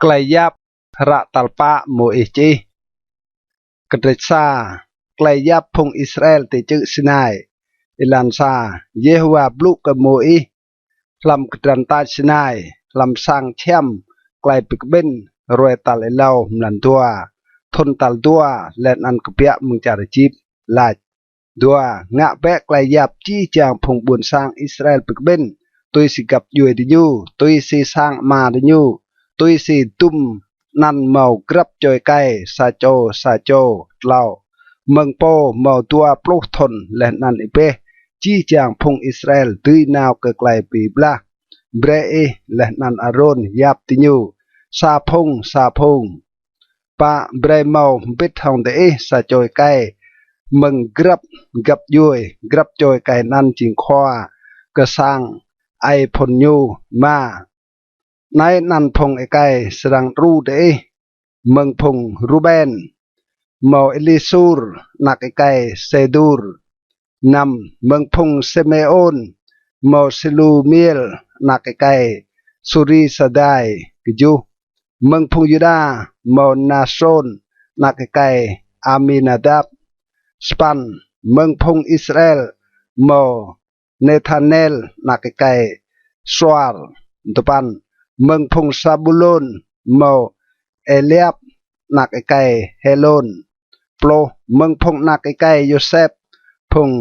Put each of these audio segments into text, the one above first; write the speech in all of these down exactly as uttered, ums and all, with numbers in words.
Klei yap hră tal pă Môis čih. Kdrêč sa. Klei yap phung Israel ti čư̆ Sinai. Êlan sa. Yêhôwa blŭ kơ Môis hlăm kdrăn tač Sinai, hlăm sang čhiăm klei bi kƀĭn, hruê tal êlâo mlan dua, thŭn tal dua leh anăn kbiă mơ̆ng čar Êjip, lač: Dua, ngă bĕ klei yap jih jang phung ƀuôn sang Israel bi kƀĭn, tui si găp djuê diñu, tui si sang ama diñu, tui si dŭm anăn mâo grăp čô êkei, sa čô sa čô. Tlâo, mơ̆ng pô mâo dua pluh thŭn leh anăn êbeh, jih jang phung Israel dưi nao kơ klei bi blah, brei ih leh anăn Arôn yap diñu, sa phung sa phung. Pă, brei mâo mbĭt hŏng diih sa čô êkei mơ̆ng grăp găp djuê, grăp čô êkei anăn jing khua kơ sang aê phŭn ñu. Êma, anei anăn phung êkei srăng đru diih: mơ̆ng phung Ruben, mâo Êlisur anak êkei Sêdur. Năm, mơ̆ng phung Simêôn, mâo Selumiêl anak êkei Surisadai. Kjuh, mơ̆ng phung Yuđa, mâo Nasôn anak êkei Aminadap. Sa păn, mơ̆ng phung Israel, mâo Nêthanel anak êkei Suar. Dua păn, mơ̆ng phung Sabulôn, mâo Êliap anak êkei Hêlôn. Pluh, mơ̆ng phung anak êkei Yôsep, phung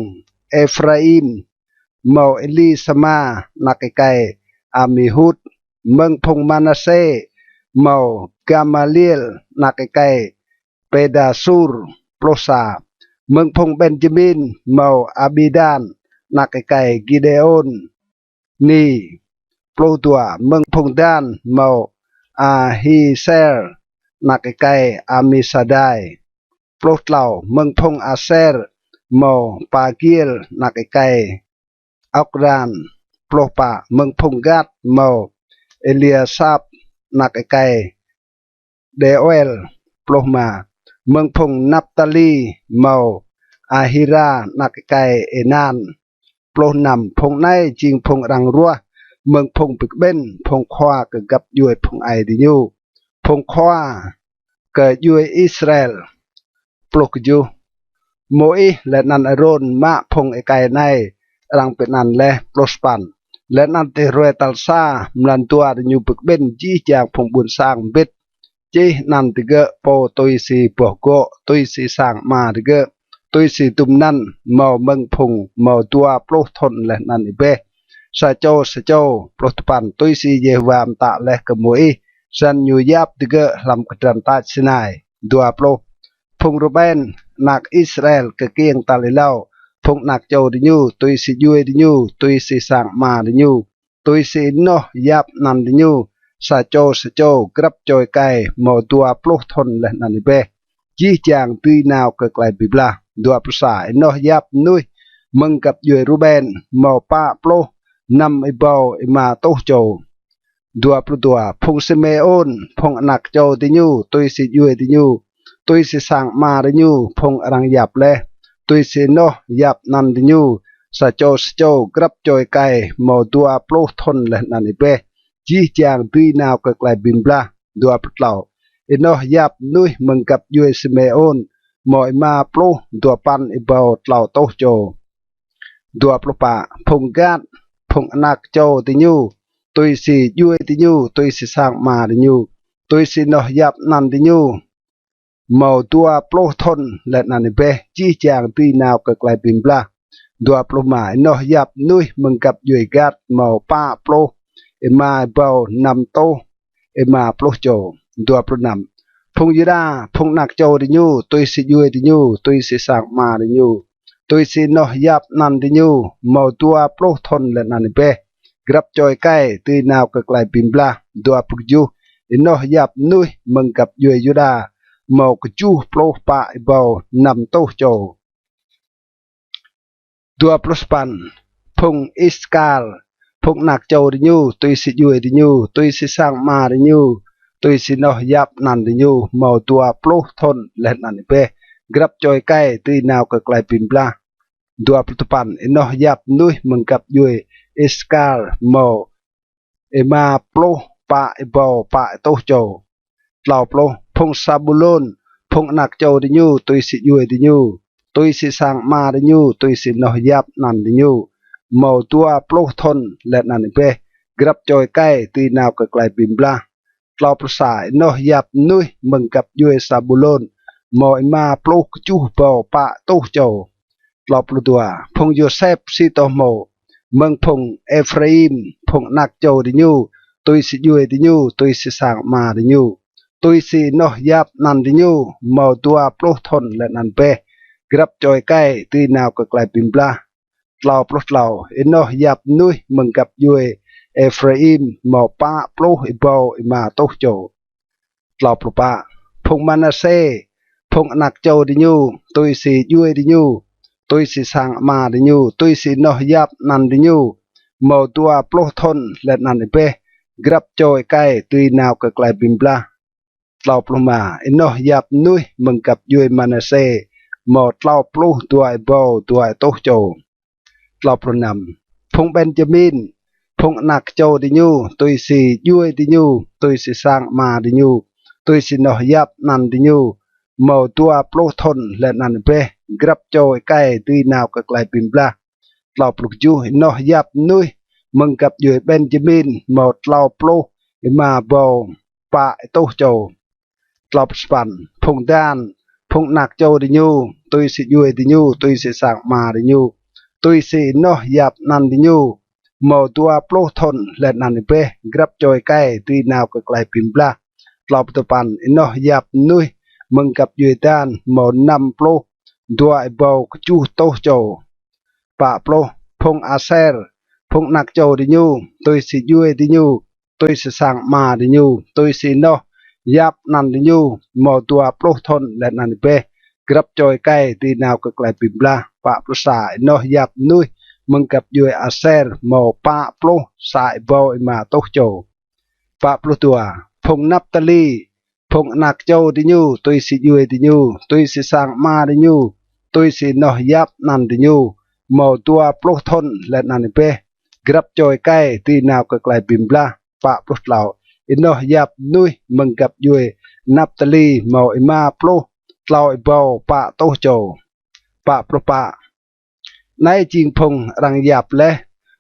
Êphraim, mâo Êlisama anak êkei Amihud. Mơ̆ng phung Manasê, mâo Gamaliêl anak êkei Pêdasur. Pluh sa, mơ̆ng phung Benjamin, mâo Abidan anak êkei Gidêôn. Ni, pluh dua, mơ̆ng phung Dan, mâo Ahiser anak êkei Amisadai. Pluh tlâo, mơ̆ng phung Aser, mâo Pagiêl anak êkei Ôkran. Pluh pă, mơ̆ng phung Gat, mâo Êliasap anak êkei Đêuel. Pluh êma, mơ̆ng phung Naptali, mâo Ahira anak êkei Ênan. Pluh năm, phung anei jing phung arăng ruah mơ̆ng phung bi kƀĭn, phung khua kơ găp djuê phung aê diñu, phung khua kơ djuê Israel. Pluh kjuh, Môis leh anăn Arôn mă phung êkei anei arăng bi anăn leh. Pluh sa păn, leh anăn ti hruê tal sa mlan dua diñu bi kƀĭn, jih jang phung ƀuôn sang mbĭt čih anăn digơ̆ pô tui si boh gŏ, tui si sang ama digơ̆, tui si dŭm anăn mâo mơ̆ng phung mâo dua pluh thŭn leh anăn êbeh, sa čô sa čô. Pluh dua păn, tui si Yêhôwa mtă leh kơ Môis, snăn ñu yap digơ̆ hlăm kdrăn tač Sinai. Dua pluh, phung Ruben, anak Israel kkiêng tal êlâo, phung anak čô diñu, tui si djuê diñu, tui si sang ama diñu, tui si ênoh yap anăn diñu, sa čô sa čô, grăp čô êkei mâo dua pluh thŭn leh anăn êbeh, jih jang dưi nao kơ klei bi blah. Dua pluh sa, ênoh yap mnuih mơ̆ng găp djuê Ruben, mâo pă pluh năm êbâo êma êtuh čô. Dua pluh dua, phung Simêôn, phung anak čô diñu, tui si djuê diñu, tui si sang ama diñu, phung arăng yap leh, tui si ênoh yap anăn diñu, sa čô sa čô, grăp čô êkei mâo dua pluh thŭn leh anăn êbeh, jih jang dưi nao kơ klei bi blah. Dua pluh tlâo, ênoh yap mnuih mơ̆ng găp djuê Simêôn, mâo êma pluh dua păn êbâo tlâo êtuh čô. Dua pluh pă, phung Gat, phung anak čô diñu, tui si djuê diñu, tui si sang ama diñu, tui si ênoh yap anăn diñu, mâo dua pluh thŭn leh anăn êbeh, jih jang dưi nao kơ klei bi blah. Dua pluh êma, ênoh yap mnuih mơ̆ng găp djuê Gat, mâo pă pluh êma êbâo năm êtuh êma pluh čô. Dua pluh năm, phung Yuđa, phung anak čô diñu, tui si djuê diñu, tui si sang ama diñu, tui si ênoh yap anăn diñu, mâo dua pluh thŭn leh anăn êbeh, grăp čô êkei dưi nao kơ klei bi blah. Dua pluh kjuh, ênoh yap mnuih mơ̆ng găp djuê Yuđa, mâo kjuh pluh pă êbâo năm êtuh čô. Dua pluh sa păn, phung Isakar, phung anak čô diñu, tui si djuê diñu, tui si sang ama diñu, tui si ênoh yap anăn diñu, mâo dua pluh thŭn leh anăn êbeh, grăp čô êkei dưi nao kơ klei bi blah. Dua pluh dua păn, ênoh yap mnuih mơ̆ng găp djuê Isakar, mâo êma pluh pă êbâo pă êtuh čô. Tlâo pluh. Phung Sabulôn, phung anak čô diñu, tui si djuê diñu, tui si sang ama diñu, tui si ênoh yap anăn diñu, mâo dua pluh thŭn leh anăn êbeh, grăp čô êkei dưi nao kơ klei bi blah. Tlâo pluh sa. Ênoh yap mnuih mơ̆ng găp djuê Sabulôn mâo êma pluh kjuh êbâo pă êtuh čô. Tlâo pluh dua. Phung Yôsep si tô hmô, mơ̆ng phung Êphraim, phung anak čô diñu, tui si djuê diñu, tui si sang ama diñu, tui si ênoh yap anăn diñu, mâo dua pluh thŭn leh anăn êbeh, grăp čô êkei dưi nao kơ klei bi blah. Tlâo pluh tlâo. Ênoh yap mnuih mơ̆ng găp djuê Êphraim mâo pă pluh êbâo êma êtuh čô. Tlâo pluh pă. Phung Manasê, phung anak čô diñu, tui si djuê diñu, tui si sang ama diñu, tui si ênoh yap anăn diñu, mâo dua pluh thŭn leh anăn êbeh, grăp čô êkei dưi nao kơ klei bi blah. Tlâo pluh êma. Ênoh yap mnuih mơ̆ng găp djuê Manasê mâo tlâo pluh dua êbâo dua êtuh čô. Tlâo pluh năm. Phung Benjamin, phung anak čô diñu, tui si djuê diñu, tui si sang ama diñu, tui si ênoh yap anăn diñu, mâo dua pluh thŭn leh anăn êbeh, grăp čô êkei dưi nao kơ klei bi blah. Tlâo pluh kjuh. Ênoh yap mnuih mơ̆ng găp djuê Benjamin mâo tlâo pluh êma êbâo pă êtuh čô. Tlâo pluh sa păn. Phung Dan, phung anak čô diñu, tui si djuê diñu, tui si sang ama diñu, tui si ênoh yap anăn diñu, mâo dua pluh thŭn leh anăn êbeh, grăp čô êkei dưi nao kơ klei bi blah. Tlâo pluh dua păn. Ênoh yap mnuih mơ̆ng găp djuê Dan mâo năm pluh dua êbâo kjuh êtuh čô. Pă pluh. Phung Aser, phung anak čô diñu, tui si djuê diñu, tui si sang ama diñu, tui si ênoh yap anăn diñu, mâo dua pluh thŭn leh anăn êbeh, grăp čô êkei dưi nao kơ klei bi blah. Pă pluh sa. Ênoh yap mnuih mơ̆ng găp djuê Aser mâo pă pluh sa êbâo êma êtuh čô. Pă pluh dua. Phung Naptali, phung anak čô diñu, tui si djuê diñu, tui si sang ama diñu, tui si ênoh yap anăn diñu, mâo dua pluh thŭn leh anăn êbeh, grăp čô êkei dưi nao kơ klei bi blah. Pă pluh tlâo. Ênoh yap mnuih mơ̆ng găp djuê Naptali mâo êma pluh tlâo êbâo pă êtuh čô. Pă pluh pă. Anei jing phung arăng yap leh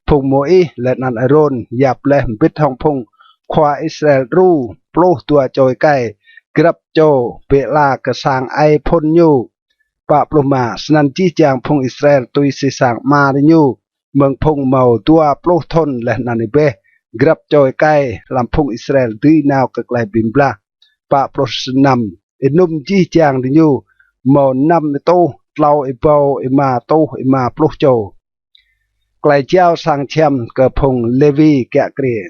phung Môis leh anăn Arôn, yap leh mbĭt hŏng phung khua Israel đru, pluh dua čô êkei, grăp čô bi ala kơ sang aê phŭn ñu. Pă pluh êma. Snăn jih jang phung Israel tui si sang ama diñu, mơ̆ng phung mâo dua pluh thŭn leh anăn êbeh, grăp čô êkei hlăm phung Israel dưi nao kơ klei bi blah. Pă pluh năm. Ênŭm jih jang diñu mâo năm êtuh tlâo êbâo êma êtuh êma pluh čô. Klei jao sang čhiăm kơ phung Lêwi kiă kriê.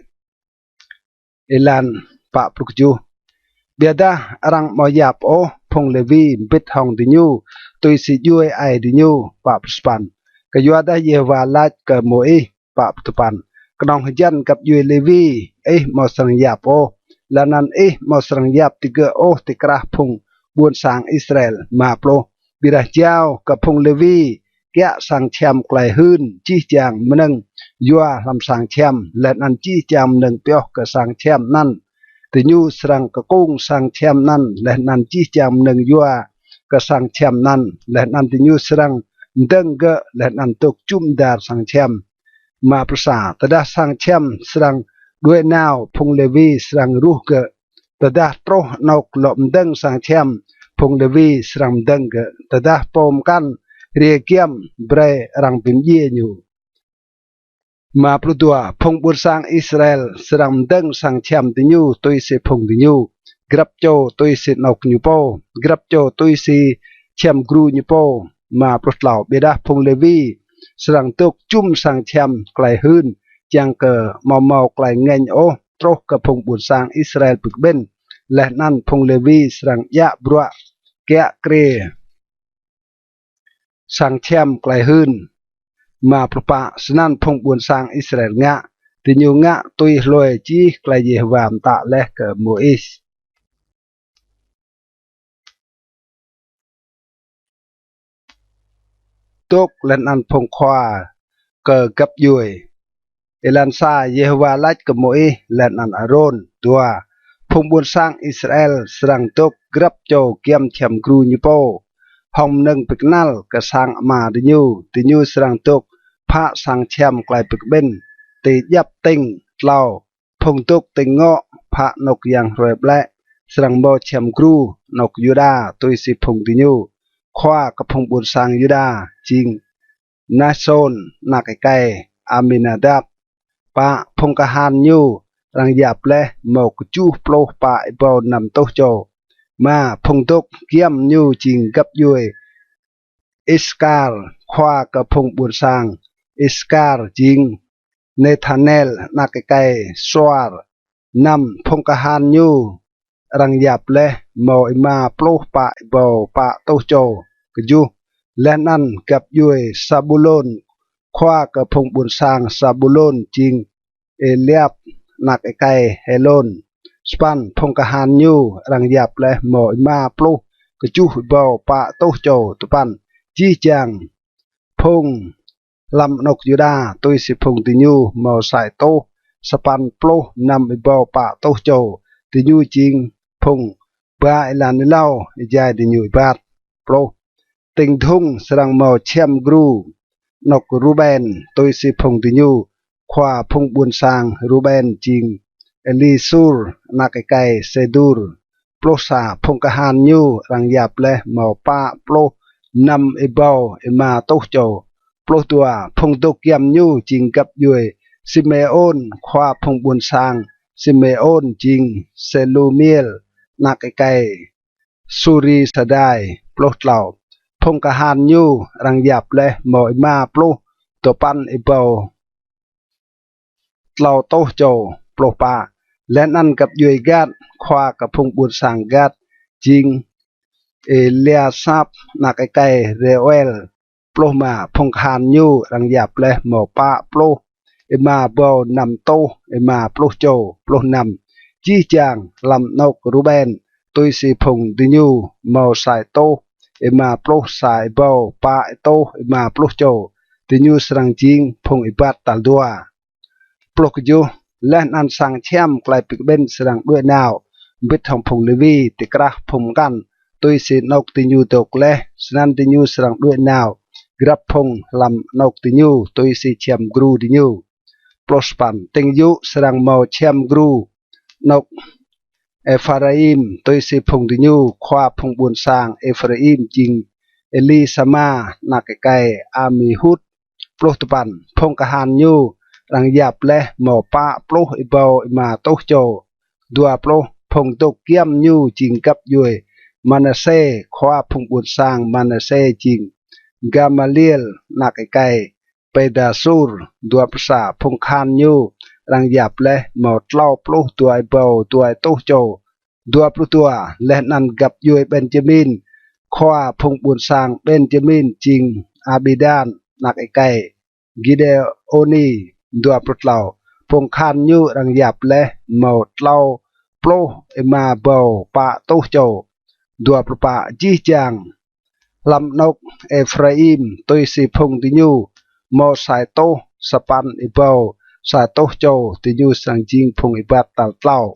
Êlan pă pluh kjuh. Ƀiădah arăng amâo yap ôh phung Lêwi mbĭt hŏng diñu tui si djuê aê diñu. Pă pluh sa păn. Kyuadah Yêhôwa lač kơ Môis. Pă pluh dua păn. Knŏng hjăn găp djuê Lêwi ih amâo srăng yap ôh, leh anăn ih amâo srăng yap digơ̆ ôh ti krah phung ƀuôn sang Israel. Êma pluh. Ƀiădah jao kơ phung Lêwi kiă sang čhiăm klei hưn jih jang mnơ̆ng yua hlăm sang čhiăm, leh anăn jih jang mnơ̆ng pioh kơ sang čhiăm anăn. Diñu srăng kkung sang čhiăm anăn leh anăn jih jang mnơ̆ng yua kơ sang čhiăm anăn, leh anăn diñu srăng mdơ̆ng gơ̆ leh anăn dôk jŭm dar sang čhiăm. Êma pluh sa. Tơdah sang čhiăm srăng đuĕ nao, phung Lêwi srăng ruh gơ̆. Tơdah truh anôk lŏ mdơ̆ng sang čhiăm, phung Lêwi srăng mdơ̆ng gơ̆. Tơdah pô mkăn hriê giăm, brei arăng bi mdjiê ñu. Êma pluh dua. Phung ƀuôn sang Israel srăng mdơ̆ng sang čhiăm diñu tui si phung diñu, grăp čô tui si anôk ñu pô, grăp čô tui si čhiăm gru ñu pô. Êma pluh tlâo. Ƀiădah phung Lêwi srăng dôk jŭm sang čhiăm klei hưn, čiăng kơ amâo mâo klei ngêñ ôh truh kơ phung ƀuôn sang Israel bi kƀĭn, leh anăn phung Lêwi srăng djă bruă kiă kriê sang čhiăm klei hưn. Êma pluh pă. Snăn phung ƀuôn sang Israel ngă, diñu ngă tui hlue jih klei Yêhôwa mtă leh kơ Môis. Dôk leh anăn phung khua kơ găp djuê. Êlan sa. Yêhôwa lač kơ Môis leh anăn Arôn. Dua. Phung ƀuôn sang Israel srăng dôk grăp čô giăm čhiăm gru ñu pô, hŏng mnơ̆ng bi knăl kơ sang ama diñu, diñu srăng dôk phă sang čhiăm klei bi kƀĭn ti djăp tĭng. Tlâo. Phung dôk tĭng ngŏ phă anôk yang hruê ƀlĕ srăng mâo čhiăm gru anôk Yuđa tui si phung diñu. Khua kơ phung ƀuôn sang Yuđa jing Nahsôn anak êkei Aminadap. Pă. Phung kahan ñu arăng yap leh mâo kjuh pluh pă êbâo năm êtuh čô. Êma. Phung dôk giăm ñu jing găp djuê Iskar. Khua kơ phung ƀuôn sang Iskar jing Nêthanel anak êkei Suar. Năm. Phung kahan ñu arăng yap leh mâo êma pluh pă êbâo pă êtuh čô. Kjuh. Leh anăn găp djuê Sabulôn. Khua kơ phung ƀuôn sang Sabulôn jing Êliap anak êkei Hêlôn. Sa păn. Phung kahan ñu arăng yap leh mâo êma pluh kjuh êbâo pă êtuh čô. Dua păn. Jih jang phung hlăm anôk Yuđa tui si phung diñu mâo sa êtuh sa păn pluh năm êbâo pă êtuh čô. Diñu jing phung ba êlan êlâo êjai diñu êbat. Pluh. Tĭng dhŭng srăng mâo čhiăm gru anôk Ruben tui si phung diñu. Khua phung ƀuôn sang Ruben jing Êlisur anak êkei Sêdur. Pluh sa. Phung kahan ñu arăng yap leh mâo pă pluh năm êbâo êma êtuh čô. Pluh dua. Phung dôk giăm ñu jing găp djuê Simêôn. Khua phung ƀuôn sang Simêôn jing Sêlumiêl anak êkei Surisadai. Pluh tlâo. Phung kahan ñu arăng yap leh mâo êma pluh dua păn êbâo tlâo êtuh čô. Pluh pă. Leh anăn găp djuê Gad. Khua kơ phung ƀuôn sang Gad jing Êliasap anak êkei Rêuel. Pluh êma. Phung kahan ñu arăng yap leh mâo pă pluh êma êbâo năm êtuh êma pluh čô. Pluh năm. Jih jang hlăm anôk Ruben tui si phung diñu mâo sa êtuh êma pluh sa êbâo pă êtuh êma pluh čô. Diñu srăng jing phung êbat tal dua. Pluh kjuh. Leh anăn sang čhiăm klei bi kƀĭn srăng đuĕ nao mbĭt hŏng phung Lêwi ti krah phung mkăn tui si anôk diñu dôk leh, snăn diñu srăng đuĕ nao grăp phung hlăm anôk diñu tui si čhiăm gru diñu. Pluh sa păn. Tĭng yŭ srăng mâo čhiăm gru anôk Êphraim tui si phung diñu. Khua phung ƀuôn sang Êphraim jing Êlisama anak êkei Amihud. Pluh dua păn. Phung kahan ñu arăng yap leh mâo pă pluh êbâo êma êtuh čô. Dua pluh. Phung dôk giăm ñu jing găp djuê Manasê. Khua phung ƀuôn sang Manasê jing Gamaliel anak êkei Pêdasur. Dua pluh sa. Phung kahan ñu arăng yap leh mâo tlâo pluh dua êbâo dua êtuh čô. Dua pluh dua. Leh anăn găp djuê Benjamin. Khua phung ƀuôn sang Benjamin jing Abidan anak êkei Gidêoni. Dua pluh tlâo. Phung kahan ñu arăng yap leh mâo tlâo pluh êma êbâo pă êtuh čô. Dua pluh pă. Jih jang hlăm anôk Êphraim tui si phung diñu mâo sa êtuh sa păn êbâo sa êtuh čô. Diñu srăng jing phung êbat tal tlâo.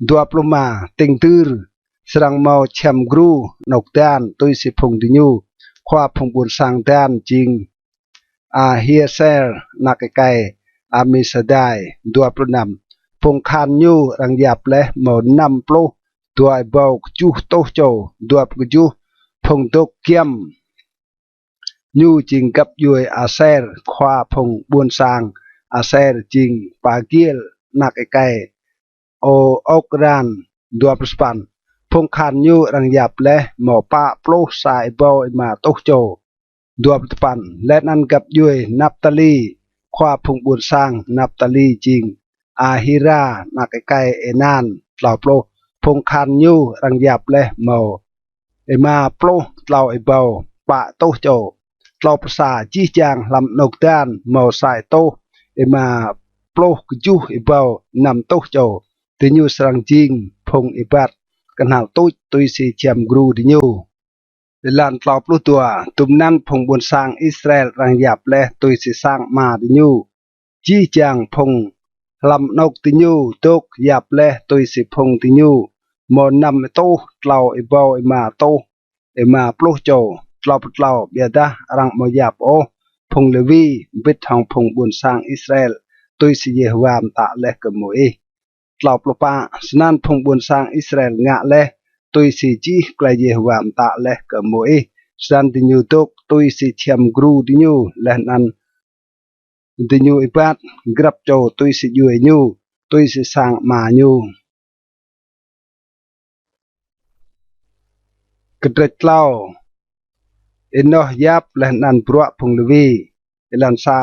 Dua pluh êma. Tĭng dưr srăng mâo čhiăm gru anôk Dan tui si phung diñu. Khua phung ƀuôn sang Dan jing Ahiêser anak êkei Amisadai. Dua pluh năm. Phung kahan ñu arăng yap leh mâo năm pluh dua êbâo kjuh êtuh čô. Dua pluh kjuh. Phung dôk giăm ñu jing găp djuê Aser. Khua phung ƀuôn sang Aser jing Pagiêl anak êkei Ôkran. Dua pluh sa păn. Phung kahan ñu arăng yap leh mâo pă pluh sa êbâo êma êtuh čô. Dua pluh dua păn. Leh anăn găp djuê Naptali. Khua phung ƀuôn sang Naptali jing Ahira anak êkei Ênan. Tlâo pluh. Phung kahan ñu arăng yap leh mâo êma pluh tlâo êbâo pă êtuh čô. Tlâo pluh sa. Jih jang hlăm anôk Dan mâo sa êtuh êma pluh kjuh êbâo năm êtuh čô. Diñu srăng jing phung êbat knhal tuč tui si čhiăm gru diñu. Êlan tlâo pluh dua. Dŭm anăn phung ƀuôn sang Israel arăng yap leh tui si sang ama diñu. Jih jang phung Hlăm anôk diñu dôk yap leh tui si phung diñu mâo năm êtuh tlâo êbâo êma êtuh êma pluh čô. Tlâo pluh tlâo. Ƀiădah arăng amâo yap ôh phung Lêwi mbĭt hŏng phung ƀuôn sang Israel, tui si Yêhôwa mtă leh kơ Môis. Tlâo pluh pă. Snăn phung ƀuôn sang Israel ngă leh tui si jih klei Yêhôwa mtă leh kơ Môis. Snăn diñu dôk tui si čhiăm gru diñu, leh anăn diñu êbat grăp čô tui si djuê ñu, tui si sang ama ñu. Kdrêč tlâo. Ênoh yap leh anăn bruă phung Lêwi. Êlan sa.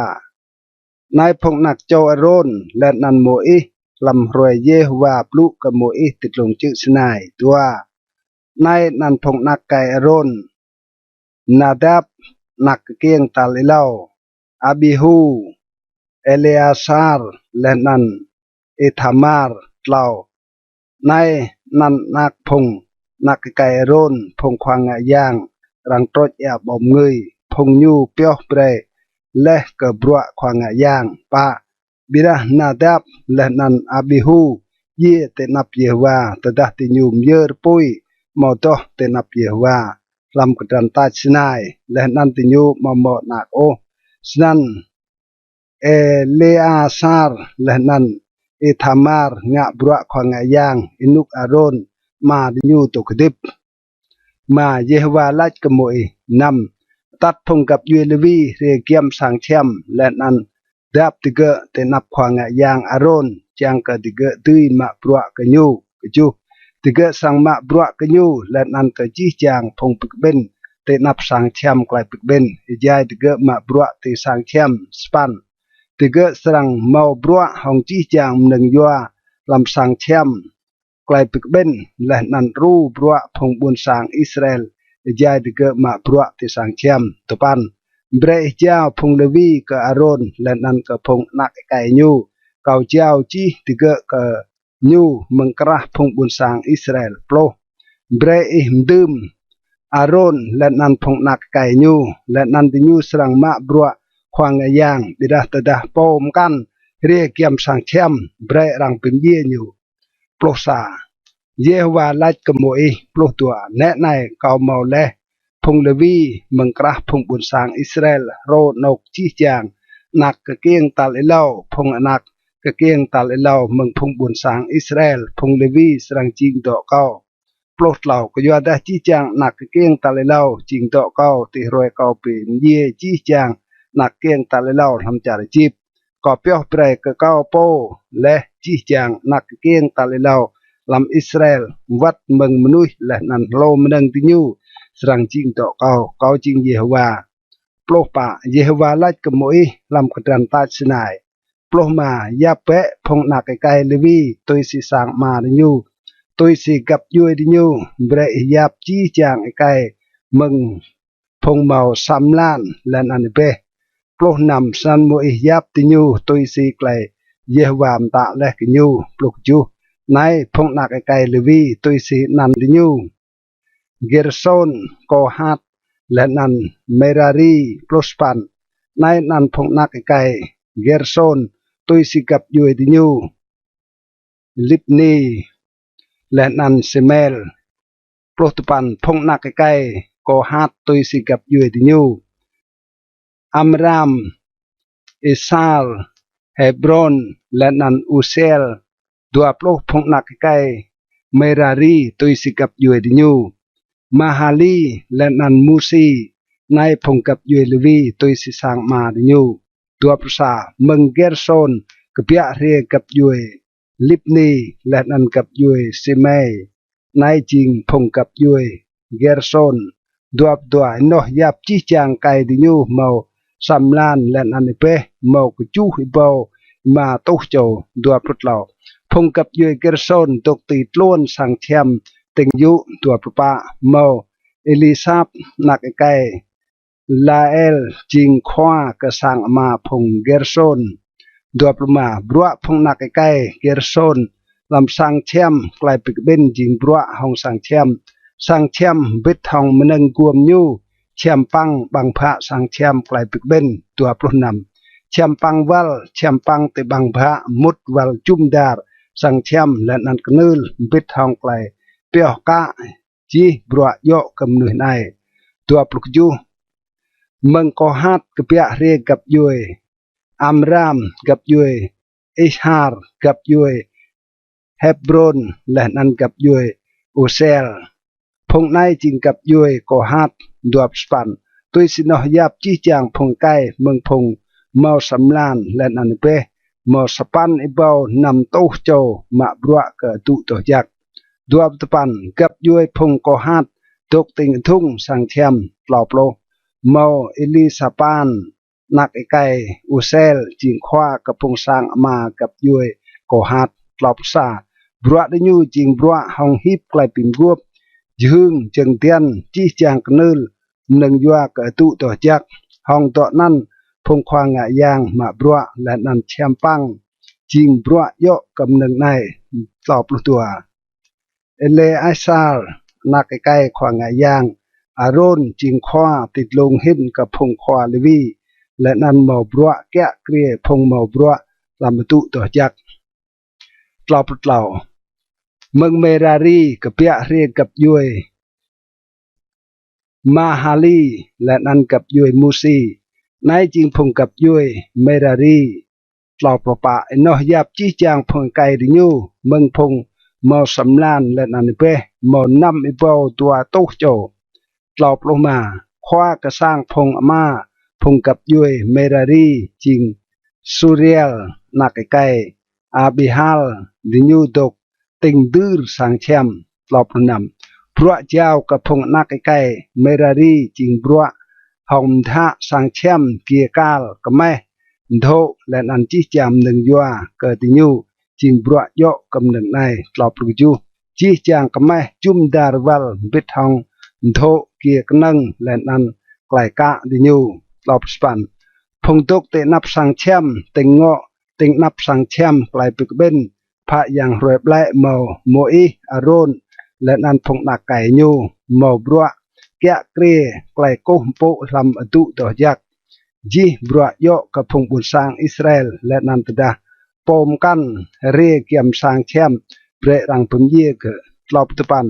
Anei phung anak čô Arôn leh anăn Môis hlăm hruê Yêhôwa blŭ kơ Môis ti dlông čư̆ Sinai. Dua. Anei anăn phung anak êkei Arôn: Nadap, anak kkiêng tal êlâo, Abihu, Êlêasar, leh anăn Ithamar. Tlâo. Anei anăn anak phung anak êkei Arôn, phung khua ngă yang, arăng trôč êa ƀâo mngưi. Phung ñu pioh brei leh kơ bruă khua ngă yang. Pă. Ƀiădah Nadap leh anăn Abihu djiê ti anăp Yêhôwa tơdah diñu myơr pui amâo doh ti anăp Yêhôwa hlăm kdrăn tač Sinai, leh anăn diñu amâo mâo anak ôh. Snăn Êlêasar leh anăn Ithamar ngă bruă khua ngă yang ênuk Arôn ama diñu dôk hdĭp. Êma. Yêhôwa lač kơ Môis. Năm. Atăt phung găp djuê Lêwi hriê giăm sang čhiăm, leh anăn dap digơ̆ ti anăp khua ngă yang Arôn, čiăng kơ digơ̆ dưi mă bruă kơ ñu. Kjuh. Digơ̆ srăng mă bruă kơ ñu leh anăn kơ jih jang phung bi kƀĭn ti anăp sang čhiăm klei bi kƀĭn, êjai digơ̆ mă bruă ti sang čhiăm. Sa păn. Digơ̆ srăng mâo bruă hŏng jih jang mnơ̆ng yua hlăm sang čhiăm klei bi kƀĭn, leh anăn đru bruă phung ƀuôn sang Israel êjai digơ̆ mă bruă ti sang čhiăm. Dua păn. Brei ih jao phung Lêwi kơ Arôn leh anăn kơ phung anak êkei ñu. Kâo jao jih digơ̆ kơ ñu mơ̆ng krah phung ƀuôn sang Israel. Pluh. Brei ih mdưm Arôn leh anăn phung anak êkei ñu, leh anăn diñu srăng mă bruă khua ngă yang. Ƀiădah tơdah pô mkăn hriê giăm sang čhiăm, brei arăng bi mdjiê ñu. Pluh sa. Yêhôwa lač kơ Môis. Pluh dua. Nĕ anei, kâo mâo leh phung Lêwi mơ̆ng krah phung ƀuôn sang Israel hrô anôk jih jang anak kkiêng tal êlâo, phung anak kkiêng tal êlâo mơ̆ng phung ƀuôn sang Israel, phung Lêwi srăng jing dŏ kâo. Pluh tlâo. Kyuadah jih jang anak kkiêng tal êlâo jing dŏ kâo ti hruê kâo bi mdjiê jih jang anak kkiêng tal êlâo hlăm čar Êjip. Kâo pioh brei kơ kâo pô leh jih jang anak kkiêng tal êlâo hlăm Israel, wăt mơ̆ng mnuih leh anăn hlô mnơ̆ng diñu srăng jing dŏ kâo. Kâo jing Yêhôwa. Pluh pă. Yêhôwa lač kơ Môis hlăm kdrăn tač Sinai. Pluh êma. Yap bĕ phung anak êkei Lêwi tui si sang ama diñu, tui si găp djuê diñu. Brei ih yap jih jang êkei mơ̆ng phung mâo sa mlan leh anăn êbeh. Pluh năm. Snăn Môis yap diñu tui si klei Yêhôwa mtă leh kơ ñu. Pluh kjuh. Anei phung anak êkei Lêwi tui si anăn diñu: Gersôn, Kôhat, leh anăn Mêrari. Pluh sa păn. Anei anăn phung anak êkei Gersôn tui si găp djuê diñu: Libni, leh anăn Simei. Pluh dua păn. Phung anak êkei Kôhat tui si găp djuê diñu: Amram, Isar, Hêbrôn, leh anăn Usiel. Dua pluh. Phung anak êkei Mêrari tui si găp djuê diñu: Mahali, leh anăn Musi. Anei phung găp djuê Lêwi tui si sang ama diñu. Dua pluh sa. Mơ̆ng Gersôn kbiă hriê găp djuê Libni leh anăn găp djuê Simei. Anei jing phung găp djuê Gersôn. Dua pluh dua. Ênoh yap jih jang êkei diñu mâo sa mlan leh anăn êbeh, mâo kjuh êbâo êma êtuh čô. Dua pluh tlâo. Phung găp djuê Gersôn dôk ti tluôn sang čhiăm tĭng yŭ. Dua pluh pă. Mâo Êlisap, anak êkei Lael, jing khua kơ sang ama phung Gersôn. Dua pluh êma. Bruă phung anak êkei Gersôn hlăm sang čhiăm klei bi kƀĭn jing bruă hŏng sang čhiăm, sang čhiăm mbĭt hŏng mnơ̆ng guôm ñu, čhiăm păng, ƀăng bhă sang čhiăm klei bi kƀĭn. Dua pluh năm. čhiăm păng wăl, čhiăm păng ti ƀăng bhă, mŭt wăl jŭm dar sang čhiăm leh anăn knưl mbĭt hŏng klei pioh kă jih bruă djŏ kơ mnuih anei. Dua pluh kjuh. Mơ̆ng Kôhat kbiă hriê găp djuê Amram, găp djuê Ishar, găp djuê Hêbrôn, leh anăn găp djuê Usiel. Phung anei jing găp djuê Kôhat. Dua pluh sa păn. Tui si ênoh yap jih jang phung êkei mơ̆ng phung mâo sa mlan leh anăn êbeh, mâo sa păn êbâo năm êtuh čô mă bruă kơ adŭ doh jăk. Dua pluh dua păn. Găp djuê phung Kôhat dôk tĭng adŭng sang čhiăm. Tlâo pluh. Mâo Êlisapan, anak êkei Usiel, jing khua kơ phung sang ama găp djuê Kôhat. Tlâo pluh sa. Bruă diñu jing bruă hŏng hip klei bi mguôp, jhưng, jơ̆ng diăn, jih jang knưl mnơ̆ng yua kơ adŭ doh jăk. Hŏng dŏ anăn phung khua ngă yang mă bruă leh anăn čhiăm păng jing bruă djŏ kơ mnơ̆ng anei. Tlâo pluh dua. Êlêasar, anak êkei khua ngă yang Arôn, jing khua ti dlông hĭn kơ phung khua Lêwi, leh anăn mâo bruă kiă kriê phung mâo bruă hlăm adŭ doh jăk. Tlâo pluh tlâo. Mơ̆ng Mêrari kbiă hriê găp djuê Mahali leh anăn găp djuê Musi. Anei jing phung găp djuê Mêrari. Tlâo pluh pă. Ênoh yap jih jang phung êkei diñu mơ̆ng phung mâo sa mlan leh anăn êbeh, mâo năm êbâo dua êtuh čô. Tlâo pluh êma. Khua kơ sang phung ama phung găp djuê Mêrari jing Suriel, anak êkei Abihal, diñu dôk tĭng dưr sang čhiăm. Tlâo pluh năm. Bruă jao kơ phung anak êkei Mêrari jing bruă hŏng mdhă sang čhiăm, giê kal, kmeh, mdhô̆, leh anăn jih jang mnơ̆ng yua kơ diñu jing bruă djŏ kơ mnơ̆ng anei. Tlâo pluh kjuh. Jih jang kmeh, jŭm dar wăl mbĭt hŏng mdhô̆, giê knơ̆ng, leh anăn klei kă diñu. Tlâo pluh sa păn. Phung dôk ti anăp sang čhiăm, tĭng ngŏ, tĭng anăp sang čhiăm klei bi kƀĭn, phă yang hruê ƀlĕ mâo Môis, Arôn, leh anăn phung anak êkei ñu mâo bruă kiă kriê klei kkuh mpŭ hlăm adŭ doh jăk. Jih bruă djŏ kơ phung ƀuôn sang Israel, leh anăn tơdah pô mkăn hriê giăm sang čhiăm, brei arăng bi mdjiê gơ̆. Tlâo pluh dua păn.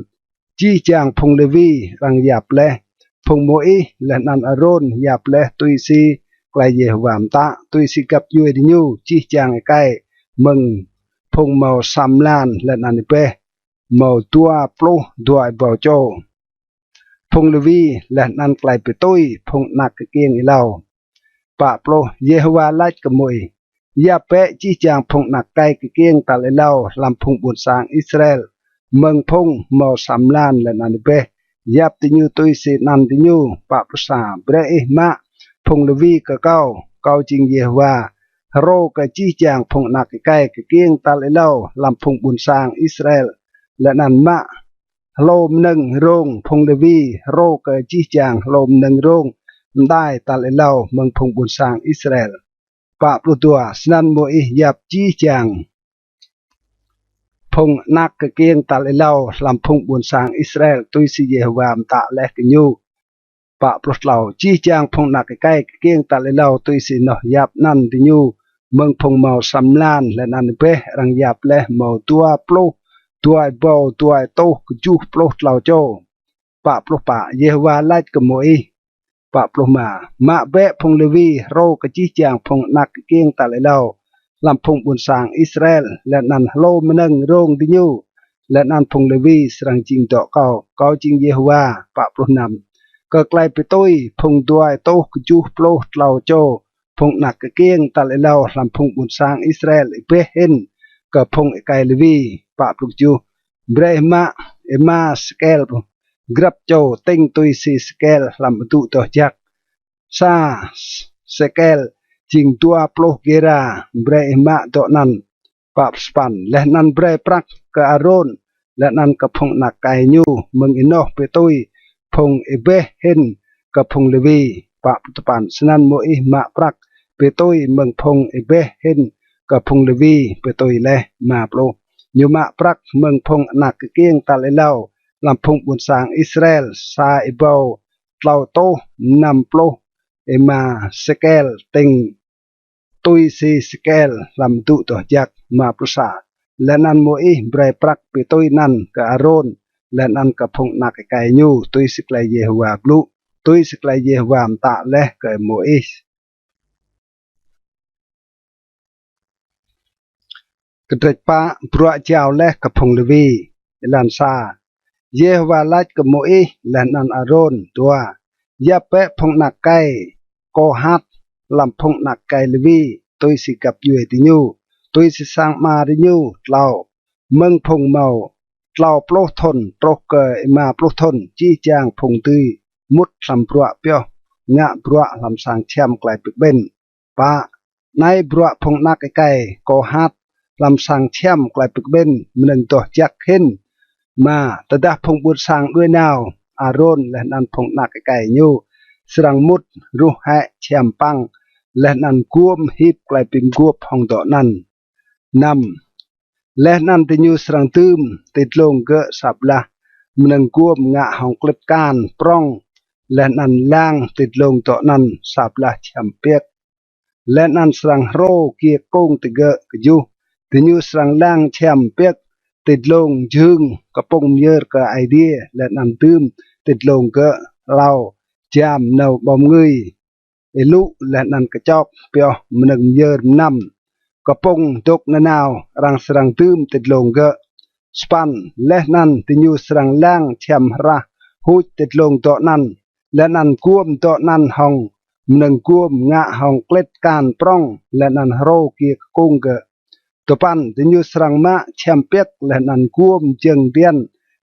Jih jang phung Lêwi arăng yap leh, phung Môis leh anăn Arôn yap leh tui si klei Yêhôwa mtă, tui si găp djuê diñu. Jih jang êkei mơ̆ng phung mâo sa mlan leh anăn êbeh, mâo dua pluh dua êbâo čô. Phung Lêwi leh anăn klei bi tui phung anak kkiêng êlâo. Pă pluh. Yêhôwa lač kơ Môis: Yap bĕ jih jang phung anak êkei kkiêng tal êlâo hlăm phung ƀuôn sang Israel, mơ̆ng phung mâo sa mlan leh anăn êbeh, yap diñu tui si anăn diñu. Pă pluh sa. Brei ih mă phung Lêwi kơ kâo. Kâo jing Yêhôwa hrô kơ jih jang phung anak êkei kkiêng tal êlâo hlăm phung ƀuôn sang Israel, leh anăn mă hlô mnơ̆ng rông phung Lêwi hrô kơ jih jang hlô mnơ̆ng rông mđai tal êlâo mơ̆ng phung ƀuôn sang Israel. Pă pluh dua. Snăn Môis yap jih jang phung anak kkiêng tal êlâo hlăm phung ƀuôn sang Israel tui si Yêhôwa mtă leh kơ ñu. Pă pluh tlâo. Jih jang phung anak êkei kkiêng tal êlâo tui si ênoh yap anăn diñu mơ̆ng phung mâo sa mlan leh anăn êbeh arăng yap leh mâo dua pluh dua êbâo dua êtuh kjuh pluh tlâo čô. Pă pluh pă. Yêhôwa lač kơ Môis. Pă pluh êma. Mă bĕ phung Lêwi hrô kơ jih jang phung anak kkiêng tal êlâo hlăm phung ƀuôn sang Israel, leh anăn hlô mnơ̆ng rông diñu, leh anăn phung Lêwi srăng jing dŏ kâo. Kâo jing Yêhôwa. Pă pluh năm. Kơ klei bi tui phung dua êtuh kjuh pluh tlâo čô phung anak kkiêng tal êlâo hlăm phung ƀuôn sang Israel êbeh hĭn kơ phung êkei Lêwi. Pă pluh kjuh. Brei mă êma sekel grăp čô tĭng tui si sekel hlăm adŭ doh jăk. Sa sekel jing dua pluh gêra, brei ih mă dŏ anăn. Pă pluh sa păn. Leh anăn brei prăk kơ Arôn leh anăn kơ phung anak êkei ñu mơ̆ng ênoh bi tui phung êbeh hĭn kơ phung Lêwi. Pă pluh dua păn. Snăn Môis mă prăk bi tui mơ̆ng phung êbeh hĭn kơ phung Lêwi bi tui leh. Êma pluh. Ñu mă prăk mơ̆ng phung anak kkiêng tal êlâo hlăm phung ƀuôn sang Israel sa êbâo tlâo êtuh năm pluh êma sekel tĭng tui si sêkel hlăm adŭ doh jăk. Êma pluh sa. Leh anăn Môis brei prăk bi tui anăn kơ Arôn leh anăn kơ phung anak êkei ñu tui si klei Yêhôwa blŭ, tui si klei Yêhôwa mtă leh kơ Môis. Kdrêč pă. Bruă jao leh kơ phung Lêwi. Êlan sa. Yêhôwa lač kơ Môis leh anăn Arôn. Dua. Yap bĕ phung anak êkei Kôhat hlăm phung anak êkei Lêwi tui si găp djuê diñu, tui si sang ama diñu. Tlâo. Mơ̆ng phung mâo tlâo pluh thŭn truh kơ êma pluh thŭn, jih jang phung dưi mŭt hlăm bruă pioh ngă bruă hlăm sang čhiăm klei bi kƀĭn. Pă. Anei bruă phung anak êkei Kôhat hlăm sang čhiăm klei bi kƀĭn mnơ̆ng doh jăk hĭn. Êma. Tơdah phung ƀuôn sang đuĕ nao, Arôn leh anăn phung anak êkei ñu srăng mŭt ruh hĕ čhiăm păng leh anăn guôm hip klei bi mguôp hŏng dŏ anăn. Năm. Leh anăn diñu srăng dưm ti dlông gơ̆ sa blah mnơ̆ng guôm ngă hŏng klĭt kan prŏng, leh anăn lang ti dlông dŏ anăn sa blah čhiăm piơk, leh anăn srăng hrô giê kông ti gơ̆. Kjuh. Diñu srăng lang čhiăm piơk ti dlông jhưng kpŭng myơr kơ Aê Diê, leh anăn dưm ti dlông gơ̆ hlâo jam nao ƀâo mngưi, êlŭ leh anăn kčok pioh mnơ̆ng myơr. Năm. Kpŭng dôk nanao arăng srăng dưm ti dlông gơ̆. Sa păn. Leh anăn diñu srăng lang čhiăm hrah huč ti dlông dŏ anăn, leh anăn guôm dŏ anăn hŏng mnơ̆ng guôm ngă hŏng klĭt kan prŏng, leh anăn hrô giê kông gơ̆. Dua păn. Diñu srăng mă čhiăm piơk leh anăn guôm jơ̆ng diăn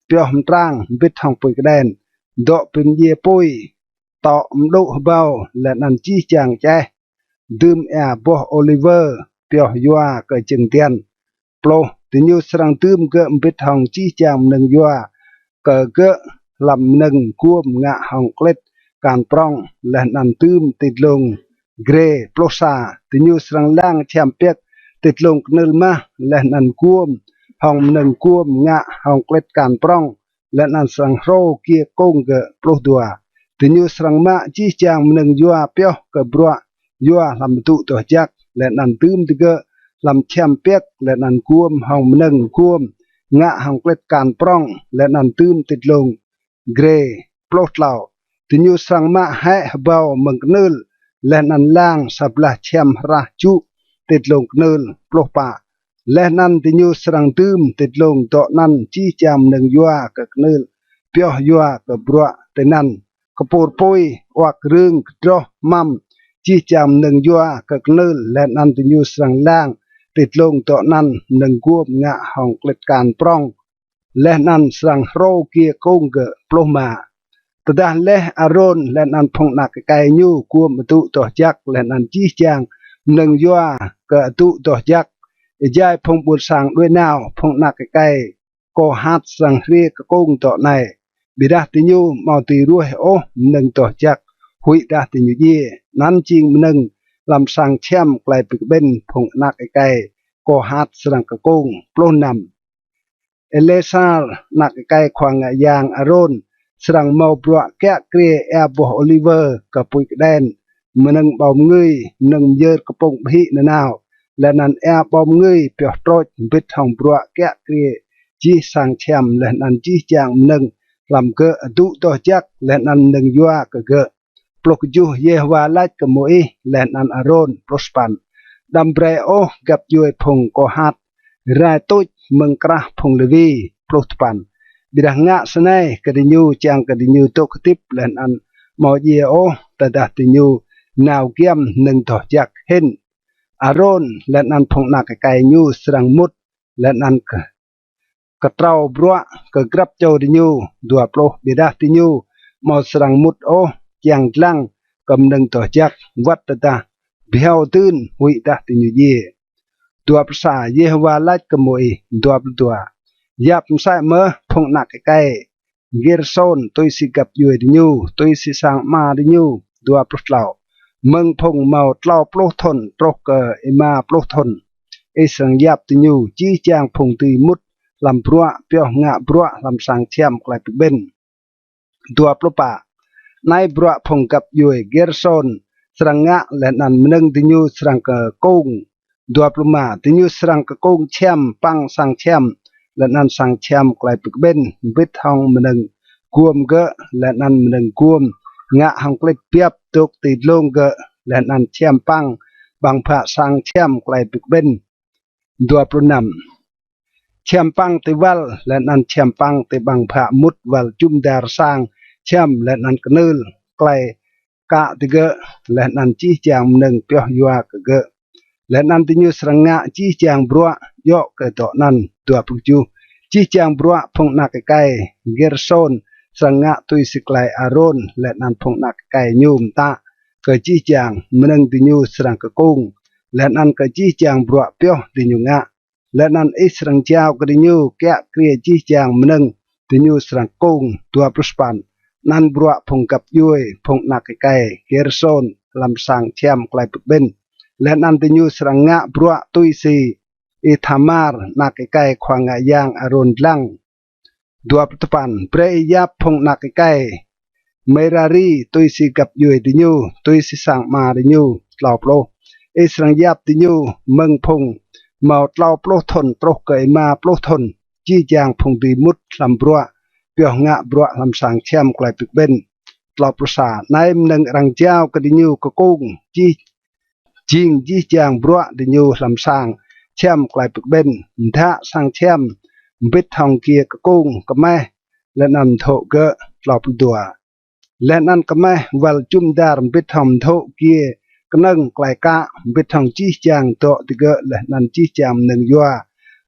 pioh mtrang mbĭt hŏng pui kđen, dŏ bi mdjiê pui, tŏ mđŭ hbâo, leh anăn jih jang čeh dưm êa boh ôliwơ pioh yua kơ jơ̆ng diăn. Pluh. Diñu srăng dưm gơ̆ mbĭt hŏng jih jang mnơ̆ng yua kơ gơ̆ hlăm mnơ̆ng guôm ngă hŏng klĭt kan prŏng, leh anăn dưm ti dlông grê. Pluh sa. Diñu srăng lang čhiăm piơk ti dlông knưl mah, leh anăn guôm hŏng mnơ̆ng guôm ngă hŏng klĭt kan prŏng, leh anăn srăng hrô giê kông gơ̆. Pluh dua. Diñu srăng mă jih jang mnơ̆ng yua pioh kơ bruă yua hlăm adŭ doh jăk, leh anăn dưm digơ̆ hlăm čhiăm piơk, leh anăn guôm hŏng mnơ̆ng guôm ngă hŏng klĭt kan prŏng, leh anăn dưm ti dlông grê. Pluh tlâo. Diñu srăng mă hĕ hbâo mơ̆ng knưl, leh anăn lang sa blah čhiăm hrah jŭ ti dlông knưl. Pluh pă. Leh anăn diñu srăng dưm ti dlông dŏ anăn jih jang mnơ̆ng yua kơ knưl pioh yua kơ bruă tinăn, kpur pui, uăk rưng, kdroh, hmăm, jih jang mnơ̆ng yua kơ knưl, leh anăn diñu srăng lang ti dlông dŏ anăn mnơ̆ng guôm ngă hŏng klĭt kan prŏng, leh anăn srăng hrô giê kông gơ̆. Pluh êma. Tơdah leh Arôn leh anăn phung anak êkei ñu guôm adŭ doh jăk leh anăn jih jang mnơ̆ng yua kơ adŭ doh jăk, êjai phung ƀuôn sang đuĕ nao, phung anak êkei Kôhat srăng hriê kơ kông dŏ anei, ƀiădah diñu amâo dưi ruêh ôh mnơ̆ng doh jăk huĭdah diñu djiê. Anăn jing mnơ̆ng hlăm sang čhiăm klei bi kƀĭn phung anak êkei Kôhat srăng kơ kông. Pluh năm. Êlêasar, anak êkei khua ngă yang Arôn, srăng mâo bruă kiă kriê êa boh ôliwơ kơ pui kđen, mnơ̆ng ƀâo mngưi, mnơ̆ng myơr kpŭng ƀhĭ nanao, leh anăn êa ƀâo mngưi pioh trôč mbĭt hŏng bruă kiă kriê jih sang čhiăm leh anăn jih jang mnơ̆ng hlăm gơ̆, adŭ doh jăk leh anăn mnơ̆ng yua kơ gơ̆. Pluh kjuh. Yêhôwa lač kơ Môis leh anăn Arôn. Pluh sa păn. Đăm brei ôh găp djuê phung Kôhat rai tuč mơ̆ng krah phung Lêwi. Pluh dua păn. Ƀiădah ngă snei kơ diñu čiăng kơ diñu dôk hdĭp leh anăn amâo djiê ôh tơdah diñu nao giăm mnơ̆ng doh jăk hĭn. Arôn leh anăn phung anak êkei ñu srăng mŭt leh anăn kơ ktrâo bruă kơ grăp čô diñu. Dua pluh. Ƀiădah diñu amâo srăng mŭt ôh čiăng dlăng kơ mnơ̆ng doh jăk, wăt tơdah bhiâo dưn huĭdah diñu djiê. Dua pluh sa. Yêhôwa lač kơ Môis. Dua pluh dua. Yap msĕ mơh phung anak êkei Gêrsôn tui si găp djuê diñu, tui si sang ama diñu. Dua pluh tlâo. Mơ̆ng phung mâo tlâo pluh thŭn truh kơ êma pluh thŭn, ih srăng yap diñu, jih jang phung dưi mŭt hlăm bruă pioh ngă bruă hlăm sang čhiăm klei bi kƀĭn. Dua pluh pă. Anei bruă phung găp djuê Gêrsôn srăng ngă, leh anăn mnơ̆ng diñu srăng kkung. Dua pluh êma. Diñu srăng kkung čhiăm păng sang čhiăm, leh anăn sang čhiăm klei bi kƀĭn mbĭt hŏng mnơ̆ng guôm gơ̆, leh anăn mnơ̆ng guôm ngă hŏng klĭt biăp dôk ti dlông gơ̆, leh anăn čhiăm păng ƀăng bhă sang čhiăm klei bi kƀĭn. Dua pluh năm. Čhiăm păng ti wăl, leh anăn čhiăm păng ti ƀăng bhă mŭt wăl jŭm dar sang čhiăm, leh anăn knưl klei kă digơ̆, leh anăn jih jang mnơ̆ng pioh yua kơ gơ̆. Leh anăn diñu srăng ngă jih jang bruă djŏ kơ dŏ anăn. Dua pluh kjuh. Jih jang bruă phung anak êkei Gêrsôn srăng ngă tui si klei Arôn leh anăn phung anak êkei ñu mtă kơ jih jang mnơ̆ng diñu srăng kkung, leh anăn kơ jih jang bruă pioh diñu ngă. Leh anăn ih srăng jao kơ diñu kiă kriê jih jang mnơ̆ng diñu srăng kkung. Dua pluh sa păn. Anăn bruă phung găp djuê phung anak êkei Gêrsôn hlăm sang čhiăm klei bi kƀĭn, leh anăn diñu srăng ngă bruă tui si Ithamar anak êkei khua ngă yang Arôn dlăng. Dua pluh dua păn. Brei ih yap phung anak êkei Merari tui si găp djuê diñu, tui si sang ama diñu. Tlâo pluh. Ih srăng yap diñu mơ̆ng phung mâo tlâo pluh thŭn truh kơ êma pluh thŭn, jih jang phung dưi mŭt hlăm bruă pioh ngă bruă hlăm sang čhiăm klei bi kƀĭn. Tlâo pluh sa. Anei mnơ̆ng arăng jao kơ diñu kkung, jih jing jih jang bruă diñu hlăm sang čhiăm klei bi kƀĭn: mdhă sang čhiăm mbĭt hŏng giê kkung, kmeh, leh anăn mdhô̆ gơ̆. Tlâo pluh dua. Leh anăn kmeh wăl jŭm dar mbĭt hŏng mdhô̆ giê knơ̆ng klei kă, mbĭt hŏng jih jang dŏ digơ̆, leh anăn jih jang mnơ̆ng yua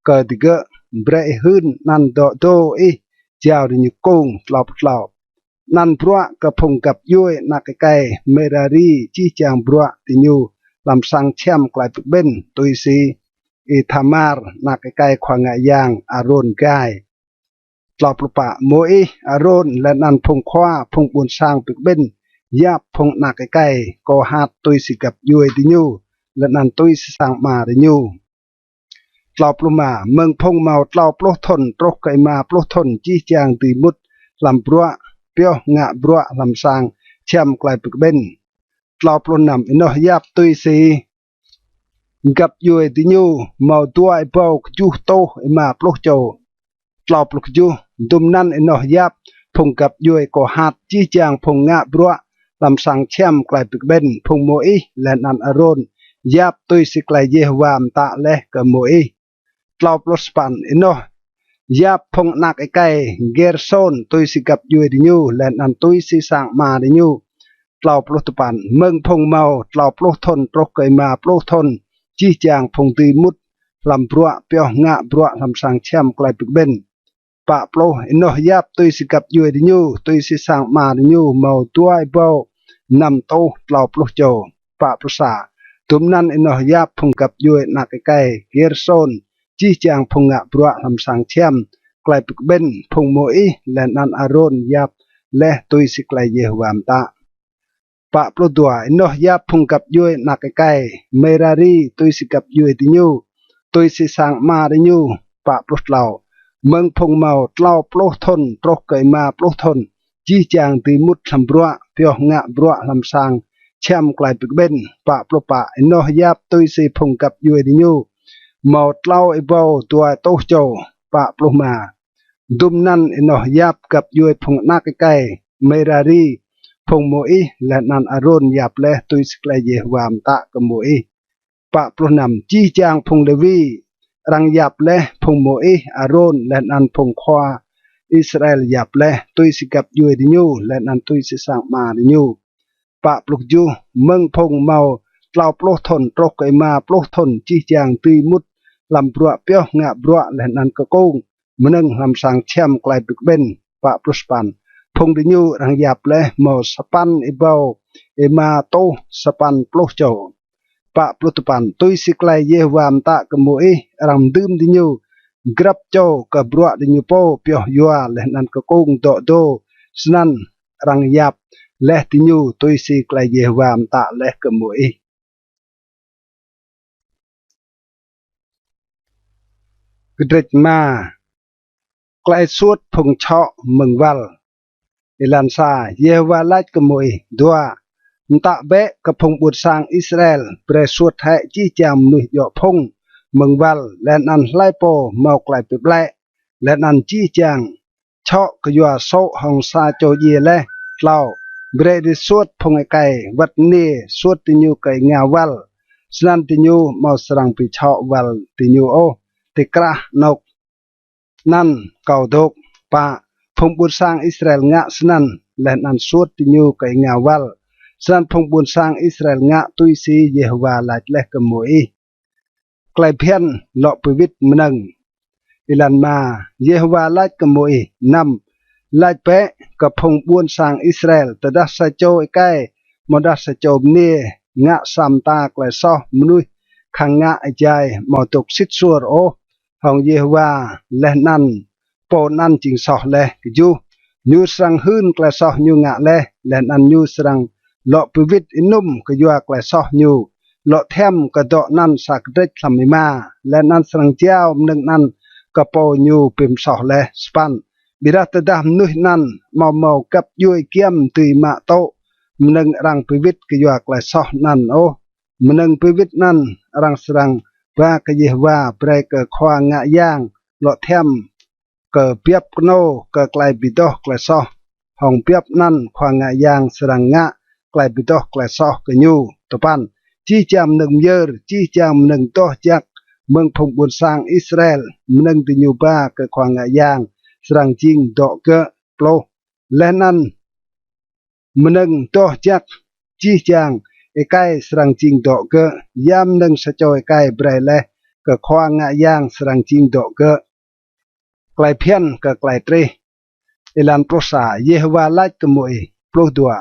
kơ digơ̆. Brei ih hưn anăn dŏ dô ih jao diñu kkung. Tlâo pluh tlâo. Anăn bruă kơ phung găp djuê anak êkei Merari jih jang bruă diñu hlăm sang čhiăm klei bi kƀĭn, tui si Ithamar anak êkei khua ngă yang Arôn gai. Tlâo pluh pă. Môis, Arôn, leh anăn phung khua phung ƀuôn sang bi kƀĭn yap phung anak êkei Kôhat tui si găp djuê diñu, leh anăn tui si sang ama diñu. Tlâo pluh êma. Mơ̆ng phung mâo tlâo pluh thŭn truh kơ êma pluh thŭn, jih jang dưi mŭt hlăm bruă pioh ngă bruă hlăm sang čhiăm klei bi kƀĭn. Tlâo pluh năm. Ênoh yap tui si găp djuê diñu mâo dua êbâo kjuh êtuh êma pluh čô. Tlâo pluh kjuh. Dŭm anăn ênoh yap phung găp djuê Kôhat, jih jang phung ngă bruă hlăm sang čhiăm klei bi kƀĭn. Phung Môis leh anăn Arôn yap tui si klei Yêhôwa mtă leh kơ Môis. Tlâo pluh sa păn. Ênoh yap phung anak êkei Gêrsôn tui si găp djuê diñu, leh anăn tui si sang ama diñu. Tlâo pluh dua păn. Mơ̆ng phung mâo tlâo pluh thŭn truh kơ êma pluh thŭn, jih jang phung dưi mŭt hlăm bruă pioh ngă bruă hlăm sang čhiăm klei bi kƀĭn. Pă pluh. Ênoh yap tui si găp djuê diñu, tui si sang ama diñu mâo dua êbâo năm êtuh tlâo pluh čô. Pă pluh sa. Dŭm anăn ênoh yap phung găp djuê anak êkei Gêrsôn, jih jang phung ngă bruă hlăm sang čhiăm klei bi kƀĭn. Phung Môis leh anăn Arôn yap leh tui si klei Yêhôwa mtă. Pă pluh dua. Ênoh yap phung găp djuê anak êkei Merari tui si găp djuê diñu, tui si sang ama diñu. Pă pluh tlâo. Mơ̆ng phung mâo tlâo pluh thŭn truh kơ êma pluh thŭn, jih jang dưi mŭt hlăm bruă pioh ngă bruă hlăm sang čhiăm klei bi kƀĭn. Pă pluh pă. Ênoh yap tui si phung găp djuê diñu mâo tlâo êbâo dua êtuh čô. Pă pluh êma. Dŭm anăn ênoh yap găp djuê phung anak êkei Merari, phung Môis leh anăn Arôn yap leh tui si klei Yêhôwa mtă kơ Môis. Pă pluh năm. Jih jang phung Lêwi arăng yap leh, phung Môis, Arôn, leh anăn phung khua Israel yap leh, tui si găp djuê diñu, leh anăn tui si sang ama diñu. Pă pluh kjuh. Mơ̆ng phung mâo tlâo pluh thŭn truh kơ êma pluh thŭn, jih jang dưi mŭt hlăm bruă pioh ngă bruă leh anăn kkung mnơ̆ng hlăm sang čhiăm klei bi kƀĭn. Pă pluh sa păn. Phung diñu arăng yap leh mâo sa păn êbâo êma êtuh sa păn pluh čô. Pă pluh dua păn. Tui si klei Yêhôwa mtă kơ Môis, arăng mdưm diñu grăp čô kơ bruă diñu pô pioh yua leh anăn kkung dŏ dô, snăn arăng yap leh diñu tui si klei Yêhôwa mtă leh kơ Môis. Kdrêč êma. Klei suôt phung čhŏ mơ̆ng wăl. Êlan sa. Yêhôwa lač kơ Môis: Dua, Mtă bĕ kơ phung ƀuôn sang Israel, brei suôt hĕ jih jang mnuih djŏ phŭng mơ̆ng wăl, leh anăn hlei pô mâo klei bi ƀlĕ, leh anăn jih jang čhŏ kyua sô̆ hŏng sa čô djiê leh. Tlâo. Brei drei suôt phung êkei wăt mniê, suôt diñu kơ êngao wăl, snăn diñu amâo srăng bi čhŏ wăl diñu ôh ti krah anôk anăn kâo dôk. Pă. Phung ƀuôn sang Israel ngă snăn, leh anăn suôt diñu kơ êngao wăl, snăn phung ƀuôn sang Israel ngă tui si Yêhôwa lač leh kơ Môis. Klei bhiăn lŏ bi wĭt mnơ̆ng. Êlan êma. Yêhôwa lač kơ Môis. Năm. Lač bĕ kơ phung ƀuôn sang Israel, tơdah sa čô êkei amâodah sa čô mniê ngă sa mta klei soh mnuih khăng ngă êjai amâo dôk sĭt suôr ôh hŏng Yêhôwa, leh anăn pô anăn jing soh leh. Kjuh. Ñu srăng hưn klei soh ñu ngă leh, leh anăn ñu srăng lŏ bi wĭt ênŭm kyua klei soh ñu, lŏ thiăm kơ dŏ anăn sa kdrêč hlăm êma, leh anăn srăng jao mnơ̆ng anăn kơ pô ñu bi msoh leh. Sa păn. Ƀiădah tơdah mnuih anăn amâo mâo găp djuê giăm dưi mă tŭ mnơ̆ng arăng bi wĭt kyua klei soh anăn ôh, mnơ̆ng bi wĭt anăn arăng srăng ba kơ Yêhôwa brei kơ khua ngă yang lŏ thiăm kơ biăp knô kơ klei bi doh klei soh. Hŏng biăp anăn khua ngă yang srăng ngă klei bi doh klei soh kơ ñu. Dua păn. Jih jang mnơ̆ng myơr, jih jang mnơ̆ng doh jăk mơ̆ng phung ƀuôn sang Israel, mnơ̆ng diñu ba kơ khua ngă yang srăng jing dŏ gơ̆. Pluh. Leh anăn mnơ̆ng doh jăk jih jang êkei srăng jing dŏ gơ̆. Ya mnơ̆ng sa čô êkei brei leh kơ khua ngă yang srăng jing dŏ gơ̆. Klei bhiăn kơ klei trih. Êlan pluh sa. Yêhôwa lač kơ Môis. Pluh dua.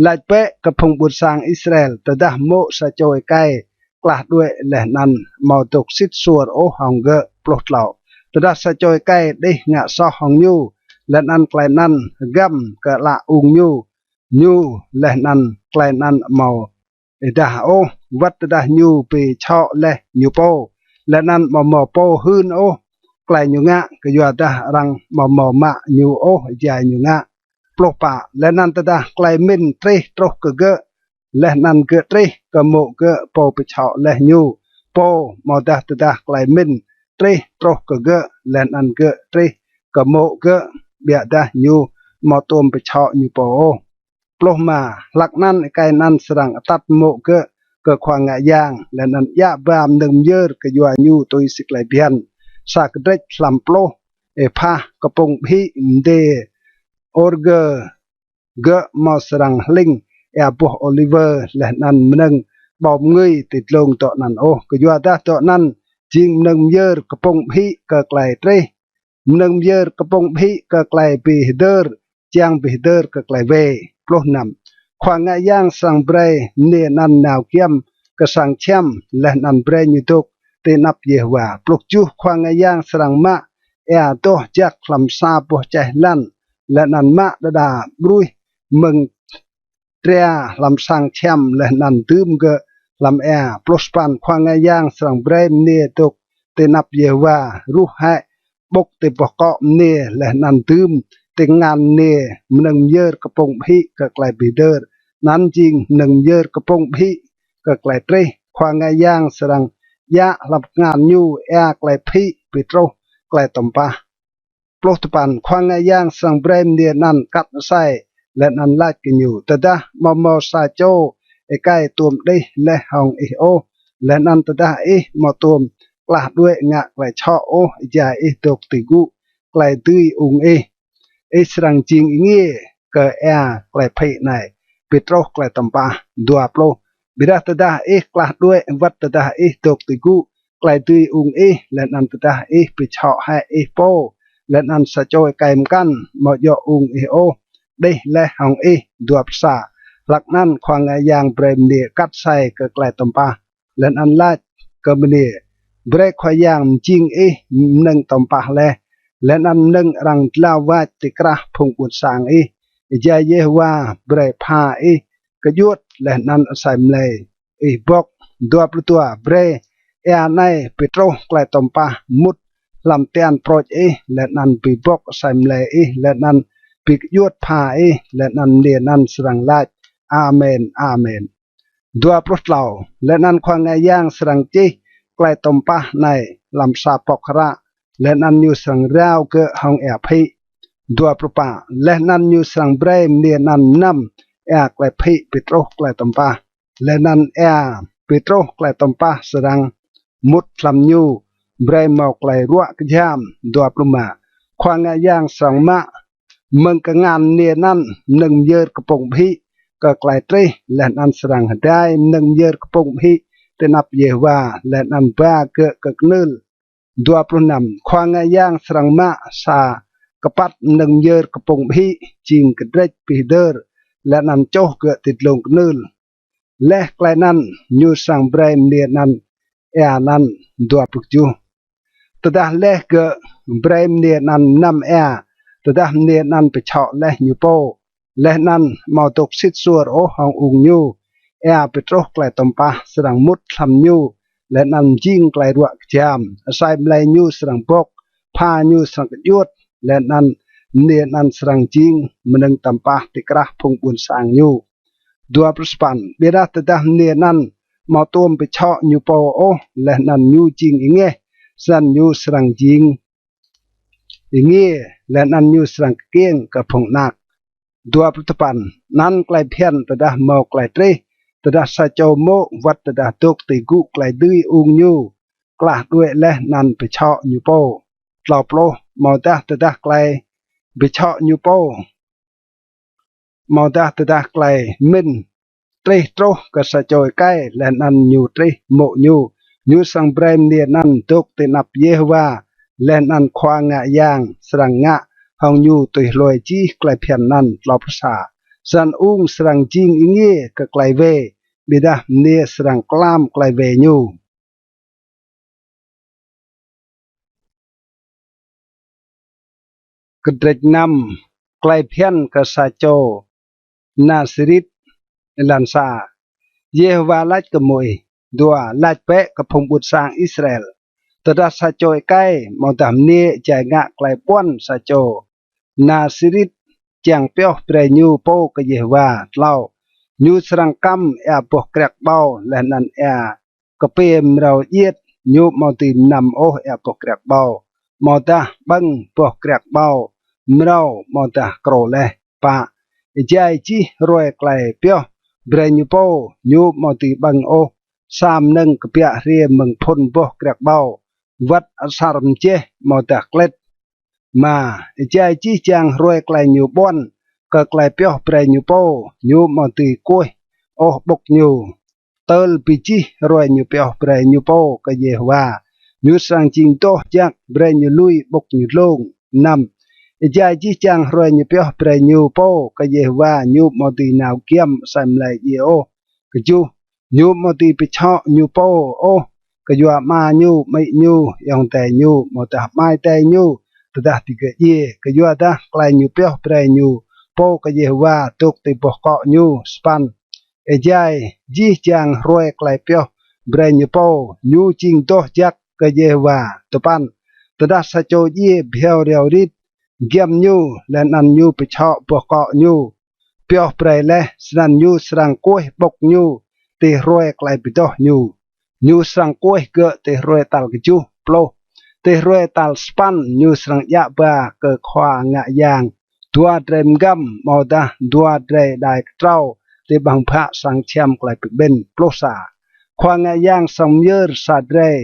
Lač bĕ kơ phung ƀuôn sang Israel, tơdah mô̆ sa čô êkei klah đuĕ leh anăn amâo dôk sĭt suôr ôh hŏng gơ̆. Pluh tlâo. Tơdah sa čô êkei đih ngă soh hŏng ñu, leh anăn klei anăn hgăm kơ ală ung ñu, ñu leh anăn klei anăn amâo êdah ôh, wăt tơdah ñu bi čhŏ leh ñu pô, leh anăn amâo mâo pô hưn ôh klei ñu ngă, kyuadah arăng amâo mâo mă ñu ôh êjai ñu ngă. Pluh pă. Leh anăn tơdah klei mĭn trih truh kơ gơ̆, leh anăn gơ̆ trih kơ mô̆ gơ̆ pô bi čhŏ leh ñu pô, amâodah tơdah klei mĭn trih truh kơ gơ̆, leh anăn gơ̆ trih kơ mô̆ gơ̆, ƀiădah ñu amâo tuôm bi čhŏ ñu pô ôh. Pluh êma. Hlăk anăn êkei anăn srăng atăt mô̆ gơ̆ kơ khua ngă yang, leh anăn djă ba mnơ̆ng myơr kyua ñu tui si klei bhiăn, sa kdrêč hlăm pluh êphah kpŭng ƀhĭ mdiê orgơ. Gơ̆ amâo srăng hling êa boh ôliwơ leh anăn mnơ̆ng ƀâo mngưi ti dlông dŏ anăn ôh, kyuadah dŏ anăn jing mnơ̆ng myơr kpŭng ƀhĭ kơ klei trih, mnơ̆ng myơr kpŭng ƀhĭ kơ klei bi hdơr, čiăng bi hdơr kơ klei wê. Pluh năm. Khua ngă yang srăng brei mniê anăn nao giăm kơ sang čhiăm, leh anăn brei ñu dôk ti anăp Yêhôwa. Pluh kjuh. Khua ngă yang srăng mă êa doh jăk hlăm sa boh čeh lăn, leh anăn mă đa đa ƀruih mơ̆ng tria hlăm sang čhiăm leh anăn dưm gơ̆ hlăm êa. Pluh sa păn. Khua ngă yang srăng brei mniê dôk ti anăp Yêhôwa, ruh hĕ ƀŭk ti boh kŏ mniê leh anăn dưm ti kngan mniê mnơ̆ng myơr kpŭng ƀhĭ kơ klei bi hdơr, anăn jing mnơ̆ng myơr kpŭng ƀhĭ kơ klei trih. Khua ngă yang srăng djă hlăm kngan ñu êa klei phĭ bi truh klei tăm pah. Pluh dua păn. Khua ngă yang srăng brei mniê anăn kat asei, leh anăn lač kơ ñu: Tơdah amâo mâo sa čô êkei tuôm đih leh hŏng ih ôh, leh anăn tơdah ih amâo tuôm klah đuĕ ngă klei čhŏ ôh êjai ih dôk ti gŭ klei dưi ung ih, ih srăng jing êngiê kơ êa klei phĭ anei bi truh klei tăm pah. Dua pluh. Ƀiădah tơdah ih klah đuĕ, wăt tơdah ih dôk ti gŭ klei dưi ung ih, leh anăn tơdah ih bi čhŏ hĕ ih pô, leh anăn sa čô êkei mkăn amâo djŏ ung ih ôh đih leh hŏng ih. Dua pluh sa. Hlăk anăn khua ngă yang brei mniê kat asei kơ klei tăm pah, leh anăn lač kơ mniê: Brei khua yang mjing ih mnơ̆ng tăm pah leh, leh anăn mnơ̆ng arăng dlao wač ti krah phung ƀuôn sang ih, êjai Yêhôwa brei pha ih kdjuôt leh anăn asei mlei ih bŏk. Dua pluh dua. Brei êa anei bi truh klei tăm pah mŭt hlăm tian prôč ih, leh anăn bi bŏk asei mlei ih, leh anăn bi kdjuôt pha ih. Leh anăn mniê anăn srăng lač: Amen, amen. Dua pluh tlâo. Leh anăn khua ngă yang srăng čih klei tăm pah anei hlăm sa pŏk hră, leh anăn ñu srăng rao gơ̆ hŏng êa phĭ. Dua pluh pă. Leh anăn ñu srăng brei mniê anăn mnăm êa klei phĭ bi truh klei tăm pah, leh anăn êa bi truh klei tăm pah srăng mŭt hlăm ñu, brei mâo klei ruă kjham. Dua pluh êma. Khua ngă yang srăng mă mơ̆ng kngan mniê anăn mnơ̆ng myơr kpŭng bhĭ kơ klei trih, leh anăn srăng hdai mnơ̆ng myơr kpŭng bhĭ ti anăp Yêhôwa, leh anăn ba gơ̆ kơ knưl. Dua pluh năm. Khua ngă yang srăng mă sa kpăt mnơ̆ng myơr kpŭng bhĭ jing kdrêč bi hdơr, leh anăn čuh gơ̆ ti dlông knưl. Leh klei anăn ñu srăng brei mniê anăn êa anăn. Dua pluh kjuh. Tơdah leh gơ̆ brei mniê anăn mnăm êa, tơdah mniê anăn bi čhŏ leh ñu pô, leh anăn amâo dôk sĭt suôr ôh hŏng ung ñu, êa bi truh klei tăm pah srăng mŭt hlăm ñu, leh anăn mjing klei ruă kjham. Asei mlei ñu srăng bŏk, pha ñu srăng kdjuôt, leh anăn mniê anăn srăng jing mnơ̆ng tăm pah ti krah phung ƀuôn sang ñu. Dua pluh sa păn. Ƀiădah tơdah mniê anăn amâo tuôm bi čhŏ ñu pô ôh, leh anăn ñu jing êngeh, snăn ñu srăng jing êngiê, leh anăn ñu srăng kkiêng kơ phung anak. Dua pluh dua păn. Anăn klei bhiăn tơdah mâo klei trih, tơdah sa čô mô̆ wăt tơdah dôk ti gŭ klei dưi ung ñu, klah đuĕ leh anăn bi čhŏ ñu pô. Tlâo pluh. Amâodah tơdah klei bi čhŏ ñu pô, amâodah tơdah klei mĭn trih truh kơ sa čô êkei, leh anăn ñu trih mô̆ ñu, ñu srăng brei mniê anăn dôk ti anăp Yêhôwa, leh anăn khua ngă yang srăng ngă hŏng ñu tui hlue jih klei bhiăn anăn. Tlâo pluh sa. Snăn ung srăng jing êngiê kơ klei wê, ƀiădah mniê srăng klam klei wê ñu. Kdrêč năm. Klei bhiăn kơ sa čô Nasarit. Êlan sa. Yêhôwa lač kơ Môis: Dua, lač bĕ kơ phung ƀuôn sang Israel: Tơdah sa čô êkei amâodah mniê êjai ngă klei ƀuăn sa čô Nasarit, čiăng pioh brei ñu pô kơ Yêhôwa. Tlâo. Ñu srăng kăm êa boh kriăk ƀâo leh anăn êa kpiê mrâo djiêt, ñu amâo dưi mnăm ôh êa boh kriăk ƀâo, amâodah ƀơ̆ng boh kriăk ƀâo mrâo amâodah krô leh. Pă. Êjai jih hruê klei pioh brei ñu pô, ñu amâo dưi ƀơ̆ng ôh sa mnơ̆ng kbiă hriê mơ̆ng phŭn boh kriăk ƀâo, wăt asăr mjeh amâodah klĭt. Êma. Êjai jih jang hruê klei ñu ƀuăn kơ klei pioh brei ñu pô, ñu amâo dưi kuih ôh ƀŭk ñu. Tơl bi jih hruê ñu pioh brei ñu pô kơ Yêhôwa, ñu srăng jing doh jăk, brei ñu lui ƀŭk ñu dlông. Năm. Êjai jih jang hruê ñu pioh brei ñu pô kơ Yêhôwa, ñu amâo dưi nao giăm asei mlei djiê ôh. Kjuh. Ñu amâo dưi bi čhŏ ñu pô ôh kyua ama ñu, amĭ ñu, ayŏng adei ñu, amâodah amai adei ñu, tơdah digơ̆ djiê, kyuadah klei ñu pioh brei ñu pô kơ Yêhôwa dôk ti boh kŏ ñu. Sa păn. Êjai jih jang hruê klei pioh brei ñu pô, ñu jing doh jăk kơ Yêhôwa. Dua păn. Tơdah sa čô djiê bhiâo riâo rit, giăm ñu, leh anăn ñu bi čhŏ boh kŏ ñu pioh brei leh, snăn ñu srăng kuih ƀŭk ñu ti hruê klei bi doh ñu. Ñu srăng kuih gơ̆ ti hruê tal kjuh. Pluh. Ti hruê tal sa păn ñu srăng djă ba kơ khua ngă yang dua drei mgăm amâodah dua drei êđai ktrâo ti ƀăng bhă sang čhiăm klei bi kƀĭn. Pluh sa. Khua ngă yang srăng myơr sa drei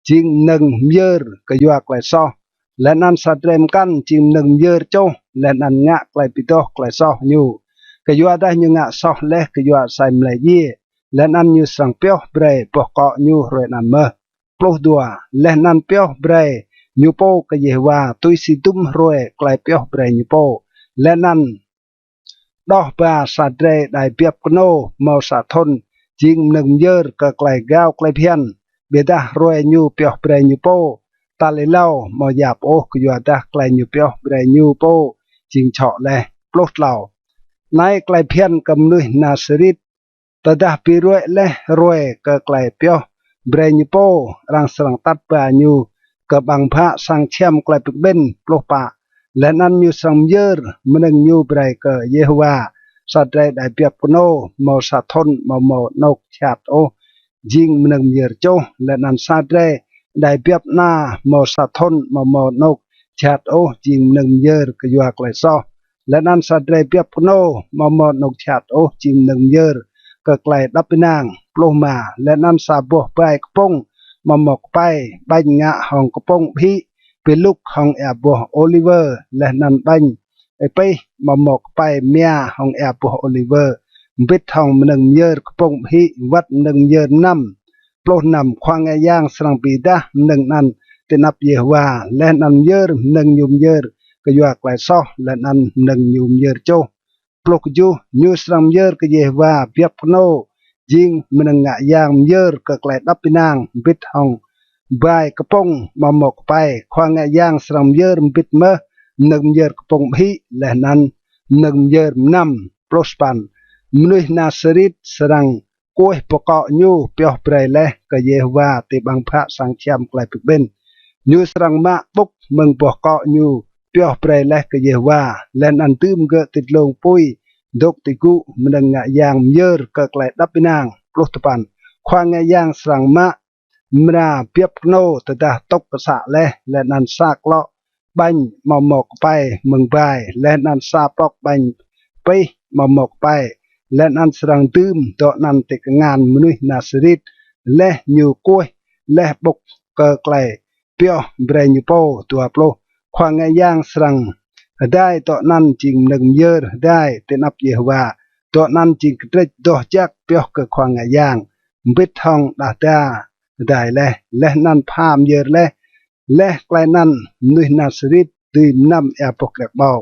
jing mnơ̆ng myơr kyua klei soh, leh anăn sa drei mkăn jing mnơ̆ng myơr čuh, leh anăn ngă klei bi doh klei soh ñu, kyuadah ñu ngă soh leh kyua asei mlei djiê, leh anăn ñu srăng pioh brei boh kŏ ñu hruê anăn mơh. Pluh dua. Leh anăn pioh brei ñu pô kơ Yêhôwa tui si dŭm hruê klei pioh brei ñu pô, leh anăn đoh ba sa drei êđai biăp knô mâo sa thŭn jing mnơ̆ng myơr kơ klei gao klei bhiăn. Ƀiădah hruê ñu pioh brei ñu pô tal êlâo amâo yap ôh kyuadah klei ñu pioh brei ñu pô jing čhŏ leh. Pluh tlâo. Anei klei bhiăn kơ mnuih Nasarit. Tơdah bi ruê̆ leh hruê kơ klei pioh brei ñu pô, arăng srăng atăt ba ñu kơ ƀăng bhă sang čhiăm klei bi kƀĭn. Pluh pă. Leh anăn ñu srăng myơr mnơ̆ng ñu brei kơ Yêhôwa sa drei êđai biăp knô mâo sa thŭn amâo mâo anôk jhat ôh, jing mnơ̆ng myơr čuh, leh anăn sa drei êđai biăp ana mâo sa thŭn amâo mâo anôk jhat ôh, jing mnơ̆ng myơr kyua klei soh, leh anăn sa drei biăp knô amâo mâo anôk jhat ôh, jing mnơ̆ng myơr kơ klei êđăp ênang. Pluh êma. Leh anăn sa boh bai kpŭng amâo mâo kpei, ƀañ ngă hŏng kpŭng ƀhĭ, bi lŭk hŏng êa boh ôliwơ, leh anăn ƀañ êpih amâo mâo kpei mia hŏng êa boh ôliwơ, mbĭt hŏng mnơ̆ng myơr kpŭng ƀhĭ wăt mnơ̆ng myơr mnăm. Pluh năm. Khua Ngă Yang srăng bi êdah mnơ̆ng anăn ti anăp Yêhôwa, leh anăn myơr mnơ̆ng ñu myơr kyua klei soh, leh anăn mnơ̆ng ñu myơr čuh. Pluh kjuh. Ñu srăng myơr kơ Yêhôwa biăp knô, jing mnơ̆ng ngă yang myơr kơ klei êđăp ênang, mbĭt hŏng bai kpŭng amâo mâo kpei. Khua Ngă Yang srăng myơr mbĭt mơh mnơ̆ng myơr kpŭng ƀhĭ, leh anăn mnơ̆ng myơr mnăm. Pluh sa păn. Mnuih Nasarit srăng kuih boh kŏ ñu pioh brei leh kơ Yêhôwa ti ƀăng bhă sang čhiăm klei bi kƀĭn. Ñu srăng mă ƀŭk mơ̆ng boh kŏ ñu pioh brei leh kơ Yêhôwa, leh anăn dưm gơ̆ ti dlông pui dôk ti gŭ mnơ̆ng ngă yang myơr kơ klei êđăp ênang. Pluh dua păn. Khua Ngă Yang srăng mă mra biăp knô tơdah tŭk ksă leh, leh anăn sa klŏ ƀañ amâo mâo kpei mơ̆ng bai, leh anăn sa plŏk ƀañ pih amâo mâo kpei, leh anăn srăng dưm dŏ anăn ti kngan mnuih Nasarit, leh ñu kuih leh ƀŭk kơ klei pioh brei ñu pô. Dua pluh. Khua Ngă Yang srăng hdai dŏ anăn, jing mnơ̆ng myơr hdai ti anăp Yêhôwa. Dŏ anăn jing kdrêč doh jăk pioh kơ Khua Ngă Yang, mbĭt hŏng đah da hdai leh, leh anăn pha myơr leh. Leh klei anăn mnuih Nasarit dưi mnăm êa boh kriăk ƀâo.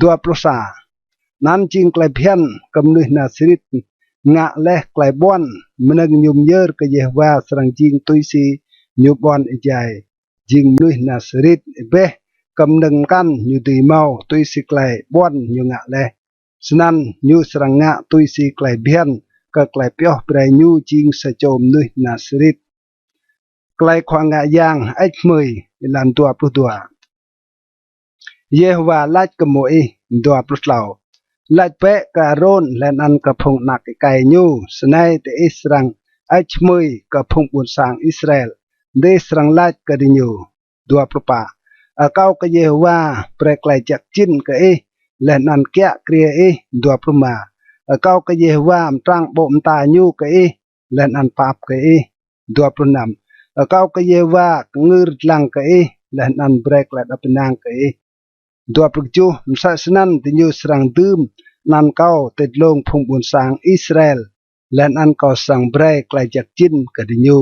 Dua pluh sa. Anăn jing klei bhiăn kơ mnuih Nasarit ngă leh klei ƀuăn. Mnơ̆ng ñu myơr kơ Yêhôwa srăng jing tui si ñu ƀuăn êjai jing mnuih Nasarit, êbeh kơ mnơ̆ng mkăn ñu dưi mâo tui si klei ƀuăn ñu ngă leh. Snăn ñu srăng ngă tui si klei bhiăn kơ klei pioh brei ñu jing sa čô mnuih Nasarit. Klei Khua Ngă Yang hơêč hmưi. Êlan dua pluh dua. Yêhôwa lač kơ Môis. Dua pluh tlâo. Lač bĕ kơ Arôn leh anăn kơ phung anak êkei ñu, snei diih srăng hơêč hmưi kơ phung ƀuôn sang Israel, diih srăng lač kơ diñu. Dua pluh pă. Akâo kơ Yêhôwa brei klei jăk jĭn kơ ih, leh anăn kiă kriê ih. Dua pluh êma. Akâo kơ Yêhôwa mtrang ƀô̆ mta ñu kơ ih, leh anăn pap kơ ih. Dua pluh năm. Akâo kơ Yêhôwa kngưr dlăng kơ ih, leh anăn brei klei êđăp ênang kơ ih. Dua pluh kjuh. Msĕ snăn diñu srăng dưm anăn kâo ti dlông phung ƀuôn sang Israel, leh anăn kâo srăng brei klei jăk jĭn kơ diñu.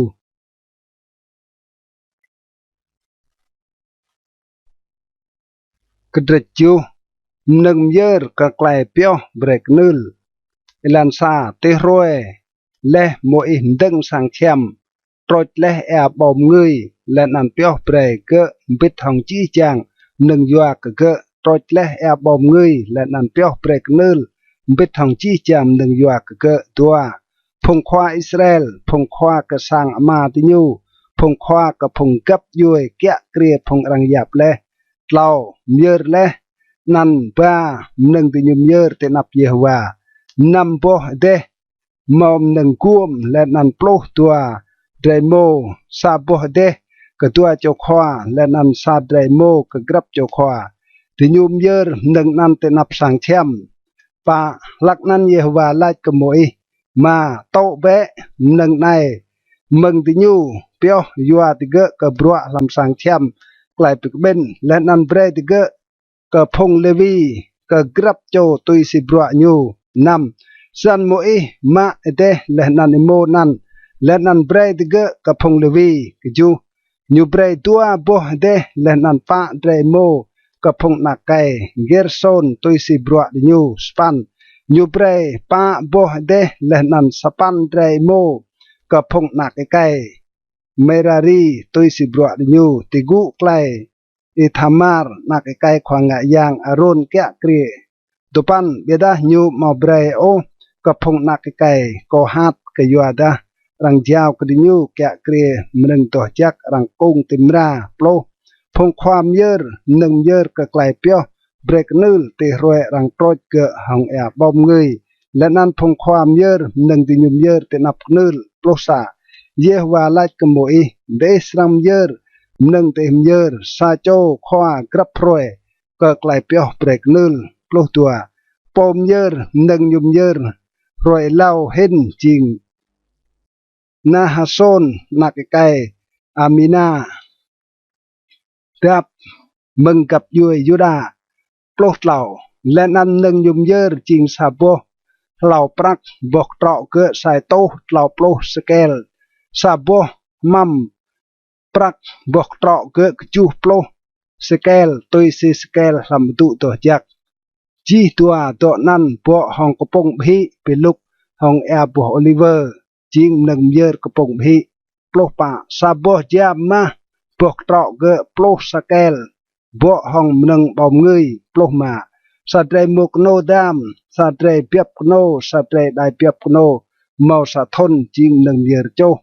Kdrêč kjuh. Mnơ̆ng myơr kơ klei pioh brei knưl. Êlan sa. Ti hruê leh Môis mdơ̆ng sang čhiăm, trôč leh êa ƀâo mngưi, leh anăn pioh brei gơ̆ mbĭt hŏng jih jang mnơ̆ng yua kơ gơ̆. Trôč leh êa ƀâo mngưi, leh anăn pioh brei knưl mbĭt hŏng jih jang mnơ̆ng yua kơ gơ̆. Dua. Phung khua Israel, phung khua kơ sang ama diñu, phung khua kơ phung găp djuê kiă kriê phung arăng yap leh. Tlâo. Myơr leh anăn ba mnơ̆ng diñu myơr ti anăp Yêhôwa: năm boh êdeh mâo mnơ̆ng guôm, leh anăn pluh dua drei êmô, sa boh êdeh kơ dua čô khua, leh anăn sa drei êmô kơ grăp čô khua. Diñu myơr mnơ̆ng anăn ti anăp sang čhiăm. Pă. Hlăk anăn Yêhôwa lač kơ Môis: Êma, tŭ bĕ mnơ̆ng anei mơ̆ng diñu, pioh yua digơ̆ kơ bruă hlăm sang čhiăm klei bi kƀĭn, leh anăn brei digơ̆ kơ phung Lêwi, kơ grăp čô tui si bruă ñu. Năm. Snăn Môis mă êdeh leh anăn êmô anăn, leh anăn brei digơ̆ kơ phung Lêwi. Kjuh. Ñu brei dua boh êdeh leh anăn pă drei êmô kơ phung anak êkei Gersôn tui si bruă diñu. Sa păn. Ñu brei pă boh êdeh leh anăn sa păn drei êmô kơ phung anak êkei Merari tui si bruă diñu, ti gŭ klei Ithamar, anak êkei khua ngă yang Arôn kiă kriê. Dua păn. Ƀiădah ñu amâo brei ôh kơ phung anak êkei Kôhat, kyuadah arăng jao kơ diñu kiă kriê mnơ̆ng doh jăk arăng kông ti mra. Pluh. Phung khua myơr mnơ̆ng myơr kơ klei pioh brei knưl ti hruê arăng trôč gơ̆ hŏng êa ƀâo mngưi, leh anăn phung khua myơr mnơ̆ng diñu myơr ti anăp knưl. Pluh sa. Yêhôwa lač kơ Môis, diih srăng myơr mnơ̆ng diih myơr, sa čô khua grăp hruê, kơ klei pioh brei knưl. Pluh dua. Pô myơr mnơ̆ng ñu myơr hruê êlâo hĭn jing Nahasôn anak êkei Aminadap mơ̆ng găp djuê Yuđa. Pluh tlâo. Leh anăn mnơ̆ng ñu myơr jing sa boh hlâo prăk, boh ktrŏ gơ̆ sa êtuh tlâo pluh sêkel, sa boh hmăm prăk, boh ktrŏ gơ̆ kjuh pluh sêkel, tui si sêkel hlăm adŭ doh jăk. Jih dua dŏ anăn bŏ hŏng kpŭng ƀhĭ bi lŭk hŏng êa boh ôliwơ, jing mnơ̆ng myơr kpŭng ƀhĭ. Pluh pă. Sa boh jia mah, boh ktrŏ gơ̆ pluh sêkel, bŏ hŏng mnơ̆ng ƀâo mngưi. Pluh êma. Sa drei êmô knô dam, sa drei biăp knô, sa drei êđai biăp knô mâo sa thŭn, jing mnơ̆ng myơr čuh.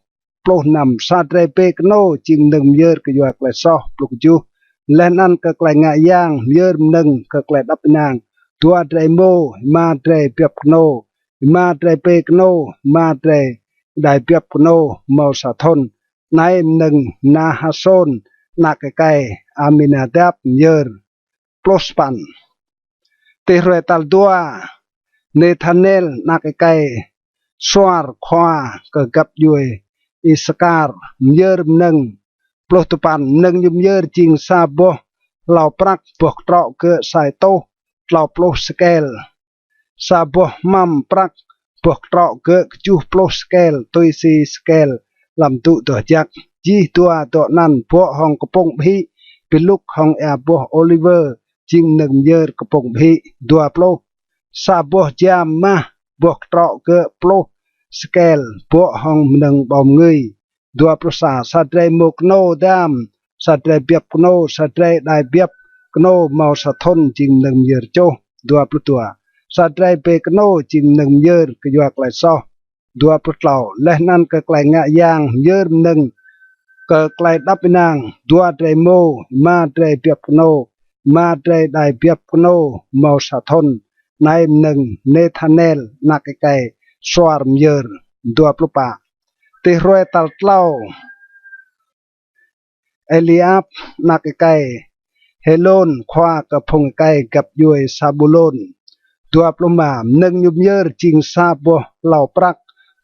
Pluh năm. Sa drei bê knô jing mnơ̆ng myơr kyua klei soh. Pluh kjuh. Leh anăn kơ klei ngă yang myơr mnơ̆ng kơ klei êđăp ênang, dua drei êmô, êma drei biăp knô, êma drei bê knô, êma drei êđai biăp knô mâo sa thŭn. Anei mnơ̆ng Nahasôn anak êkei Aminadap myơr. Pluh sa păn. Ti hruê tal dua, Nêthanel anak êkei Suar khua kơ găp djuê Isakar myơr mnơ̆ng. Pluh dua păn. Mnơ̆ng ñu myơr jing sa boh hlâo prăk, boh ktrŏ gơ̆ sa êtuh tlâo pluh sêkel, sa boh hmăm prăk, boh ktrŏ gơ̆ kjuh pluh sêkel, tui si sêkel hlăm adŭ doh jăk. Jih dua dŏ anăn bŏ hŏng kpŭng ƀhĭ bi lŭk hŏng êa boh ôliwơ, jing mnơ̆ng myơr kpŭng ƀhĭ. Dua pluh. Sa boh jia mah, boh ktrŏ gơ̆ pluh sêkel, bŏ hŏng mnơ̆ng ƀâo mngưi. Dua pluh sa. Sa drei êmô knô dam, sa drei biăp knô, sa drei êđai biăp knô mâo sa thŭn, jing mnơ̆ng myơr čuh. Dua pluh dua. Sa drei bê knô jing mnơ̆ng myơr kyua klei soh. Dua pluh tlâo. Leh anăn kơ klei ngă yang myơr mnơ̆ng kơ klei êđăp ênang, dua drei êmô, êma drei biăp knô, êma drei êđai biăp knô mâo sa thŭn. Anei mnơ̆ng Nêthanel anak êkei Suar myơr. Dua pluh pă. Ti hruê tal tlâo, Êliap anak êkei Hêlôn khua kơ phung êkei găp djuê Sabulôn. Dua pluh êma. Mnơ̆ng ñu myơr jing sa boh hlâo prăk,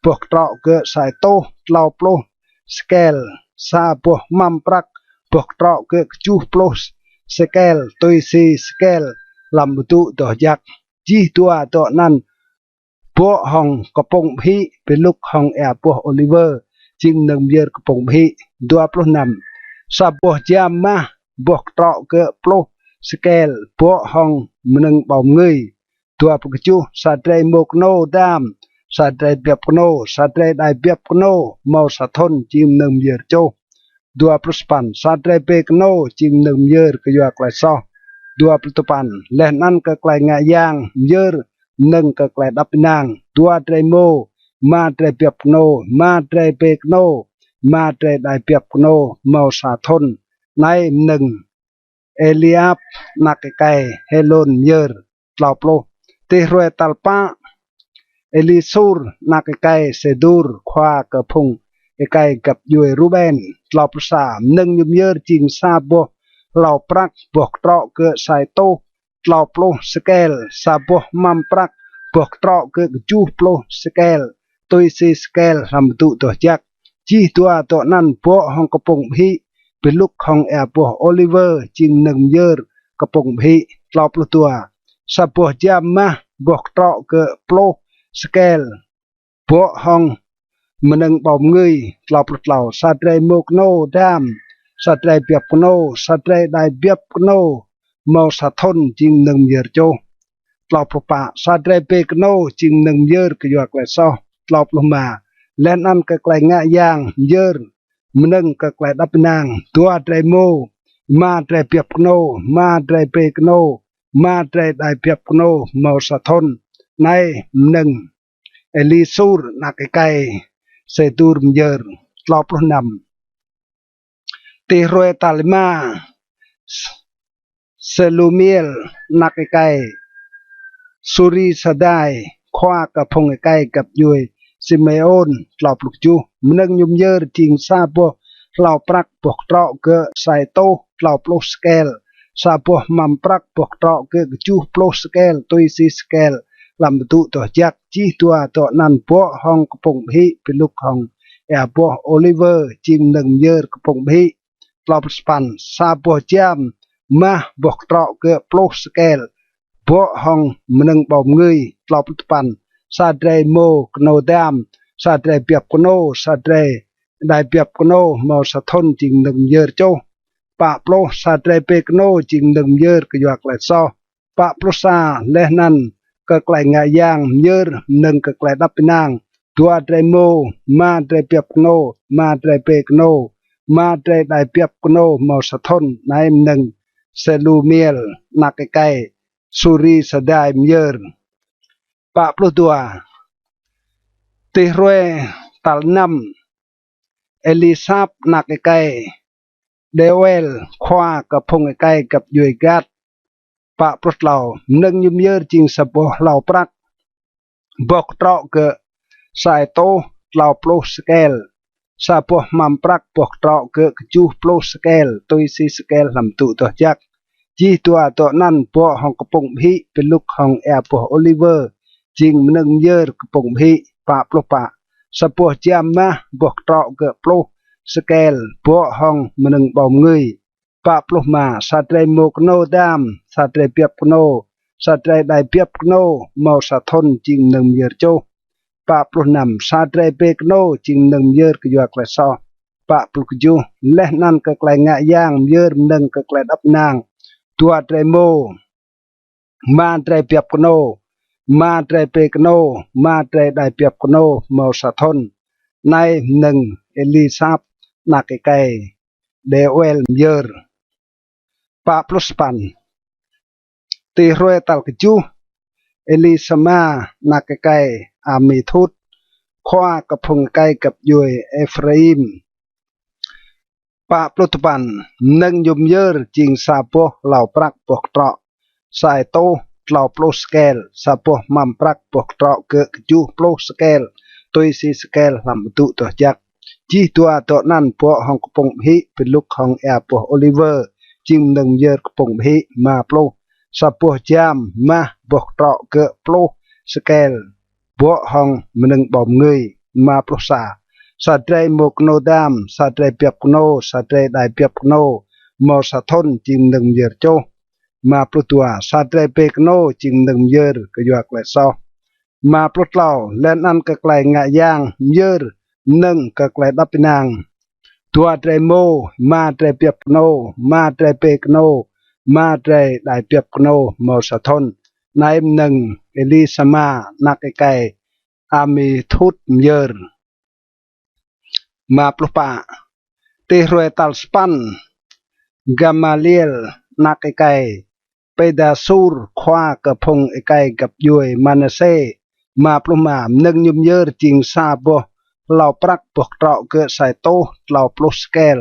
boh ktrŏ gơ̆ sa êtuh tlâo pluh sêkel, sa boh hmăm prăk, boh ktrŏ gơ̆ kjuh pluh sêkel, tui si sêkel hlăm adŭ doh jăk. Jih dua dŏ anăn bŏ hŏng kpŭng ƀhĭ bi lŭk hŏng êa boh ôliwơ, jing mnơ̆ng myơr kpŭng ƀhĭ. Dua pluh năm. Sa boh jia mah, boh ktrŏ gơ̆ pluh sêkel, bŏ hŏng mnơ̆ng ƀâo mngưi. Dua pluh kjuh. Sa drei êmô knô dam, sa drei biăp knô, sa drei êđai biăp knô mâo sa thŭn, jing mnơ̆ng myơr čuh. Dua pluh sa păn. Sa drei bê knô jing mnơ̆ng myơr kyua klei soh. Dua pluh dua păn. Leh anăn kơ klei ngă yang myơr mnơ̆ng kơ klei êđăp ênang, dua drei êmô, êma drei biăp knô, êma drei bê knô, êma drei êđai biăp knô mâo sa thŭn. Anei mnơ̆ng Êliap anak êkei Hêlôn myơr. Tlâo pluh. Ti hruê tal pă, Êlisur anak êkei Sêdur khua kơ phung êkei găp djuê Ruben. Tlâo pluh sa. Mnơ̆ng ñu myơr jing sa boh hlâo prăk, boh ktrŏ gơ̆ sa êtuh tlâo pluh sêkel, sa boh hmăm prăk, boh ktrŏ gơ̆ kjuh pluh sêkel, tui si sêkel hlăm adŭ doh jăk. Jih dua dŏ anăn bŏ hŏng kpŭng ƀhĭ bi lŭk hŏng êa boh ôliwơ, jing mnơ̆ng myơr kpŭng ƀhĭ. Tlâo pluh dua. Sa boh jia mah, boh ktrŏ gơ̆ pluh sêkel, bŏ hŏng mnơ̆ng ƀâo mngưi. Tlâo pluh tlâo. Sa drei êmô knô dam, sa drei biăp knô, sa drei êđai biăp knô mâo sa thŭn, jing mnơ̆ng myơr čuh. Tlâo pluh pă. Sa drei bê knô jing mnơ̆ng myơr kyua klei soh. Tlâo pluh êma. Leh anăn kơ klei ngă yang myơr mnơ̆ng kơ klei êđăp ênang, dua drei êmô, êma drei biăp knô, êma drei bê knô, êma drei êđai biăp knô mâo sa thŭn. Anei mnơ̆ng Êlisur anak êkei Sêdur myơr. Tlâo pluh năm. Ti hruê tal êma, Selumiêl anak êkei Surisadai, khua kơ phung êkei găp djuê Simêôn. Tlâo pluh kjuh. Mnơ̆ng ñu myơr jing sa boh hlâo prăk boh ktrŏ gơ̆ sa êtuh tlâo pluh sêkel, sa boh hmăm prăk boh ktrŏ gơ̆ kjuh pluh sêkel, tui si sêkel hlăm adŭ doh jăk. Jih dua dŏ anăn bŏ hŏng kpŭng ƀhĭ bi lŭk hŏng êa boh ôliwơ, jing mnơ̆ng myơr kpŭng ƀhĭ. Tlâo pluh sa păn. Sa boh jam mah boh ktrŏ gơ̆ pluh sêkel, bŏ hŏng mnơ̆ng ƀâo mngưi. Tlâo pluh dua păn. Sa drei êmô knô dam, sa drei biăp knô, sa drei êđai biăp knô mâo sa thŭn, jing mnơ̆ng myơr čuh. Pă pluh. Sa drei bê knô, jing mnơ̆ng myơr kyua klei soh. Pă pluh sa. Leh anăn kơ klei ngă yang myơr mnơ̆ng kơ klei êđăp ênang, dua drei êmô, êma drei biăp knô, êma drei bê knô, êma drei êđai biăp knô mâo sa thŭn, anei mnơ̆ng Selumiêl anak êkei Surisadai myơr. Pă pluh dua. Ti hruê tal năm, Êlisap anak êkei Đêuel, khua kơ phung êkei găp djuê Gat. Pă pluh tlâo. Mnơ̆ng ñu myơr jing sa boh hlâo prăk boh ktrŏ gơ̆ sa êtuh tlâo pluh sêkel, sa boh hmăm prăk boh ktrŏ gơ̆ kjuh pluh sêkel, tui si sêkel hlăm adŭ doh jăk. Jih dua dŏ anăn bŏ hŏng kpŭng ƀhĭ bi lŭk hŏng êa boh ôliwơ, jing mnơ̆ng myơr kpŭng ƀhĭ. Pă pluh pă. Sa boh jam mah boh ktrŏ gơ̆ pluh sêkel, bŏ hŏng mnơ̆ng ƀâo mngưi. Pă pluh êma. Sa drei êmô knô dam, sa drei biăp knô, sa drei êđai biăp knô mâo sa thŭn, jing mnơ̆ng myơr čuh. Pă pluh năm. Sa drei bê knô, jing mnơ̆ng myơr kyua klei soh. Pă pluh kjuh. Leh anăn kơ klei ngă yang myơr mnơ̆ng kơ klei êđăp ênang, dua drei êmô, êma drei biăp knô, êma drei bê knô, êma drei êđai biăp knô mâo sa thŭn, anei mnơ̆ng Êlisap anak êkei Đêuel myơr. Pă pluh sa păn. Ti hruê tal kjuh, Êlisama anak êkei Amithud, khua kơ phung êkei găp djuê Êphraim. Pă pluh dua păn. Mnơ̆ng ñu myơr jing sa boh hlâo prăk boh ktrŏ sa êtuh tlâo pluh sêkel, sa boh hmăm prăk boh ktrŏ gơ̆ kjuh pluh sêkel, tui si sêkel hlăm adŭ doh jăk. Jih dua dŏ anăn bŏ hŏng kpŭng ƀhĭ bi lŭk hŏng êa boh ôliwơ, jing mnơ̆ng myơr kpŭng ƀhĭ. Êma pluh. Sa boh jam mah boh ktrŏ gơ̆ pluh sêkel, bŏ hŏng mnơ̆ng ƀâo mngưi. Êma pluh sa. Sa drei êmô knô dam, sa drei biăp knô, sa drei êđai biăp knô mâo sa thŭn, jing mnơ̆ng myơr čuh. Êma pluh dua. Sa drei bê knô, jing mnơ̆ng myơr kyua klei soh. Êma pluh tlâo. Leh anăn kơ klei ngă yang myơr mnơ̆ng kơ klei êđăp ênang, dua drei êmô, êma drei biăp knô, êma drei bê knô, êma drei êđai biăp knô mâo sa thŭn, anei mnơ̆ng Êlisama anak êkei Amithud myơr. Êma pluh pă. Ti hruê tal sa păn, Gamaliel anak êkei Pêdasur, khua kơ phung êkei găp djuê Manasê. Êma pluh êma. Mnơ̆ng ñu myơr jing sa boh hlâo prăk boh ktrŏ gơ̆ sa êtuh tlâo pluh sêkel,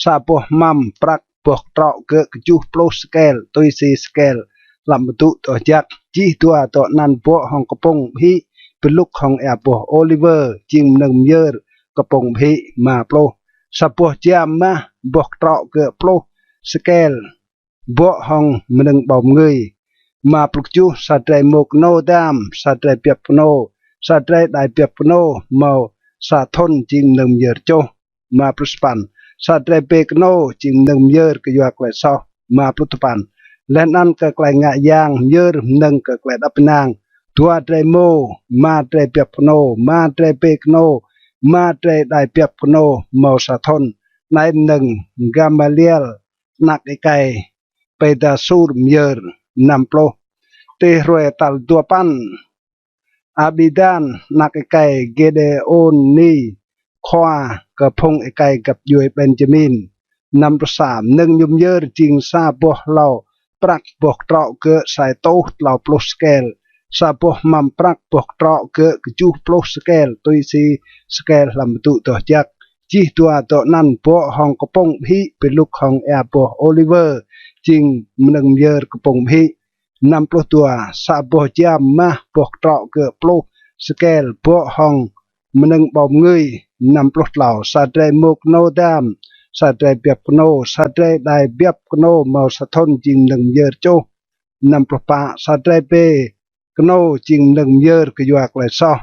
sa boh hmăm prăk boh ktrŏ gơ̆ kjuh pluh sêkel, tui si sêkel hlăm adŭ doh jăk. Jih dua dŏ anăn bŏ hŏng kpŭng ƀhĭ bi lŭk hŏng êa boh ôliwơ, jing mnơ̆ng myơr kpŭng ƀhĭ. Êma pluh. Sa boh jam mah boh ktrŏ gơ̆ pluh sêkel, bŏ hŏng mnơ̆ng ƀâo mngưi. Êma pluh kjuh. Sa drei êmô knô dam, sa drei biăp knô, sa drei êđai biăp knô mâo sa thŭn, jing mnơ̆ng myơr čuh. Êma pluh sa păn. Sa drei bê knô, jing mnơ̆ng myơr kyua klei soh. Êma pluh dua păn. Leh anăn kơ klei ngă yang myơr mnơ̆ng kơ klei êđăp ênang, dua drei êmô, êma drei biăp knô, êma drei bê knô, êma drei êđai biăp knô mâo sa thŭn, anei mnơ̆ng Gamaliel anak êkei Pêdasur myơr. Năm pluh. Ti hruê tal dua păn, Abidan anak êkei Gêđêôni, khua kơ phung êkei găp djuê Benjamin. Năm pluh sa. Mnơ̆ng ñu myơr jing sa boh hlâo prăk boh ktrŏ gơ̆ sa êtuh tlâo pluh sêkel, sa boh hmăm prăk boh ktrŏ gơ̆ kjuh pluh sêkel, tui si sêkel hlăm adŭ doh jăk. Jih dua dŏ anăn bŏ hŏng kpŭng ƀhĭ bi lŭk hŏng êa boh ôliwơ, jing mnơ̆ng myơr kpŭng ƀhĭ. Năm pluh dua, sa boh jam mah boh ktrŏ gơ̆ pluh sêkel bŏ hŏng mnơ̆ng ƀâo mngưi. Năm pluh tlâo, sa drei êmô knô dam, sa drei biăp knô, sa drei êđai biăp knô mâo sa thŭn jing mnơ̆ng myơr čuh. Năm pluh pă, sa drei bê knô jing mnơ̆ng myơr kyua klei soh.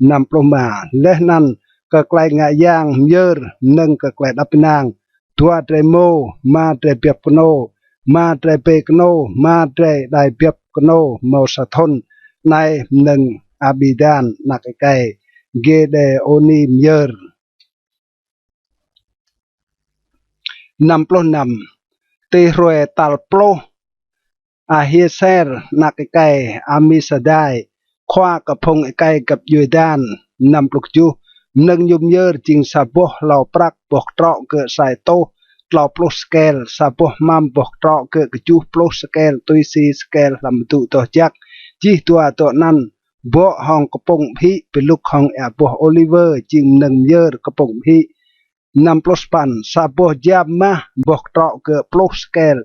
Năm pluh êma, leh anăn kơ klei ngă yang myơr mnơ̆ng kơ klei êđăp ênang, dua drei êmô, êma drei biăp knô, êma drei bê knô, êma drei êđai biăp knô mâo sa thŭn, anei mnơ̆ng Abidan anak êkei Gêđêôni myơr. Năm pluh năm, ti hruê tal pluh, Ahieser anak êkei Amisadai, khua kơ phung êkei găp djuê Dan. Năm pluh kjuh, mnơ̆ng ñu myơr jing sa boh hlâo prăk boh ktrŏ gơ̆ sa êtuh tlâo pluh sêkel, sa boh hmăm boh ktrŏ gơ̆ kjuh pluh sêkel tui si sêkel hlăm adŭ doh jăk. Jih dua dŏ anăn bŏ hŏng kpŭng ƀhĭ bi lŭk hŏng êa boh ôliwơ, jing mnơ̆ng myơr kpŭng ƀhĭ. Năm pluh sa păn, sa boh jam mah boh ktrŏ gơ̆ pluh sêkel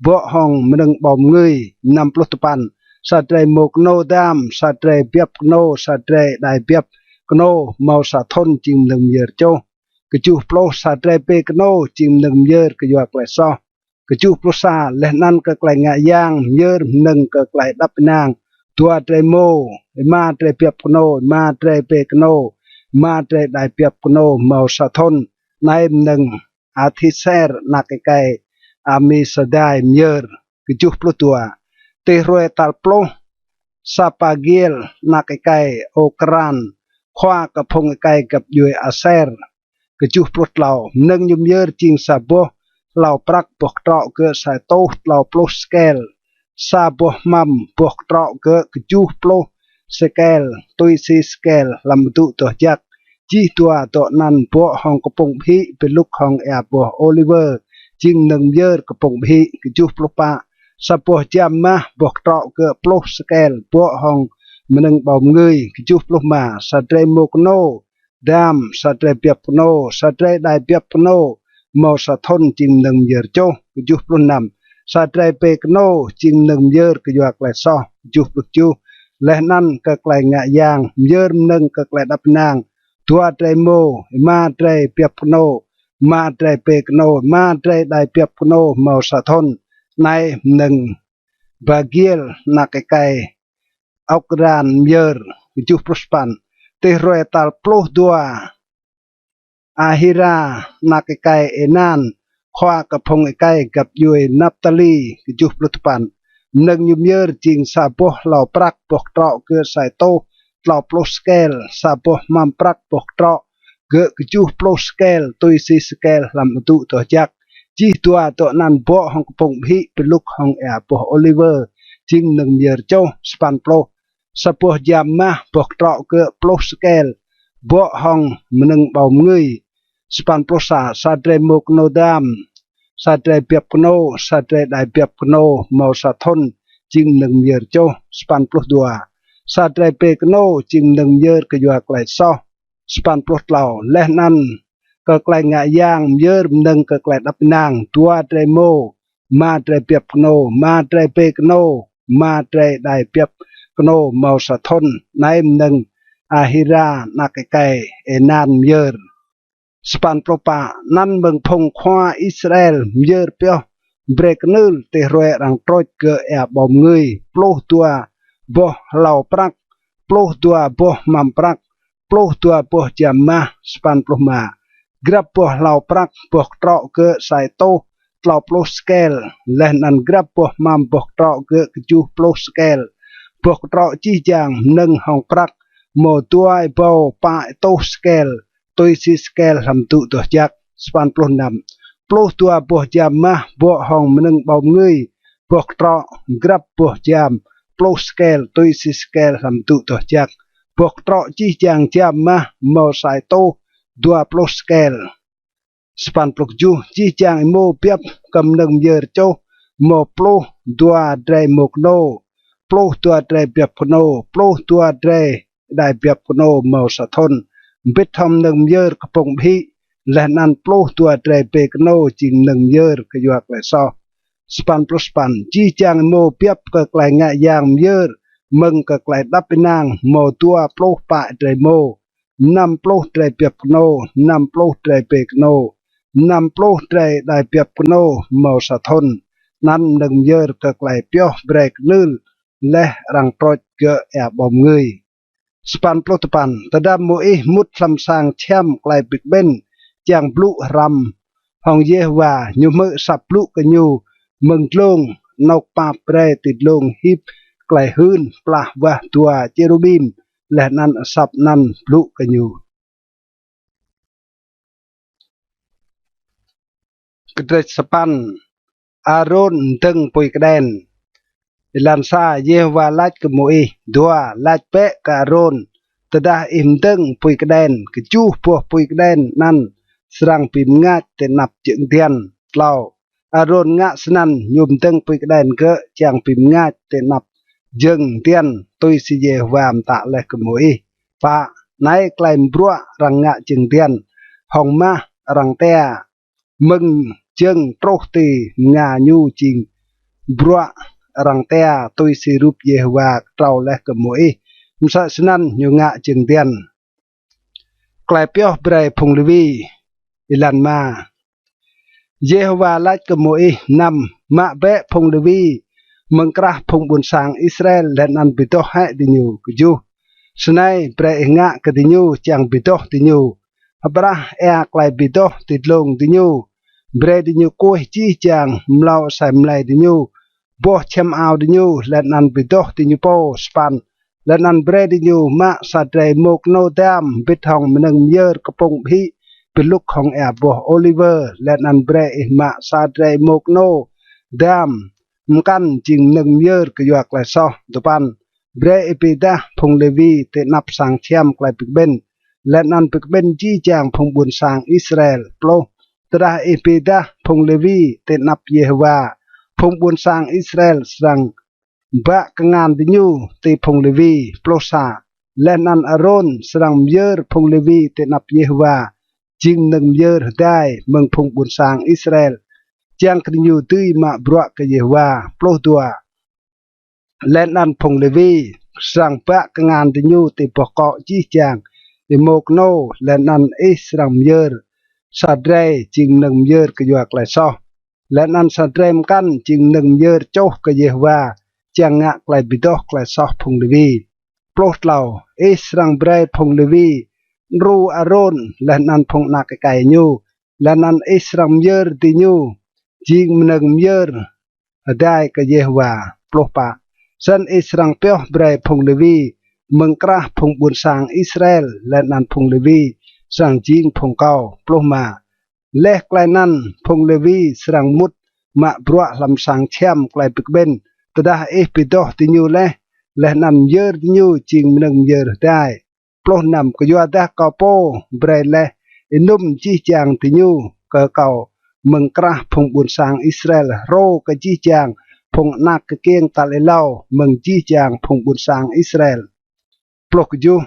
bŏ hŏng mnơ̆ng ƀâo mngưi. Năm pluh dua păn, sa drei êmô knô dam, sa drei biăp knô, sa drei êđai biăp knô mâo sa thŭn jing mnơ̆ng myơr čuh. Kjuh pluh, sa drei bê knô jing mnơ̆ng myơr kyua klei soh. Kjuh pluh sa, leh anăn kơ klei ngă yang myơr mnơ̆ng kơ klei êđăp ênang, dua drei êmô, êma drei biăp knô, êma drei bê knô, êma drei êđai biăp knô mâo sa thŭn, anei mnơ̆ng Ahieser anak êkei Amisadai myơr. Kjuh pluh dua, ti hruê tal pluh, Sapagiel anak êkei Ôkran, khua kơ phung êkei găp djuê Aser. Kjuh pluh tlâo, mnơ̆ng ñu myơr jing sa boh hlâo prăk boh ktrŏ gơ̆ sa êtuh tlâo pluh sêkel, sa boh hmăm boh ktrŏ gơ̆ kjuh pluh sêkel tui si sêkel hlăm adŭ doh jăk. Jih dua dŏ anăn bŏ hŏng kpŭng ƀhĭ bi lŭk hŏng êa boh ôliwơ, jing mnơ̆ng myơr kpŭng ƀhĭ. Kjuh pluh pă, sa boh jam mah boh ktrŏ gơ̆ pluh sêkel bŏ hŏng mnơ̆ng ƀâo mngưi. Kjuh pluh êma, sa drei êmô knô dam, sa drei biăp knô, sa drei êđai biăp knô mâo sa thŭn jing mnơ̆ng myơr čuh. Kjuh pluh năm, sa drei bê knô jing mnơ̆ng myơr kyua klei soh. Kjuh pluh kjuh, leh anăn kơ klei ngă yang myơr mnơ̆ng kơ klei êđăp ênang, dua drei êmô, êma drei biăp knô, êma drei bê knô, êma drei êđai biăp knô mâo sa thŭn, anei mnơ̆ng Pagiel anak êkei Ôkran myơr. Kjuh pluh sa păn, ti hruê tal pluh dua, Ahira anak êkei Ênan, khua kơ phung êkei găp djuê Naptali. Kjuh pluh dua păn, mnơ̆ng ñu myơr jing sa boh hlâo prăk boh ktrŏ gơ̆ sa êtuh tlâo pluh sêkel, sa boh hmăm prăk boh ktrŏ gơ̆ kjuh pluh sêkel tui si sêkel hlăm adŭ doh jăk. Jih dua dŏ anăn bŏ hŏng kpŭng ƀhĭ bi lŭk hŏng êa boh ôliwơ, jing mnơ̆ng myơr čuh. Sa păn pluh, sa boh jam mah boh ktrŏ gơ̆ pluh sêkel bŏ hŏng mnơ̆ng ƀâo mngưi. Sa păn pluh sa, sa drei êmô knô dam, sa drei biăp knô, sa drei êđai biăp knô mâo sa thŭn jing mnơ̆ng myơr čuh. Sa păn pluh dua, sa drei bê knô jing mnơ̆ng myơr kyua klei soh. Sa păn pluh tlâo, leh anăn kơ klei ngă yang myơr mnơ̆ng kơ klei êđăp ênang, dua drei êmô, êma drei biăp knô, êma drei bê knô, êma drei êđai biăp knô mâo sa thŭn, anei mnơ̆ng Ahira anak êkei Ênan myơr. Sa păn pluh pă, anăn mơ̆ng phung khua Israel myơr pioh brei knưl ti hruê arăng trôč gơ̆ êa ƀâo mngưi, pluh dua boh hlâo prăk, pluh dua boh hmăm prăk, pluh dua boh jam mah. Sa păn pluh êma, grăp boh hlâo prăk boh ktrŏ gơ̆ sa êtuh tlâo pluh sêkel, leh anăn grăp boh hmăm boh ktrŏ gơ̆ kjuh pluh sêkel. Boh ktrŏ jih jang mnơ̆ng hŏng prăk mâo dua êbâo pă êtuh sêkel tui si sêkel hlăm adŭ doh jăk. Sa păn pluh năm, pluh dua boh jam mah bŏ hŏng mnơ̆ng ƀâo mngưi, boh ktrŏ grăp boh jam pluh sêkel tui si sêkel hlăm adŭ doh jăk. Boh ktrŏ jih jang jam mah mâo sa êtuh dua pluh sêkel. Sa păn pluh kjuh, jih jang êmô biăp kơ mnơ̆ng myơr čuh mâo pluh dua drei êmô knô, pluh dua drei biăp knô, pluh dua drei êđai biăp knô mâo sa thŭn, mbĭt hŏng mnơ̆ng myơr kpŭng ƀhĭ, leh anăn pluh dua drei bê knô jing mnơ̆ng myơr kyua klei soh. Sa păn pluh sa păn, jih jang êmô biăp kơ klei ngă yang myơr mơ̆ng kơ klei êđăp ênang mâo dua pluh pă drei êmô, năm pluh drei biăp knô, năm pluh drei bê knô, năm pluh drei đai biăp knô mâo sa thŭn. Anăn mnơ̆ng myơr kơ klei pioh brei knưl leh arăng trôč gơ̆ êa ƀâo mngưi. Sa păn pluh dua păn, tơdah Môis mŭt hlăm sang čhiăm klei bi kƀĭn čiăng blŭ hrăm hŏng Yêhôwa, ñu hmư̆ asăp blŭ kơ ñu mơ̆ng dlông anôk pap brei ti dlông hip klei hưn plah wah dua čêrubim, leh anăn asăp anăn blŭ kơ ñu. Kdrêč sa păn, Arôn mdơ̆ng pui kđen. Êlan sa, Yêhôwa lač kơ Môis: Dua, lač bĕ kơ Arôn: Tơdah ih mdơ̆ng pui kđen, kjuh boh pui kđen anăn srăng bi mngač ti anăp jơ̆ng diăn. Tlâo, Arôn ngă snăn, ñu mdơ̆ng pui kđen gơ̆ čiăng bi mngač ti anăp jơ̆ng diăn, tui si Yêhôwa mtă leh kơ Môis. Pă, anei klei mbruă arăng ngă jơ̆ng diăn hŏng mah arăng tia mơ̆ng jơ̆ng truh ti mnga ñu jing bruă arăng tia tui si rup Yêhôwa ktrâo leh kơ Môis, msĕ snăn ñu ngă jơ̆ng diăn. Klei pioh brei phung Lêwi. Êlan êma, Yêhôwa lač kơ Môis: Năm, mă bĕ phung Lêwi mơ̆ng krah phung ƀuôn sang Israel leh anăn bi doh hĕ diñu. Kjuh, snei brei ih ngă kơ diñu čiăng bi doh diñu: hƀrah êa klei bi doh ti dlông diñu, brei diñu kuih jih jang mlâo asei mlei diñu, boh čhiăm ao diñu, leh anăn bi doh diñu pô. Sa păn, leh anăn brei diñu mă sa drei êmô knô dam mbĭt hŏng mnơ̆ng myơr kpŭng ƀhĭ bi lŭk hŏng êa boh ôliwơ, leh anăn brei ih mă sa drei êmô knô dam mkăn jing mnơ̆ng myơr kyua klei soh. Dua păn, brei ih bi êdah phung Lêwi ti anăp sang čhiăm klei bi kƀĭn, leh anăn bi kƀĭn jih jang phung ƀuôn sang Israel. Pluh, tơdah ih bi êdah phung Lêwi ti anăp Yêhôwa, phung ƀuôn sang Israel srăng bă kngan diñu ti phung Lêwi. Pluh sa, leh anăn Arôn srăng myơr phung Lêwi ti anăp Yêhôwa jing mnơ̆ng myơr hdai mơ̆ng phung ƀuôn sang Israel, čiăng kơ diñu dưi mă bruă kơ Yêhôwa. Pluh dua, leh anăn phung Lêwi srăng bă kngan diñu ti boh kŏ jih jang êmô knô, leh anăn ih srăng myơr sa drei jing mnơ̆ng myơr kyua klei soh, leh anăn sa drei mkăn jing mnơ̆ng myơr čuh kơ Yêhôwa čiăng ngă klei bi doh klei soh phung Lêwi. Pluh tlâo, ih srăng brei phung Lêwi đru Arôn leh anăn phung anak êkei ñu, leh anăn ih srăng myơr diñu jing mnơ̆ng myơr hdai kơ Yêhôwa. Pluh pă, snăn ih srăng pioh brei phung Lêwi mơ̆ng krah phung ƀuôn sang Israel, leh anăn phung Lêwi srăng jing phung kâo. Pluh êma, leh klei anăn phung Lêwi srăng mŭt mă bruă hlăm sang čhiăm klei bi kƀĭn, tơdah ih bi doh diñu leh, leh anăn myơr diñu jing mnơ̆ng myơr hdai. Pluh năm, kyuadah kâo pô brei leh ênŭm jih jang diñu kơ kâo mơ̆ng krah phung ƀuôn sang Israel hrô kơ jih jang phung anak kkiêng tal êlâo mơ̆ng jih jang phung ƀuôn sang Israel. Pluh kjuh,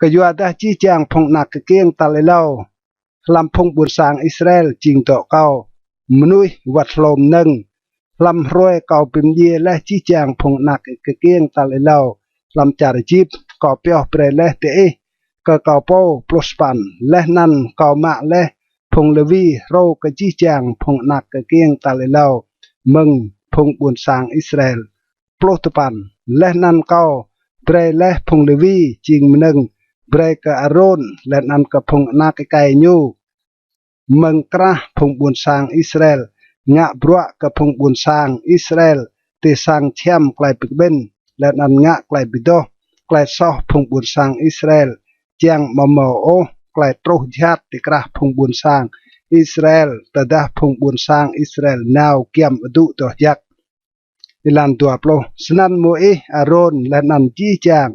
kyuadah jih jang phung anak kkiêng tal êlâo hlăm phung ƀuôn sang Israel jing dŏ kâo, mnuih wăt hlô mnơ̆ng. Hlăm hruê kâo bi mdjiê leh jih jang phung anak kkiêng tal êlâo hlăm čar Êjip, kâo pioh brei leh diih kơ kâo pô. Pluh sa păn, leh anăn kâo mă leh phung Lêwi hrô kơ jih jang phung anak kkiêng tal êlâo mơ̆ng phung ƀuôn sang Israel. Pluh dua păn, leh anăn kâo brei leh phung Lêwi jing mnơ̆ng brei kơ Arôn leh anăn kơ phung anak êkei ñu mơ̆ng krah phung ƀuôn sang Israel ngă bruă kơ phung ƀuôn sang Israel ti sang čhiăm klei bi kƀĭn, leh anăn ngă klei bi doh klei soh phung ƀuôn sang Israel, čiăng amâo mâo ôh klei truh jhat ti krah phung ƀuôn sang Israel tơdah phung ƀuôn sang Israel nao giăm adŭ doh jăk. Êlan dua pluh, snăn Môis, Arôn leh anăn jih jang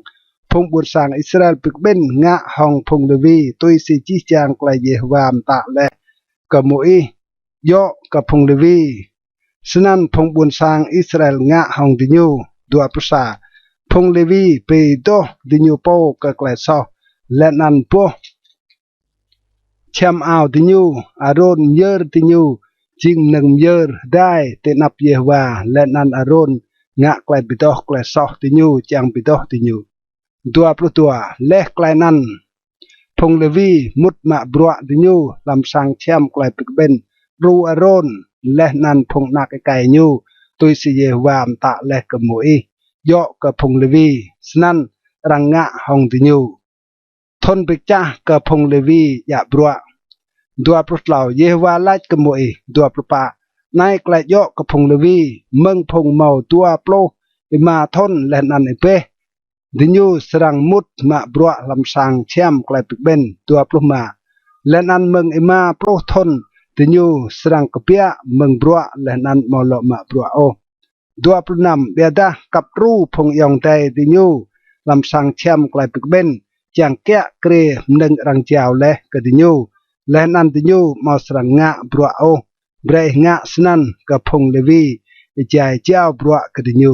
phung ƀuôn sang Israel bi kƀĭn ngă hŏng phung Lêwi tui si jih jang klei Yêhôwa mtă leh kơ Môis djŏ kơ phung Lêwi. Snăn phung ƀuôn sang Israel ngă hŏng diñu. Dua pluh sa, phung Lêwi bi doh diñu pô kơ klei soh, leh anăn boh čhiăm ao diñu, Arôn myơr diñu jing mnơ̆ng myơr hdai ti anăp Yêhôwa, leh anăn Arôn ngă klei bi doh klei soh diñu čiăng bi doh diñu. Dua pluh dua. Leh klei anăn phung Lêwi mŭt mă bruă diñu hlăm sang čhiăm klei bi kƀĭn đru Arôn leh anăn phung anak êkei ñu, tui si Yêhôwa mtă leh kơ Môis, djŏ kơ phung Lêwi, snăn arăng ngă hŏng diñu. Thŭn bi kčah kơ phung Lêwi djă bruă. Dua pluh tlâo. Yêhôwa lač kơ Môis. Dua pluh pă. Anei klei djŏ kơ phung Lêwi: mơ̆ng phung mâo dua pluh êma thŭn leh anăn êbeh, diñu srăng mŭt mă bruă hlăm sang čhiăm klei bi kƀĭn. Dua pluh êma. Leh anăn mơ̆ng êma pluh thŭn diñu srăng kbiă mơ̆ng bruă leh anăn amâo lŏ mă bruă ôh. Dua pluh năm. Ƀiădah kăp đru phung ayŏng adei diñu hlăm sang čhiăm klei bi kƀĭn, čiăng kiă kriê mnơ̆ng arăng jao leh kơ diñu, leh anăn diñu amâo srăng ngă bruă ôh. Brei ih ngă snăn kơ phung Lêwi êjai jao bruă kơ diñu.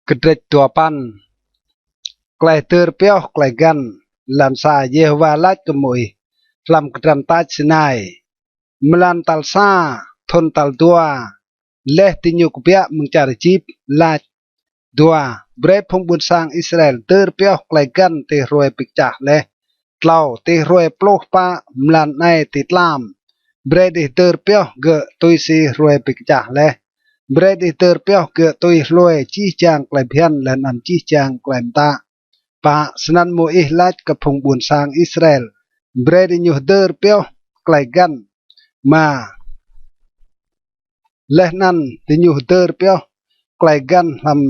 Kdrêč dua păn. Klei hdơr pioh klei găn. Êlan sa. Yêhôwa lač kơ Môis hlăm kdrăn tač Sinai: Mlan tal sa, thŭn tal dua, leh diñu kbiă mơ̆ng čar Êjip, lač: Dua. Brei phung ƀuôn sang Israel hdơr pioh klei găn ti hruê bi kčah leh. Tlâo. Ti hruê pluh pă mlan anei ti tlam, brei diih hdơr pioh gơ̆ tui si hruê bi kčah leh. Brei diih hdơr pioh gơ̆ tui hlue jih jang klei bhiăn leh anăn jih jang klei mtă. Pă. Snăn Môis lač kơ phung ƀuôn sang Israel, brei diñu hdơr pioh klei găn. Êma. Leh anăn diñu hdơr pioh klei găn hlăm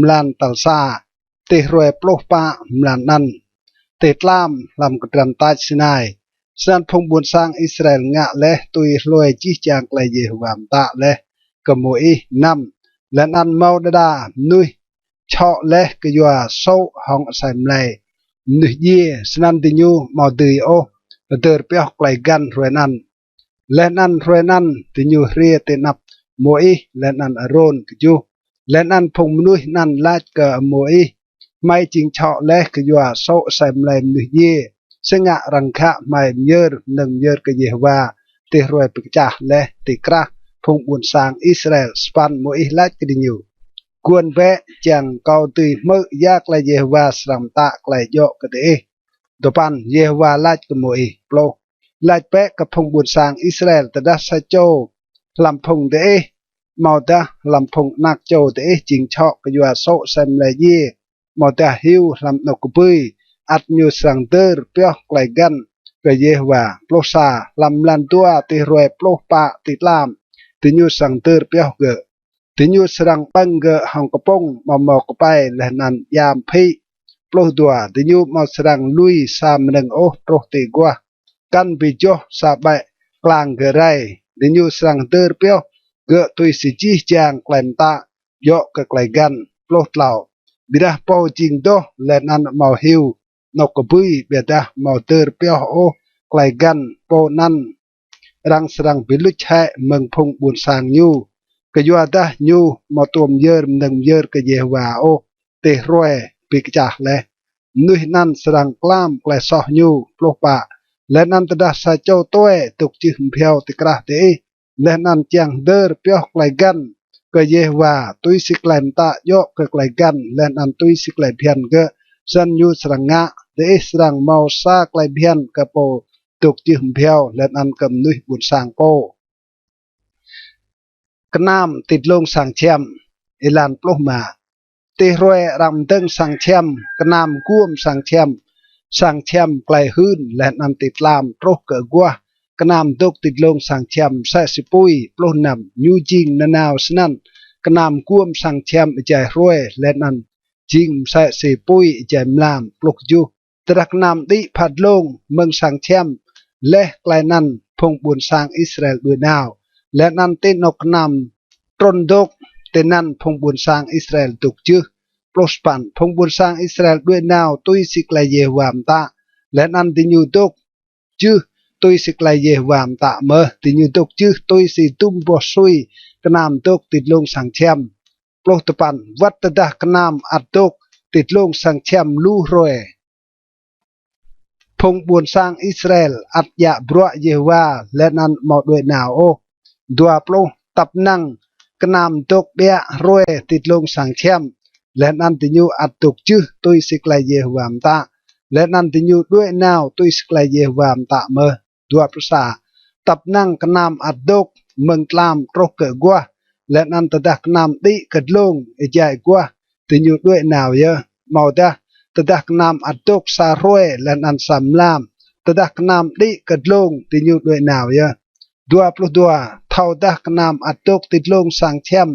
mlan tal sa, ti hruê pluh pă mlan anăn, ti tlam hlăm kdrăn tač Sinai. Snăn phung ƀuôn sang Israel ngă leh tui hlue jih jang klei Yêhôwa mtă leh kơ Môis. Năm. Leh anăn mâo đa đa mnuih čhŏ leh kyua sô̆ hŏng asei mlei mnuih djiê, snăn diñu amâo dưi ôh hdơr pioh klei găn hruê anăn. Leh anăn hruê anăn diñu hriê ti anăp Môis leh anăn Arôn. Kjuh. Leh anăn phung mnuih anăn lač kơ Môis: Hmei jing čhŏ leh kyua sô̆ asei mlei mnuih djiê, si ngă arăng ghă hmei myơr mnơ̆ng myơr kơ Yêhôwa ti hruê bi kčah leh ti krah phung ƀuôn sang Israel? Sa păn. Môis lač kơ diñu: Guôn bĕ čiăng kâo dưi hmư̆ ya klei Yêhôwa srăng mtă klei djŏ kơ diih. Dua păn. Yêhôwa lač kơ Môis. Pluh. Lač bĕ kơ phung ƀuôn sang Israel: Tơdah sa čô hlăm phung diih amâodah hlăm phung anak čô diih jing čhŏ kyua sô̆ asei mlei djiê, amâodah hiu hlăm anôk kbưi, ăt ñu srăng hdơr pioh klei găn kơ Yêhôwa. Pluh sa. Hlăm mlan dua ti hruê pluh pă ti tlam, diñu srăng hdơr pioh gơ̆. Diñu srăng ƀơ̆ng gơ̆ hŏng kpŭng amâo mâo kpei leh anăn djam phĭ. Pluh dua. Diñu amâo srăng lui sa mnơ̆ng ôh truh ti aguah, kăn bi joh sa ƀĕ klang gơ̆ rei. Diñu srăng hdơr pioh gơ̆ tui si jih jang klei mtă djŏ kơ klei găn. Pluh tlâo. Ƀiădah pô jing doh leh anăn amâo hiu anôk kbưi ƀiădah amâo hdơr pioh ôh klei găn, pô anăn arăng srăng bi luč hĕ mơ̆ng phung ƀuôn sang ñu, kyuadah ñu amâo tuôm myơr mnơ̆ng myơr kơ Yêhôwa ôh ti hruê bi kčah leh. Mnuih anăn srăng klam klei soh ñu. Pluh pă. Leh anăn tơdah sa čô tue dôk jưh mbhiâo ti krah diih, leh anăn čiăng hdơr pioh klei găn kơ Yêhôwa tui si klei mtă djŏ kơ klei găn leh anăn tui si klei bhiăn gơ̆, snăn ñu srăng ngă. Diih srăng mâo sa klei bhiăn kơ pô dôk jưh mbhiâo leh anăn kơ mnuih ƀuôn sang pô. Knam ti dlông sang čhiăm. Êlan pluh êma. Ti hruê arăng mdơ̆ng sang čhiăm, knam guôm sang čhiăm, sang čhiăm klei hưn leh anăn ti tlam truh kơ aguah, knam dôk ti dlông sang čhiăm msĕ si pui. Pluh năm. Ñu jing nanao snăn, knam guôm sang čhiăm êjai hruê leh anăn jing msĕ si pui êjai mlam. Pluh kjuh. Tơdah knam đĭ phat dlông mơ̆ng sang čhiăm, leh klei anăn phung ƀuôn sang Israel đuĕ nao, leh anăn ti anôk knam trŭn dôk, tinăn phung ƀuôn sang Israel dôk jưh. Pluh sa păn. Phung ƀuôn sang Israel đuĕ nao tui si klei Yêhôwa mtă, leh anăn diñu dôk jưh tui si klei Yêhôwa mtă mơh, diñu dôk jưh tui si dŭm boh sui knam dôk ti dlông sang čhiăm. Pluh dua păn. Wăt tơdah knam ăt dôk ti dlông sang čhiăm lu hruê, Phung ƀuôn sang Israel ăt djă bruă Yêhôwa leh anăn amâo đuĕ nao ôh. Dua pluh. Tăp năng knam dôk ƀiă hruê ti dlông sang čhiăm, leh anăn diñu ăt dôk jưh tui si klei Yêhôwa mtă, leh anăn diñu đuĕ nao tui si klei Yêhôwa mtă mơh. Dua pluh sa. Tăp năng knam ăt dôk mơ̆ng tlam truh kơ aguah, leh anăn tơdah knam đĭ kơ dlông êjai aguah, diñu đuĕ nao yơh. Amâodah tơdah knam ăt dôk sa hruê leh anăn sa mlam, tơdah knam đĭ kơ dlông, diñu đuĕ nao yơh. Dua pluh dua. Thâodah knam ăt dôk ti dlông sang čhiăm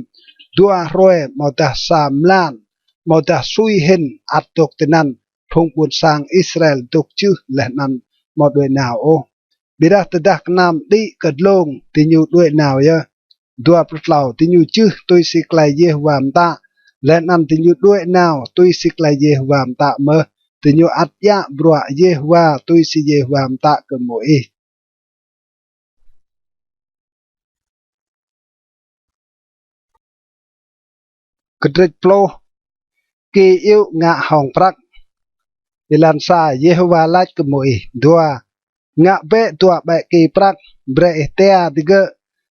dua hruê amâodah sa mlan, amâodah sui hĭn ăt dôk tinăn, phung ƀuôn sang Israel dôk jưh leh anăn amâo đuĕ nao ôh. Ƀiădah tơdah knam đĭ kơ dlông, diñu đuĕ nao yơh. Dua pluh tlâo. Diñu jưh tui si klei Yêhôwa mtă, leh anăn diñu đuĕ nao tui si klei Yêhôwa mtă mơh. Diñu ăt djă bruă Yêhôwa tui si Yêhôwa mtă kơ Môis. Kdrêč pluh. Ki iŭ ngă hŏng prăk. Êlan sa. Yêhôwa lač kơ Môis: Dua, ngă bĕ dua ƀĕ ki prăk, brei ih tia digơ̆,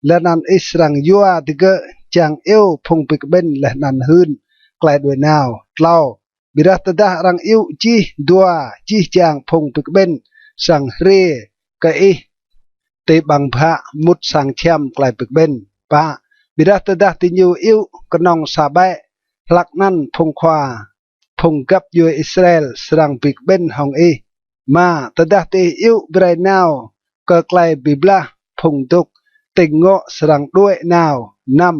leh anăn ih srăng yua digơ̆ čiăng iêu phung bi kƀĭn leh anăn hưn klei đuĕ nao. Tlâo. Ƀiădah tơdah arăng iŭ jih dua jih jang phung bi kƀĭn srăng hriê kơ ih ti ƀăng bhă mŭt sang čhiăm klei bi kƀĭn. Pă. Ƀiădah tơdah diñu iŭ knŏng sa ƀĕ, hlăk anăn phung khua, phung găp djuê Israel srăng bi kƀĭn hŏng ih. Êma. Tơdah diih iŭ brei nao kơ klei bi blah, phung dôk tĭng ngŏ srăng đuĕ nao. Năm.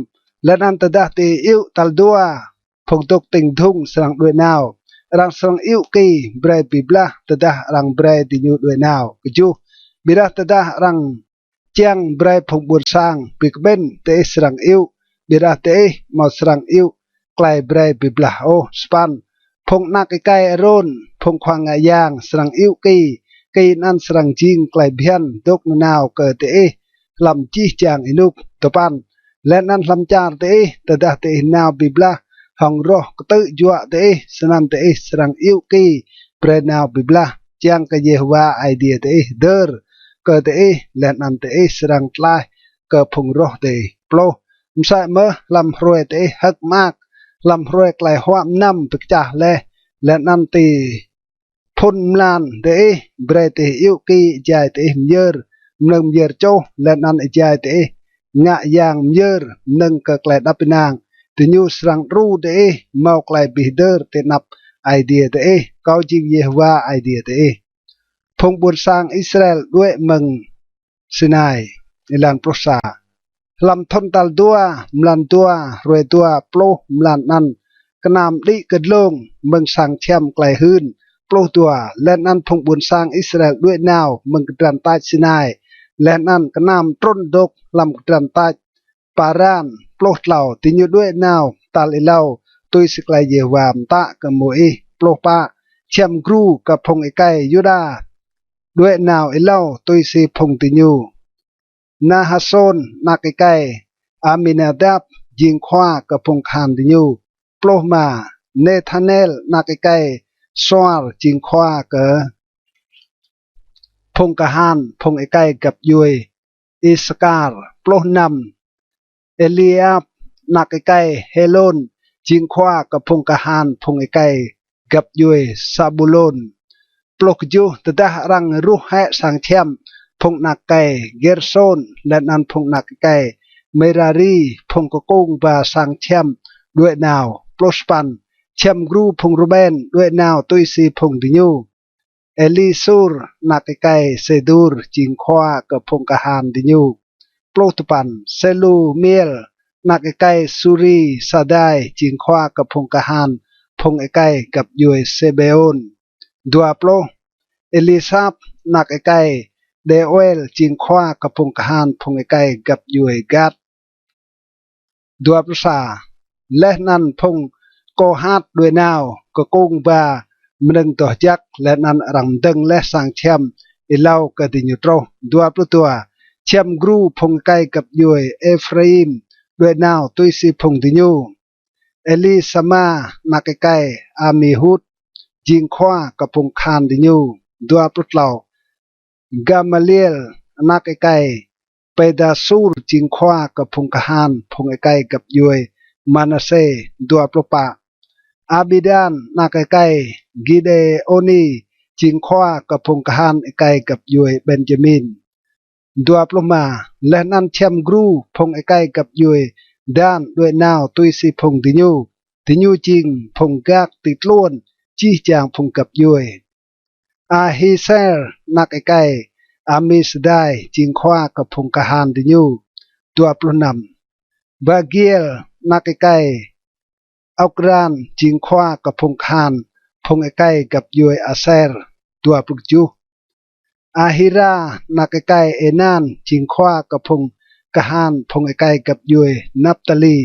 Leh anăn tơdah diih iŭ tal dua, phung dôk tĭng dhŭng srăng đuĕ nao. Arăng srăng iŭ ki brei bi blah tơdah arăng brei diñu đuĕ nao. Kjuh. Ƀiădah tơdah arăng čiăng brei phung ƀuôn sang bi kƀĭn, diih srăng iŭ, ƀiădah diih amâo srăng iŭ klei brei bi blah ôh. Sa păn. Phung anak êkei Arôn, phung khua ngă yang srăng iŭ ki, ki anăn srăng jing klei bhiăn dôk nanao kơ diih hlăm jih jang ênuk. Dua păn. Leh anăn hlăm čar diih, tơdah diih nao bi blah hŏng roh ktư̆ juă diih, snăn diih srăng iŭ ki brei nao bi blah, čiăng kơ Yêhôwa Aê Diê diih hdơr kơ diih, leh anăn diih srăng tlaih kơ phung roh diih. Pluh. Msĕ mơh hlăm hruê diih hơ̆k mơak, hlăm hruê klei huă mnăm bi kčah leh, leh anăn ti phŭn mlan diih, brei diih iŭ ki êjai diih myơr mnơ̆ng myơr čuh, leh anăn êjai diih ngă yang myơr mnơ̆ng kơ klei êđăp ênang. Diñu srăng đru diih mâo klei bi hdơr ti anăp Aê Diê diih. Kâo jing Yêhôwa Aê Diê diih. Phung ƀuôn sang Israel đuĕ mơ̆ng Sinai. Êlan pluh sa. Hlăm thŭn tal dua, mlan dua, hruê dua pluh mlan anăn, knam đĭ kơ dlông mơ̆ng sang čhiăm klei hưn. Pluh dua. Leh anăn phung ƀuôn sang Israel đuĕ nao mơ̆ng kdrăn tač Sinai, leh anăn knam trŭn dôk hlăm kdrăn tač Paran. Pluh tlâo. Diñu đuĕ nao tal êlâo tui si klei Yêhôwa mtă kơ Môis. Pluh pă. Čhiăm gru kơ phung êkei Yuđa đuĕ nao êlâo tui si phung diñu. Nahasôn anak êkei Aminadap jing khua kơ phung kahan diñu. Pluh êma. Nethanel anak êkei Suar jing khua kơ phung kahan phung êkei găp djuê Isakar. Pluh năm. Eliab anak êkei Helôn jing khua kơ phung kahan phung êkei găp djuê Sabulôn. Pluh kjuh. Tơdah arăng ruh hĕ sang čhiăm, phung anak êkei Gersôn leh anăn phung anak êkei Merari, phung kkung ba sang čhiăm, đuĕ nao. Pluh sa păn. Čhiăm gru phung Ruben đuĕ nao tui si phung diñu. Elisur anak êkei Sedur jing khua kơ phung kahan diñu. Pluh dua păn. Selumiel anak êkei Suri Sadai jing khua kơ phung kahan phung êkei găp djuê Sibeôn. Dua pluh. Elisap anak êkei Deuel jing khua kơ phung kahan phung êkei găp djuê Gad. Dua pluh sa. Leh anăn phung Kôhat đuĕ nao, kkung ba mnơ̆ng doh jăk, leh anăn arăng mdơ̆ng leh sang čhiăm êlâo kơ diñu truh. Dua pluh dua. Čhiăm gru phung êkei găp djuê Êphraim đuĕ nao tui si phung diñu. Elisama anak êkei Amihud jing khua kơ phung kahan diñu. Dua pluh tlâo. Gamaliel anak êkei Pêdasur jing khua kơ phung kahan phung êkei găp djuê Manasê. Dua pluh pă. Abidan anak êkei Gidêôni jing khua kơ phung kahan êkei găp djuê Benjamin. Dua pluh êma. Leh anăn čhiăm gru phung êkei găp djuê Dan đuĕ nao tui si phung diñu. Diñu jing phung gak ti tluôn jih jang phung găp djuê. Ahiser anak êkei Amisadai jing khua kơ phung kahan diñu. Dua pluh năm. Pagiel anak êkei Okran jing khua kơ phung kahan phung êkei găp djuê Aser. Dua pluh kjuh. Ahira anak êkei Ênan jing khua kơ phung kahan phung êkei găp djuê Naptali.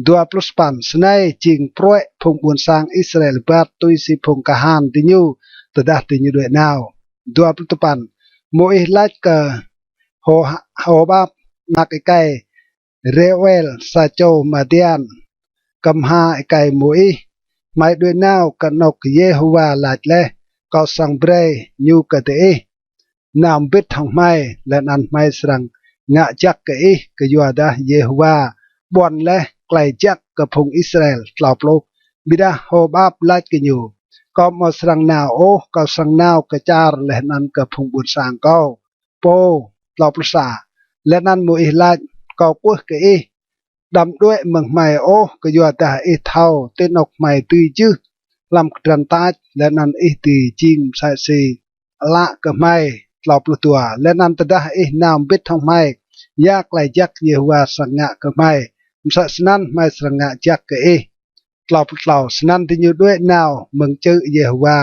Dua pluh sa păn. Snei jing pruê̆ phung ƀuôn sang Israel êbat tui si phung kahan diñu tơdah diñu đuĕ nao. Dua pluh dua păn. Môis lač kơ Hô-, Hôbap anak êkei Rêuel sa čô Madian, kmha êkei Môis: Hmei đuĕ nao kơ anôk Yêhôwa lač leh, kâo srăng brei ñu kơ diih. Nao mbĭt hŏng hmei, leh anăn hmei srăng ngă jăk kơ ih, kyuadah Yêhôwa ƀuăn leh klei jăk kơ phung Israel. Tlâo pluh. Ƀiădah Hôbap lač kơ ñu: Kâo amâo srăng nao ôh, kâo srăng nao kơ čar leh anăn kơ phung ƀuôn sang kâo pô. Tlâo pluh sa. Leh anăn Môis lač: Kâo kwưh kơ ih, đăm đuĕ mơ̆ng hmei ôh, kyuadah ih thâo ti anôk hmei dưi jưh hlăm kdrăn tač, leh anăn ih dưi jing msĕ si ală kơ hmei. Tlâo pluh dua. Leh anăn tơdah ih nao mbĭt hŏng hmei, ya klei jăk Yêhôwa srăng ngă kơ hmei, msĕ snăn hmei srăng ngă jăk kơ ih. Tlâo pluh tlâo. Snăn diñu đuĕ nao mơ̆ng čư̆ Yêhôwa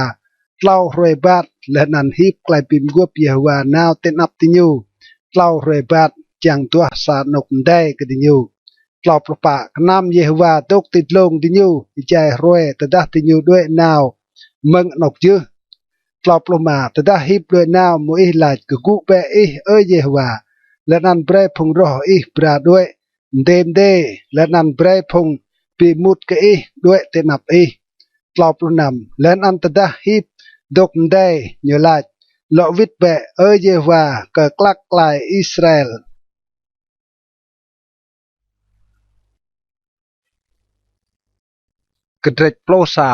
tlâo hruê êbat, leh anăn hip klei bi mguôp Yêhôwa nao ti anăp diñu tlâo hruê êbat, čiăng duah sa anôk mdei kơ diñu. Tlâo pluh pă. Knam Yêhôwa dôk ti dlông diñu êjai hruê tơdah diñu đuĕ nao mơ̆ng anôk jưh. Tlâo pluh êma. Tơdah hip đuĕ nao, Môis lač: Kgŭ bĕ ih, Ơ Yêhôwa, leh anăn brei phung roh ih bra đuĕ mdê mdê, leh anăn brei phung bi êmut kơ ih đuĕ ti anăp ih. Tlâo pluh năm. Leh anăn tơdah hip dôk mdei, ñu lač: Lŏ wĭt bĕ, Ơ Yêhôwa, kơ klăk klai Israel. Kdrêč pluh sa.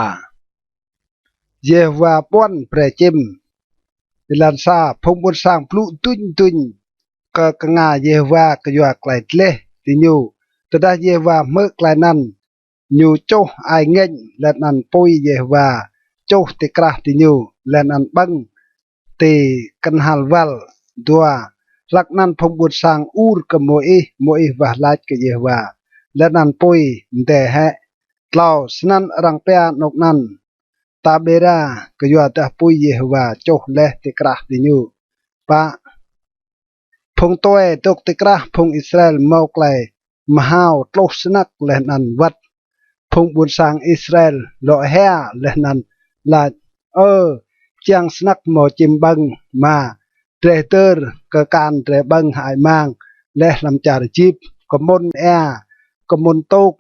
Yêhôwa ƀuăn brei čĭm. Êlan sa. Phung ƀuôn sang blŭ duñ duñ kơ knga Yêhôwa kyua klei dleh diñu. Tơdah Yêhôwa hmư̆ klei anăn, ñu čuh ai ngêñ, leh anăn pui Yêhôwa čuh ti krah diñu, leh anăn ƀơ̆ng ti knhal wăl. Dua. Hlăk anăn phung ƀuôn sang ur kơ Môis, Môis wah lač kơ Yêhôwa, leh anăn pui mdê hĕ. Tlâo. Snăn arăng pia anôk anăn Tabêra, kyuadah pui Yêhôwa čuh leh ti krah diñu. Pă. Phung tue dôk ti krah phung Israel mâo klei mhao tluh snăk leh anăn wăt. Phung ƀuôn sang Israel lŏ hia leh anăn lač: Ơ, čiăng snăk mâo čĭm ƀơ̆ng êma, drei hdơr kơ kan drei ƀơ̆ng hơăi mang leh hlăm čar Êjip, kmŭn êa, kmŭn tŭk,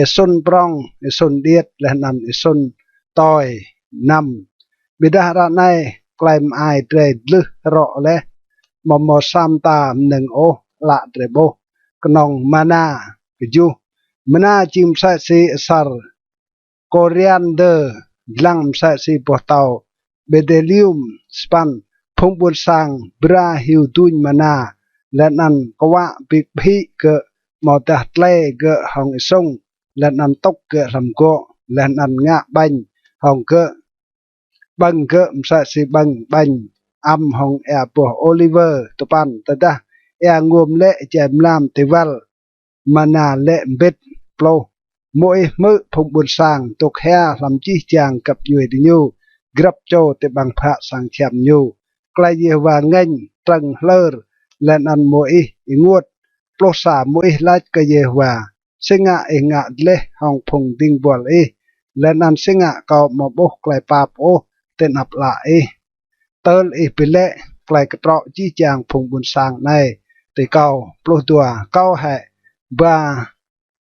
êsun prŏng, êsun điêt, leh anăn êsun tue. Năm. Ƀiădah ară anei klei mơai drei dlưh rŏ leh, amâo mâo sa mta mnơ̆ng ôh ală drei ƀuh, knŏng mana. Kjuh. Mana jing msĕ si asăr kôriandơ, dlăng msĕ si boh tâo bdelium. Sa păn. Phung ƀuôn sang bra hiu duñ mana, leh anăn kwă bi kƀhĭ gơ̆, amâodah tlei gơ̆ hŏng êsŭng, leh anăn tŭk gơ̆ hlăm gŏ, leh anăn ngă ƀañ hŏng gơ̆, ƀơ̆ng gơ̆ msĕ si ƀơ̆ng ƀañ ăm hŏng êa boh ôliwơ. Dua păn. Tơdah êa nguôm lĕ êjai mlam ti wăl, mana lĕ mbĭt. Pluh. Môis hmư̆ phung ƀuôn sang dôk hia hlăm jih jang găp djuê diñu, grăp čô ti ƀăng bhă sang čhiăm ñu. Klei Yêhôwa ngêñ trơ̆ng hlơr, leh anăn Môis ênguôt. Pluh sa. Môis lač kơ Yêhôwa: Si ngă ih ngă dleh hŏng phung dĭng buăl ih, leh anăn si ngă kâo amâo ƀuh klei pap ôh ti anăp ală ih, tơl ih bi lĕ klei ktrŏ jih jang phung ƀuôn sang anei ti kâo? Pluh dua. Kâo hĕ ba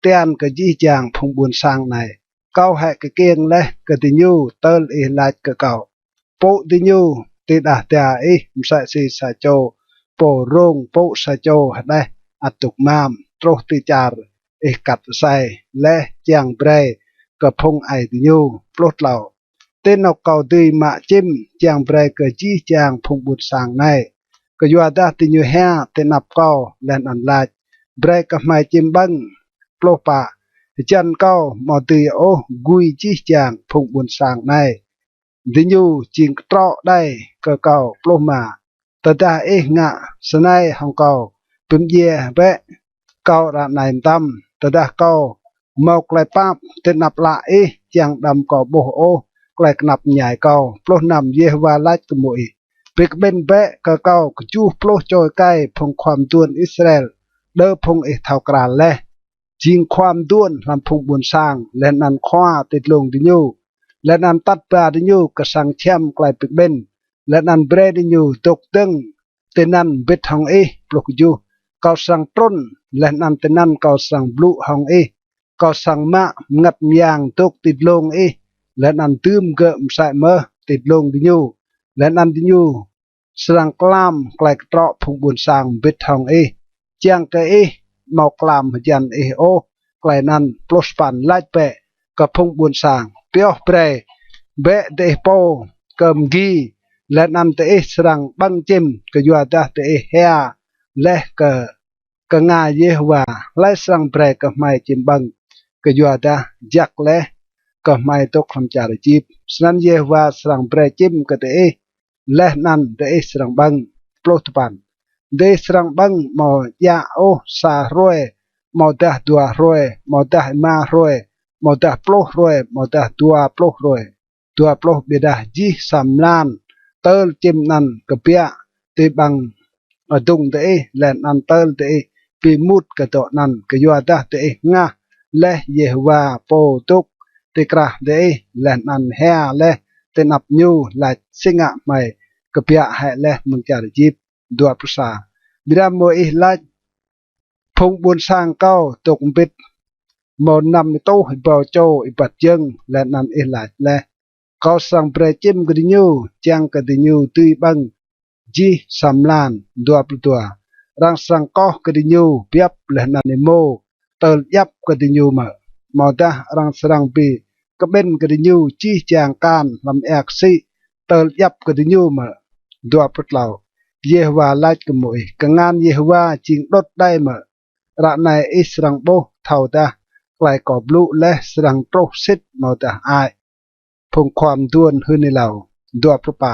tian kơ jih jang phung ƀuôn sang anei, kâo hĕ kkiêng leh kơ diñu tơl ih lač kơ kâo? pŭ diñu ti đah da ih msĕ si sa čô pô rông pŭ sa čô hđeh ăt dôk mam truh ti čar ih kat asei leh čiăng brei kơ phung aê diñu. Pluh tlâo. Ti anôk kâo dưi mă čĭm čiăng brei kơ jih jang phung ƀuôn sang anei, kyuadah diñu hia ti anăp kâo leh anăn lač, brei kơ hmei čĭm ƀơ̆ng. Pluh pă. Hjăn kâo amâo dưi ôh gui jih jang phung ƀuôn sang anei, diñu jing ktrŏ đei kơ kâo. Pluh êma. Tơdah ih ngă snei hŏng kâo, bi mdjiê bĕ kâo ară anei mtam, tơdah kâo mâo klei pap ti anăp ală ih, čiăng đăm kâo ƀuh ôh klei knap mñai kâo. Pluh năm. Yêhôwa lač kơ Môis, bi kƀĭn bĕ kơ kâo kjuh pluh čô êkei phung khua mduôn Israel, đơ phung ih thâo kral leh, jing khua mduôn hlăm phung ƀuôn sang, leh anăn khua ti dlông diñu, leh anăn atăt ba diñu kơ sang čhiăm klei bi kƀĭn, leh anăn brei diñu dôk dơ̆ng tinăn mbĭt hŏng ih. Pluh kjuh. Kâo srăng trŭn, leh anăn tinăn kâo srăng blŭ hŏng ih, kâo srăng mă mngăt myang dôk ti dlông ih, leh anăn dưm gơ̆ msĕ mơh ti dlông diñu, leh anăn diñu srăng klam klei ktrŏ phung ƀuôn sang mbĭt hŏng ih, čiăng kơ ih amâo klam hjăn ih ôh klei anăn. Pluh sa păn. Lač bĕ kơ phung ƀuôn sang, pioh brei bĕ diih pô kơ mgi, leh anăn diih srăng ƀơ̆ng čĭm, kyuadah diih hia leh kơ knga Yêhôwa. Hlei srăng brei kơ hmei čĭm ƀơ̆ng, kyuadah jăk leh kơ hmei dôk hlăm čar Êjip? Snăn Yêhôwa srăng brei čĭm kơ diih, leh anăn diih srăng ƀơ̆ng. Pluh dua păn. Diih srăng ƀơ̆ng amâo djă ôh sa hruê, amâodah dua hruê, amâodah êma hruê, amâodah pluh hruê, amâodah dua pluh hruê, dua pluh, ƀiădah jih sa mlan tơl čĭm anăn kbiă ti ƀăng adŭng diih, leh anăn tơl diih bi êmut kơ dŏ anăn, kyuadah diih hngah leh Yêhôwa pô dôk ti krah diih, leh anăn hia leh ti anăp ñu, lač, si ngă hmei kbiă hĕ leh mơ̆ng čar Êjip? Dua pluh sa. Ƀiădah Môis lač, phung ƀuôn sang kâo dôk mbĭt mâo năm êtuh êbâo čô êbat jơ̆ng, leh anăn ih lač leh, kâo srăng brei čĭm kơ diñu, čiăng kơ diñu dưi ƀơ̆ng jih sa mlan. Dua pluh dua. Arăng srăng koh kơ diñu biăp leh anăn êmô tơl djăp kơ diñu mơ̆? Amâodah arăng srăng bi kƀĭn kơ diñu jih jang kan hlăm êa ksĭ tơl djăp kơ diñu mơ̆? Dua pluh tlâo. Yêhôwa lač kơ Môis, kngan Yêhôwa jing đŭt đei mơ̆? Ară anei ih srăng ƀuh thâodah klei kâo blŭ leh srăng truh sĭt amâodah hơăi. Phung khua mduôn hưn êlâo. Dua pluh pă.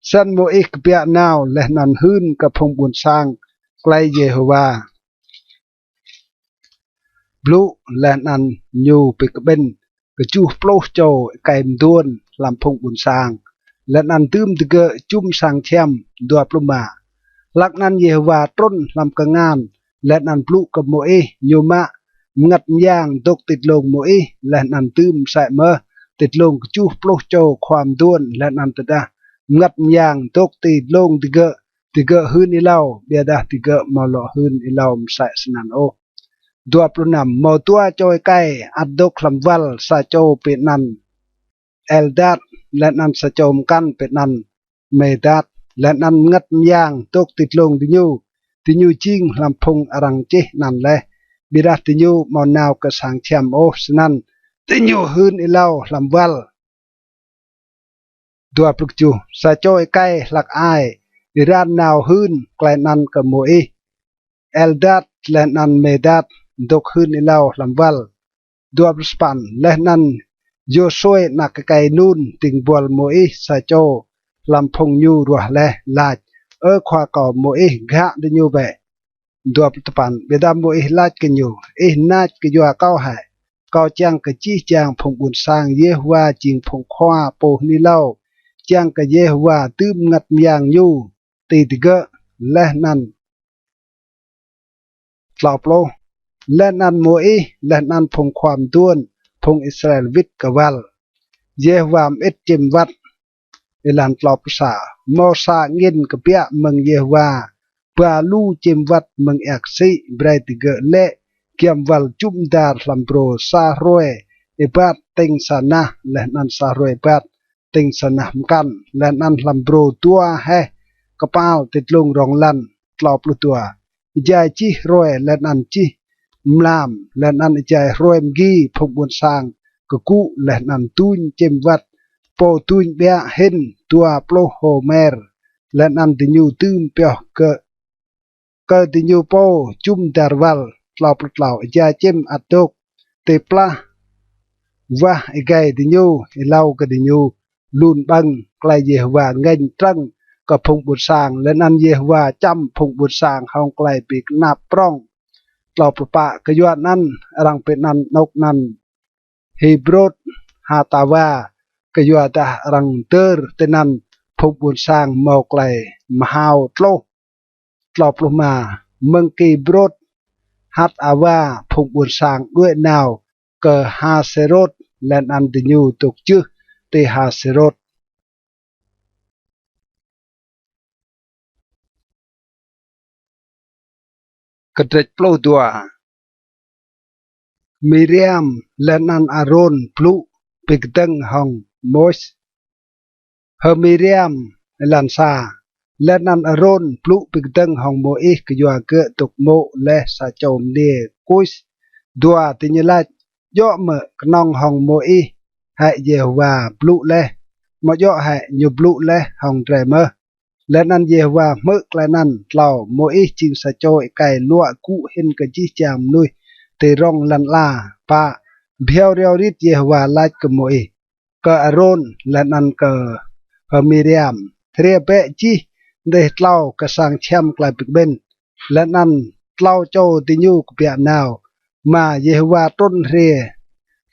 Snăn Môis kbiă nao leh anăn hưn kơ phung ƀuôn sang klei Yêhôwa blŭ, leh anăn ñu bi kƀĭn kjuh pluh čô êkei mduôn hlăm phung ƀuôn sang, leh anăn dưm digơ̆ jŭm sang čhiăm. Dua pluh êma. Hlăk anăn Yêhôwa trŭn hlăm kngan, leh anăn blŭ kơ Môis, ñu mă mngăt myang dôk ti dlông Môis, leh anăn dưm msĕ mơh ti dlông kjuh pluh čô khua mduôn, leh anăn tơdah mngăt myang dôk ti dlông digơ̆, digơ̆ hưn êlâo, ƀiădah digơ̆ amâo lŏ hưn êlâo msĕ snăn ôh. Dua pluh năm. Mâo dua čô êkei ăt dôk hlăm wăl, sa čô bi anăn Êldad, leh anăn sa čô mkăn bi anăn Mêdad, leh anăn mngăt myang dôk ti dlông diñu. Diñu jing hlăm phung arăng čih anăn leh, ƀiădah diñu amâo nao kơ sang čhiăm ôh, snăn diñu hưn êlâo hlăm wăl. Dua pluh kjuh. Sa čô êkei hlăk ai êran nao hưn klei anăn kơ Môis, Êldad leh anăn Mêdad dôk hưn êlâo hlăm wăl. Dua pluh sa păn. Leh anăn Yôsuê anak êkei Nun, dĭng buăl Môis, sa čô hlăm phung ñu ruah leh, lač, Ơ khua kâo Môis, ghă diñu bĕ. Dua pluh dua păn. Ƀiădah Môis lač kơ ñu, Ih nač kyua kâo hĕ? Kâo čiăng kơ jih jang phung ƀuôn sang Yêhôwa jing phung khua pô hưn êlâo, čiăng kơ Yêhôwa dưm mngăt myang ñu ti digơ̆. Leh anăn tlâo pluh. Leh anăn Môis leh anăn phung khua mduôn phung Israel wĭt kơ wăl. Yêhôwa mơĭt čĭm wăt. Êlan tlâo pluh sa. Mâo sa angĭn kbiă mơ̆ng Yêhôwa ba lu čĭm wăt mơ̆ng êa ksĭ, brei digơ̆ lĕ giăm wăl jŭm dar hlăm brô sa hruê êbat tĭng sa nah, leh anăn sa hruê êbat tĭng sa nah mkăn, leh anăn hlăm brô dua heh kpal ti dlông rŏng lăn. Tlâo pluh dua. Êjai jih hruê leh anăn jih mlam, leh anăn êjai hruê mgi, phung ƀuôn sang kgŭ leh anăn duñ čĭm wăt pô duñ ƀiă hĭn dua pluh hômer, leh anăn diñu dưm pioh kơ, kơ diñu pô jŭm dar wăl. Tlâo pluh tlâo. Êjai čĭm ăt dôk ti plah wah êgei diñu, êlâo kơ diñu lun ƀơ̆ng. Klei Yêhôwa ngêñ trơ̆ng kơ phung ƀuôn sang, leh anăn Yêhôwa čăm phung ƀuôn sang hŏng klei bi knap prŏng. Tlâo pluh pă. Kyuanăn arăng bi anăn anôk anăn Hêbrôt Hatawa, kyuadah arăng dơr tinăn phung ƀuôn sang mâo klei mhao tluh. Tlâo pluh êma. Mơ̆ng Kibrôt Hatawa phung ƀuôn sang đuĕ nao kơ Hasêrôt, leh anăn diñu dôk jưh ti Hasêrôt. Kdrêč pluh dua. H'Miriam leh anăn Arôn blŭ bi kdơ̆ng hŏng Môis. H'Miriam. Êlan sa. Leh anăn Arôn blŭ bi kdơ̆ng hŏng Môis kyua gơ̆ dôk mô̆ leh sa čô mniê Kus. Dua. Diñu lač: Djŏ mơ̆ knŏng hŏng Môis hĕ Yêhôwa blŭ leh? Amâo djŏ hĕ ñu blŭ leh hŏng drei mơh? Leh anăn Yêhôwa hmư̆ klei anăn. Tlâo. Môis jing sa čô êkei luă gŭ hĭn kơ jih jang mnuih ti rŏng lăn ala. Pă. Bhiâo riâo rit Yêhôwa lač kơ Môis, kơ Arôn, leh anăn kơ H'Miriam: Hriê bĕ jih dih tlâo kơ sang čhiăm klei bi kƀĭn, leh anăn tlâo čô diñu kbiă nao. Êma. Yêhôwa trŭn hriê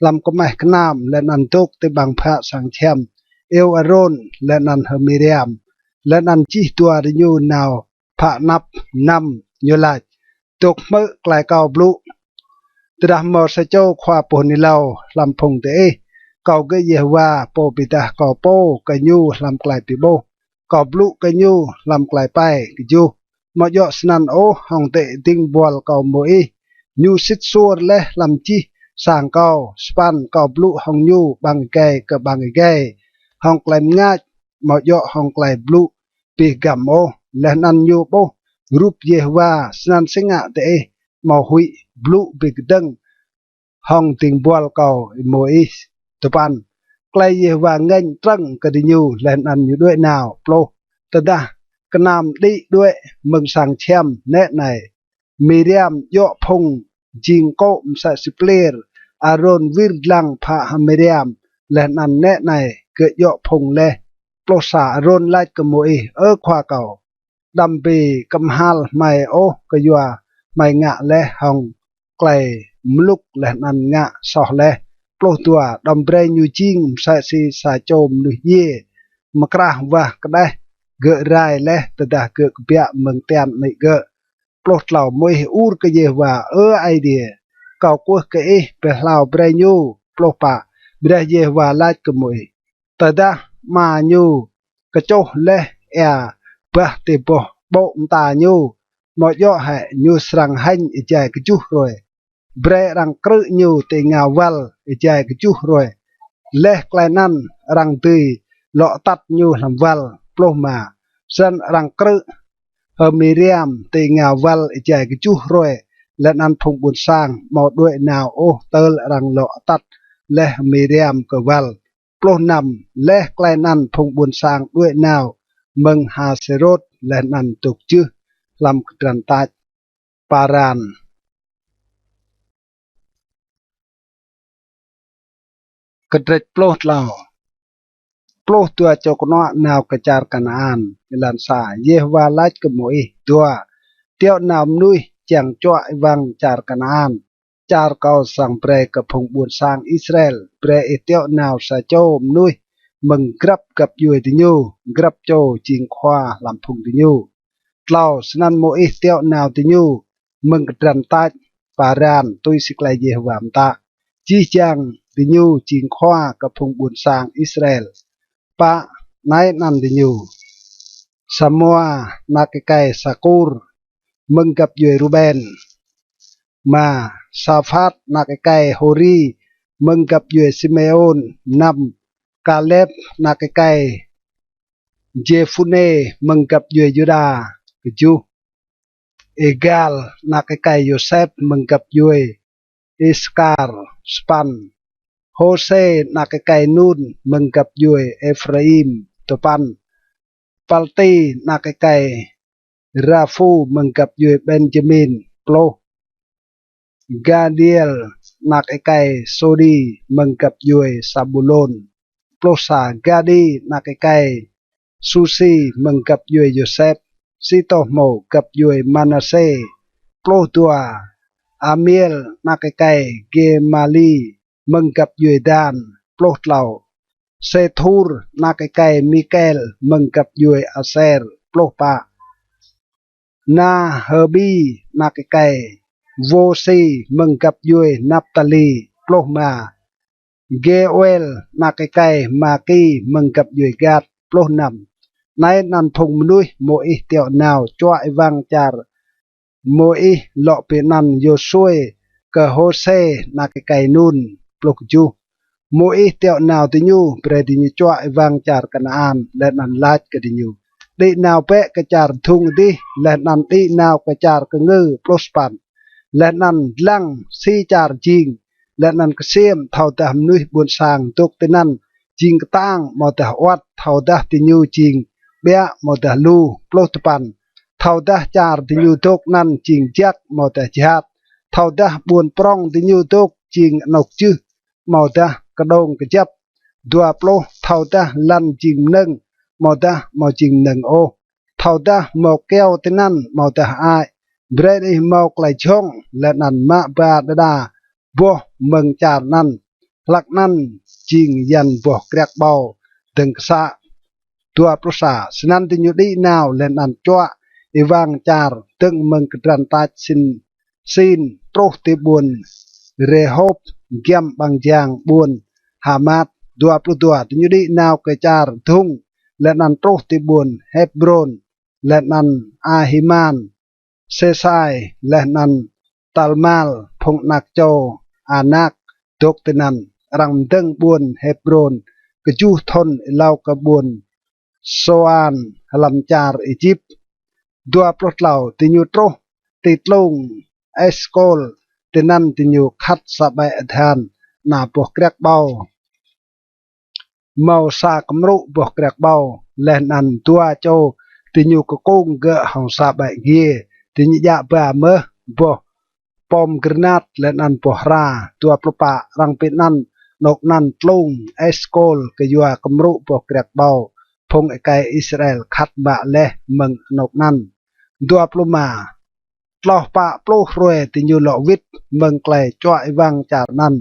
hlăm kmeh knam, leh anăn dôk ti ƀăng bhă sang čhiăm, iêu Arôn leh anăn H'Miriam, leh anăn jih dua diñu nao phă anăp. Năm. Ñu lač: Dôk hmư̆ klei kâo blŭ. Tơdah mâo sa čô khua pô hưn êlâo hlăm phung diih, kâo gơ̆ Yêhôwa, pô bi êdah kâo pô kơ ñu hlăm klei bi ƀuh, kâo blŭ kơ ñu hlăm klei êpei. Kjuh. Amâo djŏ snăn ôh hŏng dĭng buăl kâo Môis, ñu sĭt suôr leh hlăm jih sang kâo. Sa păn. Kâo blŭ hŏng ñu ƀăng êgei kơ ƀăng êgei hŏng klei mngač, amâo djŏ hŏng klei blŭ bi hgăm ôh, leh anăn ñu ƀuh rup Yêhôwa. Snăn si ngă diih amâo huĭ blŭ bi kdơ̆ng hŏng dĭng buăl kâo Môis? Dua păn. Klei Yêhôwa ngêñ trơ̆ng kơ diñu, leh anăn ñu đuĕ nao. Pluh. Tơdah knam đĭ đuĕ mơ̆ng sang čhiăm, nĕ anei, H'Miriam djŏ phung jing kô̆ msĕ si pliêr. Arôn wir dlăng phă H'Miriam, leh anăn nĕ anei, gơ̆ djŏ phung leh. Pluh sa. Arôn lač kơ Môis: Ơ khua kâo, đăm bi kmhal hmei ôh kyua hmei ngă leh hŏng klei mluk leh anăn ngă soh leh. Pluh dua. Đăm brei ñu jing msĕ si sa čô mnuih djiê mkrah wah kđeh gơ̆ rai leh tơdah gơ̆ kbiă mơ̆ng tian amĭ gơ̆. Pluh tlâo. Môis ur kơ Yêhôwa: Ơ Aê Diê, kâo kwưh kơ ih, bi hlao brei ñu. Pluh pă. Ƀiădah Yêhôwa lač kơ Môis: Tơdah ama ñu kčuh leh êa bah ti boh ƀô̆ mta ñu, amâo djŏ hĕ ñu srăng hêñ êjai kjuh hruê? Brei arăng krư̆ ñu ti êngao wăl êjai kjuh hruê. Leh klei anăn arăng dưi lŏ atăt ñu hlăm wăl. Pluh êma. Snăn arăng krư̆ H'Miriam ti êngao wăl êjai kjuh hruê, leh anăn phung ƀuôn sang amâo đuĕ nao ôh tơl arăng lŏ atăt leh H'Miriam kơ wăl. Pluh năm. Leh klei anăn phung ƀuôn sang đuĕ nao mơ̆ng Hasêrôt leh anăn dôk jưh hlăm kdrăn tač Paran. Kdrêč pluh tlâo. Pluh dua čô knuă nao kơ čar Kanaan. Êlan sa. Yêhôwa lač kơ Môis: Dua. Tiŏ nao mnuih čiăng čuă êwăng čar Kanaan, čar kâo srăng brei kơ phung ƀuôn sang Israel. Brei ih tiŏ nao sa čô mnuih mơ̆ng grăp găp djuê diñu, grăp čô jing khua hlăm phung diñu. Tlâo. Snăn Môis tiŏ nao diñu mơ̆ng kdrăn tač Paran, tui si klei Yêhôwa mtă. Jih jang diñu jing khua kơ phung ƀuôn sang Israel. Pă. Anei anăn diñu: Samua anak êkei Sakur, mơ̆ng găp djuê Ruben. Êma. Saphat anak êkei Huri, mơ̆ng găp djuê Simêôn. Năm. Kalep anak êkei Jêphunê mơ̆ng găp djuê Yuđa. Kjuh. Igal anak êkei Yôsep mơ̆ng găp djuê Isakar. Sa păn. Hôsê anak êkei Nun mơ̆ng găp djuê Êphraim. Dua păn. Palti anak êkei Raphu mơ̆ng găp djuê Benjamin. Pluh. Gadiel anak êkei Sôdi mơ̆ng găp djuê Sabulôn. Pluh sa. Gadi anak êkei Susi mơ̆ng găp djuê Yôsep, si tô hmô găp djuê Manasê. Pluh dua. Amiel anak êkei Gêmali mơ̆ng găp djuê Dan. Pluh tlâo. Sêthur anak êkei Mikel mơ̆ng găp djuê Aser. Pluh pă. Nahêbi anak êkei Wôsi mơ̆ng găp djuê Naptali. Pluh êma. Gêuel anak êkei Maki mơ̆ng găp djuê Gat. Pluh năm. Anei anăn phung mnuih Môis tiŏ nao čuă êwang čar Môis lŏ bi anăn Yôsuê kơ Hôsê anak êkei Nun. Pluh kjuh. Môis tiŏ nao diñu, brei diñu čuă êwang čar Kanaan, leh anăn lač kơ diñu: Đĭ nao bĕ kơ čar dhŭng dih, leh anăn đĭ nao kơ čar kngư. Pluh sa păn. Leh anăn dlăng si čar jing, leh anăn ksiêm thâodah mnuih ƀuôn sang dôk tinăn jing ktang amâodah awăt, thâodah diñu jing ƀiă amâodah lu. Pluh dua păn. Thâodah čar diñu dôk anăn jing jăk amâodah jhat, thâodah ƀuôn prŏng diñu dôk jing anôk jưh amâodah kđông kjăp. Dua pluh. Thâodah lăn jing mnơ̆ng amâodah amâo jing mnơ̆ng ôh, thâodah mâo kyâo tinăn amâodah hơăi. Brei diih mâo klei jhŏng leh anăn mă ba đa đa boh mơ̆ng čar anăn, hlăk anăn jing yan boh kriăk ƀâo dơ̆ng ksă. Dua pluh sa. Snăn diñu đĭ nao leh anăn čuă êwang čar dơ̆ng mơ̆ng kdrăn tač Sin, Sin truh ti ƀuôn Rêhôp, giăm ƀăng jang ƀuôn Hamat. Dua pluh dua. Diñu đĭ nao kơ čar dhŭng, leh anăn truh ti ƀuôn Hêbrôn, leh anăn Ahiman, Sêsai, leh anăn Talmal, phung anak čô Anak dôk tinăn. Arăng mdơ̆ng ƀuôn Hêbrôn kjuh thŭn êlâo kơ ƀuôn Sôan hlăm čar Êjip. Dua pluh tlâo. Diñu truh ti tlung Eskôl, tinăn diñu khăt sa ƀĕ adhan ana boh kriăk ƀâo, mâo sa kmrŭ boh kriăk ƀâo, leh anăn dua čô diñu kkung gơ̆ hŏng sa ƀĕ giê. Diñu djă ba mơh boh pom granat leh anăn boh hra. Dua pluh pă. Arăng bi anăn anôk anăn tlung Eskôl kyua kmrŭ boh kriăk ƀâo phung êkei Israel khăt mă leh mơ̆ng anôk anăn. Dua pluh êma. Tloh pă pluh hruê diñu lŏ wĭt mơ̆ng klei čuă êwang čar anăn.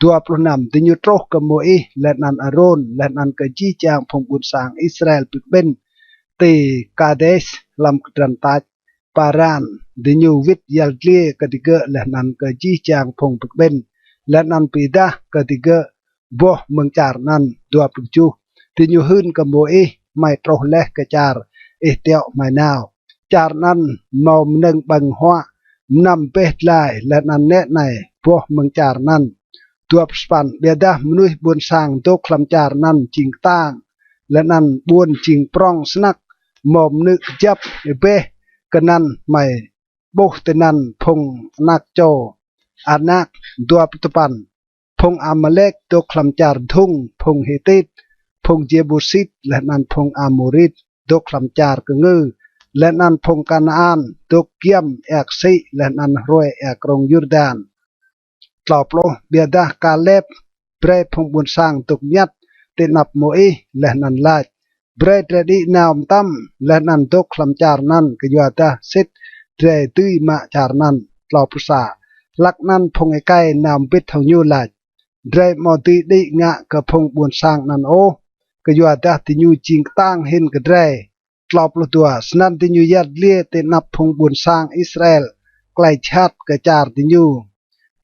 Dua pluh năm. Diñu truh kơ Môis leh anăn Arôn leh anăn kơ jih jang phung ƀuôn sang Israel bi kƀĭn ti Kadês hlăm kdrăn tač Paran. Diñu wĭt yăl dliê kơ digơ̆ leh anăn kơ jih jang phung bi kƀĭn, leh anăn bi êdah kơ digơ̆ boh mơ̆ng čar anăn. Dua pluh kjuh. Diñu hưn kơ Môis: Hmei truh leh kơ čar ih tiŏ hmei nao. Čar anăn mâo mnơ̆ng ƀơ̆ng huă, mnăm beh dlai, leh anăn nĕ anei boh mơ̆ng čar anăn. Dua pluh sa păn. Ƀiădah mnuih ƀuôn sang dôk hlăm čar anăn jing ktang, leh anăn ƀuôn jing prŏng snăk, mâo mnư̆ kjăp êbeh. Kơ anăn hmei ƀuh tinăn phung anak čô Anak. Dua pluh dua păn. Phung Amalek dôk hlăm čar dhŭng, phung Hitit, phung Jêbusit, leh anăn phung Amôrit dôk hlăm čar kngư, leh anăn phung Kanaan dôk giăm êa ksĭ leh anăn hruê êa krông Yurdan. Tlâo pluh. Ƀiădah Kalep brei phung ƀuôn sang dôk ñăt ti anăp Môis leh anăn lač: Brei drei đĭ nao mtam leh anăn dôk hlăm čar anăn, kyuadah sĭt drei dưi mă čar anăn. Tlâo pluh sa. Hlăk anăn phung êkei nao mbĭt hŏng ñu lač: Drei amâo dưi đĭ ngă kơ phung ƀuôn sang anăn ôh, kyuadah diñu jing ktang hĭn kơ drei. Tlâo pluh dua. Snăn diñu yăl dliê ti anăp phung ƀuôn sang Israel klei jhat kơ čar diñu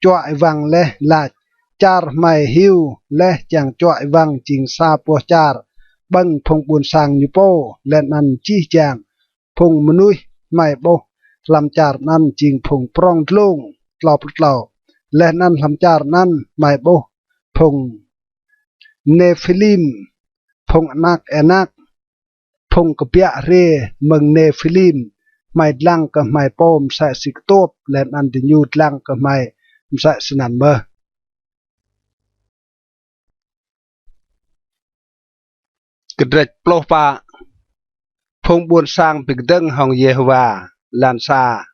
čuă êwang leh, lač: Čar hmei hiu leh čiăng čuă êwang jing sa boh čar ƀơ̆ng phung ƀuôn sang ñu pô, leh anăn jih jang phung mnuih hmei ƀuh hlăm čar anăn jing phung prŏng dlông. Tlâo pluh tlâo. Leh anăn hlăm čar anăn hmei ƀuh phung Nephilim, phung anak Enak, phung kbiă hriê mơ̆ng Nephilim, hmei dlăng kơ hmei pô msĕ si ktuôp, leh anăn diñu dlăng kơ hmei msĕ snăn mơh. Kdrêč pluh pă. Phung ƀuôn sang bi kdơ̆ng hŏng Yêhôwa. Êlan sa.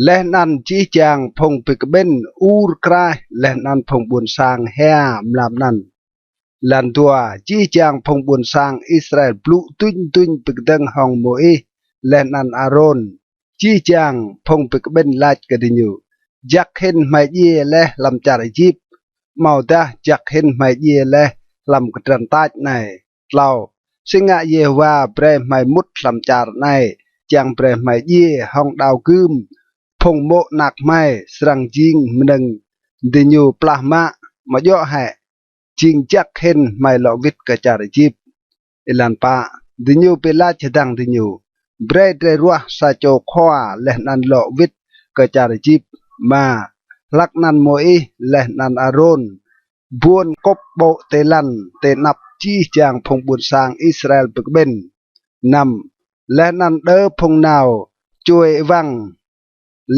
Leh anăn jih jang phung bi kƀĭn ur kraih leh anăn phung ƀuôn sang hia mlam anăn. Êlan dua. Jih jang phung ƀuôn sang Israel blŭ dŭñ dŭñ bi kdơ̆ng hŏng Môis leh anăn Arôn. Jih jang phung bi kƀĭn lač kơ diñu: Jăk hĭn hmei djiê leh hlăm čar Êjip, amâodah jăk hĭn hmei djiê leh hlăm kdrăn tač anei. Tlâo. Si ngă Yêhôwa brei hmei mŭt hlăm čar anei, čiăng brei hmei djiê hŏng đao gưm? Phung mô̆ anak hmei srăng jing mnơ̆ng diñu plah mă, amâo djŏ hĕ jing jăk hĭn hmei lŏ wĭt kơ čar Êjip? Êlan pă. Diñu bi lač hdơ̆ng diñu: Brei drei ruah sa čô khua leh anăn lŏ wĭt kơ čar Êjip. Êma. Hlăk anăn Môis leh anăn Arôn buôn kŭp ƀô̆ ti lăn ti anăp jih jang phung ƀuôn sang Israel bi kƀĭn. Năm. Leh anăn đơ phung nao čuê êwăng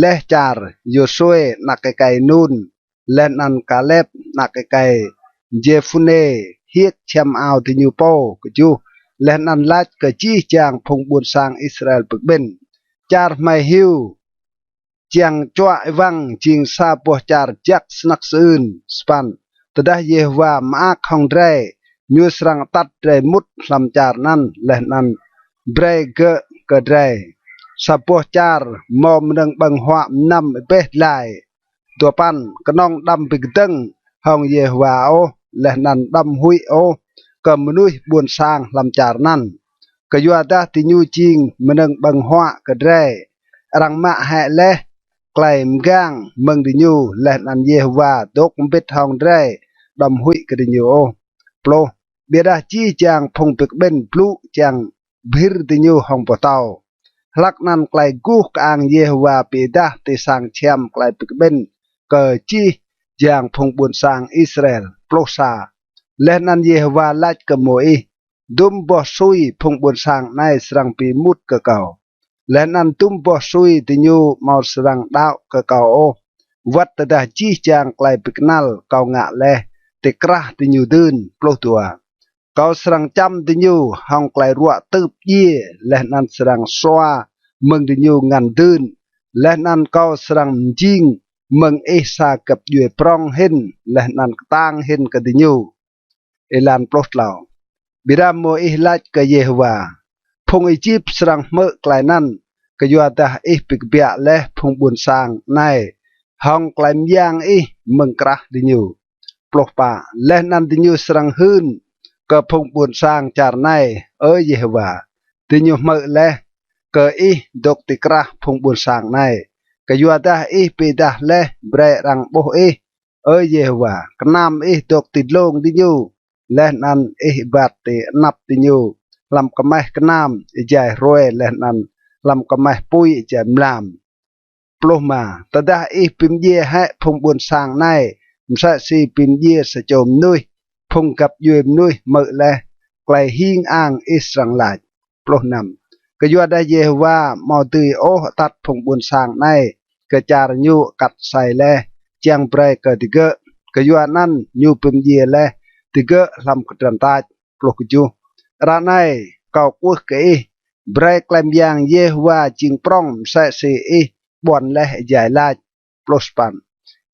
leh čar, Y-Yôsuê anak êkei Nun leh anăn Kalep anak êkei Y-Jêphunê hiêk čhiăm ao diñu pô. Kjuh. Leh anăn lač kơ jih jang phung ƀuôn sang Israel bi kƀĭn: Čar hmei hiu čiăng čuă êwăng jing sa boh čar jăk snăk sơưn. Sa păn. Tơdah Yêhôwa mơak hŏng drei, ñu srăng atăt drei mŭt hlăm čar anăn leh anăn brei gơ̆ kơ drei, sa boh čar mâo mnơ̆ng ƀơ̆ng huă mnăm êbeh dlai. Dua păn. Knŏng đăm bi kdơ̆ng hŏng Yêhôwa ôh, leh anăn đăm huĭ ôh kơ mnuih ƀuôn sang hlăm čar anăn, kyuadah diñu jing mnơ̆ng ƀơ̆ng huă kơ drei. Arăng mă hĕ leh klei mgang mơ̆ng diñu, leh anăn Yêhôwa dôk mbĭt hŏng drei, đăm huĭ kơ diñu ôh. Pluh. Ƀiădah jih jang phung bi kƀĭn blŭ čiăng bhĭr diñu hŏng boh tâo. Hlăk anăn klei guh kơang Yêhôwa bi êdah ti sang čhiăm klei bi kƀĭn kơ jih jang phung ƀuôn sang Israel. Pluh sa. Leh anăn Yêhôwa lač kơ Môis: Dŭm boh sui phung ƀuôn sang anei srăng bi êmut kơ kâo, leh anăn dŭm boh sui diñu amâo srăng đăo kơ kâo ôh, wăt tơdah jih jang klei bi knăl kâo ngă leh ti krah diñu dưn. Pluh dua. Kâo srăng čăm diñu hŏng klei ruă tưp djiê, leh anăn srăng sua mơ̆ng diñu ngăn dưn, leh anăn kâo srăng mjing mơ̆ng ih sa găp djuê prŏng hĭn leh anăn ktang hĭn kơ diñu. Êlan pluh tlâo. Ƀiădah Môis lač kơ Yêhôwa: Phung Êjip srăng hmư̆ klei anăn, kyuadah ih bi kbiă leh phung ƀuôn sang anei hŏng klei myang ih mơ̆ng krah diñu. Pluh pă. Leh anăn diñu srăng hưn kơ phung ƀuôn sang čar anei: Ơ Yêhôwa, diñu hmư̆ leh kơ ih dôk ti krah phung ƀuôn sang anei, kyuadah ih bi êdah leh brei arăng ƀuh ih, Ơ Yêhôwa. Knam ih dôk ti dlông diñu, leh anăn ih êbat ti anăp diñu hlăm kmeh knam êjai hruê leh anăn hlăm kmeh pui êjai mlam. Pluh êma. Tơdah ih bi mdjiê hĕ phung ƀuôn sang anei msĕ si bi mdjiê sa čô mnuih, phung găp djuê mnuih hmư̆ leh klei hing ang ih srăng lač. Pluh năm. Kyuadah Yêhôwa amâo dưi ôh atăt phung ƀuôn sang anei kơ čar ñu akăt asei leh čiăng brei kơ digơ̆, kyuanăn ñu bi mdjiê leh digơ̆ hlăm kdrăn tač. Pluh kjuh. Ară anei kâo kwưh kơ ih, brei klei myang Yêhôwa jing prŏng msĕ si ih ƀuăn leh êjai lač. Pluh sa păn.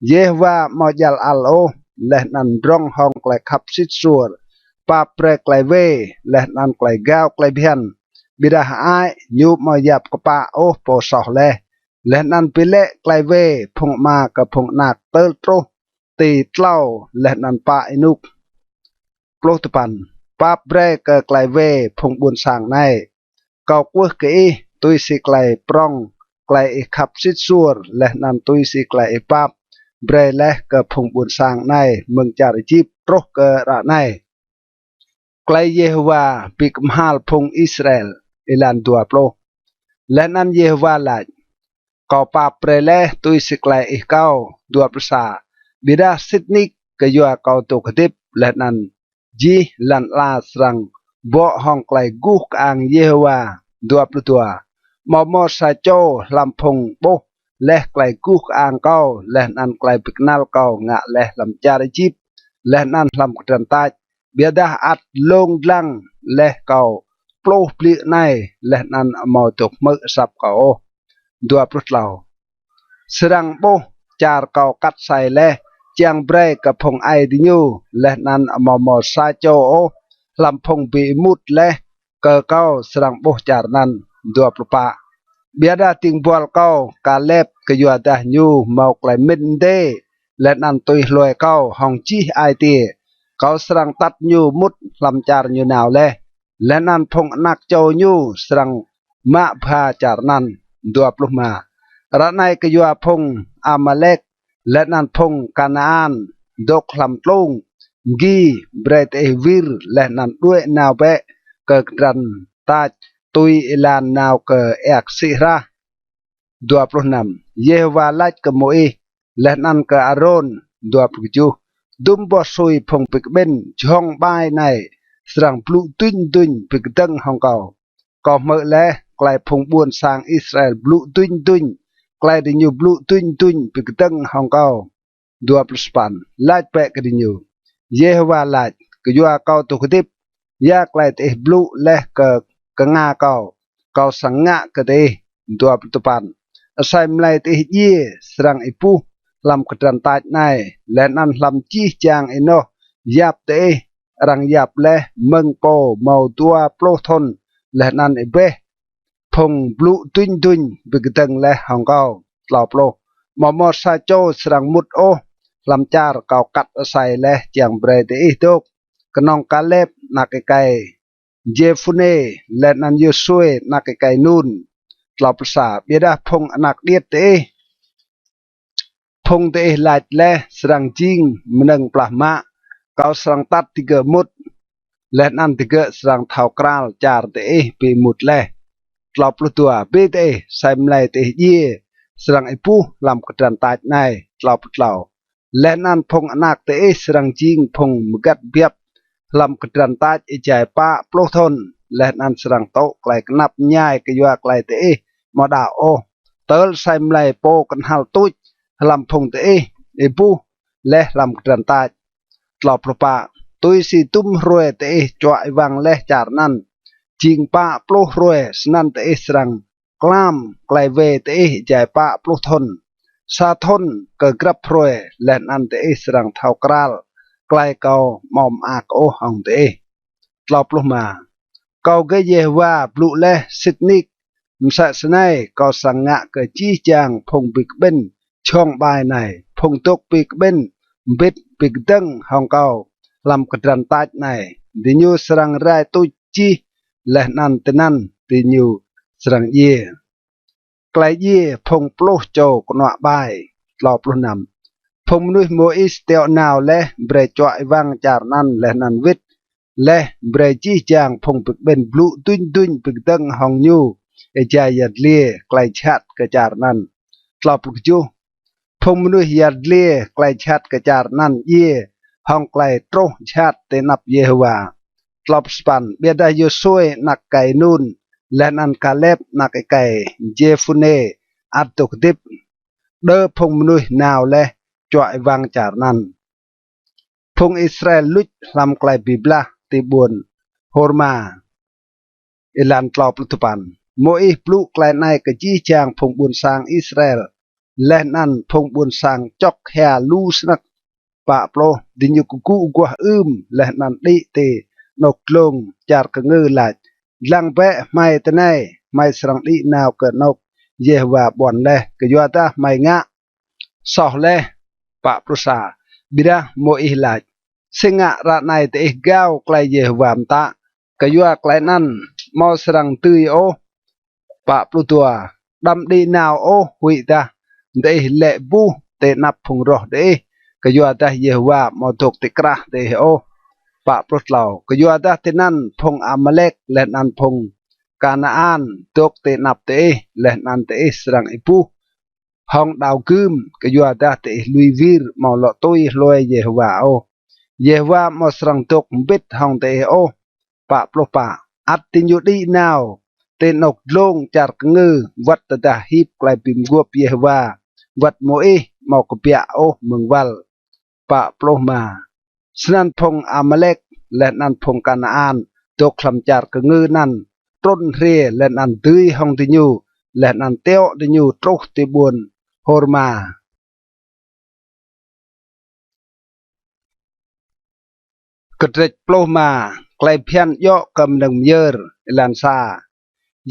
Yêhôwa amâo djăl ăl ôh, leh anăn mdrŏng hŏng klei khăp sĭt suôr, pap brei klei wê, leh anăn klei gao klei bhiăn. Ƀiădah hơăi, ñu amâo yap kpă ôh pô soh leh, leh anăn bi lĕ klei wê phung ama kơ phung anak tơl truh ti tlâo leh anăn pă ênuk. Pluh dua păn. Pap brei kơ klei wê phung ƀuôn sang anei. Kâo kwưh kơ ih, tui si klei prŏng klei ih khăp sĭt suôr, leh anăn tui si klei ih pap brei leh kơ phung ƀuôn sang anei mơ̆ng čar Êjip truh kơ ară anei. Klei Yêhôwa bi kmhal phung Israel. Êlan dua pluh. Leh anăn Yêhôwa lač: Kâo pap brei leh tui si klei ih akâo. Dua pluh sa. Ƀiădah sĭt nik kyua kâo dôk hdĭp, leh anăn jih lăn ala srăng bŏ hŏng klei guh kơang Yêhôwa. Dua pluh dua. Amâo mâo sa čô hlăm phung ƀuh leh klei guh kơang kâo, leh anăn klei bi knăl kâo ngă leh hlăm čar Êjip, leh anăn hlăm kdrăn tač, ƀiădah ăt lông dlăng leh kâo pluh blư̆ anei, leh anăn amâo dôk hmư̆ asăp kâo ôh. Dua pluh tlâo. Srăng ƀuh čar kâo kăt asei leh, čiăng brei kơ phung aê diñu, leh anăn amâo mâo sa čô ôh hlăm phung bi êmut leh kơ kâo srăng ƀuh čar anăn. Dua pluh pă. Ƀiădah dĭng buăl kâo Kalep, kyuadah ñu mâo klei mĭn mdê, leh anăn tui hlue kâo hŏng jih ai tiê, kâo srăng atăt ñu mŭt hlăm čar ñu nao leh, leh anăn phung anak čô ñu srăng mă bha čar anăn. Dua pluh êma. Ară anei kyua phung Amalek leh anăn phung Kanaan dôk hlăm tlung, mgi, brei diih wir leh anăn đuĕ nao bĕ kơ kdrăn tač tui êlan nao kơ êa ksĭ hrah. Dua pluh năm. Yêhôwa lač kơ Môis leh anăn kơ Arôn. Dua pluh kjuh. Dŭm boh sui phung bi kƀĭn jhŏng ƀai anei srăng blŭ duñ duñ bi kdơ̆ng hŏng kâo. Kâo hmư̆ leh klei phung ƀuôn sang Israel blŭ duñ duñ, klei diñu blŭ duñ duñ bi kdơ̆ng hŏng kâo. Dua pluh sa păn. Lač bĕ kơ diñu, Yêhôwa lač, kyua kâo dôk hdĭp, ya klei diih blŭ leh kơ knga kâo, kâo srăng ngă kơ diih. Dua pluh dua păn. Asei mlei diih djiê srăng êbuh hlăm kdrăn tač anei, leh anăn hlăm jih jang ênoh yap diih, arăng yap leh mơ̆ng pô mâo dua pluh thŭn leh anăn êbeh, phung blŭ duñ duñ bi kdơ̆ng leh hŏng kâo. Tlâo pluh. Amâo mâo sa čô srăng mŭt ôh hlăm čar kâo kăt asei leh čiăng brei diih dôk, knŏng Kalep anak êkei Jêphunê leh anăn Yôsuê anak êkei Nun. Tlâo pluh sa. Ƀiădah phung anak điêt diih, phung diih lač leh srăng jing mnơ̆ng plah mă, kâo srăng atăt digơ̆ mŭt, leh anăn digơ̆ srăng thâo kral čar diih bi êmut leh. Tlâo pluh dua. Bi diih, asei mlei diih djiê srăng êbuh hlăm kdrăn tač anei. Tlâo pluh tlâo. Leh anăn phung anak diih srăng jing phung mgăt biăp hlăm kdrăn tač êjai pă pluh thŭn, leh anăn srăng tŭ klei knap mñai kyua klei diih amâo đăo ôh, tơl asei mlei pô knhal tuč hlăm phung diih êbuh leh hlăm kdrăn tač. Tlâo pluh pă. Tui si dŭm hruê diih čuă êwăng leh čar anăn jing pă pluh hruê, snăn diih srăng klam klei wê diih êjai pă pluh thŭn, sa thŭn kơ grăp hruê, leh anăn diih srăng thâo kral klei kâo amâo mơak ôh hŏng diih. Tlâo pluh êma. Kâo gơ̆ Yêhôwa blŭ leh sĭt nik, msĕ snei kâo srăng ngă kơ jih jang phung bi kƀĭn jhŏng ƀai anei, phung dôk bi kƀĭn mbĭt bi kdơ̆ng hŏng kâo hlăm kdrăn tač anei, diñu srăng rai tuč jih, leh anăn tinăn diñu srăng djiê. Klei djiê phung pluh čô knuă ƀai. Tlâo pluh năm. Phung mnuih Môis tiŏ nao leh brei čuă êwăng čar anăn leh anăn wĭt leh brei jih jang phung bi kƀĭn blŭ duñ duñ bi kdơ̆ng hŏng ñu êjai yăl dliê klei jhat kơ čar anăn. Tlâo pluh kjuh. Phung mnuih yăl dliê klei jhat kơ čar anăn djiê hŏng klei truh jhat ti anăp Yêhôwa. Tlâo pluh sa păn. Ƀiădah Yôsuê anak êkei Nun leh anăn Kalep anak êkei Jêphunê ăt dôk hdĭp, đơ phung mnuih nao leh čuă êwăng čar anăn. Phung Israel luč hlăm klei bi blah ti ƀuôn Hôrma. Êlan tlâo pluh dua păn. Môis blŭ klei anei kơ jih jang phung ƀuôn sang Israel, leh anăn phung ƀuôn sang čŏk hia lu snăk. Pă pluh. Diñu kgŭ aguah ưm leh anăn đĭ ti anôk dlông čar kngư lač, Dlăng bĕ, hmei tinei, hmei srăng đĭ nao kơ anôk Yêhôwa ƀuăn leh, kyuadah hmei ngă soh leh. Pă pluh sa. Ƀiădah Môis lač, Si ngă ară anei diih gao klei Yêhôwa mtă, kyua klei anăn amâo srăng dưi ôh? Pă pluh dua. Đăm đĭ nao ôh, huĭdah diih lĕ buh ti anăp phung roh diih, kyuadah Yêhôwa amâo dôk ti krah diih ôh. Pă pluh tlâo. Kyuadah tinăn phung Amalek leh anăn phung Kanaan dôk ti anăp diih, leh anăn diih srăng êbuh hŏng đao gưm, kyuadah diih lui wir amâo lŏ tui hlue Yêhôwa ôh. Yêhôwa amâo srăng dôk mbĭt hŏng diih ôh. Pă pluh pă. Ăt diñu đĭ nao ti anôk dlông čar kngư, wăt tơdah hip klei bi mguôp Yêhôwa, wăt Môis amâo kbiă ôh mơ̆ng wăl. Pă pluh êma. Snăn phung Amalek leh anăn phung Kanaan dôk hlăm čar kngư anăn trŭn hriê leh anăn dưi hŏng diñu, leh anăn tiŏ diñu truh ti ƀuôn Hôrma. Kdrêč pluh êma. Klei bhiăn djŏ kơ mnơ̆ng myơr. Êlan sa.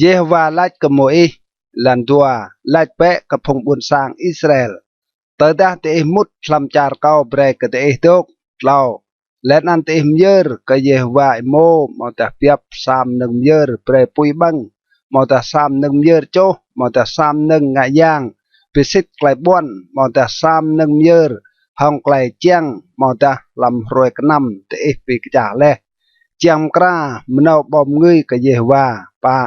Yêhôwa lač kơ Môis. Êlan dua. Lač bĕ kơ phung ƀuôn sang Israel: Tơdah diih mŭt hlăm čar kâo brei kơ diih dôk. Tlâo. Leh anăn diih myơr kơ Yêhôwa êmô, amâodah biăp sa mnơ̆ng myơr brei pui ƀơ̆ng, amâodah sa mnơ̆ng myơr čuh, amâodah sa mnơ̆ng ngă yang bi sĭt klei ƀuăn, amâodah sa mnơ̆ng myơr hŏng klei čiăng, amâodah hlăm hruê knăm diih bi kčah leh, čiăng mkra mnâo ƀâo mngưi kơ Yêhôwa. Pă.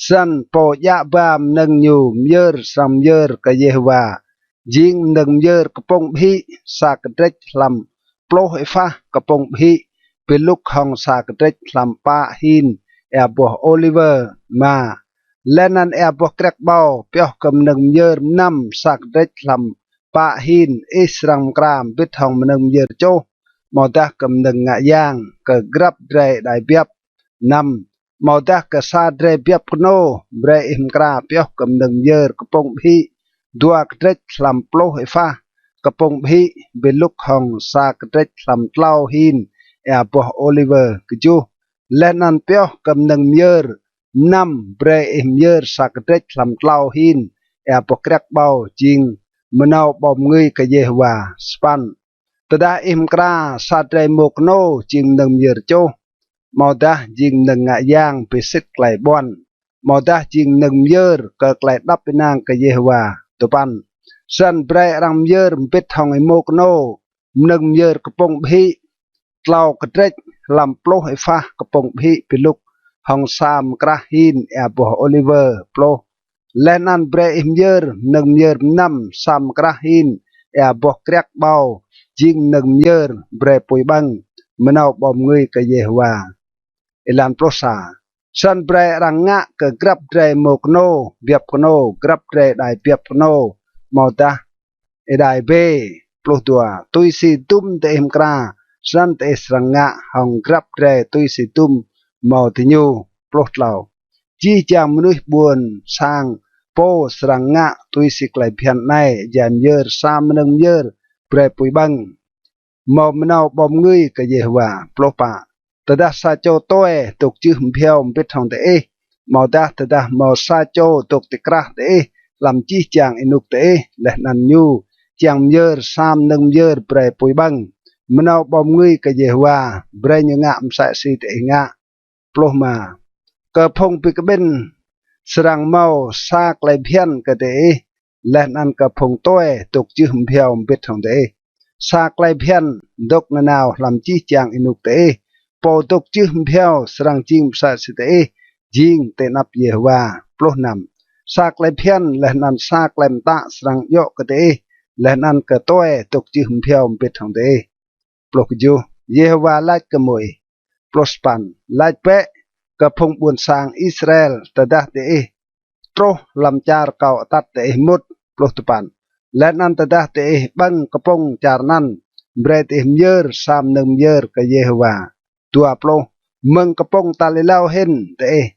Snăn pô djă ba mnơ̆ng ñu myơr srăng myơr kơ Yêhôwa jing mnơ̆ng myơr kpŭng ƀhĭ sa kdrêč hlăm pluh êphah kpŭng ƀhĭ bi lŭk hŏng sa kdrêč hlăm pă hin êa boh ôliwơ. Êma. Leh anăn êa boh kriăk ƀâo pioh kơ mnơ̆ng myơr mnăm sa kdrêč hlăm pă hin ih srăng mkra mbĭt hŏng mnơ̆ng myơr čuh, amâodah kơ mnơ̆ng ngă yang kơ grăp drei êđai biăp. Năm. Amâodah kơ sa drei biăp knô brei ih mkra pioh kơ mnơ̆ng myơr kpŭng ƀhĭ dua kdrêč hlăm pluh êphah kpŭng ƀhĭ bi lŭk hŏng sa kdrêč hlăm tlâo hin êa boh ôliwơ. Kjuh. Leh anăn pioh kơ mnơ̆ng myơr mnăm brei ih myơr sa kdrêč hlăm tlâo hin êa boh kriăk ƀâo jing mnâo ƀâo mngưi kơ Yêhôwa. Sa păn. Tơdah ih mkra sa drei êmô knô jing mnơ̆ng myơr čuh, amâodah jing mnơ̆ng ngă yang bi sĭt klei ƀuăn, amâodah jing mnơ̆ng myơr kơ klei êđăp ênang kơ Yêhôwa. Dua păn. Snăn brei arăng myơr mbĭt hŏng êmô knô mnơ̆ng myơr kpŭng ƀhĭ tlâo kdrêč hlăm pluh êphah kpŭng ƀhĭ bi lŭk hŏng sa mkrah hin êa boh ôliwơ. Pluh. Leh anăn brei ih myơr mnơ̆ng myơr mnăm sa mkrah hin êa boh kriăk ƀâo jing mnơ̆ng myơr brei pui ƀơ̆ng, mnâo ƀâo mngưi kơ Yêhôwa. Êlan pluh sa. Snăn brei arăng ngă kơ grăp drei êmô knô, biăp knô, grăp drei êđai biăp knô, amâodah êđai bê. Pluh dua. Tui si dŭm diih mkra, snăn diih srăng ngă hŏng grăp drei tui si dŭm mâo diñu. Pluh tlâo. Jih jang mnuih ƀuôn sang pô srăng ngă tui si klei bhiăn anei, êjai myơr sa mnơ̆ng myơr brei pui ƀơ̆ng, mâo mnâo ƀâo mngưi kơ Yêhôwa. Pluh pă. Tơdah sa čô tue dôk jưh mbhiâo mbĭt hŏng diih, amâodah tơdah mâo sa čô dôk ti krah diih hlăm jih jang ênuk diih, leh anăn ñu čiăng myơr sa mnơ̆ng myơr brei pui ƀơ̆ng, mnâo ƀâo mngưi kơ Yêhôwa, brei ñu ngă msĕ si diih ngă. Pluh êma. Kơ phung bi kƀĭn srăng mâo sa klei bhiăn kơ diih, leh anăn kơ phung tue dôk jưh mbhiâo mbĭt hŏng diih. Sa klei bhiăn dôk nanao hlăm jih jang ênuk diih. Pô dôk jưh mbhiâo srăng jing msĕ si diih, jing ti anăp Yêhôwa. Pluh năm. Sa klei bhiăn leh anăn sa klei mtă srăng djŏ kơ diih, leh anăn kơ tue dôk jưh mbhiâo mbĭt hŏng diih. Pluh kjuh. Yêhôwa lač kơ Môis. Pluh sa păn. Lač bĕ kơ phung ƀuôn sang Israel: Tơdah diih truh hlăm čar kâo atăt diih mŭt. Pluh dua păn. Leh anăn tơdah diih ƀơ̆ng kpŭng čar anăn, brei diih myơr sa mnơ̆ng myơr kơ Yêhôwa. Dua pluh. Mơ̆ng kpŭng tal êlâo hĭn diih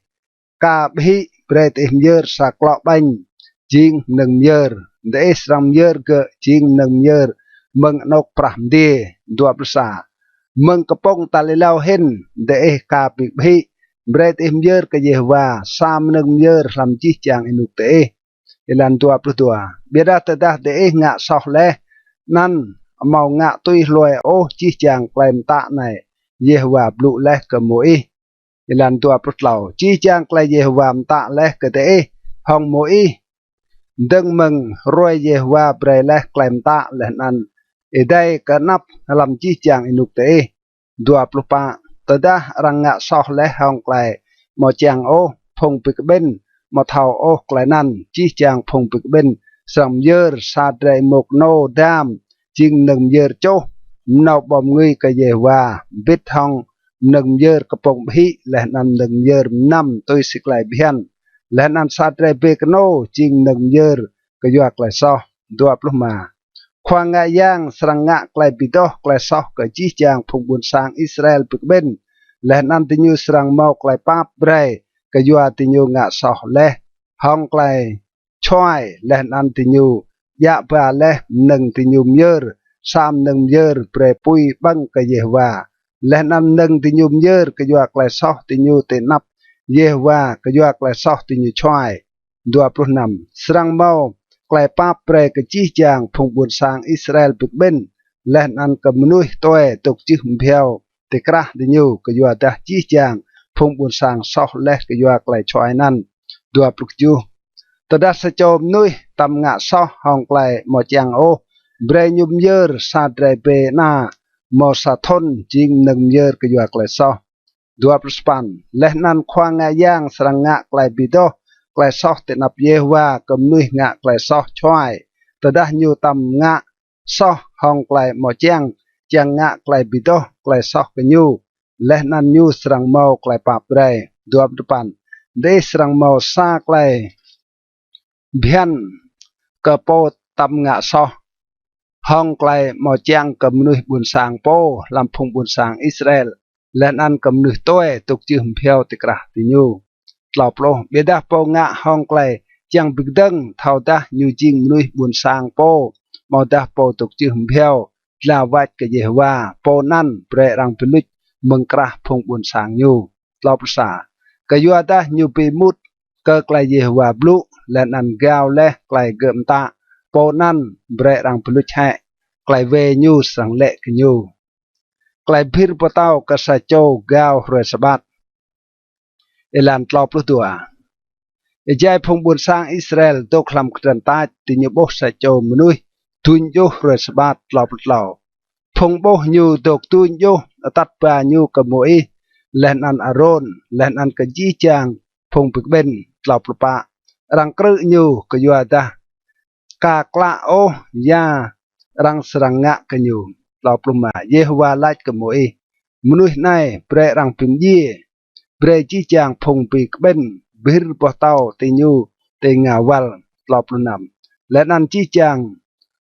ka ƀhĭ, brei diih myơr sa klŏ ƀañ jing mnơ̆ng myơr. Diih srăng myơr gơ̆ jing mnơ̆ng myơr mơ̆ng anôk prah mdiê. Dua pluh sa. Mơ̆ng kpŭng tal êlâo hĭn diih ka bi kƀhĭ, brei diih myơr kơ Yêhôwa sa mnơ̆ng myơr hlăm jih jang ênuk diih. Êlan dua pluh dua. Ƀiădah tơdah diih ngă soh leh anăn amâo ngă tui hlue ôh jih jang klei mtă anei Yêhôwa blŭ leh kơ Môis. Êlan dua pluh tlâo. Jih jang klei Yêhôwa mtă leh kơ diih hŏng Môis, dơ̆ng mơ̆ng hruê Yêhôwa brei leh klei mtă leh anăn êdei kơ anăp hlăm jih jang ênuk diih. Dua pluh pă. Tơdah arăng ngă soh leh hŏng klei amâo čiăng ôh, phung bi kƀĭn amâo thâo ôh klei anăn, jih jang phung bi kƀĭn srăng myơr sa drei êmô knô dam, jing mnơ̆ng myơr čuh, mnâo ƀâo mngưi kơ Yêhôwa, mbĭt hŏng mnơ̆ng myơr kpŭng ƀhĭ, leh anăn mnơ̆ng myơr mnăm tui si klei bhiăn, leh anăn sa drei bê knô, jing mnơ̆ng myơr kyua klei soh. Dua pluh êma. Khua ngă yang srăng ngă klei bi doh klei soh kơ jih jang phung ƀuôn sang Israel bi kƀĭn, leh anăn diñu srăng mâo klei pap brei kyua diñu ngă soh leh hŏng klei čhuai, leh anăn diñu djă ba leh mnơ̆ng diñu myơr sa mnơ̆ng myơr brei pui ƀơ̆ng kơ Yêhôwa, leh anăn mnơ̆ng diñu myơr kyua klei soh diñu ti anăp Yêhôwa kyua klei soh diñu čhuai. Dua pluh năm. Srăng mâo klei pap brei kơ jih jang phung ƀuôn sang Israel bi kƀĭn, leh anăn kơ mnuih tue dôk jưh mbhiâo ti krah diñu, kyuadah jih jang phung ƀuôn sang soh leh kyua klei čhuai anăn. Dua pluh kjuh. Tơdah sa čô mnuih tăm ngă soh hŏng klei amâo čiăng ôh, brei ñu myơr sa drei bê ana mâo sa thŭn jing mnơ̆ng myơr kyua klei soh. Dua pluh sa păn. Leh anăn khua ngă yang srăng ngă klei bi doh klei soh ti anăp Yêhôwa kơ mnuih ngă klei soh čhuai. Tơdah ñu tăm ngă soh hŏng klei amâo čiăng, čiăng ngă klei bi doh klei soh kơ ñu, leh anăn ñu srăng mâo klei pap brei. Dua pluh dua păn. Diih srăng mâo sa klei bhiăn kơ pô tăm ngă soh hŏng klei amâo čiăng kơ mnuih ƀuôn sang pô hlăm phung ƀuôn sang Israel, leh anăn kơ mnuih tue dôk jưh mbhiâo ti krah diñu. Tlâo pluh. Ƀiădah pô ngă hŏng klei čiăng bi kdơ̆ng thâodah ñu jing mnuih ƀuôn sang pô, amâodah pô dôk jưh mbhiâo, dlao wač kơ Yêhôwa, pô anăn brei arăng bi luč mơ̆ng krah phung ƀuôn sang ñu. Tlâo pluh sa. Kyuadah ñu bi êmut kơ klei Yêhôwa blŭ, leh anăn gao leh klei gơ̆ mtă, pô anăn brei arăng bi luč hĕ, klei wê ñu srăng lĕ kơ ñu. Klei bhĭr boh tâo kơ sa čô gao hruê Sabat. Êlan tlâo pluh dua. Êjai phung ƀuôn sang Israel dôk hlăm kdrăn tač, diñu ƀuh sa čô mnuih duñ djuh hruê Sabat. Tlâo pluh tlâo. Phung ƀuh ñu dôk duñ djuh atăt ba ñu kơ Môis, leh anăn Arôn, leh anăn kơ jih jang phung bi kƀĭn. Tlâo pluh pă. Arăng krư̆ ñu kyuadah ka klă ôh ya arăng srăng ngă kơ ñu. Tlâo pluh êma. Yêhôwa lač kơ Môis, mnuih anei brei arăng bi mdjiê, brei jih jang phung bi kƀĭn bhĭr boh tâo ti ñu ti êngao wăl. Tlâo pluh năm. Leh anăn jih jang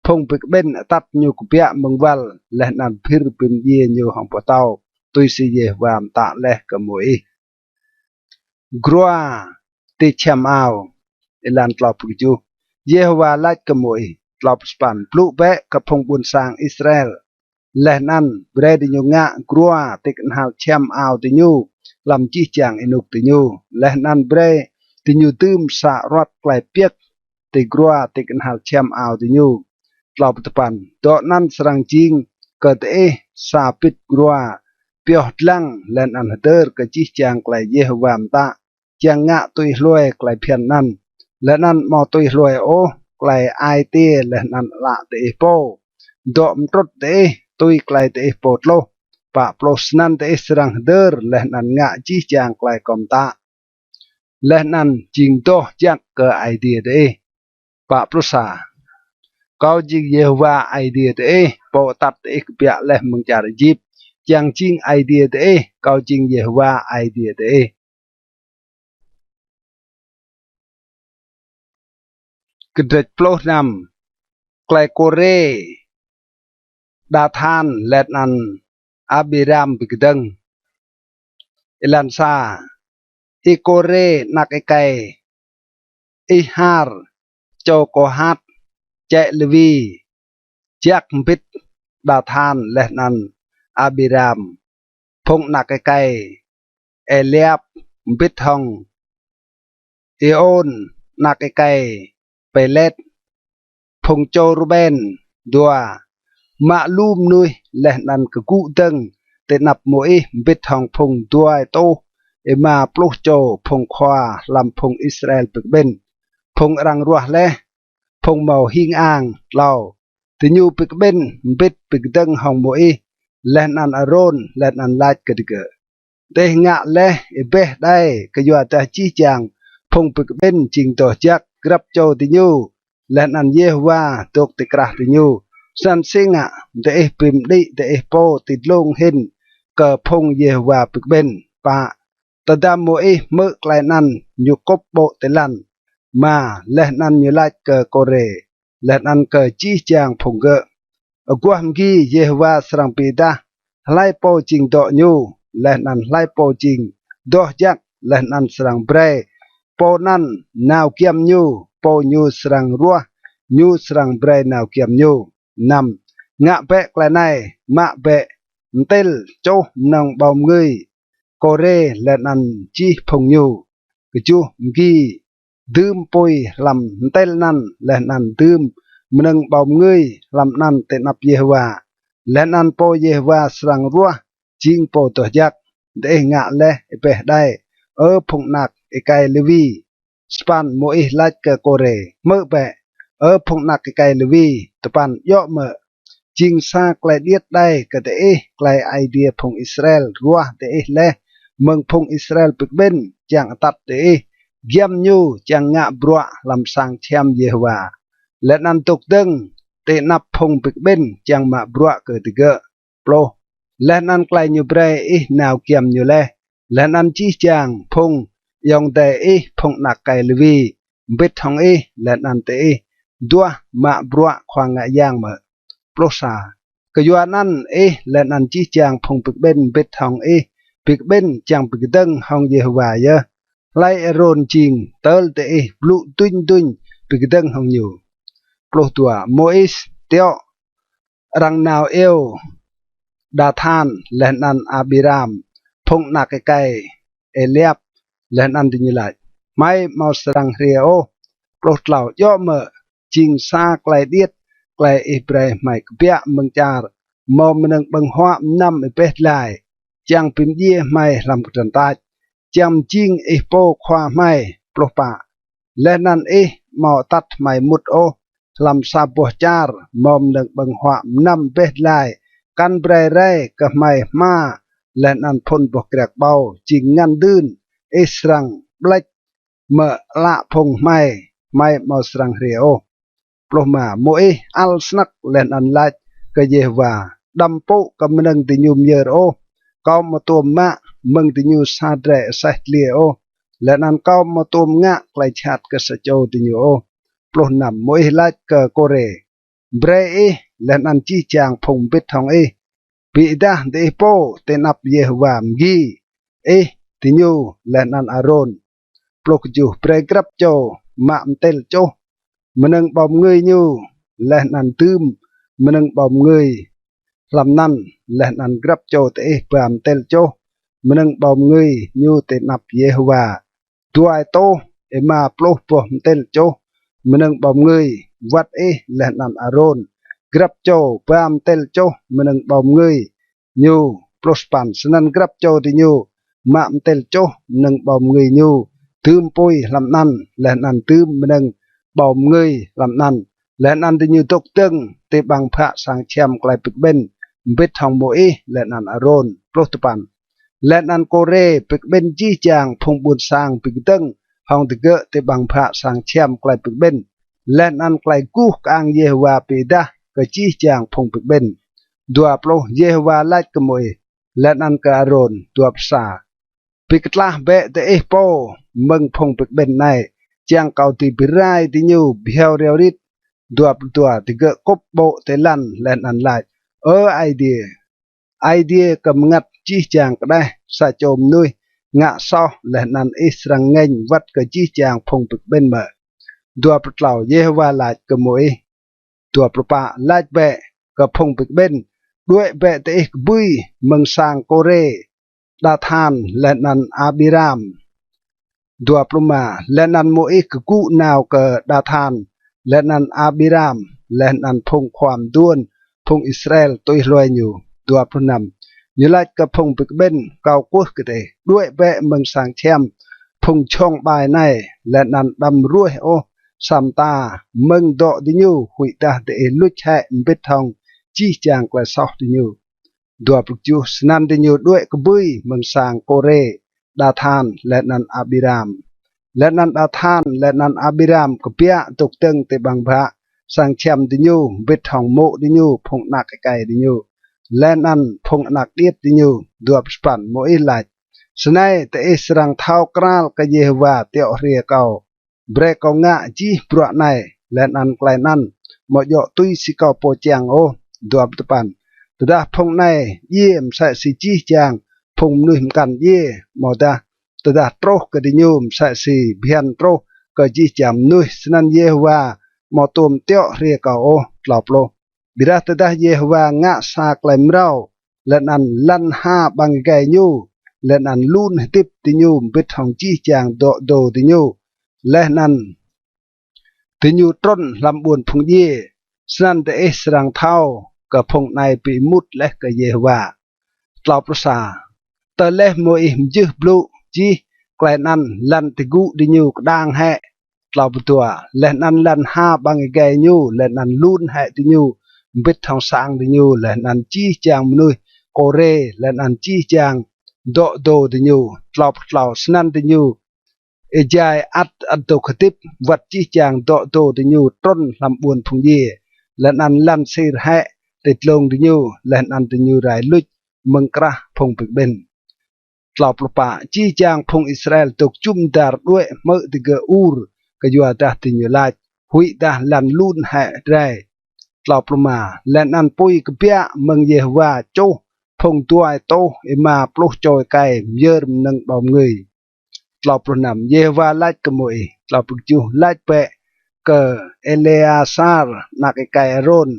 phung bi kƀĭn atăt ñu kbiă mơ̆ng wăl, leh anăn bhĭr bi mdjiê ñu hŏng boh tâo, tui si Yêhôwa mtă leh kơ Môis. Grua ti čhiăm ao. Êlan tlâo pluh kjuh. Yêhôwa lač kơ Môis. Tlâo pluh sa păn. Blŭ bĕ kơ phung ƀuôn sang Israel, leh anăn brei diñu ngă grua ti knhal čhiăm ao diñu hlăm jih jang ênuk diñu, leh anăn brei diñu dưm sa aruăt klei piơk ti grua ti knhal čhiăm ao diñu. Tlâo pluh dua păn. Dŏ anăn srăng jing kơ diih sa bĭt grua pioh dlăng, leh anăn hdơr kơ jih jang klei Yêhôwa mtă, čiăng ngă tui hlue klei bhiăn anăn, leh anăn amâo tui hlue ôh klei ai tiê leh anăn ală diih pô. Dŏ mtrŭt diih tui klei diih pô tluh. Pă pluh. Snăn diih srăng hdơr leh anăn ngă jih jang klei kâo mtă, leh anăn jing doh jăk kơ Aê Diê diih. Pă pluh sa. Kâo jing Yêhôwa Aê Diê diih, pô atăt diih kbiă leh mơ̆ng čar Êjip, čiăng jing Aê Diê diih. Kâo jing Yêhôwa Aê Diê diih. Kdrêč pluh năm. Klei Kôrê, Dathan leh anăn Abiram bi kdơ̆ng. Êlan sa. Y-Kôrê anak êkei Ithar, čô Kôhat, čĕ Lêwi, jak mbĭt Dathan leh anăn Abiram, phung anak êkei Êliap, mbĭt hŏng Iôn, anak êkei Pêlêt, phung čô Ruben. Dua. Mă lu mnuih leh anăn kgŭ dơ̆ng ti anăp Môis mbĭt hŏng phung dua êtuh êma pluh čô phung khua hlăm phung Israel bi kƀĭn, phung arăng ruah leh, phung mâo hing ang. Tlâo. Diñu bi kƀĭn mbĭt bi kdơ̆ng hŏng Môis leh anăn Arôn, leh anăn lač kơ digơ̆: Diih ngă leh êbeh đei, kyuadah jih jang phung bi kƀĭn jing doh jăk, grăp čô diñu leh anăn Yêhôwa dôk ti krah diñu. Snăn si ngă diih bi mđĭ diih pô ti dlông hĭn kơ phung Yêhôwa bi kƀĭn? Pă. Tơdah Môis hmư̆ klei anăn, ñu kŭp ƀô̆ ti lăn. Êma. Leh anăn ñu lač kơ Kôrê leh anăn kơ jih jang phung gơ̆: Aguah mgi Yêhôwa srăng bi êdah hlei pô jing dŏ ñu, leh anăn hlei pô jing doh jăk, leh anăn srăng brei pô anăn nao giăm ñu. Pô ñu srăng ruah, ñu srăng brei nao giăm ñu. Năm. Ngă bĕ klei anei: mă bĕ mtil čuh mnơ̆ng ƀâo mngưi Kôrê leh anăn jih phung ñu. Kjuh. Mgi dưm pui hlăm mtil anăn leh anăn dưm mnơ̆ng ƀâo mngưi hlăm anăn ti anăp Yêhôwa. Leh anăn pô Yêhôwa srăng ruah jing pô doh jăk. Diih ngă leh êbeh đei, Ơ phung anak êkei Lêwi. Sa păn. Môis lač kơ Kôrê: Hmư̆ bĕ, Ơ phung anak êkei Lêwi. Dua păn. Djŏ mơ̆ jing sa klei điêt đei kơ diih klei Aê Diê phung Israel ruah diih leh mơ̆ng phung Israel bi kƀĭn, čiăng atăt diih giăm ñu čiăng ngă bruă hlăm sang čhiăm Yêhôwa, leh anăn dôk dơ̆ng ti anăp phung bi kƀĭn čiăng mă bruă kơ digơ̆? Pluh. Leh anăn klei ñu brei ih nao giăm ñu leh, leh anăn jih jang phung ayŏng adei ih phung anak êkei Lêwi mbĭt hŏng ih, leh anăn diih duah mă bruă khua ngă yang mơ̆? Pluh sa. Kyuanăn ih leh anăn jih jang phung bi kƀĭn mbĭt hŏng ih bi kƀĭn čiăng bi kdơ̆ng hŏng Yêhôwa yơh. Hlei Arôn jing tơl diih blŭ dŭñ dŭñ bi kdơ̆ng hŏng ñu? Pluh dua. Môis tiŏ arăng nao iêu Dathan leh anăn Abiram, phung anak êkei Êliap, leh anăn diñu lač: Hmei amâo srăng hriê ôh. Pluh tlâo. Djŏ mơ̆ jing sa klei điêt klei ih brei hmei kbiă mơ̆ng čar mâo mnơ̆ng ƀơ̆ng huă mnăm êbeh dlai, čiăng bi mdjiê hmei hlăm kdrăn tač, čiăng mjing ih pô khua hmei? Pluh pă. Leh anăn ih amâo atăt hmei mŭt ôh hlăm sa boh čar mâo mnơ̆ng ƀơ̆ng huă mnăm êbeh dlai, kăn brei rei kơ hmei hma leh anăn phŭn boh kriăk ƀâo jing ngăn dưn. Ih srăng ƀlĕč mơ̆ ală phung hmei? Hmei amâo srăng hriê ôh. Pluh êma. Môis ăl snăk leh anăn lač kơ Yêhôwa: Đăm pŭ kơ mnơ̆ng diñu myơr ôh. Kâo amâo tuôm mă mơ̆ng diñu sa drei aseh dliê ôh, leh anăn kâo amâo tuôm ngă klei jhat kơ sa čô diñu ôh. Pluh năm. Môis lač kơ Kôrê: Brei ih leh anăn jih jang phung mbĭt hŏng ih bi êdah diih pô ti anăp Yêhôwa mgi, ih, diñu, leh anăn Arôn. Pluh kjuh. Brei grăp čô mă mtil čuh mnơ̆ng ƀâo mngưi ñu leh anăn dưm mnơ̆ng ƀâo mngưi hlăm anăn, leh anăn grăp čô diih ba mtil čuh mnơ̆ng ƀâo mngưi ñu ti anăp Yêhôwa. Dua êtuh êma pluh boh mtil čuh mnơ̆ng ƀâo mngưi. Wăt ih leh anăn Arôn, grăp čô, ba mtil čuh mnơ̆ng ƀâo mngưi ñu. Pluh sa păn. Snăn grăp čô diñu mă mtil čuh mnơ̆ng ƀâo mngưi ñu, dưm pui hlăm anăn, leh anăn dưm mnơ̆ng ƀâo mngưi hlăm anăn, leh anăn diñu dôk dơ̆ng ti ƀăng bhă sang čhiăm klei bi kƀĭn mbĭt hŏng Môis leh anăn Arôn. Pluh dua păn. Leh anăn Kôrê bi kƀĭn jih jang phung ƀuôn sang bi kdơ̆ng hŏng digơ̆ ti ƀăng bhă sang čhiăm klei bi kƀĭn, leh anăn klei guh kơang Yêhôwa bi êdah kơ jih jang phung bi kƀĭn. Dua pluh. Yêhôwa lač kơ Môis leh anăn kơ Arôn. Dua pluh sa. Bi ktlah bĕ diih pô mơ̆ng phung bi kƀĭn anei, čiăng kâo dưi bi rai diñu bhiâo riâo rit. Dua pluh dua. Digơ̆ kŭp ƀô̆ ti lăn leh anăn lač: Ơ Aê Diê, Aê Diê kơ mngăt jih jang kđeh, sa čô mnuih ngă soh leh anăn ih srăng ngêñ wăt kơ jih jang phung bi kƀĭn mơ̆? Dua pluh tlâo. Yêhôwa lač kơ Môis. Dua pluh pă. Lač bĕ kơ phung bi kƀĭn: Đuĕ bĕ diih kbưi mơ̆ng sang Kôrê, Dathan, leh anăn Abiram. Dua pluh êma. Leh anăn Môis kgŭ nao kơ Dathan leh anăn Abiram, leh anăn phung khua mduôn phung Israel tui hlue ñu. Dua pluh năm. Ñu lač kơ phung bi kƀĭn: Kâo kwưh kơ diih, đuĕ bĕ mơ̆ng sang čhiăm phung jhŏng ƀai anei, leh anăn đăm ruêh ôh sa mta mơ̆ng dŏ diñu, huĭdah diih luč hĕ mbĭt hŏng jih jang klei soh diñu. Dua pluh kjuh. Snăn diñu đuĕ kbưi mơ̆ng sang Kôrê, Dathan, leh anăn Abiram. Leh anăn Dathan leh anăn Abiram kbiă dôk dơ̆ng ti ƀăng bhă sang čhiăm diñu, mbĭt hŏng mô̆ diñu, phung anak êkei diñu, leh anăn phung anak điêt diñu. Dua pluh sa păn. Môis lač: Snei diih srăng thâo kral kơ Yêhôwa tiŏ hriê kâo. Brei kâo ngă jih bruă anei leh anăn klei anăn amâo djŏ tui si kâo pô čiăng ôh. Dua pluh dua păn. Tơdah phung anei djiê msĕ si jih jang phung mnuih mkăn djiê, amâodah tơdah truh kơ diñu msĕ si bhiăn truh kơ jih jang mnuih, snăn Yêhôwa amâo tuôm tiŏ hriê kâo ôh. Tlâo pluh. Ƀiădah tơdah Yêhôwa ngă sa klei mrâo, leh anăn lăn ha ƀăng êgei ñu, leh anăn lun hdĭp diñu mbĭt hŏng jih jang dŏ dô diñu, leh anăn diñu trŭn hlăm ƀuôn phung djiê, snăn diih srăng thâo kơ phung anei bi êmut leh kơ Yêhôwa. Tlâo pluh sa. Tơl leh Môis mjưh blŭ jih klei anăn lăn ti gŭ diñu kđang hĕ. Tlâo pluh dua. Leh anăn lăn ha ƀăng êgei ñu, leh anăn lun hĕ diñu mbĭt hŏng sang diñu, leh anăn jih jang mnuih Kôrê, leh anăn jih jang dŏ dô diñu. Tlâo pluh tlâo. Snăn diñu êjai ăt ăt dôk hdĭp, wăt jih jang dŏ dô diñu trŭn hlăm ƀuôn phung djiê, leh anăn lăn sir hĕ ti dlông diñu, leh anăn diñu rai luč mơ̆ng krah phung bi kƀĭn. Tlâo pluh pă. Jih jang phung Israel dôk jŭm dar đuĕ hmư̆ digơ̆ ur, kyuadah diñu lač: Huĭdah lăn lun hĕ drei. Tlâo pluh êma. Leh anăn pui kbiă mơ̆ng Yêhôwa čuh phung dua êtuh êma pluh čô êkei myơr mnơ̆ng ƀâo mngưi. Tlâo pluh năm. Yêhôwa lač kơ Môis. Tlâo pluh kjuh. Lač bĕ kơ Êlêasar anak êkei Arôn,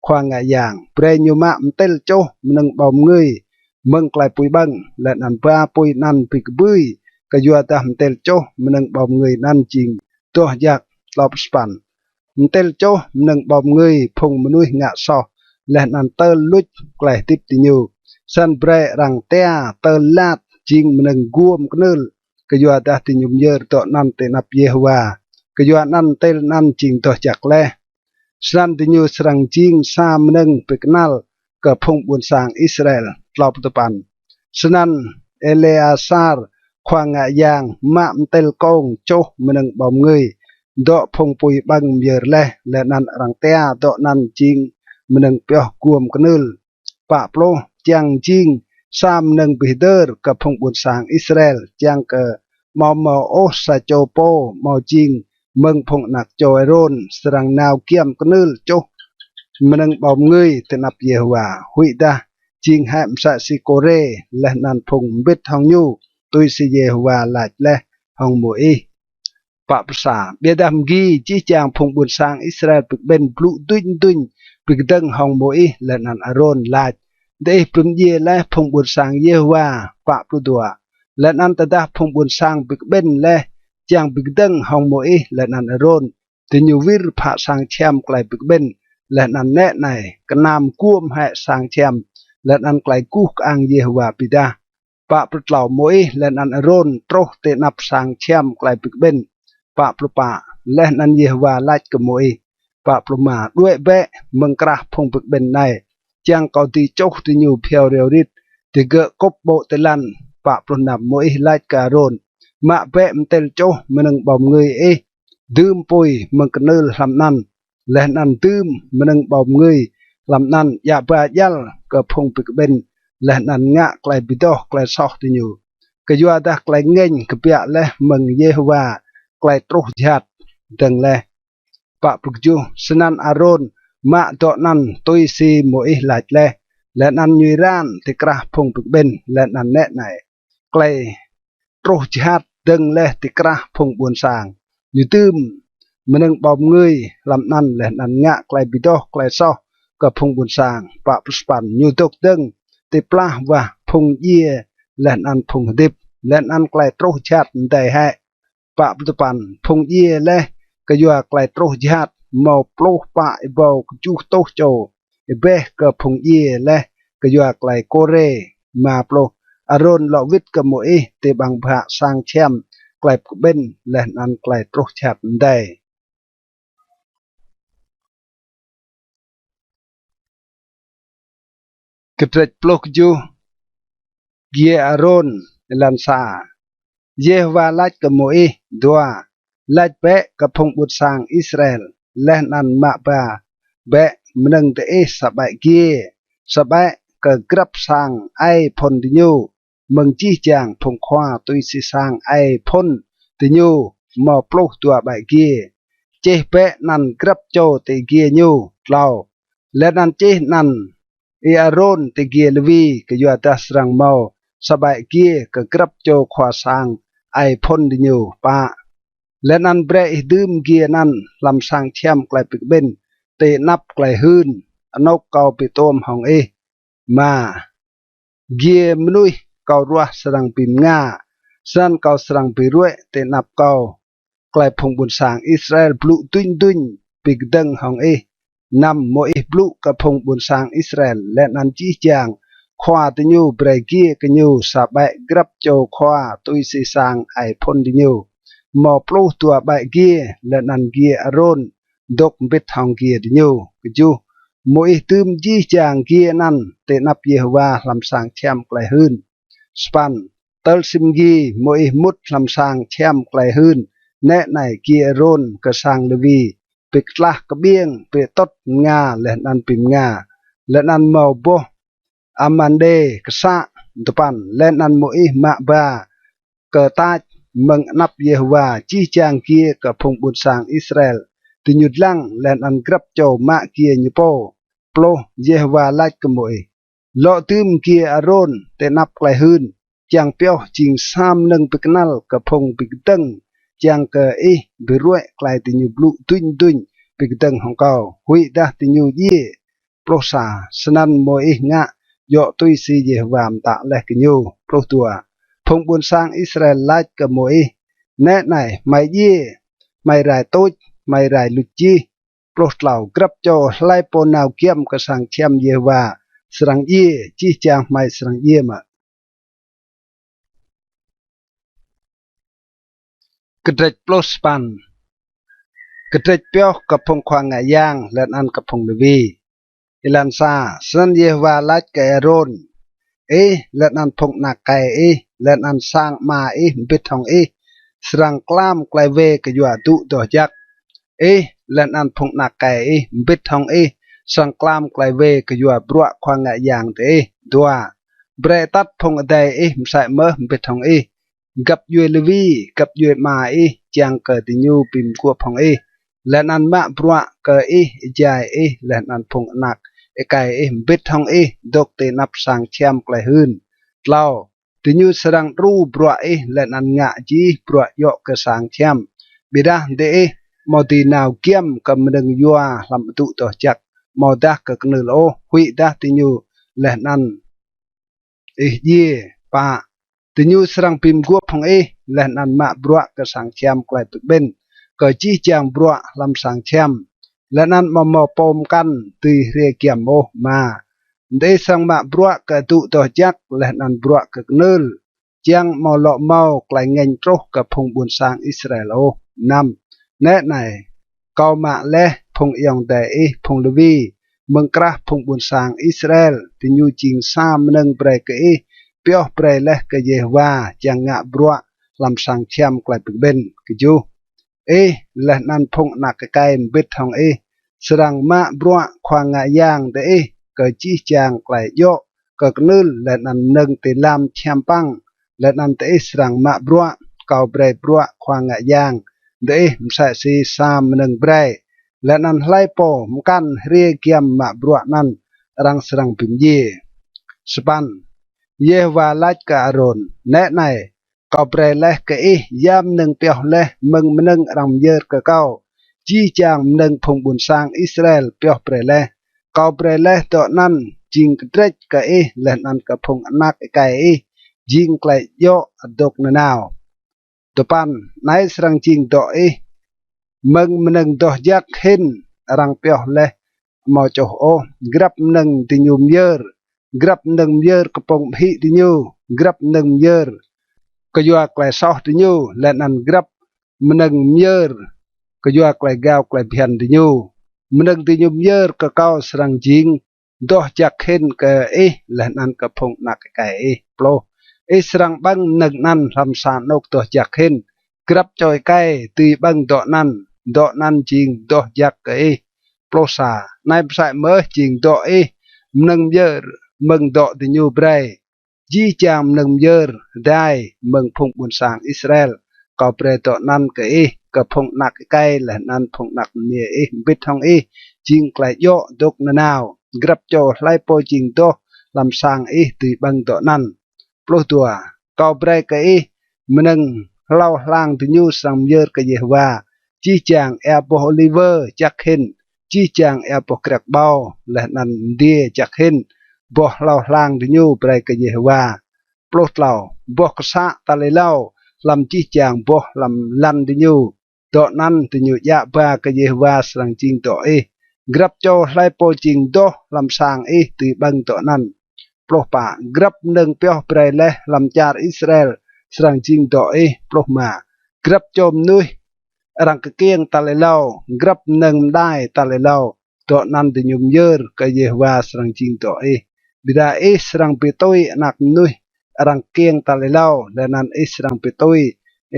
khua ngă yang, brei ñu mă mtĭl čuh mnơ̆ng ƀâo mngưi mơ̆ng klei pui ƀơ̆ng, leh anăn ba pui anăn bi kbưi, kyuadah mtĭl čuh mnơ̆ng ƀâo mngưi anăn jing doh jăk. Tlâo pluh sa păn. Mtĭl čuh mnơ̆ng ƀâo mngưi phung mnuih ngă soh, leh anăn tơl luč klei hdĭp diñu. Snăn brei arăng tia tơl lat jing mnơ̆ng guôm knưl, kyuadah diñu myơr dŏ anăn ti anăp Yêhôwa, kyuanăn mtĭl anăn jing doh jăk leh. Snăn diñu srăng jing sa mnơ̆ng bi knăl kơ phung ƀuôn sang Israel. Tlâo pluh dua păn. Snăn Êlêasar khua ngă yang mă mtĭl kông čuh mnơ̆ng ƀâo mngưi dŏ phung pui ƀơ̆ng myơr leh, leh anăn arăng tia dŏ anăn jing mnơ̆ng pioh guôm knưl. Pă pluh. Čiăng jing sa mnơ̆ng bi hdơr kơ phung ƀuôn sang Israel, čiăng kơ amâo mâo ôh sa čô pô amâo jing mơ̆ng phung anak čô Arôn srăng nao giăm knưl čuh mnơ̆ng ƀâo mngưi ti anăp Yêhôwa, huĭdah jing hĕ msĕ si Kôrê leh anăn phung mbĭt hŏng ñu, tui si Yêhôwa lač leh hŏng Môis. Pă pluh sa. Ƀiădah mgi jih jang phung ƀuôn sang Israel bi kƀĭn blŭ duñ duñ bi kdơ̆ng hŏng Môis leh anăn Arôn lač: Diih bi mdjiê leh phung ƀuôn sang Yêhôwa. Pă pluh dua. Leh anăn tơdah phung ƀuôn sang bi kƀĭn leh čiăng bi kdơ̆ng hŏng Môis leh anăn Arôn, diñu wir phă sang čhiăm klei bi kƀĭn, leh anăn nĕ anei, knam guôm hĕ sang čhiăm leh anăn klei guh kơang Yêhôwa bi êdah. Pă pluh tlâo. Môis leh anăn Arôn truh ti anăp sang čhiăm klei bi kƀĭn. Pă pluh pă. Leh anăn Yêhôwa lač kơ Môis. Pă pluh êma. Đuĕ bĕ mơ̆ng krah phung bi kƀĭn anei, čiăng kâo dưi čuh diñu bhiâo riâo rit, digơ̆ kŭp ƀô̆ ti lăn. Pă pluh năm. Môis lač kơ Arôn: Mă bĕ mtĭl čuh mnơ̆ng ƀâo mngưi ih, dưm pui mơ̆ng knưl hlăm anăn, leh anăn dưm mnơ̆ng ƀâo mngưi hlăm anăn, djă ba djăl kơ phung bi kƀĭn, leh anăn ngă klei bi doh klei soh diñu. Kyuadah klei ngêñ kbiă leh mơ̆ng Yêhôwa, klei truh jhat dơ̆ng leh. Pă pluh kjuh. Snăn Arôn mă dŏ anăn tui si Môis lač leh, leh anăn ñu êran ti krah phung bi kƀĭn, leh anăn nĕ anei, klei truh jhat dơ̆ng leh ti krah phung ƀuôn sang. Ñu dưm mnơ̆ng ƀâo mngưi hlăm anăn leh anăn ngă klei bi doh klei soh kơ phung ƀuôn sang. Pă pluh sa păn. Ñu dôk dơ̆ng ti plah wah phung djiê leh anăn phung hdĭp, leh anăn klei truh jhat mdei hĕ. Pă pluh dua păn. Phung djiê leh kyua klei truh jhat mâo pluh pă êbâo kjuh tuh čô, êbeh kơ phung djiê leh kyua klei Kôrê. Êma pluh. Arôn lŏ wĭt kơ Môis ti ƀăng bhă sang čhiăm klei bi kƀĭn leh anăn klei truh jhat mdei. Kdrêč pluh kjuh. Giê Arôn. Êlan sa. Yêhôwa lač kơ Môis, dua, lač bĕ kơ phung ƀuôn sang Israel, leh anăn mă ba bĕ mnơ̆ng diih sa ƀĕ giê, sa ƀĕ kơ grăp sang ai phŭn diñu, mơ̆ng jih jang phung khua tui si sang ai phŭn diñu mâo pluh dua ƀĕ giê. Čih bĕ anăn grăp čô ti giê ñu. Tlâo, leh anăn čih anăn Y-Arôn ti giê Lêwi, kyuadah srăng mâo sa ƀĕ giê kơ grăp čô khua sang ai phŭn diñu. Pă, leh anăn brei ih dưm giê anăn hlăm sang čhiăm klei bi kƀĭn ti anăp klei hưn anôk kâo bi tuôm hŏng ih. Êma, giê mnuih kâo ruah srăng bi mnga, snăn kâo srăng bi ruê̆ ti anăp kâo klei phung ƀuôn sang Israel blŭ dŭñ dŭñ bi kdơ̆ng hŏng ih. Năm, Môis blŭ kơ phung ƀuôn sang Israel leh anăn jih jang khua diñu brei giê kơ ñu sa ƀĕ grăp čô khua tui si sang ai phŭn diñu mâo pluh dua ƀĕ giê, leh anăn giê Arôn dôk mbĭt hŏng giê diñu. Kjuh, Môis dưm jih jang giê anăn ti anăp Yêhôwa hlăm sang čhiăm klei hưn. Sa păn, tơl si mgi Môis mŭt hlăm sang čhiăm klei hưn, nĕ anei giê Arôn kơ sang Lêwi bi ktlah kƀiêng, bi atŭt mnga leh anăn bi mnga, leh anăn mâo boh amandê ksă. Dua păn, leh anăn Môis mă ba kơ tač mơ̆ng anăp Yêhôwa jih jang giê kơ phung ƀuôn sang Israel, diñu dlăng leh anăn grăp čô mă giê ñu pô. Pluh, Yêhôwa lač kơ Môis, lŏ dưm giê Arôn ti anăp klei hưn, čiăng pioh jing sa mnơ̆ng bi knăl kơ phung bi kdơ̆ng, čiăng kơ ih bi ruê̆ klei diñu blŭ dŭñ dŭñ bi kdơ̆ng hŏng kâo, huĭdah diñu djiê. Pluh sa, snăn Môis ngă djŏ tui si Yêhôwa mtă leh kơ ñu. Pluh dua, phung ƀuôn sang Israel lač kơ Môis, nĕ anei hmei djiê, hmei rai tuč, hmei rai luč jih. Pluh tlâo, grăp čô hlei pô nao giăm kơ sang čhiăm Yêhôwa srăng djiê, jih jang hmei srăng djiê mơ̆? Kdrêč pluh sa păn. Kdrêč pioh kơ phung khua ngă yang leh anăn kơ phung Lêwi. Êlan sa, snăn Yêhôwa lač kơ Arôn, ih leh anăn phung anak êkei ih leh anăn sang ama ih mbĭt hŏng ih srăng klam klei wê kyua adŭ doh jăk. Ih leh anăn phung anak êkei ih mbĭt hŏng ih srăng klam klei wê kyua bruă khua ngă yang diih. Dua, brei atăt phung adei ih msĕ mơh mbĭt hŏng ih, găp djuê Lêwi, găp djuê ama ih, čiăng kơ diñu bi mguôp hŏng ih, leh anăn mă bruă kơ ih êjai ih leh anăn phung anak êkei ih mbĭt hŏng ih dôk ti anăp sang čhiăm klei hưn. Tlâo, diñu srăng đru bruă ih leh anăn ngă jih bruă djŏ kơ sang čhiăm. Ƀiădah diih amâo dưi nao giăm kơ mnơ̆ng yua hlăm adŭ doh jăk amâodah kơ knưl ôh, huĭdah diñu leh anăn ih djiê. Pă, diñu srăng bi mguôp hŏng ih leh anăn mă bruă kơ sang čhiăm klei bi kƀĭn, kơ jih jang bruă hlăm sang čhiăm, leh anăn amâo mâo pô mkăn dưi hriê giăm ôh. Êma, diih srăng mă bruă kơ adŭ doh jăk leh anăn bruă kơ knưl, čiăng amâo lŏ mâo klei ngêñ truh kơ phung ƀuôn sang Israel ôh. Năm, nĕ anei, kâo mă leh phung ayŏng adei ih phung Lêwi mơ̆ng krah phung ƀuôn sang Israel, diñu jing sa mnơ̆ng brei kơ ih pioh brei leh kơ Yêhôwa čiăng ngă bruă hlăm sang čhiăm klei bi kƀĭn. Kjuh, ih leh anăn phung anak êkei mbĭt hŏng ih srăng mă bruă khua ngă yang diih kơ jih jang klei djŏ kơ knưl leh anăn mnơ̆ng ti lam čhiăm păng, leh anăn diih srăng mă bruă, kâo brei bruă khua ngă yang diih msĕ si sa mnơ̆ng brei, leh anăn hlei pô mkăn hriê giăm mă bruă anăn arăng srăng bi mdjiê. Sa păn, Yêhôwa lač kơ Arôn, nĕ anei, kâo brei leh kơ ih ya mnơ̆ng pioh leh mơ̆ng mnơ̆ng arăng myơr kơ kâo, jih jang mnơ̆ng phung ƀuôn sang Israel pioh brei leh. Kâo brei leh dŏ anăn jing kdrêč kơ ih leh anăn kơ phung anak êkei ih, jing klei djŏ adôk nanao. Dua păn, anei srăng jing dŏ ih mơ̆ng mnơ̆ng doh jăk hĭn arăng pioh leh amâo čuh ôh, grăp mnơ̆ng diñu myơr, grăp mnơ̆ng myơr kpŭng ƀhĭ diñu, grăp mnơ̆ng myơr kyua klei soh diñu, leh anăn grăp mnơ̆ng myơr kyua klei gao klei bhiăn diñu. Mnơ̆ng diñu myơr kơ kâo srăng jing doh jăk hĭn kơ ih leh anăn kơ phung anak êkei ih. Pluh, Ih srăng ƀơ̆ng mnơ̆ng anăn hlăm sa anôk doh jăk hĭn. Grăp čô êkei dưi ƀơ̆ng dŏ anăn, dŏ anăn jing doh jăk kơ ih. Pluh sa. Anei msĕ mơh jing dŏ ih, mnơ̆ng myơr mơ̆ng dŏ diñu brei. Jih jang mnơ̆ng myơr hdai mơ̆ng phung ƀuôn sang Israel, kâo brei dŏ anăn kơ ih, kơ phung anak êkei leh anăn phung anak mniê ih mbĭt hŏng ih, jing klei djŏ dôk nanao. Grăp čô hlei pô jing doh hlăm sang ih dưi ƀơ̆ng dŏ anăn. Pluh dua. Kâo brei kơ ih mnơ̆ng hlâo hlang diñu srăng myơr kơ Yêhôwa, jih jang êa boh ôliwơ jăk hĭn, jih jang êa boh kriăk ƀâo leh anăn mdiê jăk hĭn, boh hlâo hlang diñu brei kơ Yêhôwa. Pluh tlâo. Boh ksă tal êlâo hlăm jih jang boh hlăm lăn diñu, dŏ anăn diñu djă ba kơ Yêhôwa srăng jing dŏ ih. Grăp čô hlei pô jing doh hlăm sang ih dưi ƀơ̆ng dŏ anăn. Pluh pă. Grăp mnơ̆ng pioh brei leh hlăm čar Israel srăng jing dŏ ih. Pluh êma. Grăp čô mnuih arăng kkiêng tal êlâo, grăp mnơ̆ng mđai tal êlâo, dŏ anăn diñu myơr kơ Yêhôwa srăng jing dŏ ih. Ƀiădah ih srăng bi tui anak mnuih arăng kkiêng tal êlâo, leh anăn ih srăng bi tui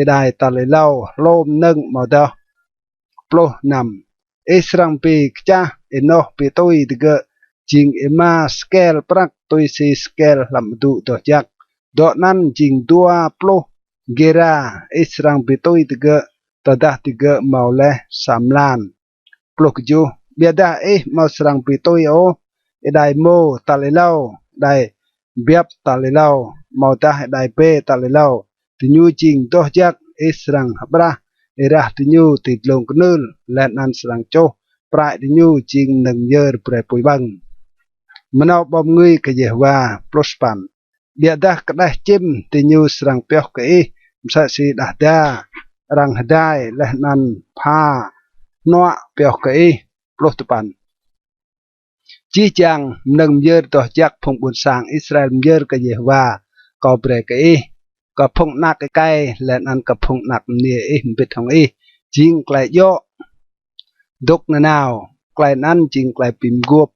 êđai tal êlâo hlô mnơ̆ng amâodah. Pluh năm. Ih srăng bi kčah ênoh bi tui digơ̆ jing êma skel prăk tui si skel hlăm adŭ doh jăk. Dŏ anăn jing dua pluh gêra, ih srăng bi tui digơ̆, tơdah digơ̆ mâo leh sa mlan. Pluh kjuh. Ƀiădah ih amâo srăng bi tui ôh êđai êmô tal êlâo, êđai biăp tal êlâo, amâodah êđai bê tal êlâo. Diñu jing doh jăk, ih srăng hƀrah êrah diñu ti dlông knưl, leh anăn srăng čuh prăi diñu jing mnơ̆ng myơr brei pui ƀơ̆ng. Mnâo ƀâo mngưi kơ Yêhôwa. Pluh sa păn. Ƀiădah kđeh čĭm diñu srăng pioh kơ ih, msĕ si đah da arăng hdai leh anăn pha hnuă pioh kơ ih. Pluh dua păn. Jih jang mnơ̆ng myơr doh jăk phung ƀuôn sang Israel myơr kơ Yêhôwa, kâo brei kơ ih, kơ phung anak êkei leh anăn kơ phung anak mniê ih mbĭt hŏng ih, jing klei djŏ dôk nanao. Klei anăn jing klei bi mguôp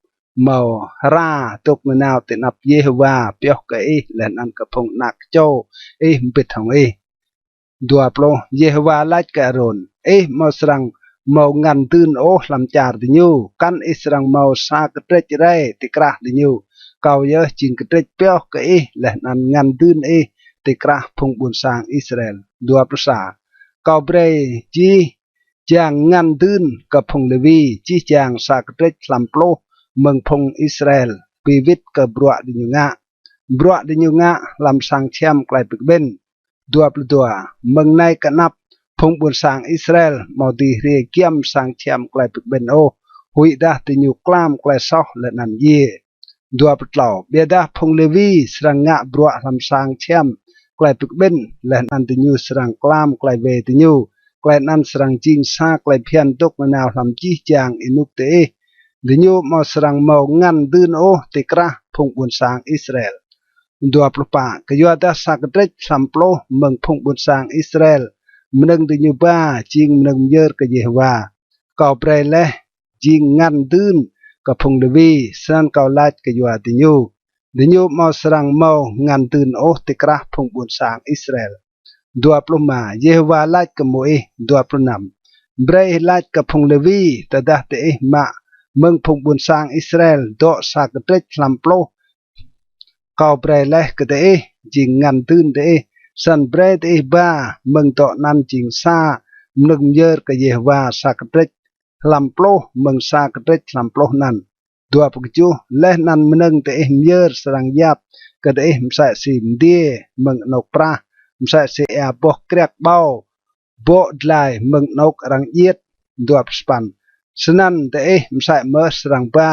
mâo hra dôk nanao ti anăp Yêhôwa pioh kơ ih leh anăn kơ phung anak čô ih mbĭt hŏng ih. Dua pluh. Yêhôwa lač kơ Arôn: Ih amâo srăng mâo ngăn dưn ôh hlăm čar diñu, kăn ih srăng mâo sa kdrêč rei ti krah diñu. Kâo yơh jing kdrêč pioh kơ ih leh anăn ngăn dưn ih ti krah phung ƀuôn sang Israel. Dua pluh sa. Kâo brei jih jang ngăn dưn kơ phung Lêwi, jih jang sa kdrêč hlăm pluh mơ̆ng phung Israel, bi wĭt kơ bruă diñu ngă, bruă diñu ngă hlăm sang čhiăm klei bi kƀĭn. Dua pluh dua. Mơ̆ng anei kơ anăp, phung ƀuôn sang Israel amâo dưi hriê giăm sang čhiăm klei bi kƀĭn ôh, huĭdah diñu klam klei soh leh anăn djiê. Dua pluh tlâo. Ƀiădah phung Lêwi srăng ngă bruă hlăm sang čhiăm klei bi kƀĭn, leh anăn diñu srăng klam klei wê diñu. Klei anăn srăng jing sa klei bhiăn dôk nanao hlăm jih jang ênuk diih. Diñu amâo srăng mâo ngăn dưn ôh ti krah phung ƀuôn sang Israel. Dua pluh pă. Kyuadah sa kdrêč hlăm pluh mơ̆ng phung ƀuôn sang Israel, mnơ̆ng diñu ba jing mnơ̆ng myơr kơ Yêhôwa, kâo brei leh jing ngăn dưn kơ phung Lêwi, snăn kâo lač kyua diñu: Diñu amâo srăng mâo ngăn dưn ôh ti krah phung ƀuôn sang Israel. Dua pluh êma. Yêhôwa lač kơ Môis. Dua pluh năm. Brei ih lač kơ phung Lêwi: Tơdah diih mă mơ̆ng phung ƀuôn sang Israel dŏ sa kdrêč hlăm pluh kâo brei leh kơ diih jing ngăn dưn diih, snăn brei diih ba mơ̆ng dŏ anăn jing sa mnơ̆ng myơr kơ Yêhôwa sa kdrêč hlăm pluh mơ̆ng sa kdrêč hlăm pluh anăn. Dua pluh kjuh. Leh anăn mnơ̆ng diih myơr srăng yap kơ diih msĕ si mdiê mơ̆ng anôk prah, msĕ si êa boh kriăk ƀâo bŏ dlai mơ̆ng anôk arăng djiêt. Dua pluh sa păn. Snăn diih msĕ mơh srăng ba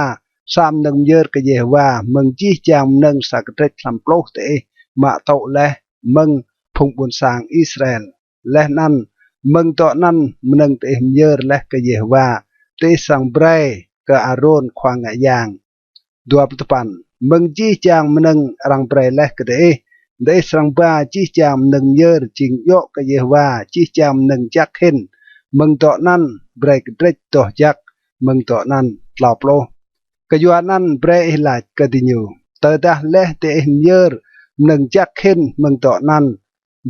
sa mnơ̆ng myơr kơ Yêhôwa mơ̆ng jih jang mnơ̆ng sa kdrêč hlăm pluh diih mă tŭ leh mơ̆ng phung ƀuôn sang Israel. Leh anăn mơ̆ng dŏ anăn mnơ̆ng diih myơr leh kơ Yêhôwa, diih srăng brei kơ Arôn khua ngă yang. Dua pluh dua păn. Mơ̆ng jih jang mnơ̆ng arăng brei leh kơ diih, diih srăng ba jih jang mnơ̆ng myơr jing djŏ kơ Yêhôwa, jih jang mnơ̆ng jăk hĭn mơ̆ng dŏ anăn brei kdrêč doh jăk mơ̆ng dŏ anăn. Tlâo pluh. Kyuanăn brei ih lač kơ diñu: Tơdah leh diih myơr mnơ̆ng jăk hĭn mơ̆ng dŏ anăn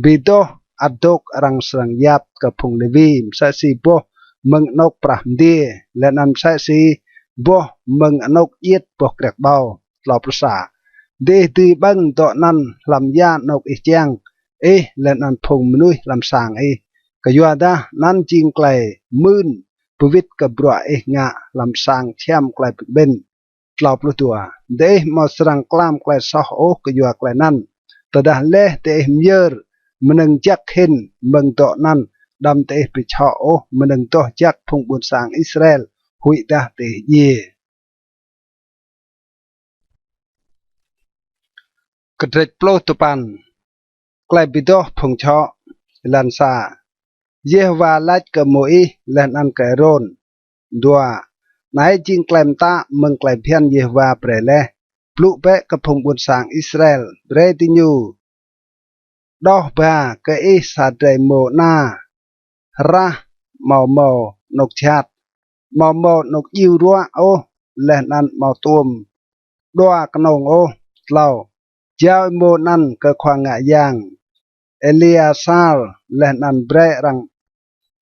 bi doh ăt dôk arăng srăng yap kơ phung Lêwi msĕ si boh mơ̆ng anôk prah mdiê, leh anăn msĕ si boh mơ̆ng anôk djiêt boh kriăk ƀâo. Tlâo pluh sa. Diih dưi ƀơ̆ng dŏ anăn hlăm ya anôk ih čiăng, ih leh anăn phung mnuih hlăm sang ih, kyuadah anăn jing klei mưn bi wĭt kơ bruă ih ngă hlăm sang čhiăm klei bi kƀĭn. Tlâo pluh dua. Diih amâo srăng klam klei soh ôh kyua klei anăn, tơdah leh diih myơr mnơ̆ng jăk hĭn mơ̆ng dŏ anăn, đăm diih bi čhŏ ôh mnơ̆ng doh jăk phung ƀuôn sang Israel huĭdah diih djiê. Kdrêč pluh dua păn. Klei bi doh phung čhŏ. Êlan sa. Yêhôwa lač kơ Môis leh anăn kơ Arôn: Dua. Anei jing klei mtă mơ̆ng klei bhiăn Yêhôwa brei leh: Blŭ bĕ kơ phung ƀuôn sang Israel, brei diñu đoh ba kơ ih sa drei êmô ana hrah, amâo mâo anôk jhat, amâo mâo anôk djiu ruă ôh, leh anăn amâo tuôm đua knông ôh. Tlâo. Jao êmô anăn kơ khua ngă yang Êlêasar, leh anăn brei arăng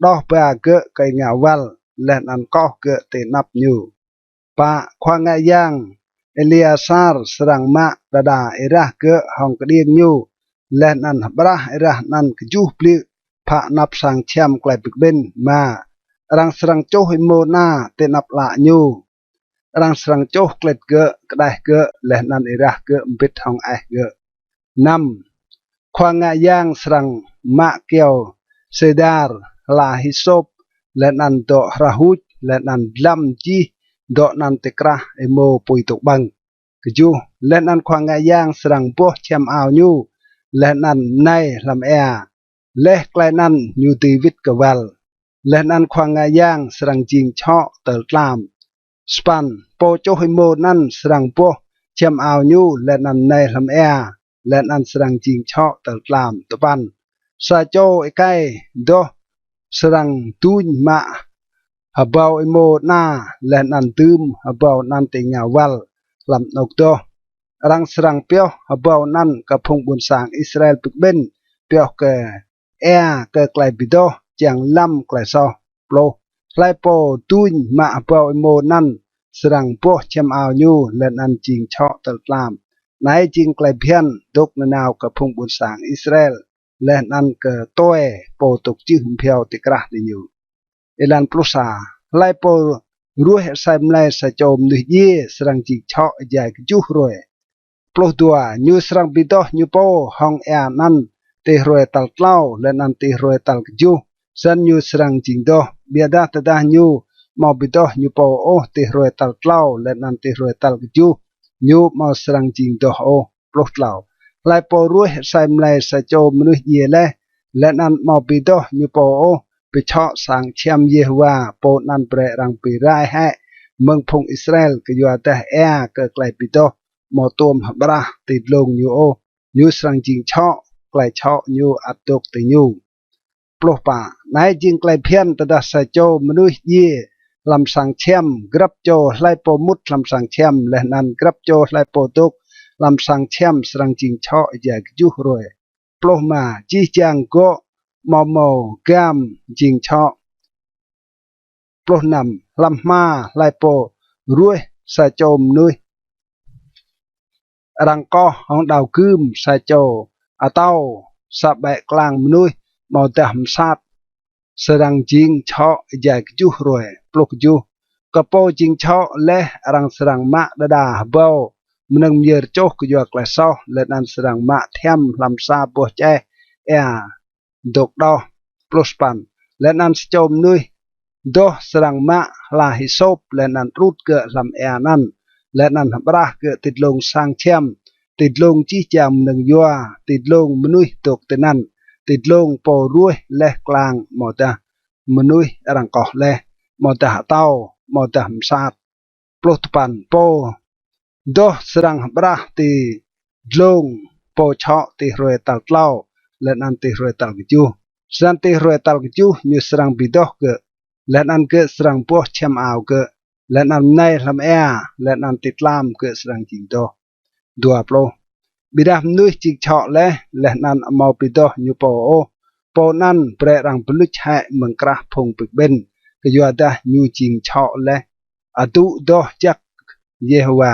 đoh ba gơ̆ kơ êngao wăl, leh anăn koh gơ̆ ti anăp ñu. Pă. Khua ngă yang Êlêasar srăng mă đa đa êrah gơ̆ hŏng kđiêng ñu, leh anăn hƀrah êrah anăn kjuh bliư̆ phă anăp sang čhiăm klei bi kƀĭn. Êma. Arăng srăng čuh êmô ana ti anăp ală ñu. Arăng srăng čuh klĭt gơ̆, kđeh gơ̆, leh anăn êrah gơ̆ mbĭt hŏng eh gơ̆. Năm. Khua ngă yang srăng mă kyâo sêdar, hla hisôp, leh anăn dŏ hra huč, leh anăn dlăm jih dŏ anăn ti krah êmô pui dôk ƀơ̆ng. Kjuh. Leh anăn khua ngă yang srăng boh čhiăm ao ñu, leh anăn mnei hlăm êa. Leh klei anăn ñu dưi wĭt kơ wăl. Leh anăn khua ngă yang srăng jing čhŏ tơl tlam. Sa păn. Pô čuh êmô anăn srăng boh čhiăm ao ñu, leh anăn mnei hlăm êa, leh anăn srăng jing čhŏ tơl tlam. Dua păn. Sa čô êkei doh srăng duñ mă hbâo êmô ana, leh anăn dưm hbâo anăn ti êngao wăl hlăm anôk doh. Arăng srăng pioh hbâo anăn kơ phung ƀuôn sang Israel bi kƀĭn, pioh kơ êa kơ klei bi doh, čiăng lăm klei soh. Pluh. Hlei pô duñ mă hbâo êmô anăn srăng boh čhiăm ao ñu, leh anăn jing čhŏ tơl tlam. Anei jing klei bhiăn dôk nanao kơ phung ƀuôn sang Israel, leh anăn kơ tue pô dôk jưh mbhiâo ti krah diñu. Êlan pluh sa. Hlei pô ruêh asei mlei sa čô mnuih djiê srăng jing čhŏ êjai kjuh hruê. Pluh dua. Ñu srăng bi doh ñu pô hŏng êa anăn ti hruê tal tlâo, leh anăn ti hruê tal kjuh, snăn ñu srăng jing doh. Ƀiădah tơdah ñu amâo bi doh ñu pô ôh ti hruê tal tlâo, leh anăn ti hruê tal kjuh, ñu amâo srăng jing doh ôh. Pluh tlâo. Hlei pô ruêh asei mlei sa čô mnuih djiê leh, leh anăn amâo bi doh ñu pô ôh, bi čhŏ sang čhiăm Yêhôwa, pô anăn brei arăng bi rai hĕ mơ̆ng phung Israel, kyuadah êa kơ klei bi doh amâo tuôm hƀrah ti dlông ñu ôh, ñu srăng jing čhŏ, klei čhŏ ñu ăt dôk ti ñu. Pluh pă. Anei jing klei bhiăn tơdah sa čô mnuih djiê hlăm sang čhiăm, grăp čô hlei pô mŭt hlăm sang čhiăm, leh anăn grăp čô hlei pô dôk hlăm sang čhiăm srăng jing čhŏ êjai kjuh hruê. Pluh êma. Jih jang gŏ amâo mâo gam jing čhŏ. Pluh năm. Hlăm hma hlei pô ruêh sa čô mnuih arăng koh hŏng đao gưm sa čô atâo sa ƀĕ klang mnuih amâodah msat, srăng jing čhŏ êjai kjuh hruê. Pluh kjuh. Kơ pô jing čhŏ leh arăng srăng mă đa đa hbâo mnơ̆ng myơr čuh kyua klei soh, leh anăn srăng mă thiăm hlăm sa boh čeh êa dôk đoh. Pluh sa păn. Leh anăn sa čô mnuih doh srăng mă hla hisôp, leh anăn đrŭt gơ̆ hlăm êa anăn, leh anăn hƀrah gơ̆ ti dlông sang čhiăm, ti dlông jih jang mnơ̆ng yua, ti dlông mnuih dôk tinăn, ti dlông pô ruêh leh klang amâodah mnuih arăng koh leh, amâodah atâo, amâodah msat. Pluh dua păn. Pô doh srăng hƀrah ti dlông pô čhŏ ti hruê tal tlâo, leh anăn ti hruê tal kjuh. Snăn ti hruê tal kjuh ñu srăng bi doh gơ̆, leh anăn gơ̆ srăng boh čhiăm ao gơ̆, leh anăn mnei hlăm êa, leh anăn ti tlam gơ̆ srăng jing doh. Dua pluh. Ƀiădah mnuih jing čhŏ leh, leh anăn amâo bi doh ñu pô ôh, pô anăn brei arăng bi luč hĕ mơ̆ng krah phung bi kƀĭn, kyuadah ñu jing čhŏ leh adŭ doh jăk Yêhôwa.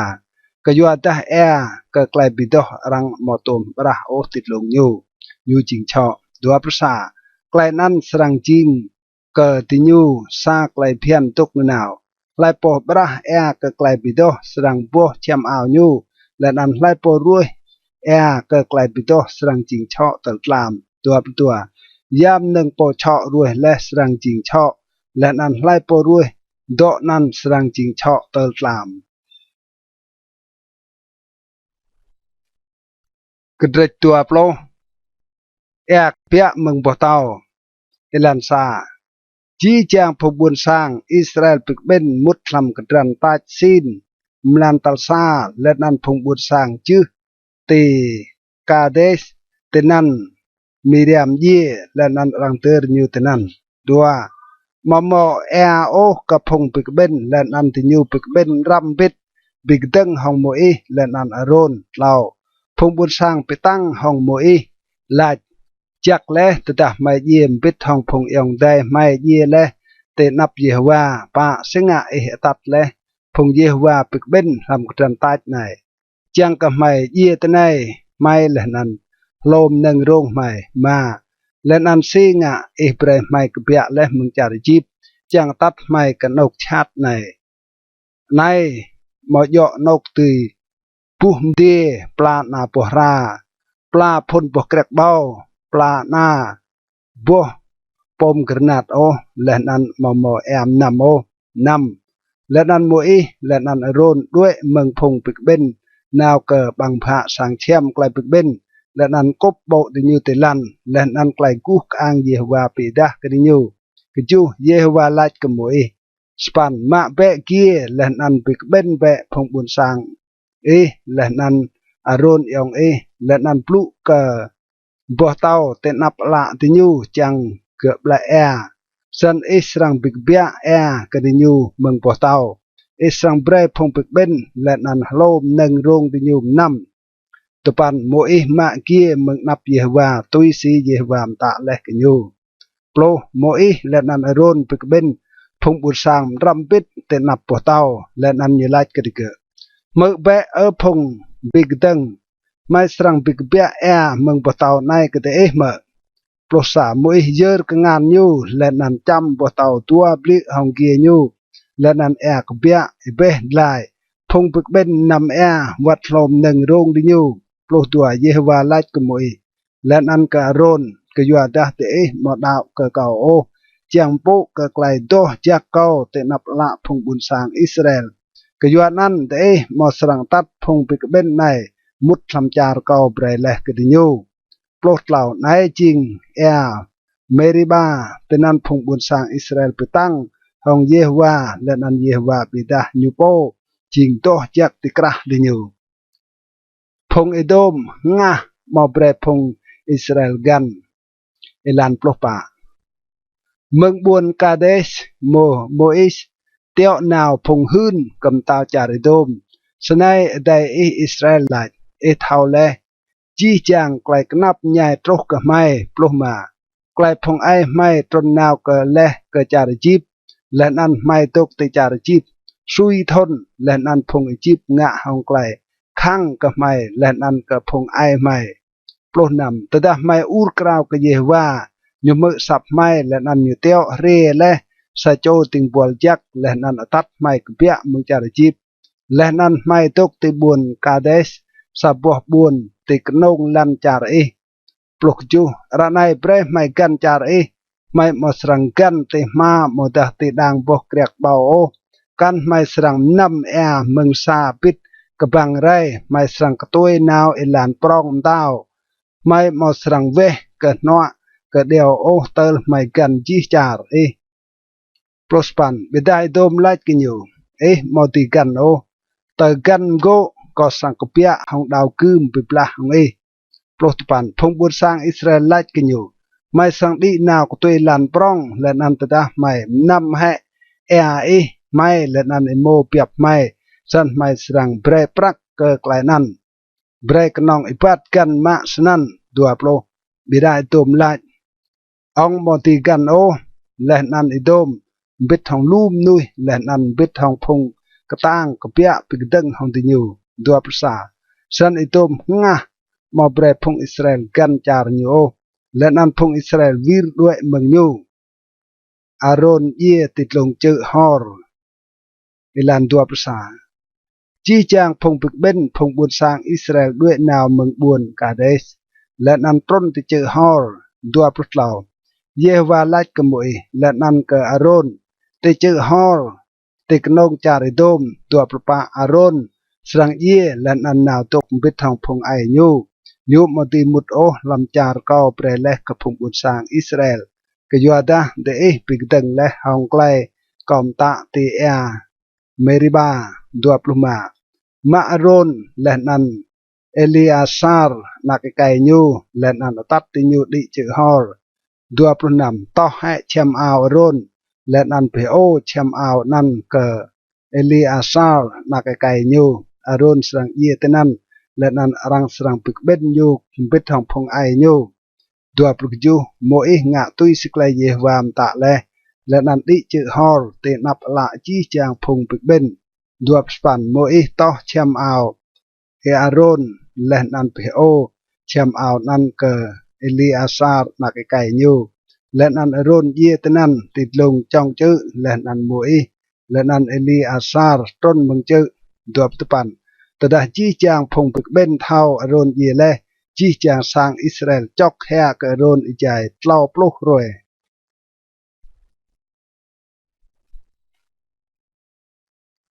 Kyuadah êa kơ klei bi doh arăng amâo tuôm ƀrah ôh ti dlông ñu, ñu jing čhŏ. Dua pluh sa. Klei anăn srăng jing kơ diñu sa klei bhiăn dôk nanao: hlei pô ƀrah êa kơ klei bi doh srăng boh čhiăm ao ñu, leh anăn hlei pô ruêh êa kơ klei bi doh srăng jing čhŏ tơl tlam. Dua pluh dua. Ya mnơ̆ng pô čhŏ ruêh leh srăng jing čhŏ, leh anăn hlei pô ruêh dŏ anăn srăng jing čhŏ tơl tlam. Kdrêč dua pluh. Êa kbiă mơ̆ng boh tâo. Êlan sa. Jih jang phung ƀuôn sang Israel bi kƀĭn mŭt hlăm kdrăn tač Sin mlan tal sa, leh anăn phung ƀuôn sang jưh ti Kades. Tinăn Miriam djiê, leh anăn arăng dơr ñu tinăn. Dua. Amâo mâo êa ôh kơ phung bi kƀĭn, leh anăn diñu bi kƀĭn mđrăm mbĭt bi kdơ̆ng hŏng Môis leh anăn Arôn. Tlâo. Phung ƀuôn sang bi tăng hŏng Môis, lač: Jăk leh, tơdah hmei djiê mbĭt hŏng phung ayŏng adei hmei djiê leh ti anăp Yêhôwa. Pă. Si ngă ih atăt leh phung Yêhôwa bi kƀĭn hlăm kdrăn tač anei, čiăng kơ hmei djiê tinei hmei leh anăn hlô mnơ̆ng rông hmei? Êma. Leh anăn si ngă ih brei hmei kbiă leh mơ̆ng čar Êjip, čiăng atăt hmei kơ anôk jhat anei? Anei amâo djŏ anôk dưi buh mdiê, pla ana boh hra, pla phŭn boh kriăk ƀâo, pla ana boh pôm granat ôh, leh anăn amâo mâo êa mnăm ôh? Năm. Leh anăn Môis leh anăn Arôn đuĕ mơ̆ng phung bi kƀĭn nao kơ ƀăng bhă sang čhiăm klei bi kƀĭn, leh anăn kŭp ƀô̆ diñu ti lăn, leh anăn klei guh kơang Yêhôwa bi êdah kơ diñu. Kjuh. Yêhôwa lač kơ Môis: Sa păn. Mă bĕ giê leh anăn bi kƀĭn bĕ phung ƀuôn sang ih leh anăn Arôn ayŏng ih, leh anăn blŭ kơ boh tâo ti anăp ală diñu čiăng gơ̆ ƀlĕ êa. Snăn ih srăng bi kbiă êa kơ diñu mơ̆ng boh tâo. Ih srăng brei phung bi kƀĭn leh anăn hlô mnơ̆ng rông diñu mnăm. Dua păn. Môis mă giê mơ̆ng anăp Yêhôwa tui si Yêhôwa mtă leh kơ ñu. Pluh. Môis leh anăn Arôn bi kƀĭn phung ƀuôn sang mđrăm mbĭt ti anăp boh tâo, leh anăn ñu lač kơ digơ̆: Hmư̆ bĕ, Ơ phung bi kdơ̆ng, hmei srăng bi kbiă êa mơ̆ng boh tâo anei kơ diih mơ̆? Pluh sa. Môis yơr kngan ñu, leh anăn čăm boh tâo dua bliư̆ hŏng giê ñu, leh anăn êa kbiă êbeh dlai. Phung bi kƀĭn mnăm êa wăt hlô mnơ̆ng rông diñu. Pluh dua. Yêhôwa lač kơ Môis leh anăn kơ Arôn: Kyuadah diih amâo đăo kơ kâo ôh, čiăng mpŭ kơ klei doh jăk kâo ti anăp ală phung ƀuôn sang Israel, kyuanăn diih amâo srăng atăt phung bi kƀĭn anei mŭt hlăm čar kâo brei leh kơ diñu. Pluh tlâo. Anei jing êa Mêriba, tinăn phung ƀuôn sang Israel bi tăng hŏng Yêhôwa, leh anăn Yêhôwa bi êdah ñu pô jing doh jăk ti krah diñu. Phung Êđôm hngah amâo brei phung Israel găn. Êlan pluh pă. Mơ̆ng ƀuôn Kades, Mô-, Môis tiŏ nao phung hưn kơ mtao čar Êđôm: Snei adei ih Israel lač: Ih thâo leh jih jang klei knap mñai truh kơ hmei. Pluh êma. Klei phung aê hmei trŭn nao kơ leh kơ čar Êjip, leh anăn hmei dôk ti čar Êjip sui thŭn, leh anăn phung Êjip ngă hŏng klei khăng kơ hmei leh anăn kơ phung aê hmei. Pluh năm. Tơdah hmei ur krao kơ Yêhôwa, ñu hmư̆ asăp hmei, leh anăn ñu tiŏ hriê leh sa čô dĭng buăl jăk, leh anăn atăt hmei kbiă mơ̆ng čar Êjip, leh anăn hmei dôk ti ƀuôn Kades, sa boh ƀuôn ti knông lăn čar ih. Pluh kjuh. Ară anei brei hmei găn čar ih, hmei amâo srăng găn ti hma amâodah ti đang boh kriăk ƀâo ôh. Kăn hmei srăng mnăm êa mơ̆ng sa bĭt kbăng rei, hmei srăng ktuê nao êlan prŏng mtao. Hmei amâo srăng weh kơ hnuă kơ điâo ôh tơl hmei găn jih čar ih. Pluh sa păn. Ƀiădah Êđôm lač kơ ñu: Ih amâo dưi găn ôh. Tơ găn mgô̆, kâo srăng kbiă hŏng đao gưm bi blah hŏng ih. Pluh dua păn. Phung ƀuôn sang Israel lač kơ ñu: Hmei srăng đĭ nao ktuê êlan prŏng, leh anăn tơdah hmei mnăm hĕ êa ih, hmei leh anăn êmô biăp hmei, snăn hmei srăng brei prăk kơ klei anăn. brei knŏng êbat găn mă snăn. Dua pluh. Ƀiădah Êdôm lač, ŏng amâo dưi găn ôh, leh anăn Êdôm mbĭt hŏng lu mnuih, leh anăn mbĭt hŏng phung ktang kbiă bi kdơ̆ng hŏng diñu. Dua pluh sa. Snăn Êdôm hngah amâo brei phung Israel găn čar ñu ôh, leh anăn phung Israel wir đuĕ mơ̆ng ñu. Arôn djiê ti dlông čư̆ Hôr. Êlan dua pluh sa. Jih jang phung bi kƀĭn phung ƀuôn sang Israel đuĕ nao mơ̆ng ƀuôn Kadês, leh anăn trŭn ti čư̆ Hôr. Dua pluh tlâo. Yêhôwa lač kơ Môis leh anăn kơ Arôn, ti čư̆ Hôr, ti knông čar Êdôm. Dua pluh pă. Arôn srăng djiê leh anăn nao dôk mbĭt hŏng phung aê ñu. Ñu amâo dưi mŭt ôh hlăm čar kâo brei leh kơ phung ƀuôn sang Israel, kyuadah diih bi kdơ̆ng leh hŏng klei kâo mtă ti êa Mêriba. Dua pluh êma. Mă Arôn leh anăn Êlêasar anak êkei ñu, leh anăn atăt diñu đĭ čư̆ Hôr. Dua pluh năm. Toh hĕ čhiăm ao Arôn, leh anăn bi hơô čhiăm ao anăn kơ Êlêasar anak êkei ñu. Arôn srăng djiê tinăn, leh anăn arăng srăng bi kƀĭn ñu mbĭt hŏng phung aê ñu. Dua pluh kjuh. Môis ngă tui si klei Yêhôwa mtă leh, leh anăn đĭ čư̆ Hôr ti anăp ală jih jang phung bi kƀĭn. Dua pluh sa păn. Môis toh čhiăm ao Arôn, leh anăn bi hơô čhiăm ao anăn kơ Êlêasar anak êkei ñu. Leh anăn Arôn djiê tinăn ti dlông čŏng čư̆, leh anăn Môis leh anăn Êlêasar trŭn mơ̆ng čư̆. Dua pluh dua păn. Tơdah jih jang phung bi kƀĭn thâo Arôn djiê leh, jih jang sang Israel čŏk hia kơ Arôn êjai tlâo pluh hruê.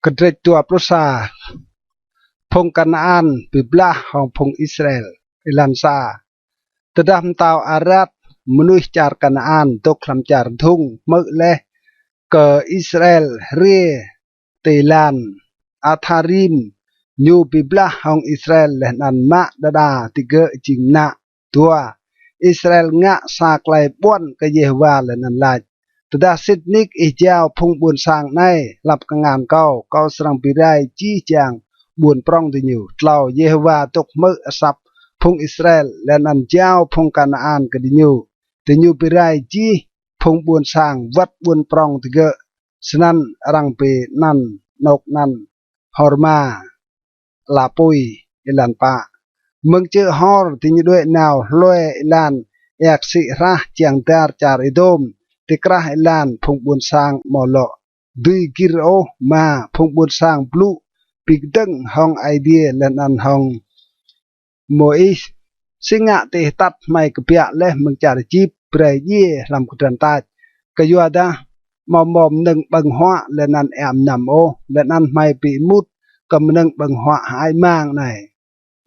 Kdrêč dua pluh sa. Phung Kanaan bi blah hŏng phung Israel. Êlan sa. Tơdah mtao Arad, mnuih čar Kanaan dôk hlăm čar dhŭng, hmư̆ leh kơ Israel hriê ti êlan Atharim, ñu bi blah hŏng Israel leh anăn mă đa đa digơ̆ jing mnă. Dua. Israel ngă sa klei ƀuăn kơ Yêhôwa leh anăn lač, tơdah sĭt nik ih jao phung ƀuôn sang anei hlăm kngan kâo, kâo srăng bi rai jih jang ƀuôn prŏng diñu. Tlâo. Yêhôwa dôk hmư̆ asăp phung Israel leh anăn jao phung Kanaan kơ diñu. Diñu bi rai jih phung ƀuôn sang wăt ƀuôn prŏng digơ̆. Snăn arăng bi anăn anôk anăn Hôrma, ala pui. Êlan pă. Mơ̆ng čư̆ Hôr diñu đuĕ nao hlue êlan êa ksĭ hrah čiăng dar čar Êdôm ti krah êlan phung ƀuôn sang amâo lŏ dưi gĭr ôh. Êma. Phung ƀuôn sang blŭ bi kdơ̆ng hŏng Aê Diê leh anăn hŏng Môis, si ngă diih atăt hmei kbiă leh mơ̆ng čar Êjip brei djiê hlăm kdrăn tač? Kyuadah amâo mâo mnơ̆ng ƀơ̆ng huă leh anăn êa mnăm ôh, leh anăn hmei bi êmut kơ mnơ̆ng ƀơ̆ng huă hơăi mang anei.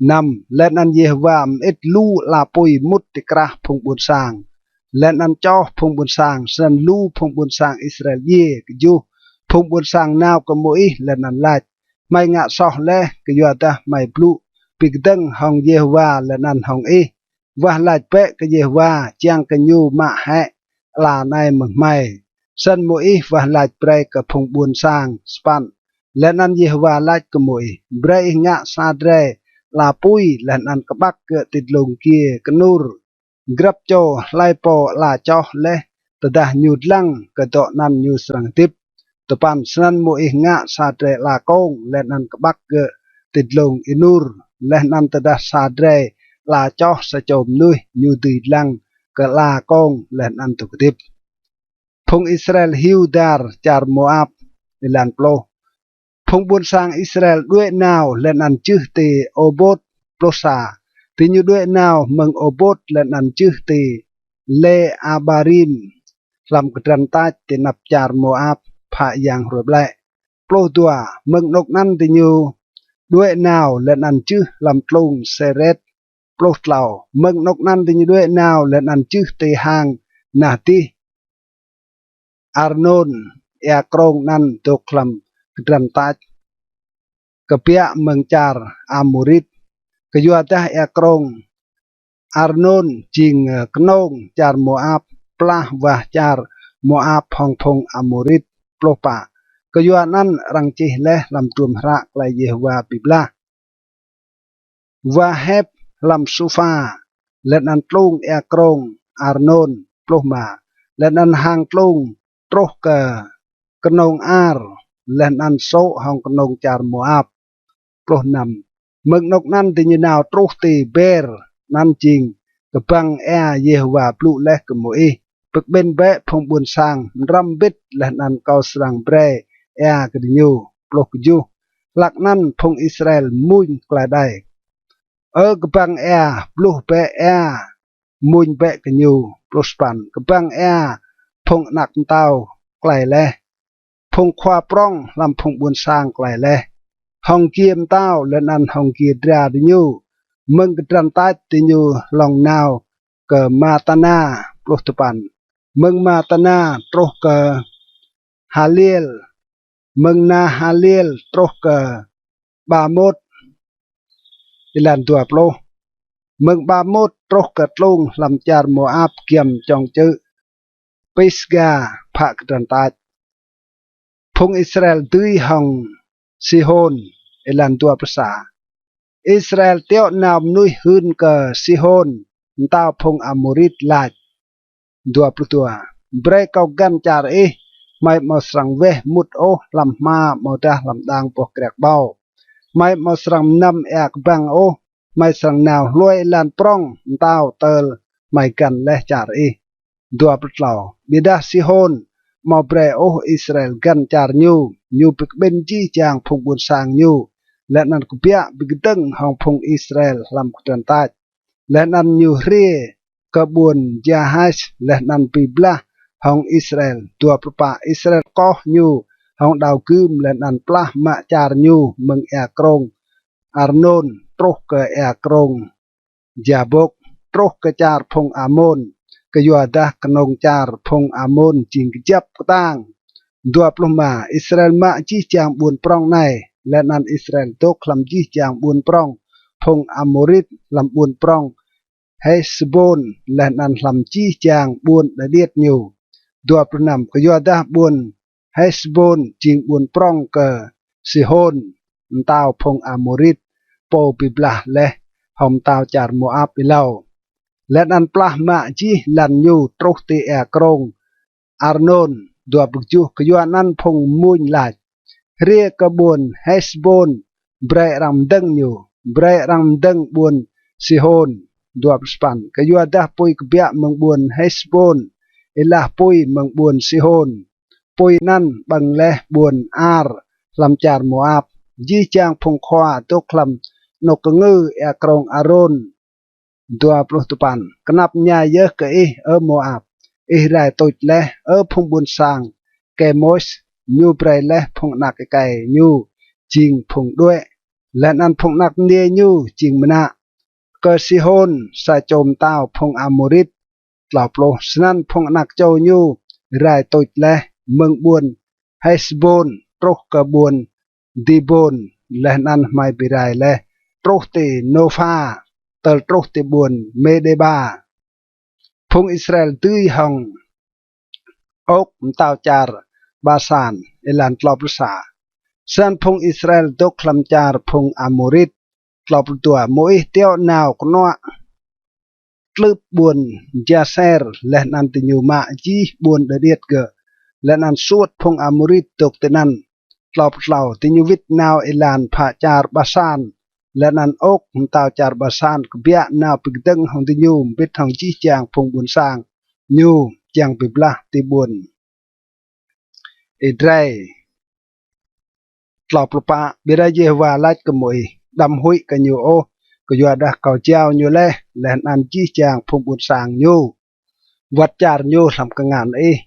Năm. Leh anăn Yêhôwa mơĭt lu ala pui mŭt ti krah phung ƀuôn sang leh anăn čoh phung ƀuôn sang, snăn lu phung ƀuôn sang Israel djiê. Kjuh. Phung ƀuôn sang nao kơ Môis leh anăn lač, hmei ngă soh leh, kyuadah hmei blŭ bi kdơ̆ng hŏng Yêhôwa leh anăn hŏng ih. Wah lač bĕ kơ Yêhôwa čiăng kơ ñu mă hĕ ala anei mơ̆ng hmei. Snăn Môis wah lač brei kơ phung ƀuôn sang. Sa păn. Leh anăn Yêhôwa lač kơ Môis, brei ih ngă sa drei ala pui leh anăn kƀăk gơ̆ ti dlông giê knur. Grăp čô hlei pô ala čoh leh, tơdah ñu dlăng kơ dŏ anăn ñu srăng hdĭp. Dua păn. Snăn Môis ngă sa drei ala kông leh anăn kƀăk gơ̆ ti dlông ênur, leh anăn tơdah sa drei ala čoh sa čô mnuih, ñu dưi dlăng kơ ala kông leh anăn dôk hdĭp. Phung Israel hiu dar čar Môap. Êlan pluh. Phung ƀuôn sang Israel đuĕ nao leh anăn jưh ti Ôbôt. Pluh sa. Diñu đuĕ nao mơ̆ng Ôbôt leh anăn jưh ti Lê-Abarim hlăm kdrăn tač ti anăp čar Môap phă yang hruê ƀlĕ. Pluh dua. Mơ̆ng anôk anăn diñu đuĕ nao leh anăn jưh hlăm tlung Sêret. Pluh tlâo. Mơ̆ng anôk anăn diñu đuĕ nao leh anăn jưh ti hang nah dih Arnôn, êa krông anăn dôk hlăm kdrăn tač kbiă mơ̆ng čar Amôrit. Kyuadah êa krông Arnôn jing, ơ, knông čar Môap, plah wah čar Môap hŏng phung Amôrit. Pluh pă. Kyuanăn arăng čih leh hlăm hdruôm hră klei Yêhôwa bi blah. wa Hep hlăm Supha, leh anăn tlung êa krông Arnôn. Pluh êma. Leh anăn hang tlung truh kơ knông Ar, leh anăn sô̆ hŏng knông čar Môap. Pluh năm. Mơ̆ng anôk anăn diñu nao truh ti Ber, anăn jing kbăng êa Yêhôwa blŭ leh kơ Môis: Bi kƀĭn bĕ phung ƀuôn sang mđrăm mbĭt, leh anăn kâo srăng brei êa kơ diñu. Pluh kjuh. Hlăk anăn phung Israel mmuñ klei đei: Ơ kbăng êa, bluh bĕ êa, mmuñ bĕ kơ ñu. Pluh sa păn. Kbăng êa phung anak mtao klei leh, phung khua prŏng hlăm phung ƀuôn sang klei leh, hŏng giê mtao leh anăn hŏng giê dra diñu. Mơ̆ng kdrăn tač diñu hlŏng nao kơ Matana. Pluh dua păn. Mơ̆ng Matana truh kơ Haliêl, mơ̆ng Nahaliêl truh kơ Bamôt. Êlan dua pluh. Mơ̆ng Bamôt truh kơ tlung hlăm čar Môap giăm čŏng čư̆ Pisga, phă kdrăn tač. Phung Israel dưi hŏng Sihôn. Êlan dua pluh sa. Israel tiŏ nao mnuih hưn kơ Sihôn, mtao phung Amôrit lač: Dua pluh dua. Brei kâo găn čar ih, hmei amâo srăng weh mŭt ôh hlăm hma amâodah hlăm đang boh kriăk ƀâo. Hmei amâo srăng mnăm êa kbăng ôh, hmei srăng nao hluê êlan prŏng mtao tơl hmei găn leh čar ih. Dua pluh tlâo. Ƀiădah Sihôn amâo brei ôh Israel găn čar ñu, ñu bi kƀĭn jih jang phung ƀuôn sang ñu, leh anăn kbiă bi kdơ̆ng hŏng phung Israel hlăm kdrăn tač. Leh anăn ñu hriê kơ ƀuôn Jahas leh anăn bi blah hŏng Israel. Dua pluh pă. Israel koh ñu hŏng đao gưm leh anăn plah mă čar ñu mơ̆ng êa krông Arnôn truh kơ êa krông Jabôk, truh kơ čar phung Amôn, kyuadah knông čar phung Amôn jing kjăp ktang. Dua pluh êma. Israel mă jih jang ƀuôn prŏng anei, leh anăn Israel dôk hlăm jih jang ƀuôn prŏng phung Amôrit, hlăm ƀuôn prŏng Hêsbôn, leh anăn hlăm jih jang ƀuôn đơ điêt ñu. Dua pluh năm. Kyuadah ƀuôn Hêsbôn jing ƀuôn prŏng kơ Sihôn, mtao phung Amôrit, pô bi blah leh hŏng mtao čar Môap êlâo, leh anăn plah mă jih lăn ñu truh ti êa krông Arnôn. Dua pluh kjuh. Kyuanăn phung mmuñ lač: Hriê kơ ƀuôn Hêsbôn, brei arăng mdơ̆ng ñu, brei arăng mdơ̆ng ƀuôn Sihôn. Dua pluh sa păn. Kyuadah pui kbiă mơ̆ng ƀuôn Hêsbôn êlah pui mơ̆ng ƀuôn Sihôn. Pui anăn ƀơ̆ng leh ƀuôn Ar hlăm čar Môap. Jih jang phung khua dôk hlăm anôk kngư êa krông Arnôn. Dua pluh dua păn. Knap mñai yơh kơ ih, Ơ Môap, ih rai tuč leh, Ơ phung ƀuôn sang Kêmôs, ñu brei leh phung anak êkei ñu jing phung đuĕ, leh anăn phung anak mniê ñu jing mnă kơ Sihôn, sa čô mtao phung Amôrit. Tlâo pluh. Snăn phung anak čô ñu rai tuč leh mơ̆ng ƀuôn Hêsbôn truh kơ ƀuôn Dibôn, leh anăn hmei bi rai leh truh ti Nôpha, tơl truh ti ƀuôn Mêđêba. Phung Israel dưi hŏng Ôk mtao čar Basan. Êlan tlâo pluh sa. Snăn phung Israel dôk hlăm čar phung Amôrit. Tlâo pluh dua. Môis tiŏ nao knuă tlưp ƀuôn Jaser, leh anăn diñu mă jih ƀuôn đơ điêt gơ̆, leh anăn suôt phung Amôrit dôk tinăn. Tlâo pluh tlâo. Diñu wĭt nao êlan phă čar Basan, leh anăn Ôk mtao čar Basan kbiă nao bi kdơ̆ng hŏng diñu mbĭt hŏng jih jang phung ƀuôn sang ñu čiăng bi blah ti ƀuôn Êdrei. Tlâo pluh pă. Ƀiădah Yêhôwa lač kơ Môis: Đăm huĭ kơ ñu ôh, kyuadah kâo jao ñu leh, leh anăn jih jang phung ƀuôn sang ñu, wăt čar ñu hlăm kngan ih.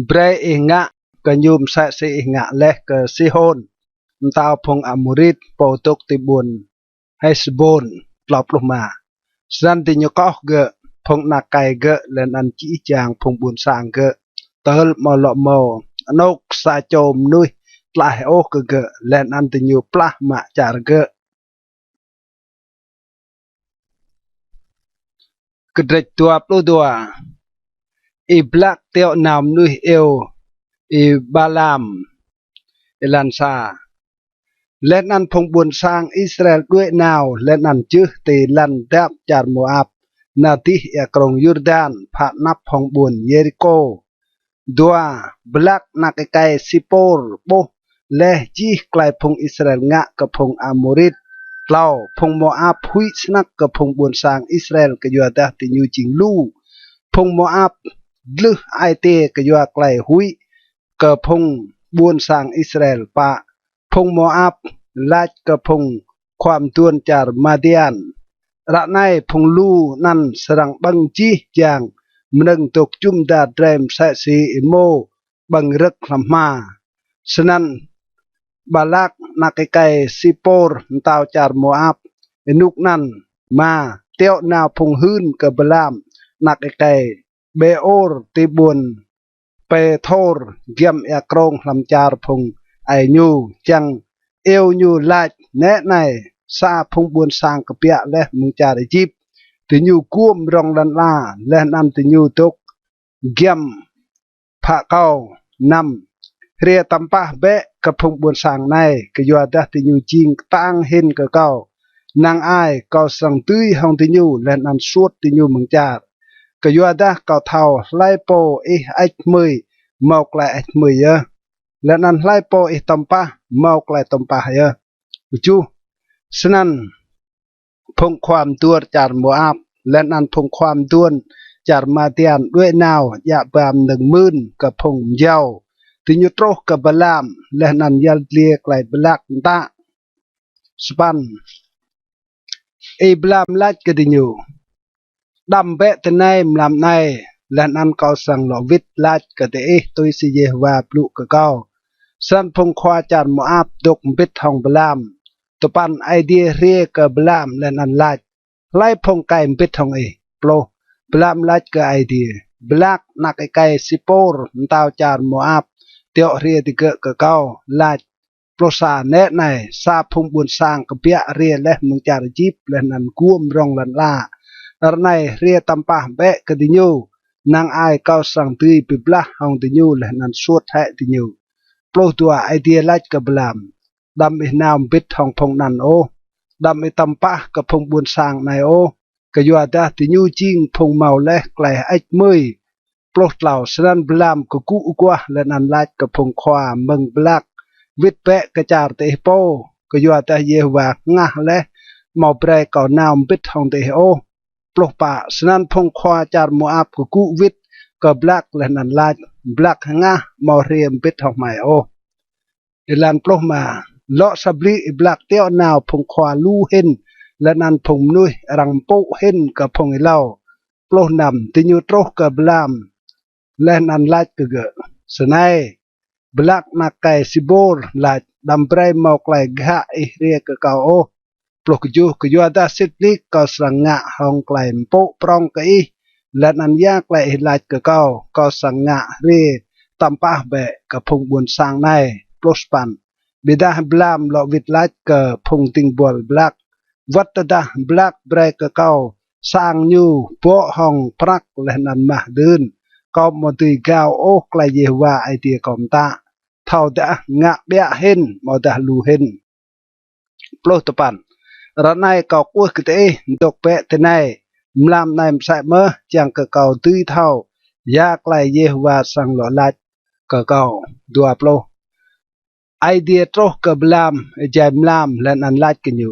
Brei ih ngă kơ ñu msĕ si ih ngă leh kơ Sihôn, mtao phung Amôrit, pô dôk ti ƀuôn Hêsbôn. Tlâo pluh êma. Snăn diñu koh gơ̆, phung anak êkei gơ̆, leh anăn jih jang phung ƀuôn sang gơ̆, tơl amâo lŏ mâo anôk sa čô mnuih tlaih ôh kơ gơ̆, leh anăn diñu plah mă čar gơ̆. Kdrêč dua pluh dua. Y-Blak tiŏ nao mnuih iêu Y-Balam. Êlan sa. Leh anăn phung ƀuôn sang Israel đuĕ nao leh anăn jưh ti lăn dap čar Môap, nao dih êa krông Yurdan, phă anăp hŏng ƀuôn Yêrikô. Dua, Balak anak êkei Sipôr ƀuh leh jih klei phung Israel ngă kơ phung Amôrit. Tlâo, phung Môap huĭ snăk kơ phung ƀuôn sang Israel kyuadah diñu jing lu. Phung Môap dlưh ai tiê kyua klei huĭ kơ phung ƀuôn sang Israel. Pă, phung Môap lač kơ phung khua mduôn čar Madian: Ară anei phung lu anăn srăng ƀơ̆ng jih jang mnơ̆ng dôk jŭm dar drei msĕ si êmô ƀơ̆ng rơ̆k hlăm hma. Snăn Balak anak êkei Sipôr, mtao čar Môap, ênuk anăn, êma, tiŏ nao phung hưn kơ Balaam anak êkei Bêôr ti ƀuôn Pêthôr giăm êa krông hlăm čar phung aê ñu, čiăng iêu ñu lač: Nĕ anei, sa phung ƀuôn sang kbiă leh mơ̆ng čar Êjip, diñu guôm rŏng lăn ala, leh anăn diñu dôk giăm phă kâo. Năm, hriê tăm pah bĕ kơ phung ƀuôn sang anei, kyuadah diñu jing ktang hĭn kơ kâo. Năng ai kâo srăng dưi hŏng diñu leh anăn suôt diñu mơ̆ng čar. Kyuadah kâo thâo hlei pô ih hơêč hmưi mâo klei hơêč hmưi yơh, leh anăn hlei pô ih tăm pah mâo klei tăm pah yơh. Kjuh, snăn phung khua mduôn čar Môap leh anăn phung khua mduôn čar Madian đuĕ nao djă ba mnơ̆ng mưn kơ phung mjâo. Diñu truh kơ Balaam leh anăn yăl dliê klei Balak mtă. Sa păn, Y-Balaam lač kơ diñu: Đăm bĕ tinei mlam anei, leh anăn kâo srăng lŏ wĭt lač kơ diih tui si Yêhôwa blŭ kơ kâo. Snăn phung khua čar Môap dôk mbĭt hŏng Balaam. Dua păn, Aê Diê hriê kơ Balaam leh anăn lač: Hlei phung êkei mbĭt hŏng ih? Pluh, Balaam lač kơ Aê Diê: Balak anak êkei Sipôr, mtao čar Môap, tiŏ hriê digơ̆ kơ kâo, lač: Pluh sa, Nĕ anei, sa phung ƀuôn sang kbiă hriê leh mơ̆ng čar Êjip leh anăn guôm rŏng lăn ala. Ară anei hriê tăm pah bĕ kơ diñu, năng ai kâo srăng dưi bi blah hŏng diñu leh anăn suôt hĕ diñu. Pluh dua, Aê Diê lač kơ Balaam: Đăm ih nao mbĭt hŏng phung anăn ôh, đăm ih tăm pah kơ phung ƀuôn sang anei ôh, kyuadah diñu jing phung mâo leh klei hơêč hmưi. Pluh tlâo, snăn Balaam kgŭ aguah leh anăn lač kơ phung khua mơ̆ng Balak: Wĭt bĕ kơ čar diih pô, kyuadah Yêhôwa hngah leh amâo brei kâo nao mbĭt hŏng diih ôh. Pluh pă, snăn phung khua čar Môap kgŭ wĭt kơ Balak leh anăn lač: Balak hngah, amâo hriê mbĭt hŏng hmei ôh. Êlan pluh êma, lŏ sa blư̆ Y-Balak tiŏ nao phung khua lu hĭn leh anăn phung mnuih arăng mpŭ hĭn kơ phung êlâo. Pluh năm, diñu truh kơ Balaam leh anăn lač kơ gơ̆ snei: Balak anak êkei Sipôr lač: Đăm brei mâo klei ghă ih hriê kơ kâo ôh. Pluh kjuh, kyuadah sĭt nik kâo srăng ngă hŏng klei mpŭ prŏng kơ ih, leh anăn ya klei ih lač kơ kâo, kâo srăng ngă. Hriê tăm pah bĕ kơ phung ƀuôn sang anei. Pluh sa păn, ƀiădah Balaam lŏ wĭt lač kơ phung dĭng buăl Balak: Wăt tơdah Balak brei kơ kâo sang ñu bŏ hŏng prăk leh anăn mah dưn, kâo amâo dưi gao ôh klei Yêhôwa Aê Diê kâo mtă. Thâodah ngă ƀiă hĭn amâodah lu hĭn. Pluh dua păn, ară anei kâo kwưh kơ diih, dôk bĕ tinei mlam anei msĕ mơh, čiăng kơ kâo dưi thâo ya klei Yêhôwa srăng lŏ lač kơ kâo. Dua pluh, Aê Diê truh kơ Balaam êjai mlam leh anăn lač kơ ñu: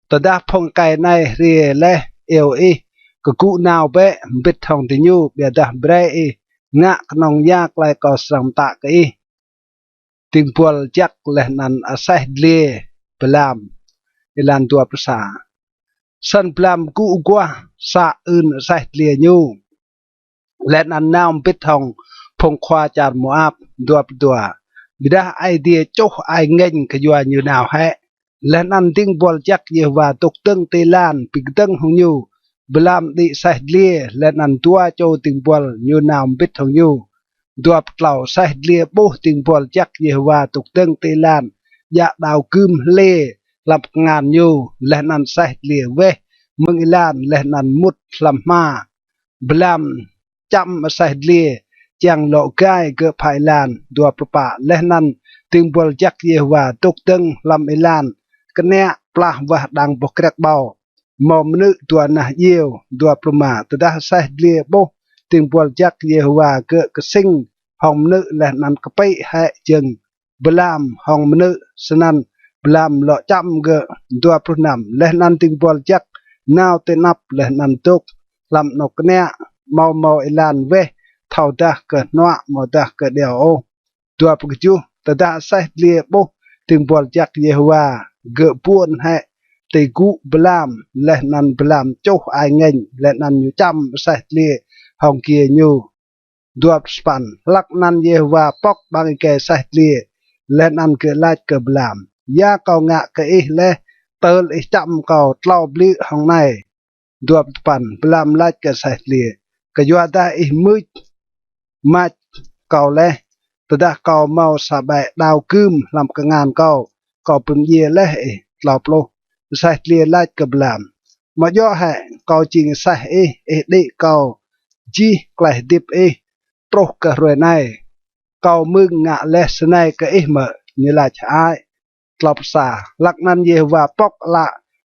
Tơdah phung êkei anei hriê leh iêu ih, kgŭ nao bĕ mbĭt hŏng diñu, ƀiădah brei ih ngă knŏng ya klei kâo srăng mtă kơ ih. Dĭng buăl jăk leh anăn aseh dliê Balaam. Êlan dua pluh sa, snăn Balaam kgŭ aguah sa ưn aseh dliê ñu leh anăn nao mbĭt hŏng phung khua čar Môap. Dua pluh dua, ƀiădah Aê Diê čuh ai ngêñ kyua ñu nao hĕ, leh anăn dĭng buăl jăk Yêhôwa dôk dơ̆ng ti êlan bi kdơ̆ng hŏng ñu. Balaam đĭ aseh dliê leh anăn dua čô dĭng buăl ñu nao mbĭt hŏng ñu. Dua pluh tlâo, aseh dliê ƀuh dĭng buăl jăk Yêhôwa dôk dơ̆ng ti êlan djă đao gưm hlê hlăm kngan ñu, leh anăn aseh dliê weh mơ̆ng êlan leh anăn mŭt hlăm hma. Balaam čăm aseh dliê čiăng lŏ gai gơ̆ phă êlan. Dua pluh pă, leh anăn Dĭng buăl jăk Yêhôwa dôk dơ̆ng hlăm êlan kniă plah wah đang boh kriăk ƀâo, mâo mnư̆ dua nah djiêu. Dua pluh êma. Tơdah aseh dliê ƀuh dĭng buăl jăk Yêhôwa, gơ̆ ksĭng hŏng mnư̆ leh anăn kpĭ hĕ jơ̆ng Balaam hŏng mnư̆, snăn Balaam lŏ čăm gơ̆. Dua pluh năm. Leh anăn dĭng buăl jăk nao ti anăp leh anăn dôk hlăm anôk kniă, amâo mâo êlan weh thâodah kơ hnuă amâodah kơ điâo ôh. Dua pluh kjuh. Tơdah aseh dliê ƀuh dĭng buăl jăk Yêhôwa, gơ̆ buôn hĕ ti gŭ Balaam, leh anăn Balaam čuh ai ngêñ, leh anăn ñu čăm aseh dliê hŏng giê ñu. Dua pluh sa păn. Hlăk anăn Yêhôwa pŏk ƀăng êgei aseh dliê, leh anăn gơ̆ lač kơ Balaam: Ya kâo ngă kơ ih leh tơl ih čăm kâo tlâo bliư̆ hŏng anei? Dua pluh dua păn. Balaam lač kơ aseh dliê: Kyuadah ih mưč mač kâo leh. Tơdah kâo mâo sa ƀĕ đao gưm hlăm kngan kâo, kâo bi mdjiê leh ih. Tlâo pluh. Aseh dliê lač kơ Balaam: Amâo djŏ hĕ kâo jing aseh ih, ih đĭ kâo jih klei hdĭp ih truh kơ hruê anei? Kâo mưng ngă leh snei kơ ih mơ̆? Ñu lač: Hơăi. Tlâo pluh sa. Hlăk anăn Yêhôwa pŏk ală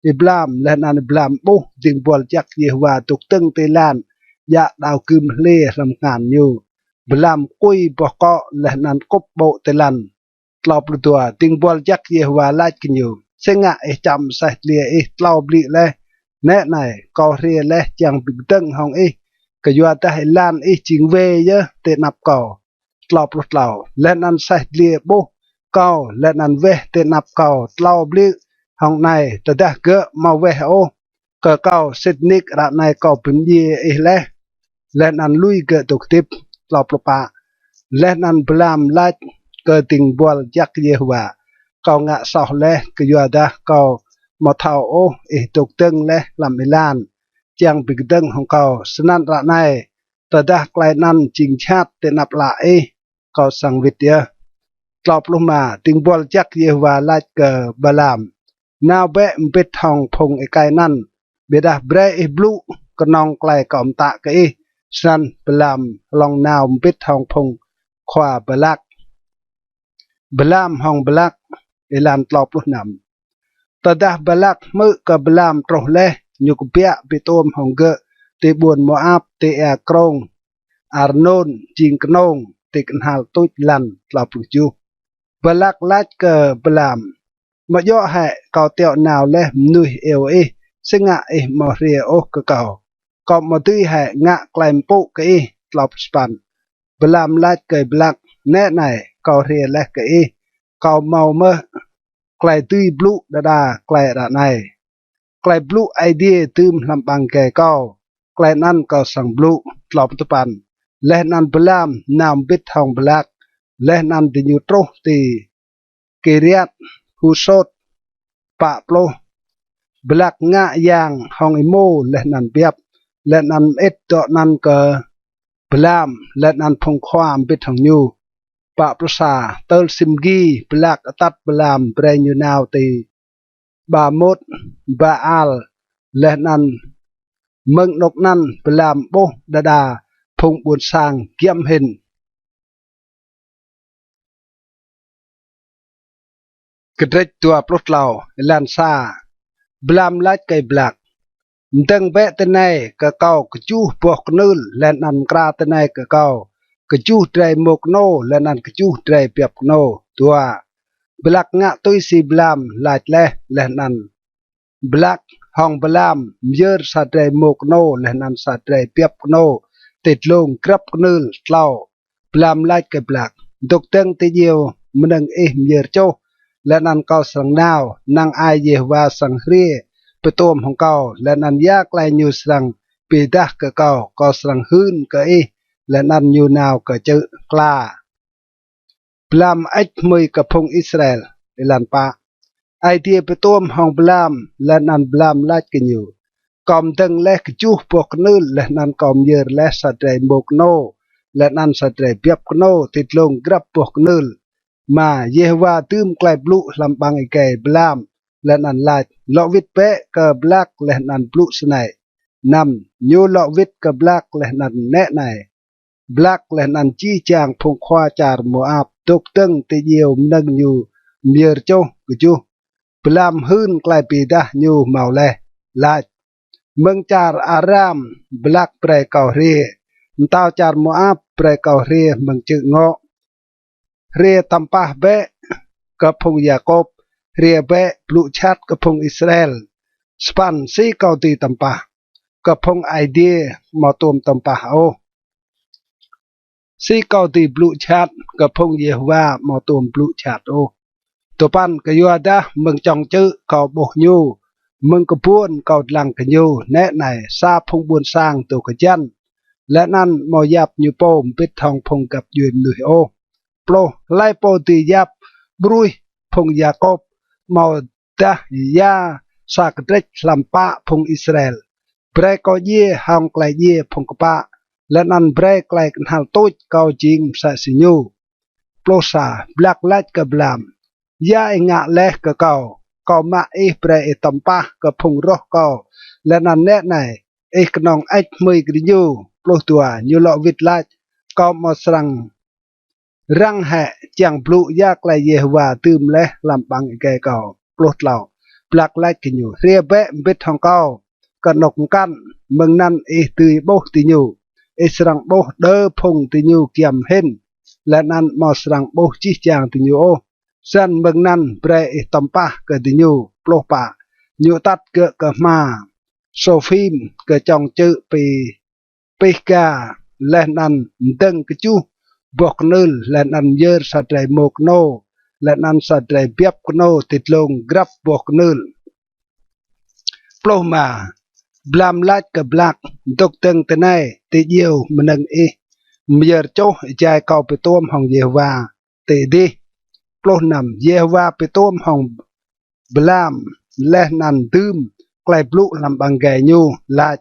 Y Balaam, leh anăn Y Balaam ƀuh dĭng buăl jăk Yêhôwa dôk dơ̆ng ti êlan djă đao gưm hliê hlăm kngan ñu. Balaam kui boh kŏ leh anăn kŭp ƀô̆ ti lăn. Tlâo pluh dua. Dĭng buăl jăk Yêhôwa lač kơ ñu: Si ngă ih čăm aseh dliê ih tlâo bliư̆ leh? Nĕ anei, kâo hriê leh čiăng bi kdơ̆ng hŏng ih, kyuadah êlan ih jing wê yơh ti anăp kâo. Tlâo pluh tlâo. Leh anăn aseh dliê ƀuh kâo leh anăn weh ti anăp kâo tlâo bliư̆ hŏng anei, tơdah gơ̆ amâo weh ôh kơ kâo, sĭt nik ară anei kâo bi mdjiê ih leh, leh anăn lui gơ̆ dôk hdĭp. Tlâo pluh pă. Leh anăn Balaam lač kơ dĭng buăl jăk Yêhôwa: Kâo ngă soh leh, kyuadah kâo amâo thâo ôh ih dôk dơ̆ng leh hlăm êlan čiăng bi kdơ̆ng hŏng kâo. Snăn ară anei, tơdah klei anăn jing jhat ti anăp ală ih, kâo srăng wĭt yơh. Tlâo pluh êma. Dĭng buăl jăk Yêhôwa lač kơ Balaam: Nao bĕ mbĭt hŏng phung êkei anăn, ƀiădah brei ih blŭ knŏng klei kâo mtă kơ ih. Snăn Balaam hlŏng nao mbĭt hŏng phung khua Balak. Balaam hŏng Balak. Êlan tlâo pluh năm. Tơdah Balak hmư̆ kơ Balaam truh leh, ñu kbiă bi tuôm hŏng gơ̆ ti ƀuôn Môap, ti êa krông Arnôn, jing knông ti knhal tuč lăn. Tlâo pluh kjuh. Balak lač kơ Balaam: Amâo djŏ hĕ kâo tiŏ nao leh mnuih iêu ih, si ngă ih amâo hriê ôh kơ kâo? Kâo amâo dưi hĕ ngă klei mpŭ kơ ih? Tlâo pluh sa păn. Balaam lač kơ Balak: Nĕ anei, kâo hriê leh kơ ih, kâo mâo mơh klei dưi blŭ đa đa klei ară anei. Klei blŭ Aê Diê dưm hlăm ƀăng êgei kâo, klei anăn kâo srăng blŭ. Tlâo pluh dua păn. Leh anăn Balaam nao mbĭt hŏng Balak, leh anăn diñu truh ti Kiriat Husôt. Pă pluh. Balak ngă yang hŏng êmô leh anăn biăp, leh anăn mơĭt dŏ anăn kơ Balaam leh anăn phung khua mbĭt hŏng ñu. Pă pluh sa. Tơl si mgi, Balak atăt Balaam brei ñu nao ti Bamôt Baal, leh anăn mơ̆ng anôk anăn Balaam ƀuh đa đa phung ƀuôn sang giăm hĭn. Kdrêč dua pluh tlâo. Êlan sa. Balaam lač kơ Balak: Mdơ̆ng bĕ tinei kơ kâo kjuh boh knưl, leh anăn mkra tinei kơ kâo kjuh drei mô̆ knô, leh anăn kjuh drei biăp knô. Dua. Balak ngă tui si Balaam lač leh, leh anăn Balak hŏng Balaam myơr sa drei mô̆ knô leh anăn sa drei biăp knô ti dlông grăp knưl. Tlâo. Balaam lač kơ Balak: Dôk dơ̆ng ti djiêu mnơ̆ng ih myơr čuh, leh anăn kâo srăng nao, năng ai Yêhôwa srăng hriê bi tuôm hŏng kâo, leh anăn ya klei ñu srăng bi êdah kơ kâo, kâo srăng hưn kơ ih, leh anăn ñu nao kơ čư̆ kla. Balaam hơêč hmưi kơ phung Israel. Êlan pă. Aê Diê bi tuôm hŏng Balaam, leh anăn Balaam lač kơ ñu: Kâo mdơ̆ng leh kjuh boh knưl, leh anăn kâo myơr leh sa drei mô̆ knô, leh anăn sa drei biăp knô ti dlông grăp boh knưl. Êma. Yêhôwa dưm klei blŭ hlăm ƀăng êgei Balaam, leh anăn lač: Lŏ wĭt bĕ kơ Balak leh anăn blŭ snei. Năm. Ñu lŏ wĭt kơ Balak leh anăn nĕ anei, Balak leh anăn jih jang phung khua čar Môap dôk dơ̆ng ti djiêu mnơ̆ng ñu myơr čuh. Kjuh. Blam hưn klei bi êdah ñu mâo leh, lač: Mơ̆ng čar Aram Blak brei kâo hriê, mtao čar Môap brei kâo hriê mơ̆ng čư̆ ngŏ. Hriê tăm pah bĕ kơ phung Yakôp, hriê bĕ blŭ jhat kơ phung Israel. Sa păn. Si kâo dưi tăm pah kơ phung Aê Diê amâo tuôm tăm pah ôh? Si kâo dưi blŭ jhat kơ phung Yêhôwa amâo tuôm blŭ jhat ôh? Dua păn. Kyuadah mơ̆ng čŏng čư̆ kâo ƀuh ñu, mơ̆ng kbuôn kâo dlăng kơ ñu. Nĕ anei, sa phung ƀuôn sang dôk hjăn, leh anăn amâo yap ñu pô mbĭt hŏng phung găp djuê mnuih ôh. Pluh. Hlei pô dưi yap ƀruih phung Yakôp, amâodah ya sa kdrêč hlăm pă phung Israel? Brei kâo djiê hŏng klei djiê phung kpă, leh anăn brei klei knhal tuč kâo jing msĕ si ñu. Pluh sa. Blak lač kơ Blam: Ya ih ngă leh kơ kâo? Kâo mă ih brei ih tăm pah kơ phung roh kâo, leh anăn nĕ anei, ih knŏng hơêč hmưi kơ diñu. Pluh dua. Ñu lŏ wĭt lač: Kâo amâo srăng răng hĕ čiăng blŭ ya klei Yêhôwa dưm leh hlăm ƀăng êgei kâo. Pluh tlâo. Blak lač kơ ñu: Hriê bĕ mbĭt hŏng kâo kơ anôk mkăn, mơ̆ng anăn ih dưi ƀuh diñu. Ih srăng ƀuh đơ phung diñu giăm hĭn, leh anăn amâo srăng ƀuh jih jang diñu ôh. Snăn mơ̆ng anăn brei ih tăm pah kơ diñu. Pluh pă. Ñu atăt gơ̆ kơ hma Sôphim, kơ čŏng čư̆ Pi Pisga, leh anăn mdơ̆ng kjuh boh knưl, leh anăn myơr sa drei êmô knô, leh anăn sa drei biăp knô ti dlông grăp boh knưl. Pluh êma. Blam lač kơ Blak: Dôk dơ̆ng tinei ti djiêu mnơ̆ng ih myơr čuh, êjai kâo bi tuôm hŏng Yêhôwa ti dih. Pluh năm. Yêhôwa bi tuôm hŏng Blam leh anăn dưm klei blŭ hlăm ƀăng êgei ñu, lač: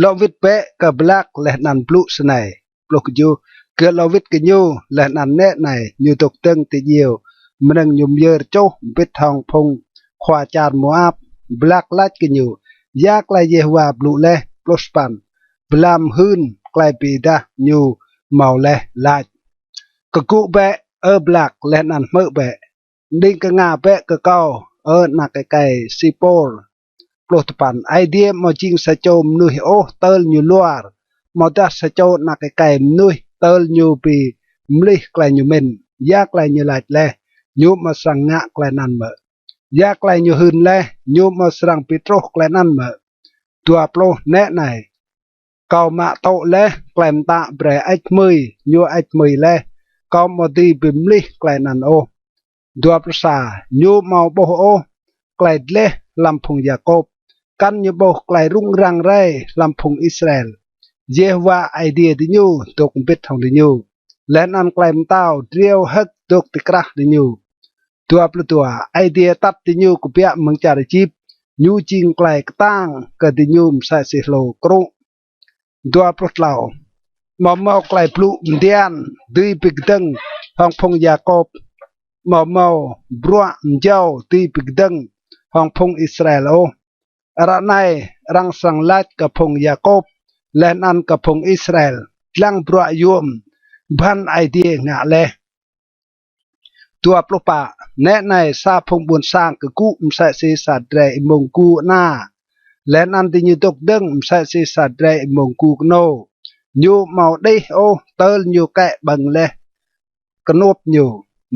Lŏ wĭt bĕ kơ Blak leh anăn blŭ snei. Pluh kjuh. Gơ̆ lŏ wĭt kơ ñu, leh anăn nĕ anei, ñu dôk dơ̆ng ti djiêu mnơ̆ng ñu myơr čuh mbĭt hŏng phung khua čar Môap. Blak lač kơ ñu: Ya klei Yêhôwa blŭ leh? Pluh sa păn. Blam hưn klei bi êdah ñu mâo leh, lač: Kgŭ bĕ, Ơ Blak, leh anăn hmư̆ bĕ. Mđing knga bĕ kơ kâo, Ơ anak êkei Sipôr. Pluh dua păn. Aê Diê amâo jing sa čô mnuih ôh tơl ñu luar, amâodah sa čô anak êkei mnuih tơl ñu bi mlih klei ñu mĭn. Ya klei ñu lač leh, ñu amâo srăng ngă klei anăn mơ̆? Ya klei ñu hưn leh, ñu amâo srăng bi truh klei anăn mơ̆? Dua pluh. Nĕ anei, kâo mă tŭ leh klei mtă brei hơêč hmưi, ñu hơêč hmưi leh, kâo amâo dưi bi mlih klei anăn ôh. Dua pluh sa. Ñu amâo ƀuh ôh klei dleh hlăm phung Yakôp, kăn ñu ƀuh klei rŭng răng rei hlăm phung Israel. Yêhôwa Aê Diê diñu dôk mbĭt hŏng diñu, leh anăn klei mtao driâo hơ̆k dôk ti krah diñu. Dua pluh dua. Aê Diê atăt diñu kbiă mơ̆ng čar Êjip, ñu jing klei ktang kơ diñu msĕ si hlô krŭ. Dua pluh tlâo. Amâo mâo klei blŭ mdian dưi bi kdơ̆ng hŏng phung Yakôp, amâo mâo bruă mjâo dưi bi kdơ̆ng hŏng phung Israel ôh. Ară anei arăng srăng lač kơ phung Yakôp leh anăn kơ phung Israel: Dlăng bruă yuôm bhăn Aê Diê ngă leh. Dua pluh pă. Nĕ anei, sa phung ƀuôn sang kgŭ msĕ si sa drei êmông gu ana, leh anăn diñu dôk dơ̆ng msĕ si sa drei êmông gu knô. Ñu amâo đih ôh tơl ñu kĕ ƀơ̆ng leh knuôp ñu,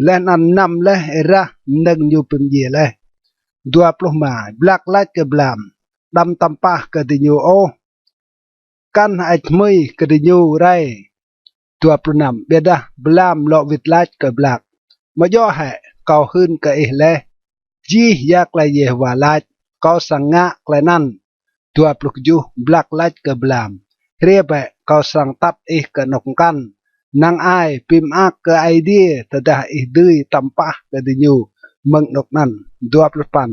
leh anăn mnăm leh êrah mnơ̆ng ñu bi mdjiê leh. Dua pluh êma. Blak lač kơ Blam: Đăm tăm pah kơ diñu ôh, kăn hơêč hmưi kơ diñu rei. Dua pluh năm. Ƀiădah Blam lŏ wĭt lač kơ Blak: Amâo djŏ hĕ kâo hưn kơ ih leh jih ya klei Yêhôwa lač, kâo srăng ngă klei anăn? Dua pluh kjuh. Blak lač kơ Blam: Hriê bĕ, kâo srăng atăt ih kơ anôk mkăn. Năng ai bi mơak kơ Aê Diê tơdah ih dưi tăm pah kơ diñu mơ̆ng anôk anăn. Dua pluh păn.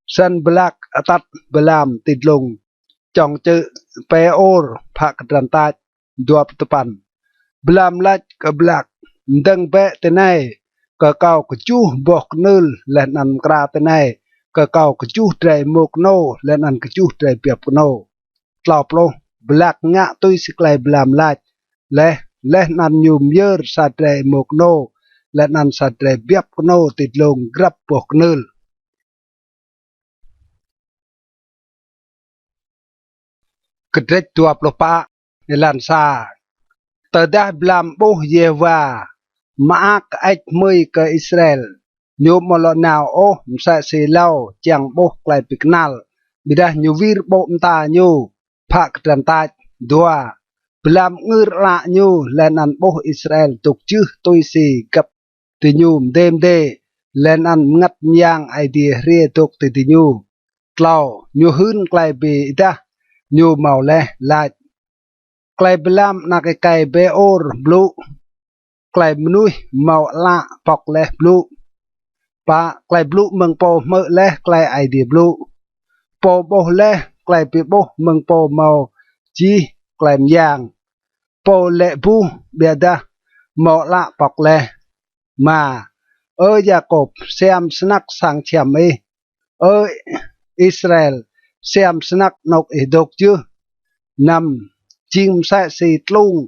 Snăn Blak atăt Blam ti dlông čŏng čư̆ Pêôr, phă kdrăn tač. Dua pluh dua păn. Blam lač kơ Blak: Mdơ̆ng bĕ tinei kơ kâo kjuh boh knưl, leh anăn mkra tinei kơ kâo kjuh drei êmô knô leh anăn kjuh drei biăp knô. Tlâo pluh. Blak ngă tui si klei Blam lač leh, leh anăn ñu myơr sa drei êmô knô, leh anăn sa drei biăp knô ti dlông grăp boh knưl. Kdrêč dua pluh pă, êlan sa. Tơdah Blam ƀuh Yêhôwa mơak hơêč hmưi kơ Israel, ñu amâo lŏ nao ôh msĕ si êlâo čiăng ƀuh klei bi knăl, ƀiădah ñu wir ƀô̆ mta ñu phă kdrăn tač. Dua, Blam ngưr ală ñu leh anăn ƀuh Israel dôk jưh tui si găp diñu mdê mdê, leh anăn mngăt myang Aê Diê hriê dôk ti diñu. Tlâo, ñu hưn klei bi êdah ñu mâo leh, lač: Klei Blam anak êkei Bêôr blŭ, klei mnuih mâo ală pŏk leh blŭ. Pă, klei blŭ mơ̆ng pô hmư̆ leh klei Aê Diê blŭ. Pô ƀuh leh klei bi ƀuh mơ̆ng pô mâo jih klei myang. Pô lĕ buh, ƀiădah mâo ală pŏk leh. Êma, Ơ Yakôp, siam snăk sang čhiăm ih. Ơ Israel, siam snăk anôk ih dôk jưh. Năm, jing msĕ si tlung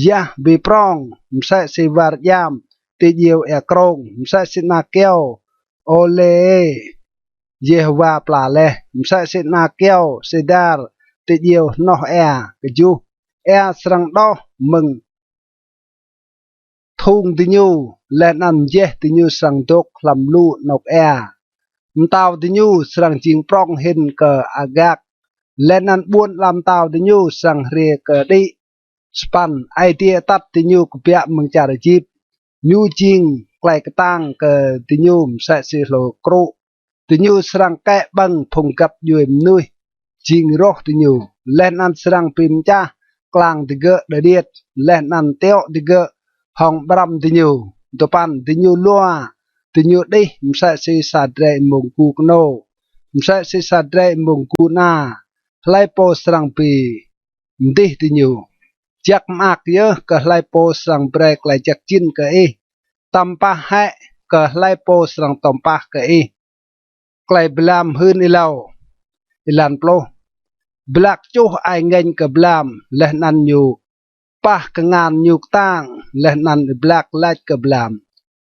yah bi prŏng, msĕ si war djam ti djiêu êa krông, msĕ si ana kyâo ôlêê Yêhôwa pla leh, msĕ si ana kyâo sêdar ti djiêu hnoh êa. Kjuh, êa srăng đoh mơ̆ng thung diñu, leh anăn mjeh diñu srăng dôk hlăm lu anôk êa. Mtao diñu srăng jing prŏng hĭn kơ Agak, leh anăn ƀuôn ala mtao diñu srăng hriê kơ đĭ. Sa păn, Aê Diê atăt diñu kbiă mơ̆ng čar Êjip. Ñu jing klei ktang kơ diñu msĕ si hlô krŭ. Diñu srăng kĕ ƀơ̆ng phung găp djuê mnuih jing roh diñu, leh anăn srăng bi mčah klang digơ̆ đơ điêt, leh anăn tiŏ digơ̆ hŏng ƀrăm diñu. Dua păn, diñu lua, diñu đih msĕ si sa drei êmông gu knô, msĕ si sa drei êmông gu ana. Hlei pô srăng bi mdih diñu? Jăk mơak yơh kơ hlei pô srăng brei klei jăk jĭn kơ ih. Tăm pah hĕ kơ hlei pô srăng tăm pah kơ ih. Klei Blam hưn êlâo. Êlan pluh. Blak čuh ai ngêñ kơ Blam, leh anăn ñu pah kngan ñu ktang, leh anăn Blak lač kơ Blam: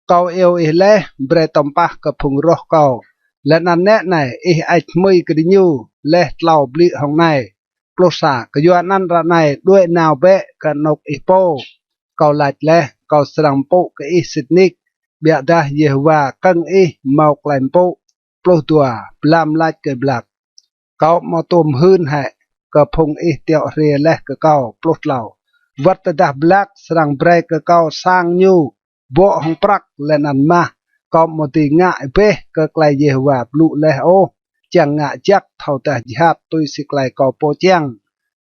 Kâo iêu ih leh, brei tăm pah kơ phung roh kâo, leh anăn nĕ anei, ih hơêč hmưi kơ diñu leh tlâo bliư̆ hŏng anei. Pluh sa. Kyuanăn ară anei đuĕ nao bĕ kơ anôk ih pô. Kâo lač leh, kâo srăng mpŭ kơ ih sĭt nik, ƀiădah Yêhôwa kơ̆ng ih mâo klei mpŭ. Pluh dua. Blam lač kơ Blak: Kâo amâo tuôm hưn hĕ kơ phung ih tiŏ hriê leh kơ kâo. Pluh tlâo. Wăt tơdah Blak srăng brei kơ kâo sang ñu bŏ hŏng prăk leh anăn mah, kâo amâo dưi ngă êbeh kơ klei Yêhôwa blŭ leh ôh, čiăng ngă jăk thâodah jhat tui si klei kâo pô čiăng.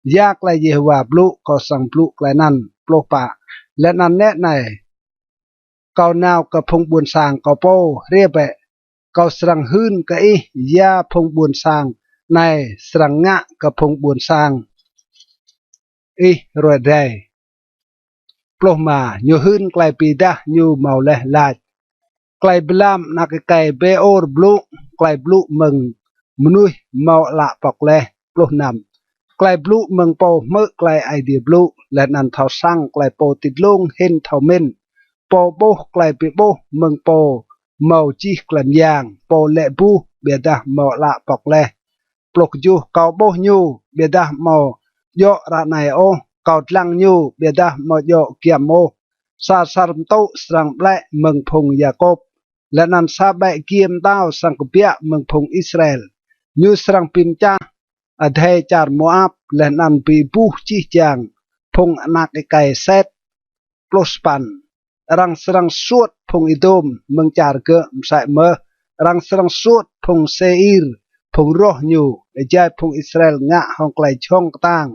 Ya klei Yêhôwa blŭ, kâo srăng blŭ klei anăn. Pluh pă. Leh anăn nĕ anei, kâo nao kơ phung ƀuôn sang kâo pô: Hriê bĕ, kâo srăng hưn kơ ih ya phung ƀuôn sang anei srăng ngă kơ phung ƀuôn sang ih hruê adei. Pluh êma. Ñu hưn klei bi êdah ñu mâo leh, lač: Klei Blam anak êkei Bêôr blŭ, klei blŭ mơ̆ng mnuih mâo ală pŏk leh. Pluh năm. Klei blŭ mơ̆ng pô hmư̆ klei Aê Diê blŭ, leh anăn thâo săng klei pô ti dlông hĭn thâo mĭn. Pô ƀuh klei bi ƀuh mơ̆ng pô mâo jih klei myang. Pô lĕ buh, ƀiădah mâo ală pŏk leh. Pluh kjuh. Kâo ƀuh ñu, ƀiădah amâo djŏ ară anei ôh. Kâo dlăng ñu, ƀiădah amâo djŏ giăm ôh. Sa asăr mtŭ srăng ƀlĕ mơ̆ng phung Yakôp, leh anăn sa ƀĕ giê mtao srăng kbiă mơ̆ng phung Israel. Ñu srăng bi mčah adhei čar Môap, leh anăn bi êbuh jih jang phung anak êkei Set. Pluh sa păn. Arăng srăng suôt phung Êđôm mơ̆ng čar gơ̆ msĕ mơh. Arăng srăng suôt phung Sêir, phung roh ñu, êjai phung Israel ngă hŏng klei jhŏng ktang.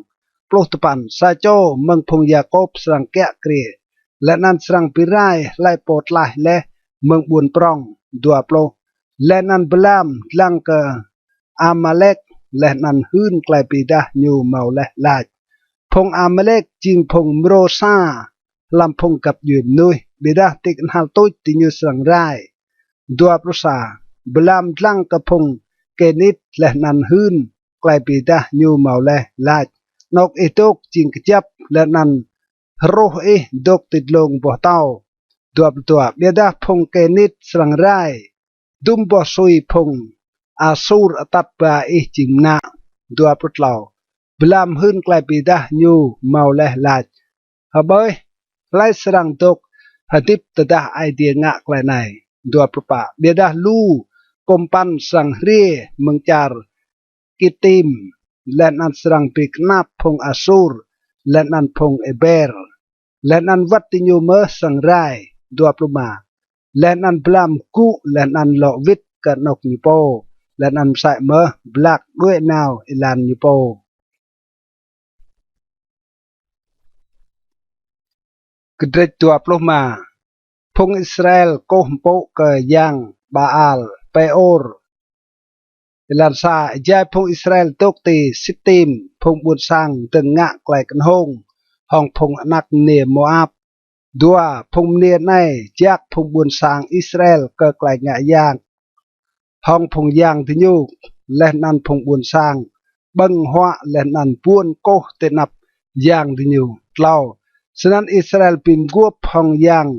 Pluh dua păn. Sa čô mơ̆ng phung Yakôp srăng kiă kriê, leh anăn srăng bi rai hlei pô tlaih leh mơ̆ng ƀuôn prŏng. Dua pluh. Leh anăn Blam dlăng kơ Amalek, leh anăn hưn klei bi êdah ñu mâo leh, lač: Phung Amalek jing phung mrô sa hlăm phung găp djuê mnuih, ƀiădah ti knhal tuč diñu srăng rai. Dua pluh sa. Blam dlăng kơ phung Kenit leh anăn hưn klei bi êdah ñu mâo leh, lač: Anôk ih dôk jing kjăp, leh anăn hruh ih dôk ti dlông boh tâo. Dua pluh dua. Ƀiădah phung Kenit srăng rai, dŭm boh sui phung Asur atăt ba ih jing mnă. Dua pluh tlâo. Blam hưn klei bi êdah ñu mâo leh lač: Hbơih, hlei srăng dôk hdĭp tơdah Aê Diê ngă klei anei? Dua pluh pă. Ƀiădah lu kŭmpăn srăng hriê mơ̆ng čar Kitim, leh anăn srăng bi knap phung Asur leh anăn phung Eber, leh anăn wăt diñu mơh srăng rai. Dua pluh êma. Leh anăn blam gŭ leh anăn lŏ wĭt kơ anôk ñu pô, leh anăn msĕ mơh blak đuĕ nao êlan ñu pô. Kdrêč dua pluh êma. Phung Israel kkuh mpŭ kơ yang Baal Peor. Êlan sa. Êjai phung Israel dôk ti Sitim, phung ƀuôn sang dơ̆ng ngă klei knhông hŏng phung anak mniê Môap. Dua. Phung mniê anei jak phung ƀuôn sang Israel kơ klei ngă yang hŏng phung yang diñu, leh anăn phung ƀuôn sang ƀơ̆ng huă leh anăn buôn kkuh ti anăp yang diñu. Tlâo. Snăn Israel bi mguôp hŏng yang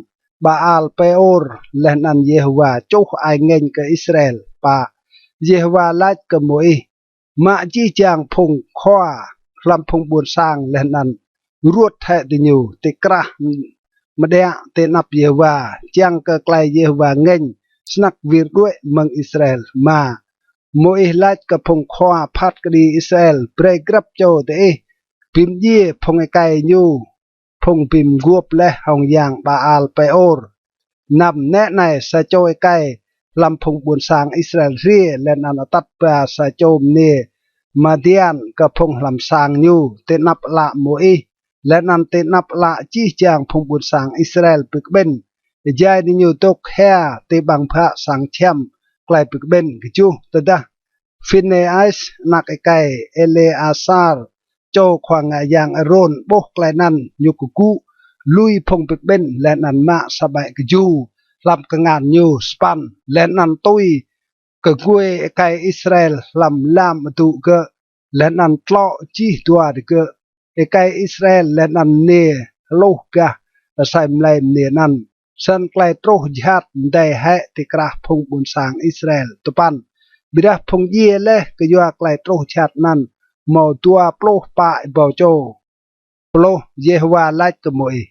Baal Peor, leh anăn Yêhôwa čuh ai ngêñ kơ Israel. Pă. Yêhôwa lač kơ Môis: Mă jih jang phung khua hlăm phung ƀuôn sang leh anăn ruôt hĕ diñu ti krah mđiă ti anăp Yêhôwa, čiăng kơ klei Yêhôwa ngêñ snăk wir đuĕ mơ̆ng Israel. Êma. Môis lač kơ phung khua phat kđi Israel: Brei grăp čô diih bi mdjiê phung êkei ñu, phung bi mguôp leh hŏng yang Baal Peor. Năm. Nĕ anei, sa čô êkei hlăm phung ƀuôn sang Israel hriê leh anăn atăt ba sa čô mniê Madian kơ phung hlăm sang ñu ti anăp ală Môis leh anăn ti anăp ală jih jang phung ƀuôn sang Israel bi kƀĭn, êjai diñu dôk hia ti ƀăng bhă sang čhiăm klei bi kƀĭn. Kjuh. Tơdah Phinêas anak êkei Êlêasar, čô khua ngă yang Arôn, ƀuh klei anăn, ñu kgŭ lui phung bi kƀĭn leh anăn mă sa ƀĕ kju hlăm kngan ñu. Sa păn. Leh anăn tui kguê êkei Israel hlăm lam adŭ gơ̆, leh anăn tlŏ jih dua digơ̆, êkei Israel leh anăn mniê hluh gah asei mlei mniê anăn. Snăn klei truh jhat mdei hĕ ti krah phung ƀuôn sang Israel. Dua păn. Ƀiădah phung djiê leh kyua klei truh jhat anăn mâo dua pluh pă êbâo čô. Pluh. Yêhôwa lač kơ Môis.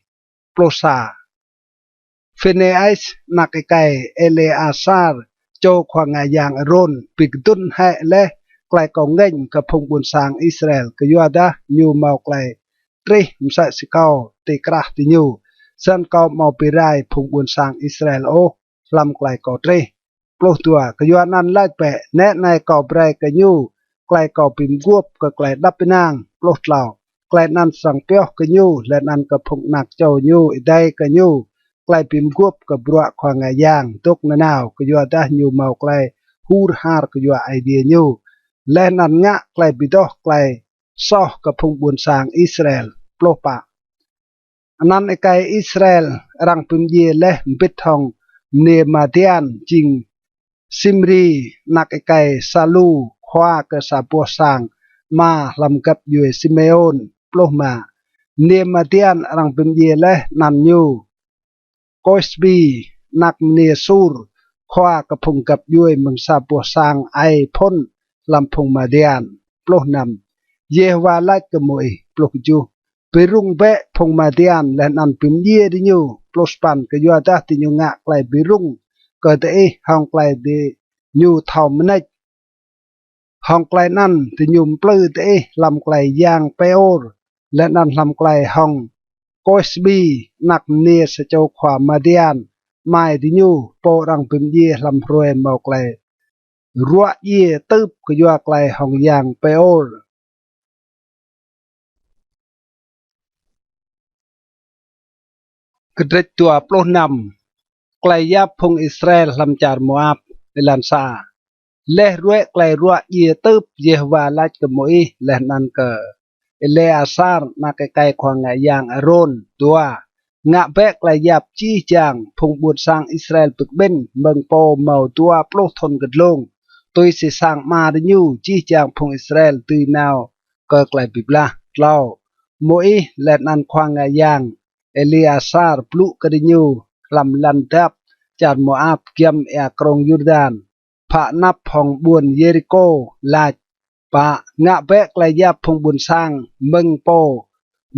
Pluh sa. Phinêas anak êkei Êlêasar, čô khua ngă yang Arôn, bi kdŭn hĕ leh klei kâo ngêñ kơ phung ƀuôn sang Israel, kyuadah ñu mâo klei trih msĕ si kâo ti krah diñu. Snăn kâo amâo bi rai phung ƀuôn sang Israel ôh hlăm klei kâo trih. Pluh dua. Kyuanăn lač bĕ, nĕ anei kâo brei kơ ñu klei kâo bi mguôp kơ klei êđăp ênang. Pluh tlâo. Klei anăn srăng pioh kơ ñu leh anăn kơ phung anak čô ñu êdei kơ ñu klei bi mguôp kơ bruă khua ngă yang dôk nanao, kyuadah ñu mâo klei hur har kyua Aê Diê ñu, leh anăn ngă klei bi doh klei soh kơ phung ƀuôn sang Israel. Pluh pă. Anăn êkei Israel arăng bi mdjiê leh mbĭt hŏng mniê Madian jing Simri anak êkei Salu, khua kơ sa boh sang ama hlăm găp djuê Simêôn. Pluh êma. Mniê Madian arăng bi mdjiê leh anăn ñu Kôsbi anak mniê Sur, khua kơ phung găp djuê mơ̆ng sa boh sang aê phŭn hlăm phung Madian. Pluh năm. Yêhôwa lač kơ Môis. Pluh kjuh. Bi rŭng bĕ phung Madian leh anăn bi mdjiê diñu. Pluh sa păn. Kyuadah diñu ngă klei bi rŭng kơ diih hŏng klei diñu thâo mnêč. Hŏng klei anăn diñu mplư diih hlăm klei yang Pêor, leh anăn hlăm klei hŏng Kôsbi anak mniê sa čô khua Madian amai diñu, pô arăng bi mdjiê hlăm hruê mâo klei ruă djiê tưp kyua klei hŏng yang Pêor. Kdrêč dua pluh năm. Klei yap phung Israel hlăm čar Môap. Êlan sa. Leh ruê̆ klei ruă djiê tưp, Yêhôwa lač kơ Môis leh anăn kơ Êlêasar anak êkei khua ngă yang Arôn. Dua. Ngă bĕ klei yap jih jang phung ƀuôn sang Israel bi kƀĭn mơ̆ng pô mâo dua pluh thŭn kơ dlông, tui si sang ama diñu, jih jang phung Israel dưi nao kơ klei bi blah. Tlâo. Môis leh anăn khua ngă yang Êlêasar blŭ kơ diñu hlăm lăn dap čar Môap giăm êa krông Yurdan, phă anăp hŏng ƀuôn Yêrikô, lač: Pă, ngă bĕ klei yap phung ƀuôn sang mơ̆ng pô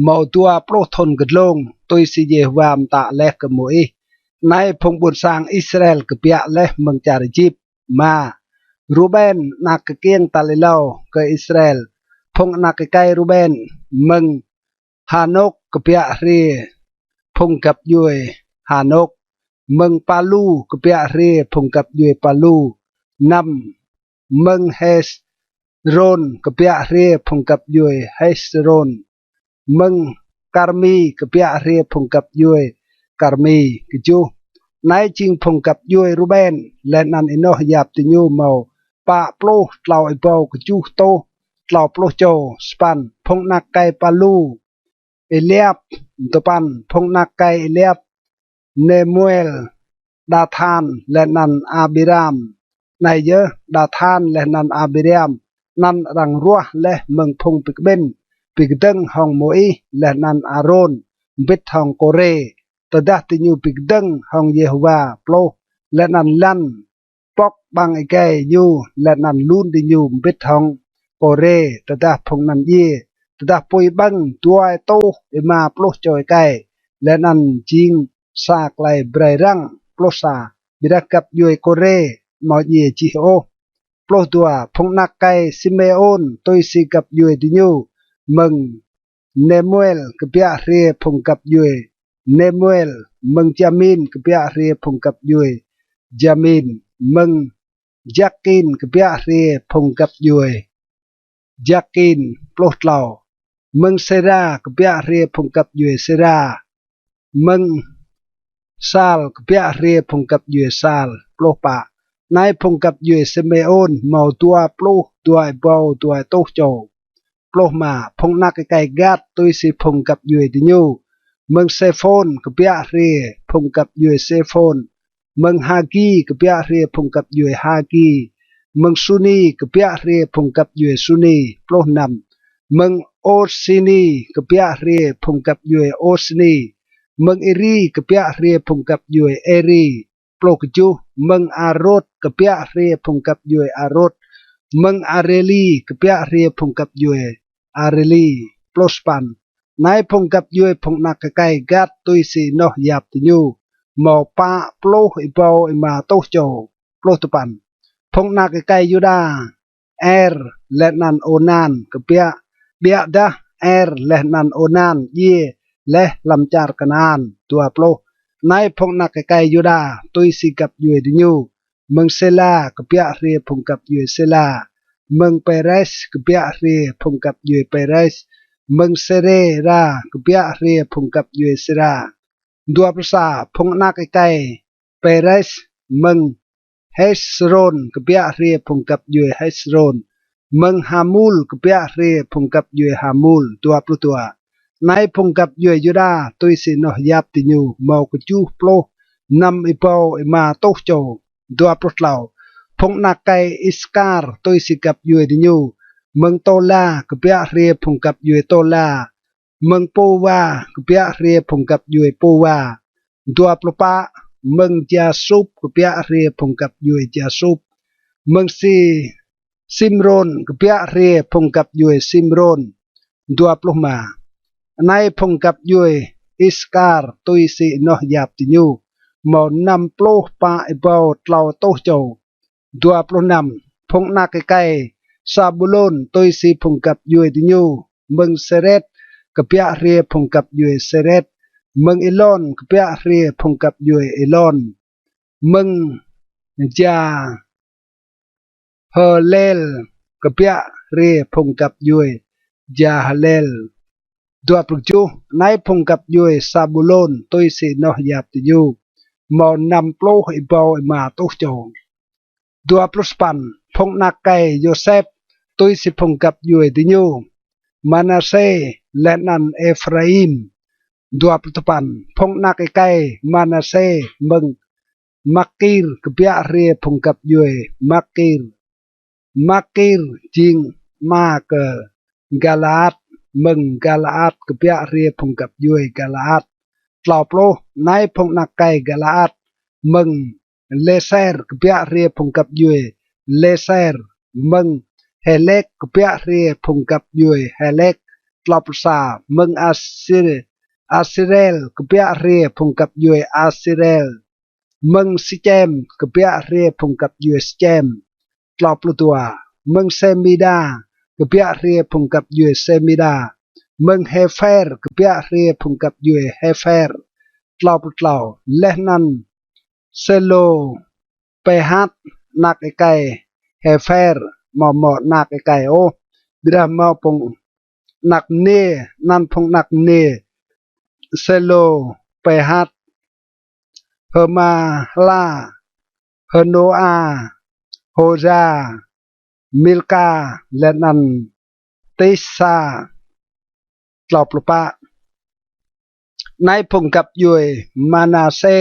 mâo dua pluh thŭn kơ dlông, tui si Yêhôwa mtă leh kơ Môis. Anei phung ƀuôn sang Israel kbiă leh mơ̆ng čar Êjip. Êma. Ruben, anak kkiêng tal êlâo kơ Israel. Phung anak êkei Ruben: mơ̆ng Hanôk kbiă hriê phung găp djuê Hanôk. Mơ̆ng Palu kbiă hriê phung găp djuê Palu. Năm. Mơ̆ng Hêsrôn kbiă hriê phung găp djuê Hêsrôn. Mơ̆ng Karmi kbiă hriê phung găp djuê Karmi. Kjuh. Anei jing phung găp djuê Ruben, leh anăn ênoh yap diñu mâo pă pluh tlâo êbâo kjuh êtuh tlâo pluh čô. Sa păn. Phung anak êkei Palu: Êliap. Dua păn. Phung anak êkei Êliap: Nemuel, Dathan, leh anăn Abiram. Anei yơh Dathan leh anăn Abiram anăn arăng ruah leh mơ̆ng phung bi kƀĭn, bi kdơ̆ng hŏng Môis leh anăn Arôn, mbĭt hŏng Kôrê, tơdah diñu bi kdơ̆ng hŏng Yêhôwa. Pluh. Leh anăn lăn pŏk ƀăng êgei ñu leh anăn lun diñu mbĭt hŏng Kôrê, tơdah phung anăn djiê, tơdah pui ƀơ̆ng dua êtuh êma pluh čô êkei, leh anăn jing sa klei brei răng. Pluh sa. Ƀiădah găp djuê Kôrê amâo djiê jih ôh. Pluh dua. Phung anak êkei Simêôn tui si găp djuê diñu: mơ̆ng Nemuel kbiă hriê phung găp djuê Nemuel. Mơ̆ng Jamin kbiă hriê phung găp djuê Jamin. Mơ̆ng Jakin kbiă hriê phung găp djuê Jakin. Pluh tlâo. Mơ̆ng Sêra kbiă hriê phung găp djuê Sêra. Mơ̆ng Sal kbiă hriê phung găp djuê Sal. Pluh pă. Anei phung găp djuê Simêôn mâo dua pluh dua êbâo dua êtuh čô. Pluh êma. Phung anak êkei Gat tui si phung găp djuê diñu: mơ̆ng Sêphôn kbiă hriê phung găp djuê Sêphôn. Mơ̆ng Hagi kbiă hriê phung găp djuê Hagi. Mơ̆ng Suni kbiă hriê phung găp djuê Suni. Pluh năm. Mơ̆ng Ôsini kbiă hriê phung găp djuê Ôsini. Mơ̆ng Êri kbiă hriê phung găp djuê Êri. Pluh kjuh. Mơ̆ng Arôt kbiă hriê phung găp djuê Arôt. Mơ̆ng Arêli kbiă hriê phung găp djuê Arêli. Pluh sa păn. Anei phung găp djuê phung anak êkei Gat tui si ênoh yap diñu mâo pă pluh êbâo êma êtuh čô. Pluh dua păn. Phung anak êkei Yuđa: Er leh anăn Ônan kbiă, ƀiădah Er leh anăn Ônan djiê leh hlăm čar Kanaan. Dua pluh. Anei phung anak êkei Yuđa tui si găp djuê diñu: mơ̆ng Sêla kbiă hriê phung găp djuê Sêla. Mơ̆ng Pêres kbiă hriê phung găp djuê Pêres. Mơ̆ng Sêra kbiă hriê phung găp djuê Sêra. Dua pluh sa. Phung anak êkei Pêres: mơ̆ng Hêsrôn kbiă hriê phung găp djuê Hêsrôn. Mơ̆ng Hamul kbiă hriê phung găp djuê Hamul. Dua pluh dua. Anei phung găp djuê Yuđa tui si ênoh yap diñu mâo kjuh pluh năm êbâo êma êtuh čô. Dua pluh tlâo. Phung anak êkei Iskar tui si găp djuê diñu: mơ̆ng Tôla kbiă hriê phung găp djuê Tôla. Mơ̆ng Pôwa kbiă hriê phung găp djuê Pôwa. Dua pluh pă. Mơ̆ng Jasup kbiă hriê phung găp djuê Jasup. Mơ̆ng Si-, Simrôn kbiă hriê phung găp djuê Simrôn. Dua pluh êma. Anei phung găp djuê Iskar tui si ênoh yap diñu mâo năm pluh pă êbâo tlâo êtuh čô. Dua pluh năm. Phung anak êkei Sabulôn tui si phung găp djuê diñu: mơ̆ng Sêret kbiă hriê phung găp djuê Sêret. Mơ̆ng Êlôn kbiă hriê phung găp djuê Êlôn. Mơ̆ng Jahlêl kbiă hriê phung găp djuê Jahlêl. Dua pluh kjuh. Anei phung găp djuê Sabulôn tui si ênoh yap diñu mâo năm pluh êbâo êma êtuh čô. Dua pluh sa păn. Phung anak êkei Yôsep tui si phung găp djuê diñu: Manasê leh anăn Êphraim. Dua pluh dua păn. Phung anak êkei Manasê: mơ̆ng Makir kbiă hriê phung găp djuê Makir. Makir jing ama kơ Galaat. Mơ̆ng Galaat kbiă hriê phung găp djuê Galaat. Tlâo pluh. Anei phung anak êkei Galaat: mơ̆ng Jêser kbiă hriê phung găp djuê Jêser, mơ̆ng Hêlek kbiă hriê phung găp djuê Hêlek. Tlâo pluh sa. Mơ̆ng Asir Asirel kbiă hriê phung găp djuê Asirel, mơ̆ng Sičem kbiă hriê phung găp djuê Sičem. Tlâo pluh dua. Mơ̆ng Semida kbiă hriê phung găp djuê Semida, mơ̆ng Hêfer kbiă hriê phung găp djuê Hêfer. Tlâo pluh tlâo. Leh anăn Sêlôpêhat anak êkei Hêfer, amâo mâo anak êkei ôh, ƀiădah mâo phung anak mniê. Anăn phung anak mniê Sêlôpêhat: H'Mahla, H'Noa, Hôra, Milka, leh anăn Tirsa. Tlâo pluh pă. Anei phung găp djuê Manasê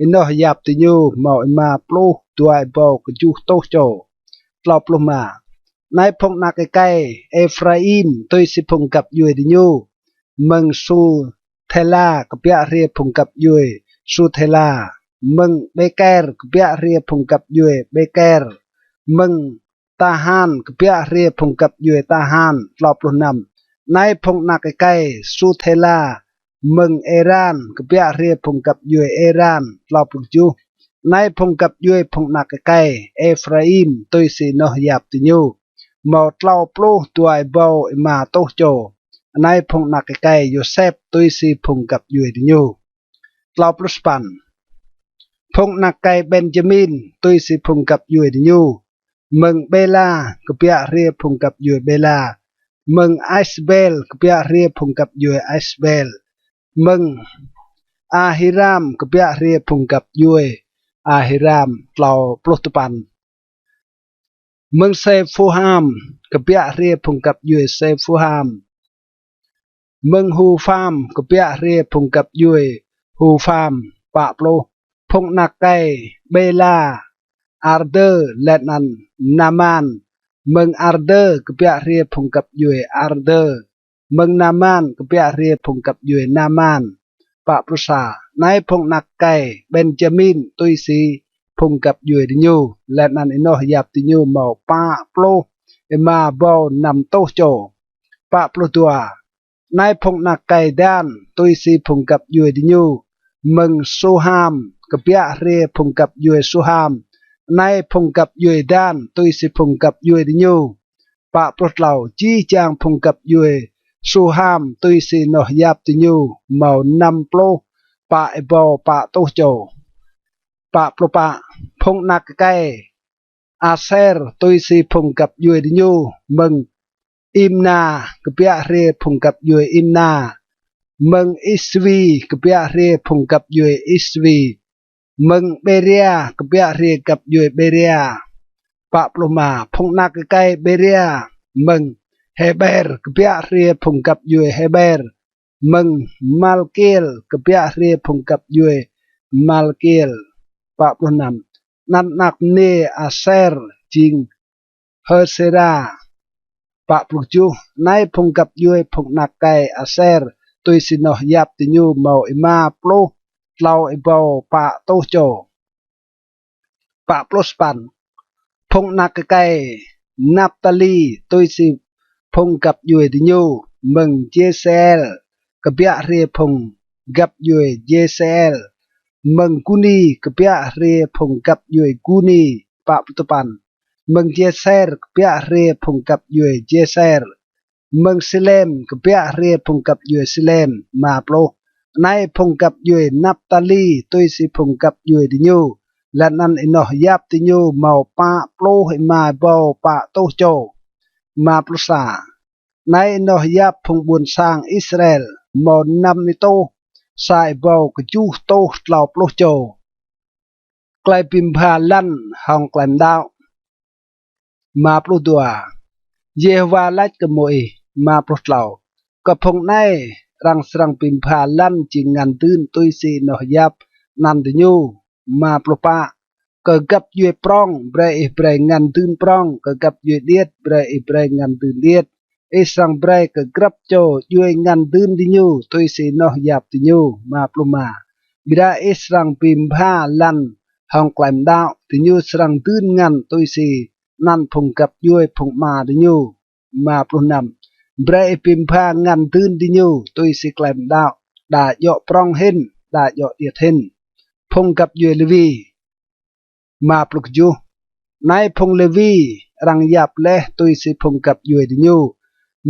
ênoh yap diñu mâo êma pluh dua êbâo kjuh tuh čô. Tlâo pluh êma. Anei phung anak êkei Êphraim tui si phung găp djuê diñu: mơ̆ng Suthêla kbiă hriê phung găp djuê Suthêla, mơ̆ng Bêker kbiă hriê phung găp djuê Bêker, mơ̆ng Tahan kbiă hriê phung găp djuê Tahan. Tlâo pluh năm. Anei phung anak êkei Suthêla: mơ̆ng Êran kbiă hriê phung găp djuê Êran. Tlâo pluh kjuh. Anei phung găp djuê phung anak êkei Êphraim tui si ênoh yap diñu mâo tlâo pluh dua êbâo êma tuh čô. Anei phung anak êkei Yôsep tui si phung găp djuê diñu. Tlâo pluh sa păn. Phung anak êkei Benjamin tui si phung găp djuê diñu: mơ̆ng Bêla kbiă hriê phung găp djuê Bêla, mơ̆ng Asbel kbiă hriê phung găp djuê Asbel, mơ̆ng Ahiram kbiă hriê phung găp djuê Ahiram. Tlâo pluh dua păn. Mơ̆ng Sêphuham kbiă hriê phung găp djuê Sêphuham, mơ̆ng Hupham kbiă hriê phung găp djuê Hupham. Pă pluh. Phung anak êkei Bêla: Ardơ leh anăn Naman, mơ̆ng Ardơ kbiă hriê phung găp djuê Ardơ, mơ̆ng Naman kbiă hriê phung găp djuê Naman. Pă pluh sa. Anei phung anak êkei Benjamin tui si phung găp djuê diñu, leh anăn ênoh yap diñu mâo pă pluh êma êbâo năm tuh čô. Pă pluh dua. Anei phung anak êkei Dan tui si phung găp djuê diñu: mơ̆ng Suham kbiă hriê phung găp djuê Suham. Anei phung găp djuê Dan tui si phung găp djuê diñu. Pă pluh tlâo. Jih jang phung găp djuê Suham tui si ênoh yap diñu mâo năm pluh pă êbâo pă tuh čô. Pă pluh pă. Phung anak êkei Aser tui si phung găp djuê diñu: mơ̆ng Imna kbiă hriê phung găp djuê Imna, mơ̆ng Isvi kbiă hriê phung găp djuê Isvi, mơ̆ng Bêria kbiă hriê găp djuê Bêria. Pă pluh êma. Phung anak êkei Bêria: mơ̆ng Hêber kbiă hriê phung găp djuê Hêber, mơ̆ng Malkiel kbiă hriê phung găp djuê Malkiel. Pă pluh năm. Anăn anak mniê Aser jing H'Sêra. Pă pluh kjuh. Anei phung găp djuê phung anak êkei Aser tui si ênoh yap diñu mâo êma pluh tlâo êbâo pă tuh čô. Pă pluh sa păn. Phung anak êkei Naptali tui si phung găp djuê diñu: mơ̆ng Jêsêel kbiă hriê phung găp djuê Jêsêel, mơ̆ng Guni kbiă hriê phung găp djuê Guni. Pă pluh dua păn. Mơ̆ng Jêser kbiă hriê phung găp djuê Jêser, mơ̆ng Silem kbiă hriê phung găp djuê Silem. Êma pluh. Anei phung găp djuê Naptali tui si phung găp djuê diñu, leh anăn ênoh yap diñu mâo pă pluh êma êbâo pă tuh čô. Êma pluh sa. Anei ênoh yap phung ƀuôn sang Israel mâo năm êtuh sa êbâo kjuh tuh tlâo pluh čô. Klei bi mbha lăn hŏng klei mđăo. Êma pluh dua. Yêhôwa lač kơ Môis. Êma pluh tlâo. Kơ phung anei arăng srăng bi mbha lăn jing ngăn dưn tui si ênoh yap anăn diñu. Êma pluh pă. Kơ găp djuê prŏng brei ih brei ngăn dưn prŏng, kơ găp djuê điêt brei ih brei ngăn dưn điêt. Ih srăng brei kơ grăp čô djuê ngăn dưn diñu tui si ênoh yap diñu. Mă pluh êma. Ƀiădah ih srăng bi mbha lăn hŏng klei mđăo, diñu srăng dưn ngăn tui si anăn phung găp djuê phung ama diñu. Mă pluh năm. Brei ih bi mbha ngăn dưn diñu tui si klei mđăo, đa djŏ prŏng hĭn, đa djŏ điêt hĭn. Phung găp djuê Lêwi. Mă pluh kjuh. Anei phung Lêwi arăng yap leh tui si phung găp djuê diñu: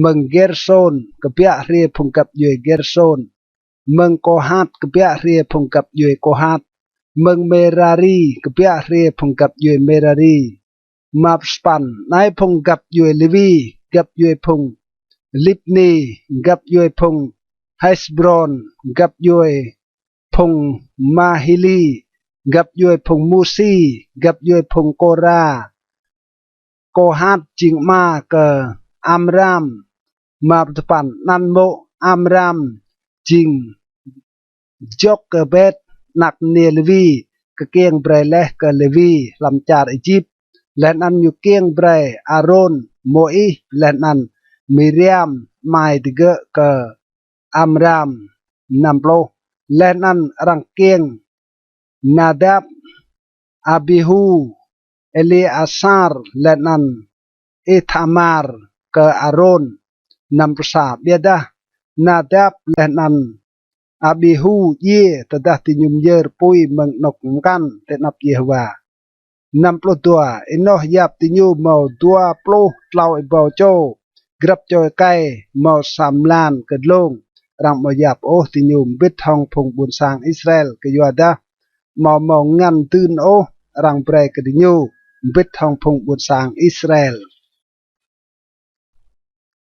mơ̆ng Gêrsôn, kbiă hriê phung găp djuê Gêrsôn; mơ̆ng Kôhat, kbiă hriê phung găp djuê Kôhat; mơ̆ng Mêrari, kbiă hriê phung găp djuê Mêrari. Mă pluh sa păn. Anei phung găp djuê Lêwi: găp djuê phung Libni, găp djuê phung Hêsbrôn, găp djuê phung Mahili, găp djuê phung Musi, găp djuê phung Kôra. Kôhat jing ama kơ Amram. Mă pluh dua păn. Anăn mô̆ Amram jing Jôkebêt, anak mniê Lêwi, kkiêng brei leh kơ Lêwi hlăm čar Êjip, leh anăn ñu kkiêng brei Arôn, Môis, leh anăn Miriam amai digơ̆ kơ Amram. Năm pluh. Leh anăn arăng kkiêng Nadap, Abihu, Êliasar, leh anăn Ithamar kơ Arôn. Năm pluh sa. Ƀiădah Nadap leh anăn Abihu djiê tơdah diñu myơr pui mơ̆ng anôk mkăn ti anăp Yêhôwa. Năm pluh dua. Ênoh yap diñu mâo dua pluh tlâo êbâo čô, grăp čô êkei mâo sa mlan kơ dlông. Arăng amâo yap ôh diñu mbĭt hŏng phung ƀuôn sang Israel, kyuadah amâo mâo ngăn dưn ôh arăng brei kơ diñu mbĭt hŏng phung ƀuôn sang Israel.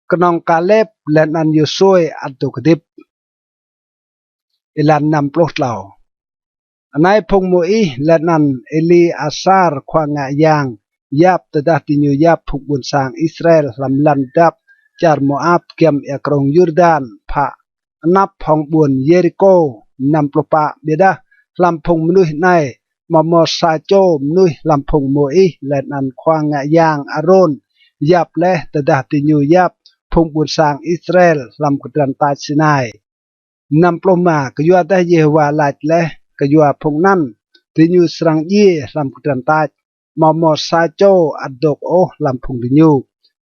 Knŏng Kalep leh anăn Yôsuê ăt dôk hdĭp. Êlan năm pluh tlâo. Anei phung Môis leh anăn Êliasar khua ngă yang yap tơdah diñu yap phung ƀuôn sang Israel hlăm lăn dap čar Môap giăm êa krông Yurdan, phă anăp hŏng ƀuôn Yêrikô. Năm pluh pă. Ƀiădah hlăm phung mnuih anei amâo mâo sa čô mnuih hlăm phung Môis leh anăn khua ngă yang Arôn yap leh tơdah diñu yap phung ƀuôn sang Israel hlăm kdrăn tač Sinai. Năm pluh êma. Kyuadah Yêhôwa lač leh kyua phung anăn: Diñu srăng djiê hlăm kdrăn tač, amâo mâo sa čô ăt dôk ôh hlăm phung diñu,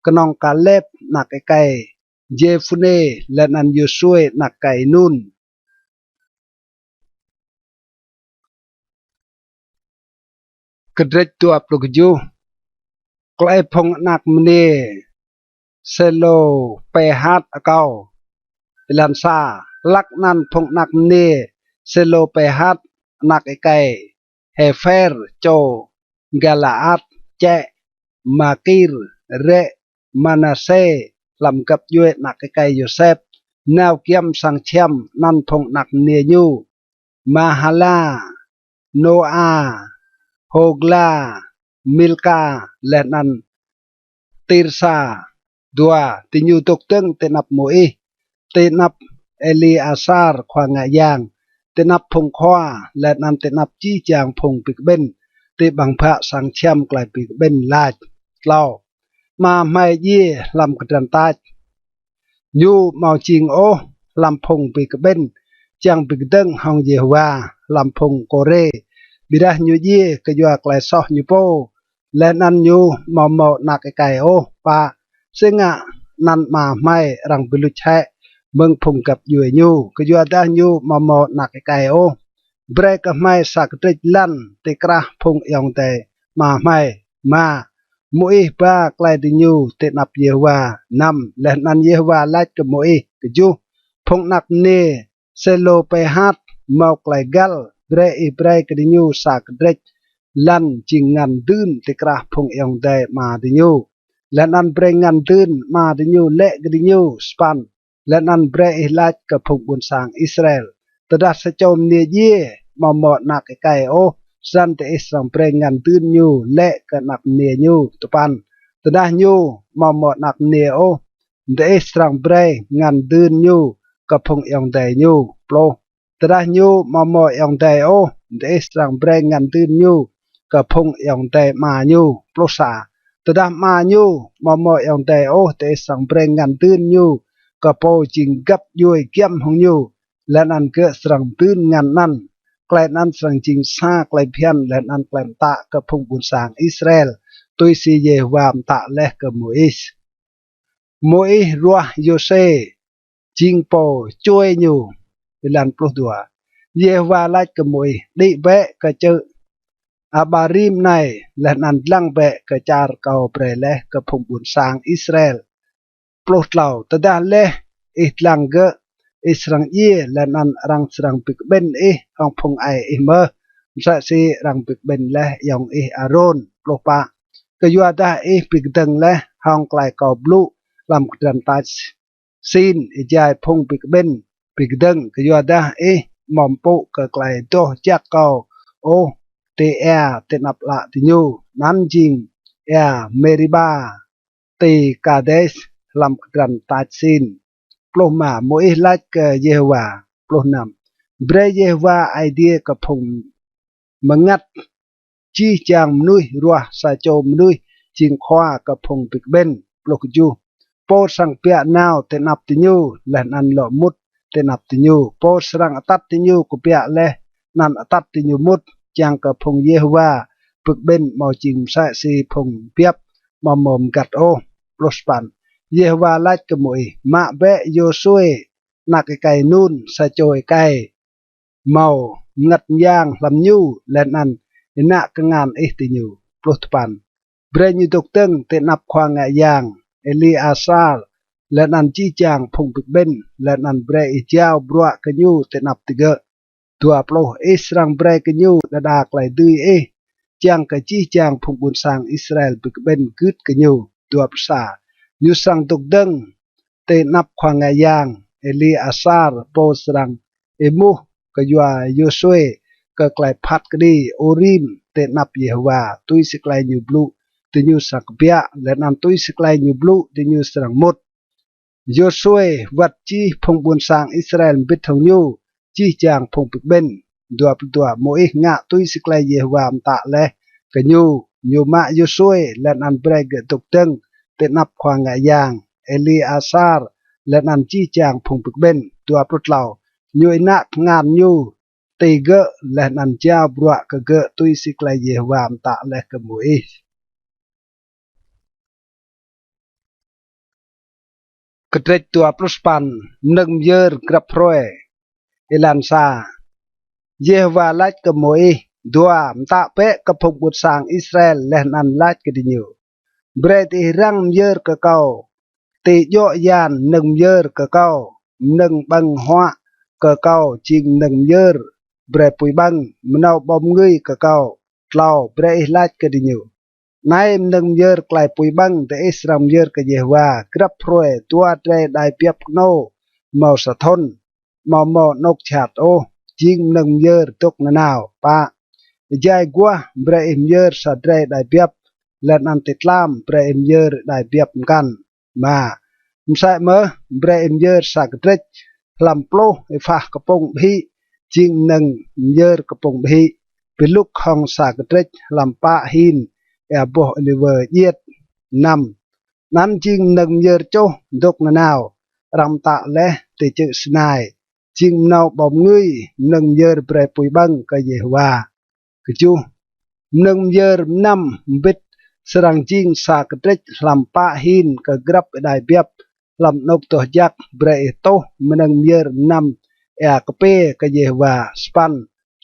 knŏng Kalep anak êkei Jêphunê leh anăn Yôsuê anak êkei Nun. Kdrêč dua pluh kjuh. Klei phung anak mniê Sêlôpêhat akâo. Êlan sa. Hlăk anăn phung anak mniê Sêlôpêhat, anak êkei Hêphêr čô Galaat, čĕ Makir, rĕ Manasê, hlăm găp djuê anak êkei Yôsep, nao giăm sang čhiăm anăn phung anak mniê ñu: Mahala, Noa, Hôgla, Milka, leh anăn Tirsa. Dua. Diñu dôk dơ̆ng ti anăp Môis, ti anăp Êliasar khua ngă yang, ti anăp phung khua, leh anăn ti anăp jih jang phung bi kƀĭn ti ƀăng bhă sang čhiăm klei bi kƀĭn, lač: Tlâo. Ama hmei djiê hlăm kdrăn tač. Ñu amâo jing ôh hlăm phung bi kƀĭn čiăng bi kdơ̆ng hŏng Yêhôwa hlăm phung Kôrê, ƀiădah ñu djiê kyua klei soh ñu pô, leh anăn ñu amâo mâo anak êkei ôh. Pă. Si ngă anăn ama hmei arăng bi luč hĕ mơ̆ng phung găp djuê ñu, kyuadah ñu amâo mâo anak êkei ôh? Brei kơ hmei sa kdrêč lăn ti krah phung ayŏng adei ama hmei. Êma. Môis ba klei diñu ti anăp Yêhôwa. Năm. Leh anăn Yêhôwa lač kơ Môis. Kjuh. Phung anak mniê Sêlôpêhat mâo klei găl, brei ih brei kơ diñu sa kdrêč lăn jing ngăn dưn ti krah phung ayŏng adei ama diñu, leh anăn brei ngăn dưn ama diñu lĕ kơ diñu. Sa păn. Leh anăn brei ih lač kơ phung ƀuôn sang Israel: Tơdah sa čô mniê djiê amâo mâo anak êkei ôh, snăn diih srăng brei ngăn dưn ñu lĕ kơ anak mniê ñu. Dua păn. Tơdah ñu amâo mâo anak mniê ôh, diih srăng brei ngăn dưn ñu kơ phung ayŏng adei ñu. Pluh. Tơdah ñu amâo mâo ayŏng adei ôh, diih srăng brei ngăn dưn ñu kơ phung ayŏng adei ama ñu. Pluh sa. Tơdah ama ñu amâo mâo ayŏng adei ôh, diih srăng brei ngăn dưn ñu kơ pô jing găp djuê giăm hŏng ñu, leh anăn gơ̆ srăng dưn ngăn anăn. Klei anăn srăng jing sa klei bhiăn leh anăn klei mtă kơ phung ƀuôn sang Israel, tui si Yêhôwa mtă leh kơ Môis. Môis ruah Yôsuê jing pô čuê ñu. Êlan pluh dua. Yêhôwa lač kơ Môis: Đĭ bĕ kơ čư̆ Abarim anei, leh anăn dlăng bĕ kơ čar kâo brei leh kơ phung ƀuôn sang Israel. Pluh tlâo. Tơdah leh ih dlăng gơ̆, ih srăng djiê, leh anăn arăng srăng bi kƀĭn ih hŏng phung aê ih mơh, msĕ si arăng bi kƀĭn leh ayŏng ih Arôn. Pluh pă. Kyuadah ih bi kdơ̆ng leh hŏng klei kâo blŭ hlăm kdrăn tač Sin, êjai phung bi kƀĭn bi kdơ̆ng, kyuadah ih amâo mpŭ kơ klei doh jăk kâo ôh ti êa ti anăp ală diñu, anăn jing êa Mêriba ti Kades hlăm kdrăn tač Sin. Pluh êma. Môis lač kơ Yêhôwa. Pluh năm. Brei Yêhôwa Aê Diê kơ phung mngăt jih jang mnuih ruah sa čô mnuih jing khua kơ phung bi kƀĭn. Pluh kjuh. Pô srăng kbiă nao ti anăp diñu leh anăn lŏ mŭt ti anăp diñu. Pô srăng atăt diñu kbiă leh anăn atăt diñu mŭt, čiăng kơ phung Yêhôwa bi kƀĭn amâo jing msĕ si phung biăp amâo mâo mgăt ôh. Pluh sa păn. Yêhôwa lač kơ Môis: Mă bĕ Yôsuê anak êkei Nun, sa čô êkei mâo mngăt myang hlăm ñu, leh anăn ênă kngan ih ti ñu. Pluh dua păn. Brei ñu dôk dơ̆ng ti anăp khua ngă yang Êliasar leh anăn jih jang phung bi kƀĭn, leh anăn brei ih jao bruă kơ ñu ti anăp digơ̆. Dua pluh. Ih srăng brei kơ ñu đa đa klei dưi ih, čiăng kơ jih jang phung ƀuôn sang Israel bi kƀĭn gưt kơ ñu. Dua pluh sa. Ñu srăng dôk dơ̆ng ti anăp khua ngă yang Êliasar, pô srăng êmuh kyua Yôsuê kơ klei phat kđi Urim ti anăp Yêhôwa, tui si klei ñu blŭ diñu srăng kbiă, leh anăn tui si klei ñu blŭ diñu srăng mŭt. Yôsuê wăt jih phung ƀuôn sang Israel mbĭt hŏng ñu, jih jang phung bi kƀĭn. Dua pluh dua. Môis ngă tui si klei Yêhôwa mtă leh kơ ñu. Ñu mă Yôsuê leh anăn brei gơ̆ dôk dơ̆ng ti anăp khua ngă yang Êliasar leh anăn jih jang phung bi kƀĭn. Dua pluh tlâo. Ñu ênă kngan ñu ti gơ̆ leh anăn jao bruă kơ gơ̆ tui si klei Yêhôwa mtă leh kơ Môis. Kdrêč dua pluh sa păn. Mnơ̆ng myơr grăp hruê. Êlan sa. Yêhôwa lač kơ Môis: Dua, mtă bĕ kơ phung ƀuôn sang Israel leh anăn lač kơ diñu: Brei diih răng myơr kơ kâo ti djŏ yan mnơ̆ng myơr kơ kâo, mnơ̆ng ƀơ̆ng huă kơ kâo jing mnơ̆ng myơr brei pui ƀơ̆ng, mnâo ƀâo mngưi kơ kâo. Tlâo. Brei ih lač kơ diñu: Anei mnơ̆ng myơr klei pui ƀơ̆ng diih srăng myơr kơ Yêhôwa grăp hruê dua drei êđai biăp knô mâo sa thŭn, amâo mâo anôk jhat ôh, jing mnơ̆ng myơr dôk nanao. Pă. Êjai aguah brei ih myơr sa drei êđai biăp, leh anăn ti tlam brei ih myơr êđai biăp mkăn. Êma. Msĕ mơh brei ih myơr sa kdrêč hlăm pluh êphah kpŭng ƀhĭ, jing mnơ̆ng myơr kpŭng ƀhĭ, bi lŭk hŏng sa kdrêč hlăm pă hin êa boh ôliwơ djiêt. Năm. Anăn jing mnơ̆ng myơr čuh dôk nanao, arăng mtă leh ti čư̆ Sinai, jing mnâo ƀâo mngưi, mnơ̆ng myơr brei pui ƀơ̆ng kơ Yêhôwa. Kjuh. Mnơ̆ng myơr mnăm mbĭt srăng jing sa kdrêč hlăm pă hin kơ grăp êđai biăp hlăm anôk doh jăk, brei ih tuh mnơ̆ng myơr mnăm êa kpiê kơ Yêhôwa. Sa păn.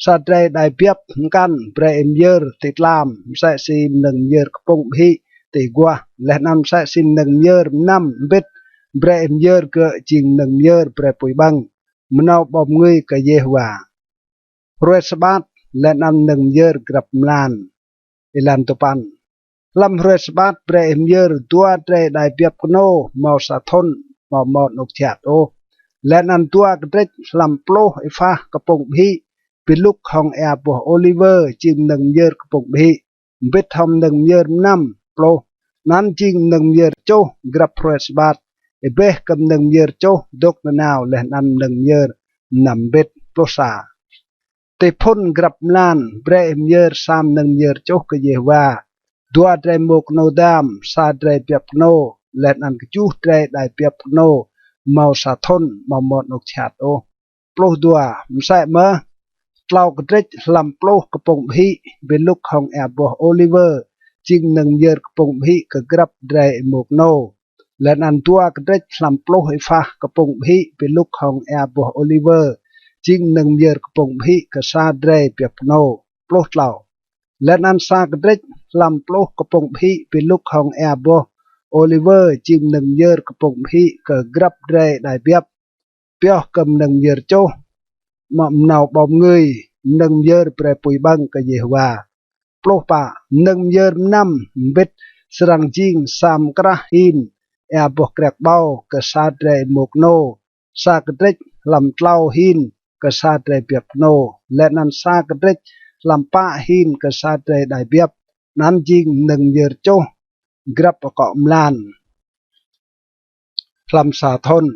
Sa drei êđai biăp mkăn brei ih myơr ti tlam, msĕ si mnơ̆ng myơr kpŭng ƀhĭ ti aguah, leh anăn msĕ si mnơ̆ng myơr mnăm mbĭt brei ih myơr gơ̆ jing mnơ̆ng myơr brei pui ƀơ̆ng, mnâo ƀâo mngưi kơ Yêhôwa. Hruê Sabat leh anăn mnơ̆ng myơr grăp mlan. Êlan dua păn. Hlăm hruê Sabat brei ih myơr dua drei êđai biăp knô mâo sa thŭn, amâo mâo anôk jhat ôh, leh anăn dua kdrêč hlăm pluh êphah kpŭng ƀhĭ, bi lŭk hŏng êa boh ôliwơ, jing mnơ̆ng myơr kpŭng ƀhĭ, mbĭt hŏng mnơ̆ng myơr mnăm. Pluh. Anăn jing mnơ̆ng myơr čuh grăp hruê Sabat, êbeh kơ mnơ̆ng myơr čuh dôk nanao leh anăn mnơ̆ng myơr mnăm mbĭt. Pluh sa. Ti phŭn grăp mlan brei ih myơr sa mnơ̆ng myơr čuh kơ Yêhôwa, Dua drei êmô knô dam, sa drei biăp knô, leh anăn kjuh drei êđai biăp knô mâo sa thŭn, amâo mâo anôk jhat ôh. Pluh dua. Msĕ mơh, tlâo kdrêč hlăm pluh kpŭng ƀhĭ bi lŭk hŏng êa boh ôliwơ jing mnơ̆ng myơr kpŭng ƀhĭ kơ grăp drei êmô knô, leh anăn dua kdrêč hlăm pluh êphah kpŭng ƀhĭ bi lŭk hŏng êa boh ôliwơ jing mnơ̆ng myơr kpŭng ƀhĭ kơ sa drei biăp knô. Pluh tlâo. Leh anăn sa kdrêč hlăm pluh kpŭng ƀhĭ bi lŭk hŏng êa boh ôliwơ jing mnơ̆ng myơr kpŭng ƀhĭ kơ grăp drei êđai biăp, pioh kơ mnơ̆ng myơr čuh, mâo mnâo ƀâo mngưi, mnơ̆ng myơr brei pui ƀơ̆ng kơ Yêhôwa. Pluh pă. Mnơ̆ng myơr mnăm mbĭt srăng jing sa mkrah hin êa boh kriăk ƀâo kơ sa drei êmô knô, sa kdrêč hlăm tlâo hin kơ sa drei biăp knô, leh anăn sa kdrêč hlăm pă hin kơ sa drei êđai biăp, anăn jing mnơ̆ng myơr čuh grăp akŏ mlan hlăm sa thŭn.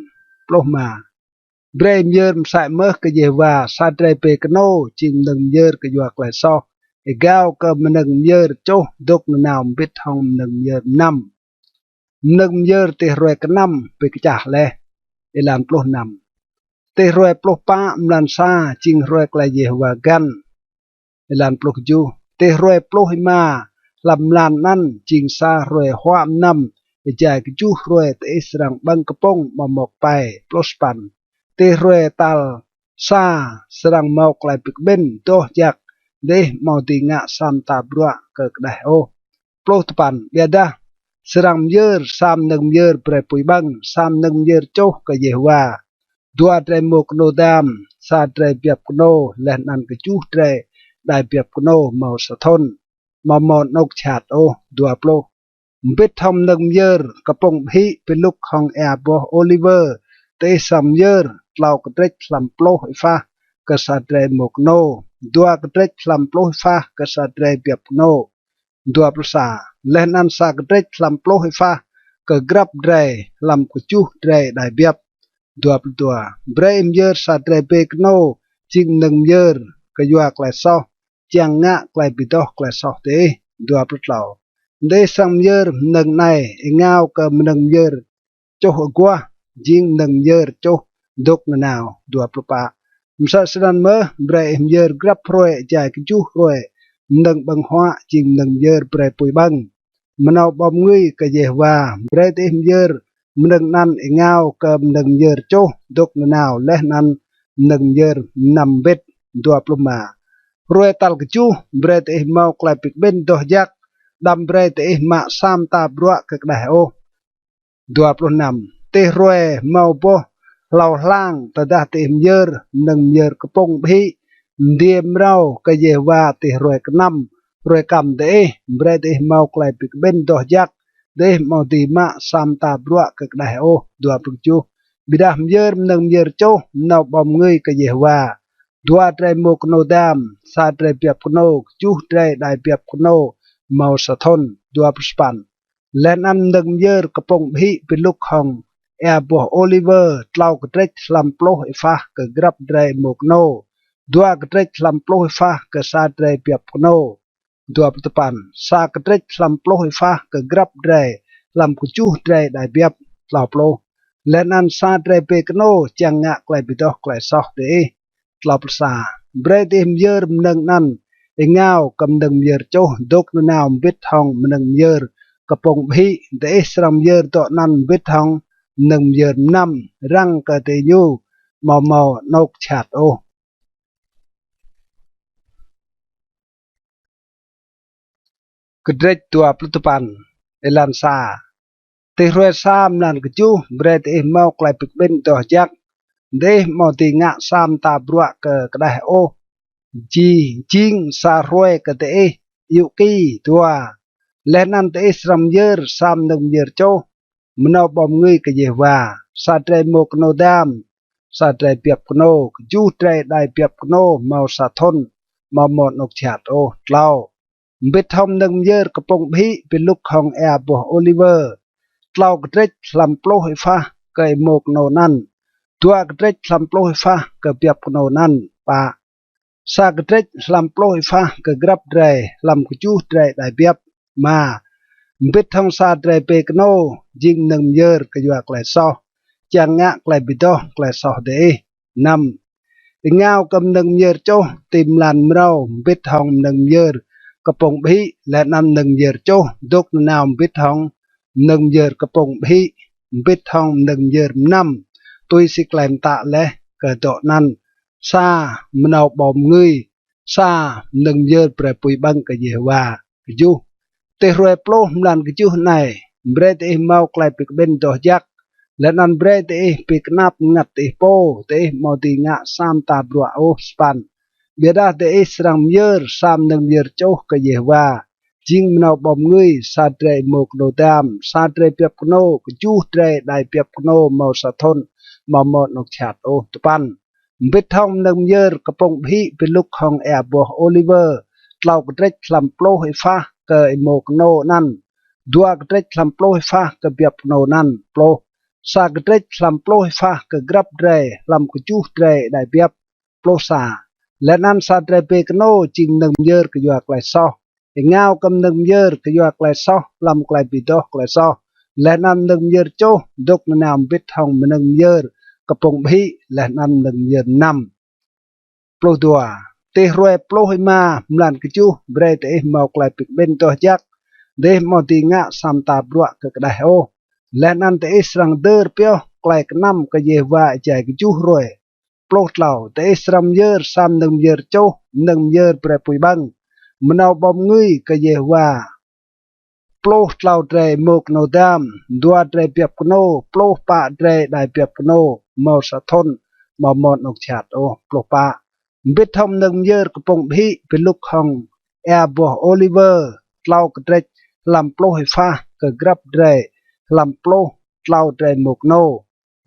Pluh êma. Brei myơr msĕ mơh kơ Yêhôwa, sa drei bê knô jing mnơ̆ng myơr kyua klei soh, êgao kơ mnơ̆ng myơr čuh dôk nanao mbĭt hŏng mnơ̆ng myơr mnăm. Mnơ̆ng myơr ti hruê knăm bi kčah leh. Êlan pluh năm. Ti hruê pluh pă mlan sa jing hruê klei Yêhôwa găn. Êlan pluh kjuh. Ti hruê pluh êma hlăm mlan anăn jing sa hruê huă mnăm, êjai kjuh hruê diih srăng ƀơ̆ng kpŭng amâo mâo kpei. Pluh sa păn. Ti hruê tal sa srăng mâo klei bi kƀĭn doh jăk, diih amâo dưi ngă sa mta bruă kơ kđeh ôh. Pluh dua păn. Ƀiădah srăng myơr sa mnơ̆ng myơr brei pui ƀơ̆ng, sa mnơ̆ng myơr čuh kơ Yêhôwa. Dua drei êmô knô dam, sa drei biăp knô, leh anăn kjuh drei êđai biăp knô mâo sa thŭn, amâo mâo anôk jhat ôh. Dua pluh. Mbĭt hŏng mnơ̆ng myơr kpŭng ƀhĭ bi lŭk hŏng êa boh ôliwơ, diih srăng myơr tlâo kdrêč hlăm pluh êphah kơ sa drei êmô knô, dua kdrêč hlăm pluh êphah kơ sa drei biăp knô. Dua pluh sa. Leh anăn sa kdrêč hlăm pluh êphah kơ grăp drei hlăm kjuh drei êđai biăp. Dua pluh dua. Brei myơr sa drei bê knô jing mnơ̆ng myơr kyua klei soh, čiăng ngă klei bi doh klei soh diih. Dua pluh tlâo. Diih srăng myơr mnơ̆ng anei êngao kơ mnơ̆ng myơr čuh aguah, jing mnơ̆ng myơr čuh dôk nanao. Dua pluh pă. Msĕ snăn mơh, brei ih myơr grăp hruê êjai kjuh hruê mnơ̆ng ƀơ̆ng huă jing mnơ̆ng myơr brei pui ƀơ̆ng, mnâo ƀâo mngưi kơ Yêhôwa. Brei diih myơr mnơ̆ng anăn êngao kơ mnơ̆ng myơr čuh dôk nanao leh anăn mnơ̆ng myơr mnăm mbĭt. Dua pluh êma. Hruê tal kjuh brei diih mâo klei bi kƀĭn doh jăk, đăm brei diih mă sa mta bruă kơ kđeh ôh. Dua pluh năm. Ti hruê mâo boh hlâo hlang, tơdah diih myơr mnơ̆ng myơr kpŭng ƀhĭ, mdiê mrâo kơ Yêhôwa ti hruê knăm, hruê kăm diih, brei diih mâo klei bi kƀĭn doh jăk, diih amâo dưi mă sa mta bruă kơ kđeh ôh. Dua pluh kjuh. Ƀiădah myơr mnơ̆ng myơr čuh mnâo ƀâo mngưi kơ Yêhôwa. Dua drei êmô knô dam, sa drei biăp knô, kjuh drei êđai biăp knô mâo sa thŭn. Dua pluh sa păn. Leh anăn mnơ̆ng myơr kpŭng ƀhĭ bi lŭk hŏng êa boh ôliwơ, tlâo kdrêč hlăm pluh êphah kơ grăp drei êmô knô, dua kdrêč hlăm pluh êphah kơ sa drei biăp knô. Dua pluh dua păn. Sa kdrêč hlăm pluh êphah kơ grăp drei hlăm kjuh drei êđai biăp. Tlâo pluh. Leh anăn sa drei bê knô čiăng ngă klei bi doh klei soh diih. Tlâo pluh sa. Brei diih myơr mnơ̆ng anăn êngao kơ mnơ̆ng myơr čuh dôk nanao mbĭt hŏng mnơ̆ng myơr kpŭng ƀhĭ, diih srăng myơr dŏ anăn mbĭt hŏng mnơ̆ng myơr mnăm, răng kơ diñu amâo mâo anôk jhat ôh. Kdrêč dua pluh dua păn, êlan sa. Ti hruê sa mlan kjuh, brei diih mâo klei bi kƀĭn doh jăk, diih amâo dưi ngă sa mta bruă kơ kđeh ôh, jing sa hruê kơ diih ayŭ ki. Dua. Leh anăn diih srăng myơr sa mnơ̆ng myơr čuh mnâo ƀâo mngưi kơ Yêhôwa, sa drei êmô knô dam, sa drei biăp knô, kjuh drei êđai biăp knô mâo sa thŭn, amâo mâo anôk jhat ôh. Tlâo. Mbĭt hŏng mnơ̆ng myơr kpŭng ƀhĭ bi lŭk hŏng êa boh ôliwơ, tlâo kdrêč hlăm pluh êphah kơ êmô knô anăn, dua kdrêč hlăm pluh êphah kơ biăp knô anăn. Pă. Sa kdrêč hlăm pluh êphah kơ grăp drei hlăm kjuh drei êđai biăp. Êma, mbĭt hŏng sa drei bê knô, jing mnơ̆ng myơr kyua klei soh, čiăng ngă klei bi doh klei soh diih. Năm, êngao kơ mnơ̆ng myơr čuh ti mlan mrâo mbĭt hŏng mnơ̆ng myơr kpŭng ƀhĭ, leh anăn mnơ̆ng myơr čuh dôk nanao mbĭt hŏng mnơ̆ng myơr kpŭng ƀhĭ, mbĭt hŏng mnơ̆ng myơr mnăm, tui si klei mtă leh kơ dŏ anăn, sa mnâo ƀâo mngưi, sa mnơ̆ng myơr brei pui ƀơ̆ng kơ Yêhôwa. Kjuh, ti hruê pluh mlan kjuh anei, brei diih mâo klei bi kƀĭn doh jăk, leh anăn brei diih bi knap mngăt diih pô, diih amâo dưi ngă sa mta bruă ôh. Sa păn, ƀiădah diih srăng myơr sa mnơ̆ng myơr čuh kơ Yêhôwa, jing mnâo ƀâo mngưi, sa drei êmô knô dam, sa drei biăp knô, kjuh drei êđai biăp knô mâo sa thŭn, amâo mâo anôk jhat ôh. Dua păn, mbĭt hŏng mnơ̆ng myơr kpŭng ƀhĭ bi lŭk hŏng êa boh ôliwơ, tlâo kdrêč hlăm pluh êphah kơ êmô knô anăn, dua kdrêč hlăm pluh êphah kơ biăp knô anăn. Pluh, sa kdrêč hlăm pluh êphah kơ grăp drei hlăm kjuh drei êđai biăp. Pluh sa, leh anăn sa drei bê knô jing mnơ̆ng myơr kyua klei soh, êngao kơ mnơ̆ng myơr kyua klei soh hlăm klei bi doh klei soh, leh anăn mnơ̆ng myơr čuh dôk nanao mbĭt hŏng mnơ̆ng myơr kpŭng ƀhĭ, leh anăn mnơ̆ng myơr mnăm. Pluh dua, ti hruê pluh êma mlan kjuh, brei diih mâo klei bi kƀĭn doh jăk, diih amâo dưi ngă sa mta bruă kơ kđeh ôh, leh anăn diih srăng dơr pioh klei knăm kơ Yêhôwa êjai kjuh hruê. Pluh tlâo, diih srăng myơr sa mnơ̆ng myơr čuh, mnơ̆ng myơr brei pui ƀơ̆ng, mnâo ƀâo mngưi kơ Yêhôwa, pluh tlâo drei êmô knô dam, dua drei biăp knô, pluh pă drei êđai biăp knô mâo sa thŭn, amâo mâo anôk jhat ôh. Pluh pă, mbĭt hŏng mnơ̆ng myơr kpŭng ƀhĭ bi lŭk hŏng êa boh ôliwơ, tlâo kdrêč hlăm pluh êphah kơ grăp drei hlăm pluh tlâo drei êmô knô,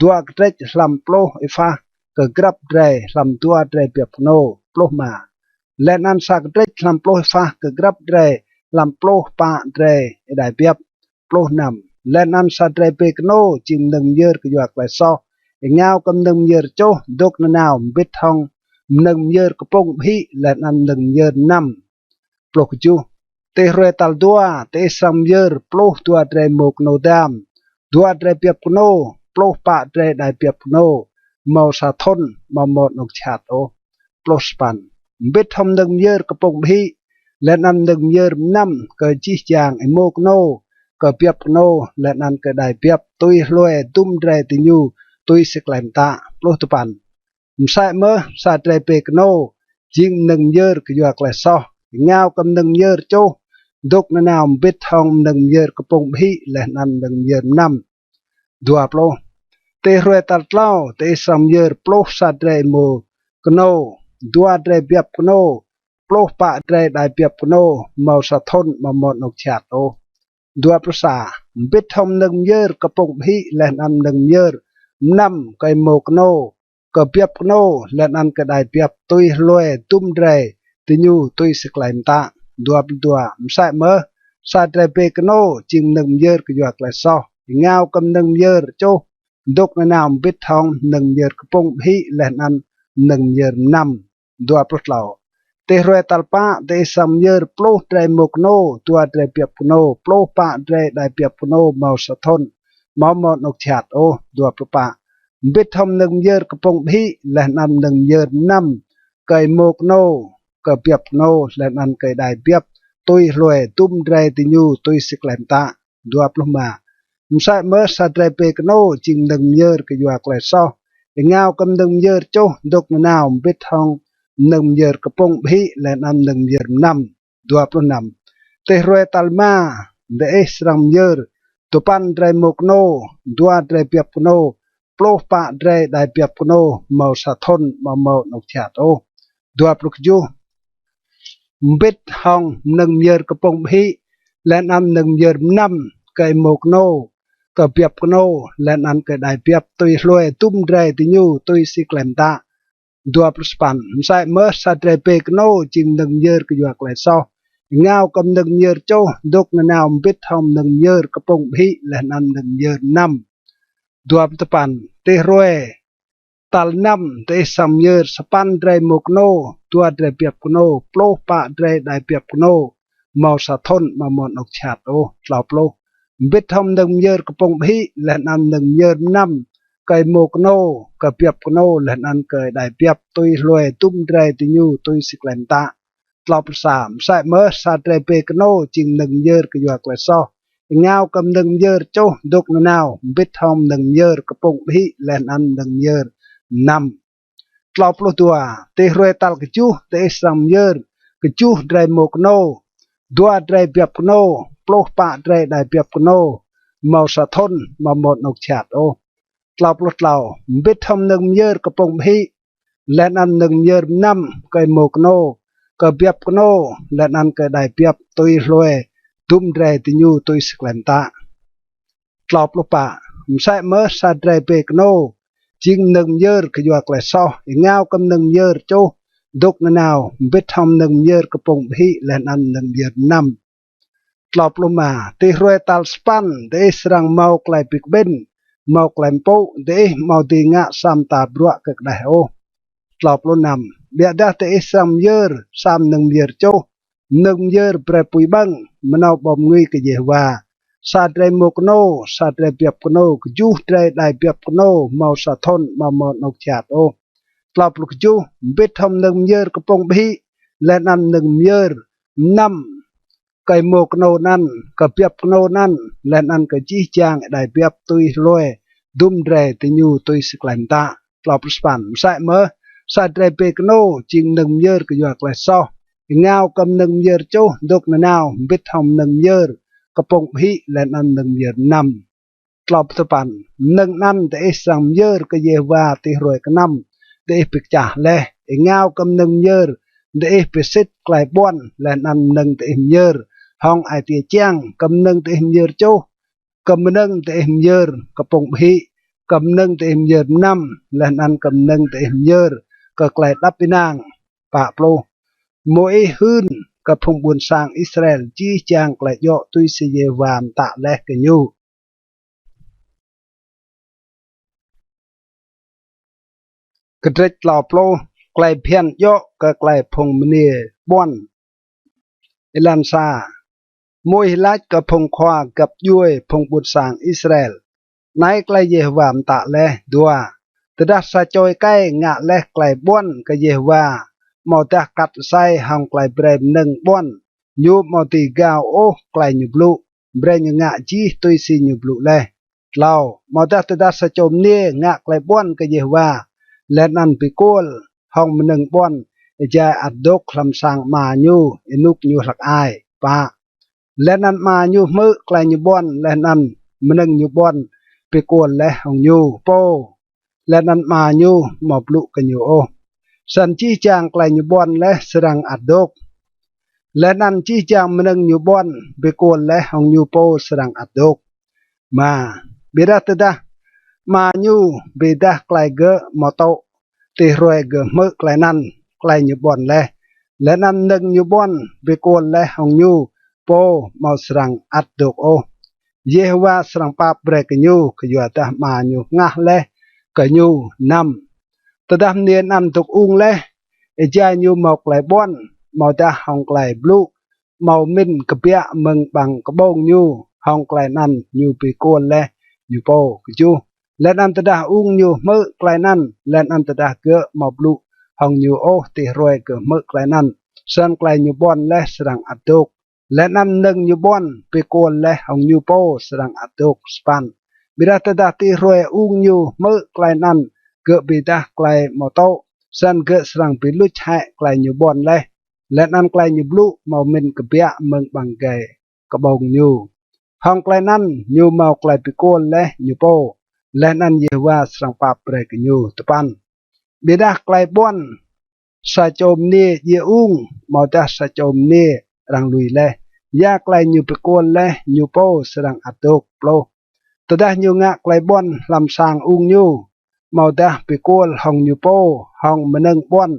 dua kdrêč hlăm pluh êphah kơ grăp drei hlăm dua drei biăp knô. Pluh êma, leh anăn sa kdrêč hlăm pluh êphah kơ grăp drei hlăm pluh pă drei êđai biăp. Pluh năm, leh anăn sa drei bê knô jing mnơ̆ng myơr kyua klei soh, êngao kơ mnơ̆ng myơr čuh dôk nanao mbĭt hŏng mnơ̆ng myơr kpŭng ƀhĭ, leh anăn mnơ̆ng myơr mnăm. Pluh kjuh, ti hruê tal dua, diih srăng myơr pluh dua drei êmô knô dam, dua drei biăp knô, pluh pă drei êđai biăp knô mâo sa thŭn, amâo mâo anôk jhat ôh. Pluh sa păn, mbĭt hŏng mnơ̆ng myơr kpŭng ƀhĭ, leh anăn mnơ̆ng myơr mnăm kơ jih jang êmô knô, kơ biăp knô, leh anăn kơ êđai biăp, tui hlue dŭm drei diñu tui si klei mtă. Pluh dua păn, msĕ mơh sa drei bê knô jing mnơ̆ng myơr kyua klei soh, êngao kơ mnơ̆ng myơr čuh dôk nanao mbĭt hŏng mnơ̆ng myơr kpŭng ƀhĭ, leh anăn mnơ̆ng myơr mnăm. Dua pluh, ti hruê tal tlâo, diih srăng myơr pluh sa drei êmô knô, dua drei biăp knô, pluh pă drei êđai biăp knô mâo sa thŭn, amâo mâo anôk jhat ôh. Dua pluh sa, mbĭt hŏng mnơ̆ng myơr kpŭng ƀhĭ, leh anăn mnơ̆ng myơr mnăm kơ êmô knô, kơ biăp knô, leh anăn kơ êđai biăp, tui hlue dŭm drei diñu tui si klei mtă. Dua pluh dua, msĕ mơh sa drei bê knô jing mnơ̆ng myơr kyua klei soh, êngao kơ mnơ̆ng myơr čuh dôk nanao mbĭt hŏng mnơ̆ng myơr kpŭng ƀhĭ, leh anăn mnơ̆ng myơr mnăm. Dua pluh tlâo, ti hruê tal pă, diih srăng myơr pluh drei êmô knô, dua drei biăp knô, pluh pă drei êđai biăp knô mâo sa thŭn, amâo mâo anôk jhat ôh. Dua pluh pă, mbĭt hŏng mnơ̆ng myơr kpŭng ƀhĭ, leh anăn mnơ̆ng myơr mnăm kơ êmô knô, kơ biăp knô, leh anăn kơ êđai biăp, tui hlue dŭm drei diñu tui si klei mtă. Dua pluh êma, msĕ mơh sa drei bê knô jing mnơ̆ng myơr kyua klei soh, êngao kơ mnơ̆ng myơr čuh dôk nanao mbĭt hŏng mnơ̆ng myơr kpŭng ƀhĭ, leh anăn mnơ̆ng myơr mnăm. Dua pluh năm, ti hruê tal êma, diih srăng myơr dua păn drei êmô knô, dua drei biăp knô, pluh pă drei êđai biăp knô mâo sa thŭn, amâo mâo anôk jhat ôh. Dua pluh kjuh, mbĭt hŏng mnơ̆ng myơr kpŭng ƀhĭ, leh anăn mnơ̆ng myơr mnăm kơ êmô knô, kơ biăp knô, leh anăn kơ êđai biăp, tui hlue dŭm drei diñu tui si klei mtă. Dua pluh sa păn, msĕ mơh sa drei bê knô jing mnơ̆ng myơr kyua klei soh, êngao kơ mnơ̆ng myơr čuh dôk nanao mbĭt hŏng mnơ̆ng myơr kpŭng ƀhĭ, leh anăn mnơ̆ng myơr mnăm. Dua pluh dua păn, ti hruê tal năm, diih srăng myơr sa păn drei êmô knô, dua drei biăp knô, pluh pă drei êđai biăp knô mâo sa thŭn amâo mâo anôk jhat ôh. Tlâo pluh. Mbĭt hŏng mnơ̆ng myơr kpŭng ƀhĭ, leh anăn mnơ̆ng myơr mnăm, kơ êmô knô, kơ biăp knô, leh anăn kơ êđai biăp tui hlue dŭm drei diñu tui si klei mtă. Tlâo pluh sa. Msĕ mơh sa drei bê knô jing mnơ̆ng myơr kyua klei soh, êngao kơ mnơ̆ng myơr čuh dôk nanao, mbĭt hŏng mnơ̆ng myơr kpŭng ƀhĭ leh anăn mnơ̆ng myơr mnăm. Tlâo pluh dua. Ti hruê tal kjuh diih srăng myơr kjuh drei êmô knô, dua drei biăp knô, pluh pă drei êđai biăp knô, mâo sa thŭn amâo mâo anôk jhat ôh. Tlâo pluh tlâo. Mbĭt hŏng mnơ̆ng myơr kpŭng ƀhĭ, leh anăn mnơ̆ng myơr mnăm, kơ êmô knô, kơ biăp knô, leh anăn kơ êđai biăp tui hlue dŭm drei diñu tui si klei mtă. Tlâo pluh pă. Msĕ mơh sa drei bê knô jing mnơ̆ng myơr kyua klei soh, êngao kơ mnơ̆ng myơr čuh dôk nanao, mbĭt hŏng mnơ̆ng myơr kpŭng ƀhĭ leh anăn mnơ̆ng myơr mnăm. Tlâo pluh êma. Ti hruê tal sa păn diih srăng mâo klei bi kƀĭn, mâo klei mpŭ, diih amâo dưi ngă sa mta bruă kơ kđeh ôh. Tlâo pluh năm. Ƀiădah diih srăng myơr sa mnơ̆ng myơr čuh, mnơ̆ng myơr brei pui ƀơ̆ng, mnâo ƀâo mngưi kơ Yêhôwa. Sa drei êmô knô, sa drei biăp knô, kjuh drei êđai biăp knô, mâo sa thŭn amâo mâo anôk jhat ôh. Tlâo pluh kjuh. Mbĭt hŏng mnơ̆ng myơr kpŭng ƀhĭ, leh anăn mnơ̆ng myơr mnăm, kơ êmô knô anăn, kơ biăp knô anăn, leh anăn kơ jih jang êđai biăp tui hlue dŭm drei diñu tui si klei mtă. Tlâo pluh sa păn. Msĕ mơh sa drei bê knô jing mnơ̆ng myơr kyua klei soh, êngao kơ mnơ̆ng myơr čuh dôk nanao, mbĭt hŏng mnơ̆ng myơr kpŭng ƀhĭ leh anăn mnơ̆ng myơr mnăm. Tlâo pluh dua păn. Mnơ̆ng anăn diih srăng myơr kơ Yêhôwa ti hruê kơ năm diih bi kčah leh, êngao kơ mnơ̆ng myơr diih bi sĭt klei ƀuăn, leh anăn mnơ̆ng diih myơr hŏng ai tiê čiăng, kơ mnơ̆ng diih myơr čuh, kơ mnơ̆ng diih myơr kpŭng ƀhĭ, kơ mnơ̆ng diih myơr mnăm, leh anăn kơ mnơ̆ng diih myơr kơ klei êđăp ênang. Pă pluh. Môis hưn kơ phung ƀuôn sang Israel jih jang klei djŏ tui si Yêhôwa mtă leh kơ ñu. Kdrêč tlâo pluh. Klei bhiăn djŏ kơ klei phung mniê ƀuăn. Êlan sa. Môis lač kơ phung khua găp djuê phung ƀuôn sang Israel: Anei klei Yêhôwa mtă leh. Dua. Tơdah sa čô êkei ngă leh klei ƀuăn kơ Yêhôwa, amâodah kat asei hŏng klei brei mnơ̆ng ƀuăn, ñu amâo dưi gao ôh klei ñu blŭ, brei ñu ngă jih tui si ñu blŭ leh. Tlâo. Amâodah tơdah sa čô mniê ngă klei ƀuăn kơ Yêhôwa, leh anăn bi kuôl hŏng mnơ̆ng ƀuăn êjai ăt dôk hlăm sang ama ñu ênuk ñu hlăk ai. Pă. Leh anăn ama ñu hmư̆ klei ñu ƀuăn leh anăn mnơ̆ng ñu ƀuăn bi kuôl leh hŏng ñu pô, leh anăn ama ñu amâo blŭ kơ ñu ôh, snăn jih jang klei ñu ƀuăn leh srăng ăt dôk, leh anăn jih jang mnơ̆ng ñu ƀuăn bi kuôl leh hŏng ñu pô srăng ăt dôk. Êma. Ƀiădah tơdah ama ñu bi êdah klei gơ̆ amâo tŭ ti hruê gơ̆ hmư̆ klei anăn, klei ñu ƀuăn leh, leh anăn mnơ̆ng ñu ƀuăn bi kuôl leh hŏng ñu pô amâo srăng ăt dôk ôh, Yêhôwa srăng pap brei kơ ñu, kyuadah ama ñu hngah leh kơ ñu. Năm. Tơdah mniê anăn dôk ung leh, êjai ñu mâo klei ƀuăn, amâodah hŏng klei blŭ amâo mĭn kbiă mơ̆ng ƀăng kƀông ñu, hŏng klei anăn ñu bi kuôl leh ñu pô. Kjuh. Leh anăn tơdah ung ñu hmư̆ klei anăn, leh anăn tơdah gơ̆ amâo blŭ hŏng ñu ôh ti hruê gơ̆ hmư̆ klei anăn, snăn klei ñu ƀuăn leh srăng ăt dôk, leh anăn mnơ̆ng ñu ƀuăn bi kuôl leh hŏng ñu pô srăng ăt dôk. Sa păn. Ƀiădah tơdah ti hruê ung ñu hmư̆ klei anăn gơ̆ bi êdah klei amâo tŭ, snăn gơ̆ srăng bi luč hĕ klei ñu ƀuăn leh, leh anăn klei ñu blŭ amâo mĭn kbiă mơ̆ng ƀăng êgei kƀông ñu, hŏng klei anăn ñu mâo klei bi kuôl leh ñu pô, leh anăn Yêhôwa srăng pap brei kơ ñu. Dua păn. Ƀiădah klei ƀuăn sa čô mniê djiê ung, amâodah sa čô mniê arăng lui leh, ya klei ñu bi kuôl leh ñu pô srăng ăt dôk. Pluh. Tơdah ñu ngă klei ƀuăn hlăm sang ung ñu, amâodah bi kuôl hŏng ñu pô hŏng mnơ̆ng ƀuăn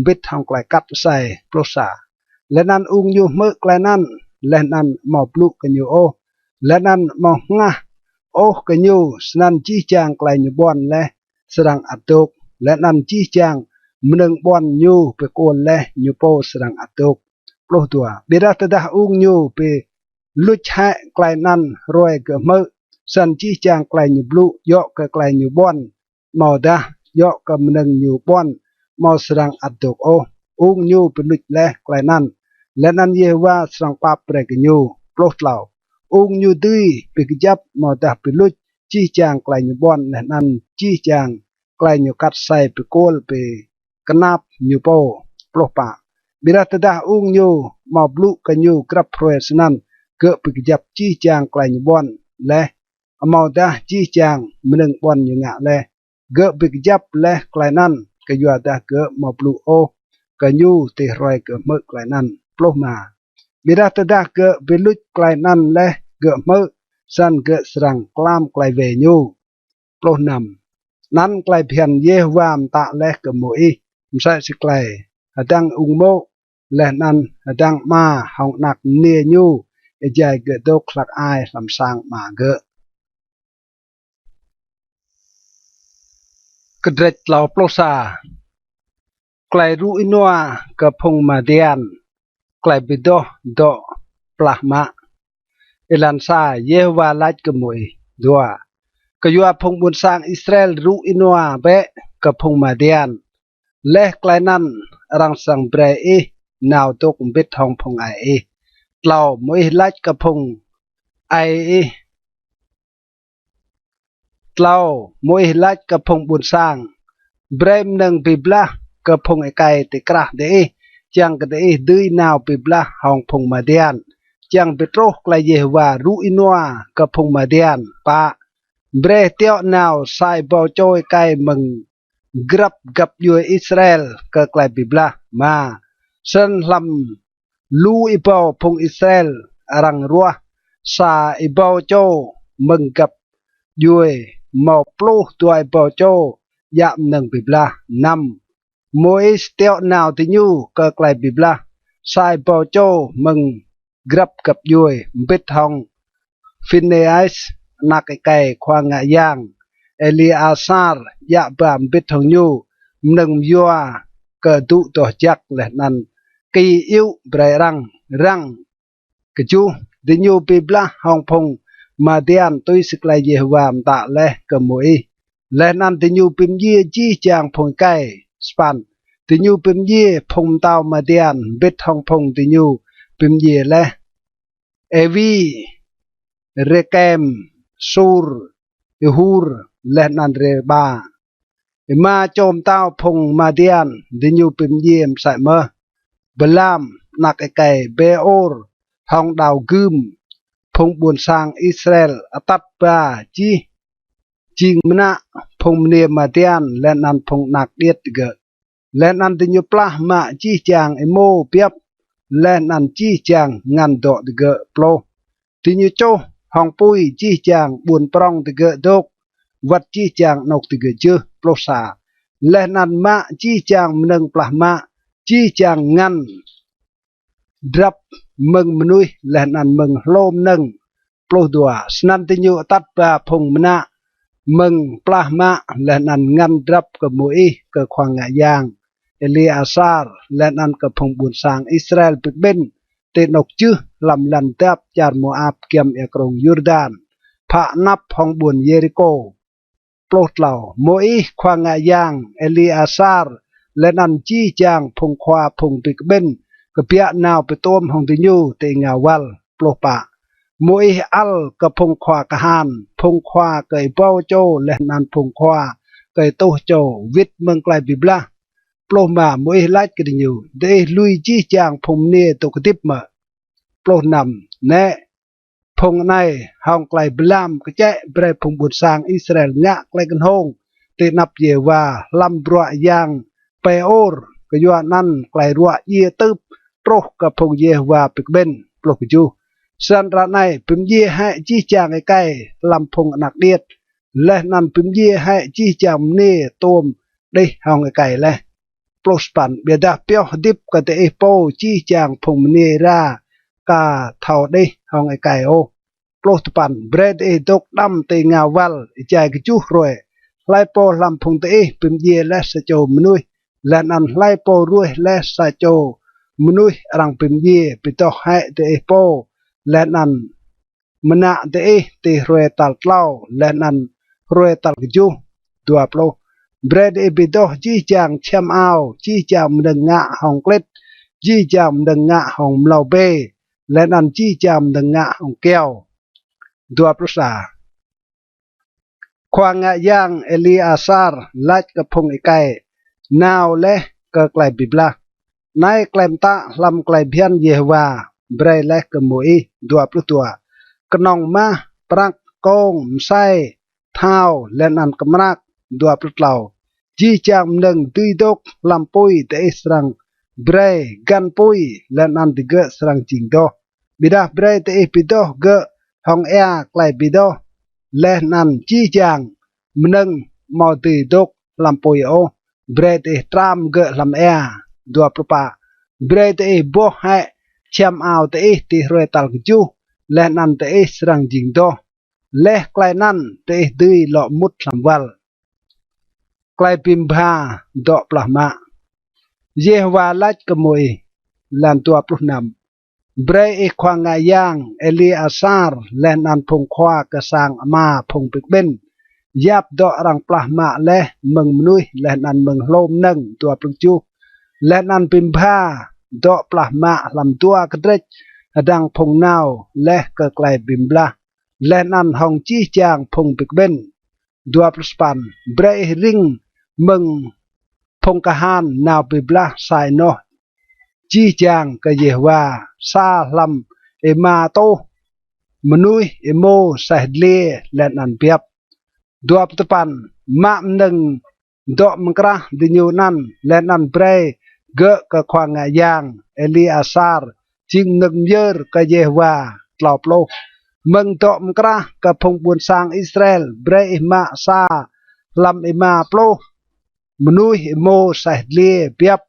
mbĭt hŏng klei kat asei. Pluh sa. Leh anăn ung ñu hmư̆ klei anăn, leh anăn amâo blŭ kơ ñu ôh, leh anăn amâo hngah ôh kơ ñu, snăn jih jang klei ñu ƀuăn leh srăng ăt dôk, leh anăn jih jang mnơ̆ng ƀuăn ñu bi kuôl leh ñu pô srăng ăt dôk. Pluh dua. Ƀiădah tơdah ung ñu bi luč hĕ klei anăn hruê gơ̆ hmư̆, snăn jih jang klei ñu blŭ djŏ kơ klei ñu ƀuăn, amâodah djŏ kơ mnơ̆ng ñu ƀuăn, amâo srăng ăt dôk ôh. Ung ñu bi luč leh klei anăn, leh anăn Yêhôwa srăng pap brei kơ ñu. Pluh tlâo. Ung ñu dưi bi kjăp amâodah bi luč jih jang klei ñu ƀuăn, leh anăn jih jang klei ñu kat asei bi kuôl bi knap ñu pô. Pluh pă. Ƀiădah tơdah ung ñu amâo blŭ kơ ñu grăp hruê snăn, gơ̆ bi kjăp jih jang klei ñu ƀuăn leh, amâodah jih jang mnơ̆ng ƀuăn ñu ngă leh, gơ̆ bi kjăp leh klei anăn, kyuadah gơ̆ amâo blŭ ôh kơ ñu ti hruê gơ̆ hmư̆ klei anăn. Pluh êma. Ƀiădah tơdah gơ̆ bi luč klei anăn leh gơ̆ hmư̆, snăn gơ̆ srăng klam klei wê ñu. Pluh năm. Anăn klei bhiăn Yêhôwa mtă leh kơ Môis msĕ si klei hdơ̆ng ung mô̆, leh anăn hdơ̆ng ama hŏng anak mniê ñu, êjai gơ̆ dôk hlăk ai hlăm sang ama gơ̆. Kdrêč tlâo pluh sa. Klei rŭ ênua kơ phung Madian. Klei bi doh dŏ plah mă. Êlan sa. Yêhôwa lač kơ Môis. Dua. Kyua phung ƀuôn sang Israel rŭ ênua bĕ kơ phung Madian, leh klei anăn arăng srăng brei ih nao dôk mbĭt hŏng phung aê ih. Tlâo. Môis lač kơ phung aê ih. Tlâo. Môis lač kơ phung ƀuôn sang: Brei mnơ̆ng bi blah kơ phung êkei ti krah diih, čiăng kơ diih dưi nao bi blah hŏng phung Madian, čiăng bi truh klei Yêhôwa rŭ ênua kơ phung Madian. Pă. Brei tiŏ nao sa êbâo čô êkei mơ̆ng grăp găp djuê Israel kơ klei bi blah. Êma. Snăn hlăm lu êbâo phung Israel arăng ruah sa êbâo čô mơ̆ng găp djuê, mâo pluh dua êbâo čô djă mnơ̆ng bi blah. Năm. Môis tiŏ nao diñu kơ klei bi blah, sa êbâo čô mơ̆ng grăp găp djuê, mbĭt hŏng Phinêas, anak êkei khua ngă yang, Êlêasar djă ba mbĭt hŏng ñu mnơ̆ng myua kơ adŭ doh jăk, leh anăn ki iŭ brei arăng răng. Kjuh. Diñu bi blah hŏng phung Madian tui si klei Yêhôwa mtă leh kơ Môis, leh anăn diñu bi mdjiê jih jang phung êkei. Sa păn. Diñu bi mdjiê phung mtao Madian mbĭt hŏng phung diñu bi mdjiê leh: Êwi, Rêkem, Sur, Êhur, leh anăn Rêba. Êma čô mtao phung Madian diñu bi mdjiê msĕ mơh: Balaam, anak êkei Bêor, hŏng đao gưm. Phung ƀuôn sang Israel atăt ba jih jing mnă phung mniê Madian leh anăn phung anak điêt digơ̆, leh anăn diñu plah mă jih jang êmô biăp leh anăn jih jang ngăn dŏ digơ̆. Pluh. Diñu čuh hŏng pui jih jang ƀuôn prŏng digơ̆ dôk, wăt jih jang anôk digơ̆ jưh. Pluh sa. Leh anăn mă jih jang mnơ̆ng plah mă, jih jang ngăn drăp mơ̆ng mnuih leh anăn mơ̆ng hlô mnơ̆ng. Pluh dua. Snăn diñu atăt ba phung mnă mơ̆ng plah mă leh anăn ngăn drăp kơ Môis, kơ khua ngă yang Êlêasar, leh anăn kơ phung ƀuôn sang Israel bi kƀĭn ti anôk jưh hlăm lăn dap čar Môap giăm êa krông Yurdan, phă anăp hŏng ƀuôn Yêrikô. Pluh tlâo. Môis, khua ngă yang Êlêasar, leh anăn jih jang phung khua phung bi kƀĭn kbiă nao bi tuôm hŏng diñu ti êngao wăl. Pluh pă. Môis ăl kơ phung khua kahan, phung khua kơ êbâo čô leh anăn phung khua kơ êtuh čô wĭt mơ̆ng klei bi blah. Pluh êma. Môis lač kơ diñu: Diih lui jih jang phung mniê dôk hdĭp mơ̆? Pluh năm. Nĕ, phung anei hŏng klei blam kčĕ brei phung ƀuôn sang Israel ngă klei knhông ti anăp Yêhôwa hlăm bruă yang Pêor, kyuanăn klei ruă djiê tưp truh kơ phung Yêhôwa bi kƀĭn. Pluh kjuh. Snăn ară anei bi mdjiê hĕ jih jang êkei hlăm phung anak điêt, leh anăn bi mdjiê hĕ jih jang mniê tuôm đih hŏng êkei leh. Pluh sa păn. Ƀiădah pioh hdĭp kơ diih pô jih jang phung mniê êra ka thâo đih hŏng êkei ôh. Pluh dua păn. Brei diih dôk đăm ti êngao wăl êjai kjuh hruê. Hlei pô hlăm phung diih bi mdjiê leh sa čô mnuih, leh anăn hlei pô ruêh leh sa čô mnuih arăng bi mdjiê, bi doh hĕ diih pô, leh anăn mnă diih ti hruê tal tlâo leh anăn hruê tal kjuh. Dua pluh. Brei diih bi doh jih jang čhiăm ao, jih jang mnơ̆ng ngă hŏng klĭt, jih jang mnơ̆ng ngă hŏng mlâo bê, leh anăn jih jang mnơ̆ng ngă hŏng kyâo. Dua pluh sa. Khua ngă yang Êliasar lač kơ phung êkei nao leh kơ klei bi blah: Anei klei mtă hlăm klei bhiăn Yêhôwa brei leh kơ Môis. Dua pluh dua. Knŏng mah, prăk, kông, msei, thao, leh anăn kmrak. Dua pluh tlâo. Jih jang mnơ̆ng dưi dôk hlăm pui diih srăng brei găn pui, leh anăn digơ̆ srăng jing doh. Ƀiădah brei diih bi doh gơ̆ hŏng êa klei bi doh, leh anăn jih jang mnơ̆ng amâo dưi dôk hlăm pui ôh, brei diih tram gơ̆ hlăm êa. Dua pluh pă. Brei diih boh hĕ čhiăm ao diih ti hruê tal kjuh, leh anăn diih srăng jing doh. Leh klei anăn diih dưi lŏ mŭt hlăm wăl. Klei bi mbha dŏ plah mă. Yêhôwa lač kơ Môis. Êlan dua pluh năm. Brei ih khua ngă yang Êliasar leh anăn phung khua kơ sang ama phung bi kƀĭn yap dŏ arăng plah mă leh mơ̆ng mnuih leh anăn mơ̆ng hlô mnơ̆ng. Dua pluh kjuh. Leh anăn bi mbha dŏ plah mă hlăm dua kdrêč hdơ̆ng phung nao leh kơ klei bi blah, leh anăn hŏng jih jang phung bi kƀĭn. Dua pluh sa păn. Brei ih rĭng mơ̆ng phung kahan nao bi blah sa ênoh jih jang kơ Yêhôwa, sa hlăm êma êtuh mnuih, êmô, aseh dliê, leh anăn biăp. Dua pluh dua păn. Mă mnơ̆ng dŏ mkrah diñu anăn, leh anăn brei gơ̆ kơ khua ngă yang Êliasar, jing mnơ̆ng myơr kơ Yêhôwa. Tlâo pluh. Mơ̆ng dŏ mkrah kơ phung ƀuôn sang Israel brei ih mă sa hlăm êma pluh mnuih, êmô, aseh dliê, biăp,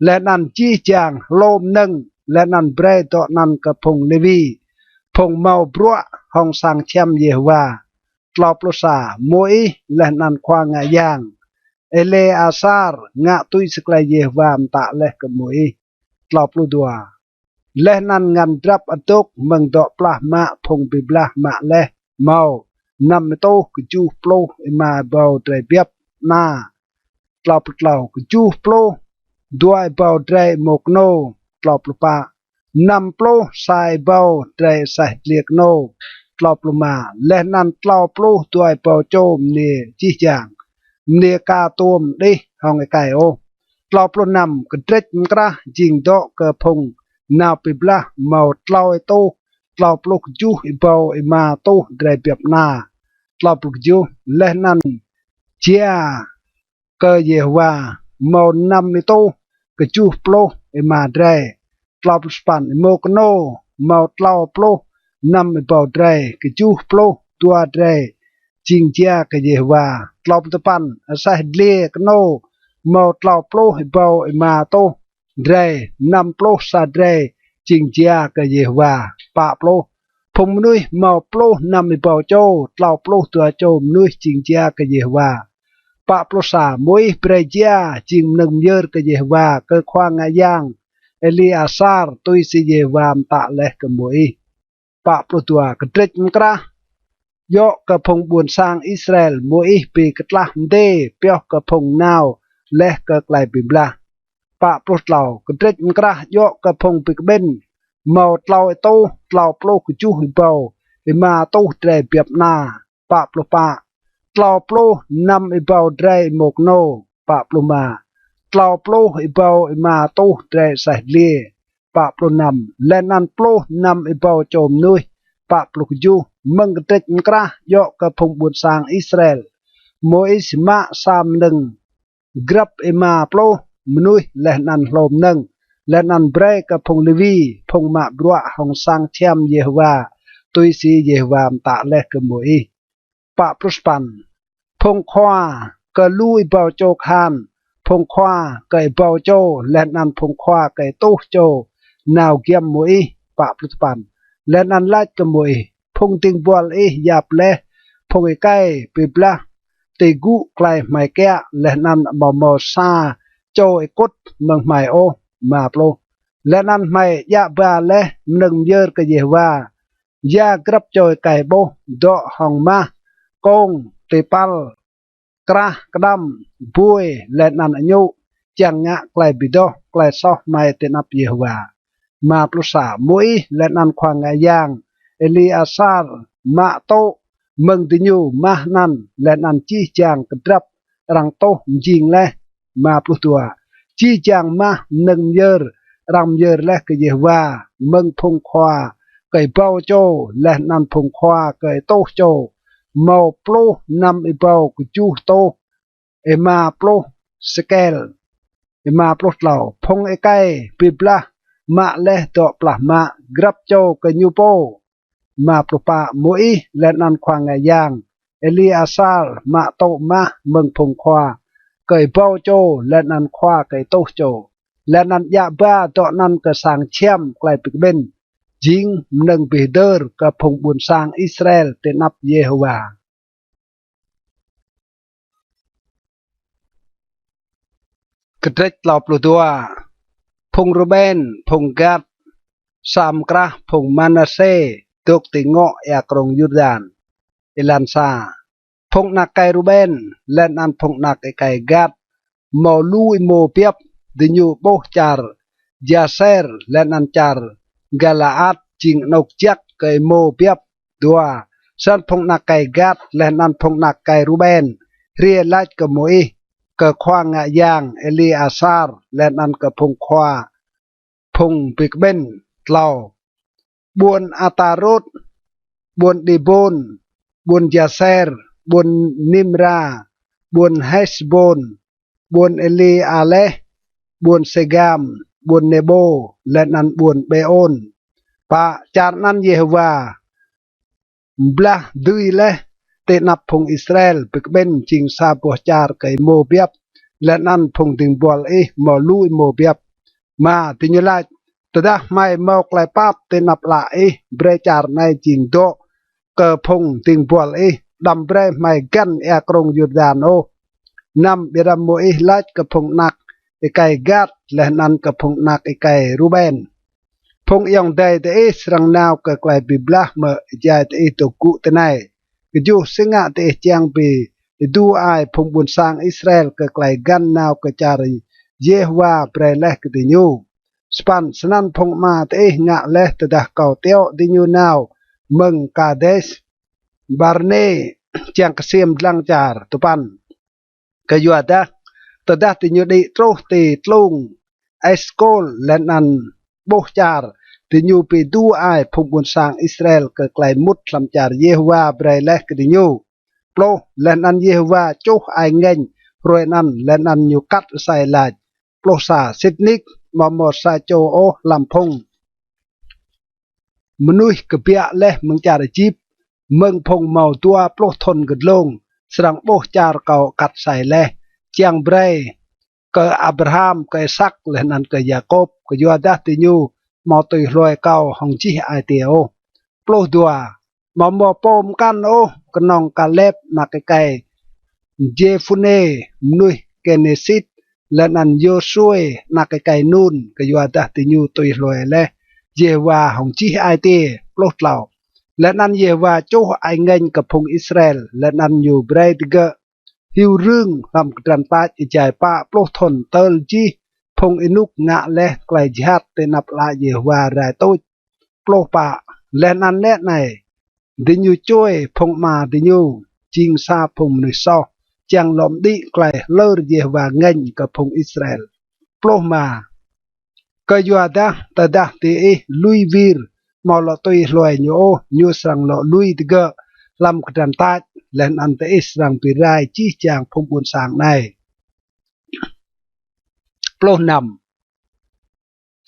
leh anăn jih jang hlô mnơ̆ng, leh anăn brei dŏ anăn kơ phung Lêwi, phung mâo bruă hŏng sang čhiăm Yêhôwa. Tlâo pluh sa. Môis leh anăn khua ngă yang Êliasar ngă tui si klei Yêhôwa mtă leh kơ Môis. Tlâo pluh dua. Leh anăn ngăn drăp adôk mơ̆ng dŏ plah mă phung bi blah mă leh mâo năm êtuh kjuh pluh êma êbâo drei biăp ana. Tlâo pluh tlâo. Kjuh pluh dua êbâo drei êmô knô. Tlâo pluh pă. Năm pluh sa êbâo drei aseh dliê knô. Tlâo pluh êma. Leh anăn tlâo pluh dua êbâo čô mniê jih jang, mniê ka tuôm đih hŏng êkei ôh. Tlâo pluh năm. Kdrêč mkrah jing dŏ kơ phung nao bi blah mâo tlâo êtuh tlâo pluh kjuh êbâo êma êtuh drei biăp ana. Tlâo pluh kjuh. Leh anăn jia kơ Yêhôwa mâo năm êtuh kjuh pluh êma drei. Tlâo pluh sa păn. Êmô knô mâo tlâo pluh năm êbâo drei, kjuh pluh dua drei jing jia kơ Yêhôwa. Tlâo pluh dua păn. Aseh dliê knô mâo tlâo pluh êbâo êma êtuh drei, năm pluh sa drei jing jia kơ Yêhôwa. Pă pluh. Phung mnuih mâo pluh năm êbâo čô, tlâo pluh dua čô mnuih jing jia kơ Yêhôwa. Pă pluh sa. Môis brei jia jing mnơ̆ng myơr kơ Yêhôwa kơ khua ngă yang Êliasar tui si Yêhôwa mtă leh kơ Môis. Pă pluh dua. Kdrêč mkrah djŏ kơ phung ƀuôn sang Israel, Môis bi ktlah mdê pioh kơ phung nao leh kơ klei bi blah. Pă pluh tlâo. Kdrêč mkrah djŏ kơ phung bi kƀĭn mâo tlâo êtuh tlâo pluh kjuh êbâo êma êtuh drei biăp ana. Pă pluh pă. Tlâo pluh năm êbâo drei êmô knô. Pă pluh êma. Tlâo pluh êbâo êma êtuh drei aseh dliê. Pă pluh năm. Leh anăn pluh năm êbâo čô mnuih. Pă pluh kjuh. Mơ̆ng kdrêč mkrah djŏ kơ phung ƀuôn sang Israel, Môis mă sa mnơ̆ng grăp êma pluh mnuih leh anăn hlô mnơ̆ng, leh anăn brei kơ phung Lêwi, phung mă bruă hŏng sang čhiăm Yêhôwa, tui si Yêhôwa mtă leh kơ Môis. Pă pluh sa păn. Phung khua kơ lu êbâo čô kahan, phung khua kơ êbâo čô, leh anăn phung khua kơ êtuh čô nao giăm Môis. Pă pluh sa păn. Leh anăn lač kơ Môis: Phung dĭng buăl ih yap leh phung êkei bi blah ti gŭ klei hmei kiă, leh anăn amâo mâo sa čô êkŭt mơ̆ng hmei ôh. Êma pluh. Leh anăn hmei djă ba leh mnơ̆ng myơr kơ Yêhôwa, ya grăp čô êkei ƀuh, dŏ hŏng mah, kông, ti păl, krah, kđăm, buê, leh anăn añŭ, čiăng ngă klei bi doh klei soh hmei ti anăp Yêhôwa. Êma pluh sa. Môis leh anăn khua ngă yang Êlêasar mă tŭ mơ̆ng diñu mah anăn, leh anăn jih jang kdrăp arăng tuh mjing leh. Êma pluh dua. Jih jang mah mnơ̆ng myơr arăng myơr leh kơ Yêhôwa mơ̆ng phung khua kơ êbâo čô leh anăn phung khua kơ êtuh čô, mâo pluh năm êbâo kjuh êtuh êma pluh sêkel. Êma pluh tlâo. Phung êkei bi blah mă leh dŏ plah mă, grăp čô kơ ñu pô. Êma pluh pă. Môis leh anăn khua ngă yang Êlêasar mă tŭ mah mơ̆ng phung khua kơ êbâo čô leh anăn khua kơ êtuh čô, leh anăn djă ba dŏ anăn kơ sang čhiăm klei bi kƀĭn, jing mnơ̆ng bi hdơr kơ phung ƀuôn sang Israel ti anăp Yêhôwa. Kdrêč tlâo pluh dua. Phung Ruben, phung Gad, sa mkrah phung Manasê dôk ti ngŏ êa krông Yurdan. Êlan sa. Phung anak êkei Ruben leh anăn phung anak êkei Gad mâo lu êmô biăp, diñu ƀuh čar Jaser leh anăn čar Galaat jing anôk jăk kơ êmô biăp. Dua. Snăn phung anak êkei Gad leh anăn phung anak êkei Ruben hriê lač kơ Môis, kơ khua ngă yang Êlêasar leh anăn kơ phung khua phung bi kƀĭn. Tlâo. Ƀuôn Atarôt, ƀuôn Dibôn, ƀuôn Jaser, ƀuôn Nimra, ƀuôn Hêsbôn, ƀuôn Êlêaleh, ƀuôn Sêgam, ƀuôn Nêbô, leh anăn ƀuôn Bêôn. Pă. Čar anăn Yêhôwa mblah dưi leh ti anăp phung Israel bi kƀĭn jing sa boh čar kơ êmô biăp, leh anăn phung dĭng buăl ih mâo lu êmô biăp. Êma. Diñu lač, tơdah hmei mâo klei pap ti anăp ală ih, brei čar anei jing dŏ kơ phung dĭng buăl ih, đăm brei hmei găn êa krông Yurdan ôh. Năm. Ƀiădah Môis lač kơ phung anak êkei Gad leh anăn kơ phung anak êkei Ruben, phung ayŏng adei diih srăng nao kơ klei bi blah mơ̆ êjai diih dôk gŭ tinei? Kjuh. Si ngă diih čiăng bi êdu ai phung ƀuôn sang Israel kơ klei găn nao kơ čar Yêhôwa brei leh kơ diñu? Sa păn. Snăn phung ama diih ngă leh tơdah kâo tiŏ diñu nao mơ̆ng Kades Barnê čiăng ksiêm dlăng čar. Dua păn. Kyuadah tơdah diñu đĭ truh ti tlung Eskol leh anăn ƀuh čar, diñu bi êdu ai phung ƀuôn sang Israel kơ klei mŭt hlăm čar Yêhôwa brei leh kơ diñu. Pluh. Leh anăn Yêhôwa čuh ai ngêñ hruê anăn, leh anăn ñu kat asei lač. Pluh sa. Sĭt nik amâo mâo sa čô ôh hlăm phung mnuih kbiă leh mơ̆ng čar Êjip, mơ̆ng phung mâo dua pluh thŭn kơ dlông, srăng ƀuh čar kâo kat asei leh, čiăng brei kơ Abraham, kơ Isak, leh anăn kơ Yakôp, kyuadah diñu amâo tui hlue kâo hŏng jih ai tiê ôh. Pluh dua. Amâo mâo pô mkăn ôh, knŏng Kalep anak êkei Jêphunê, mnuih Kênêsit, leh anăn Yôsuê anak êkei Nun, kyuadah diñu tui hlue leh Yêhôwa hŏng jih ai tiê. Pluh tlâo. Leh anăn Yêhôwa čuh ai ngêñ kơ phung Israel, leh anăn ñu brei digơ̆ hiu rưng hlăm kdrăn tač êjai pă pluh thŭn tơl jih phung ênuk ngă leh klei jhat ti anăp ală Yêhôwa rai tuč. Pluh pă. Leh anăn nĕ anei, diñu čuê phung ama diñu jing sa phung mnuih soh, čiăng lŏ mđĭ klei hlơr Yêhôwa ngêñ kơ phung Israel. Pluh êma. Kyuadah tơdah diih lui wir amâo lŏ tui hlue ñu ôh, ñu srăng lŏ lui digơ̆ hlăm kdrăn tač, leh anăn diih srăng bi rai jih jang phung ƀuôn sang anei. Pluh năm.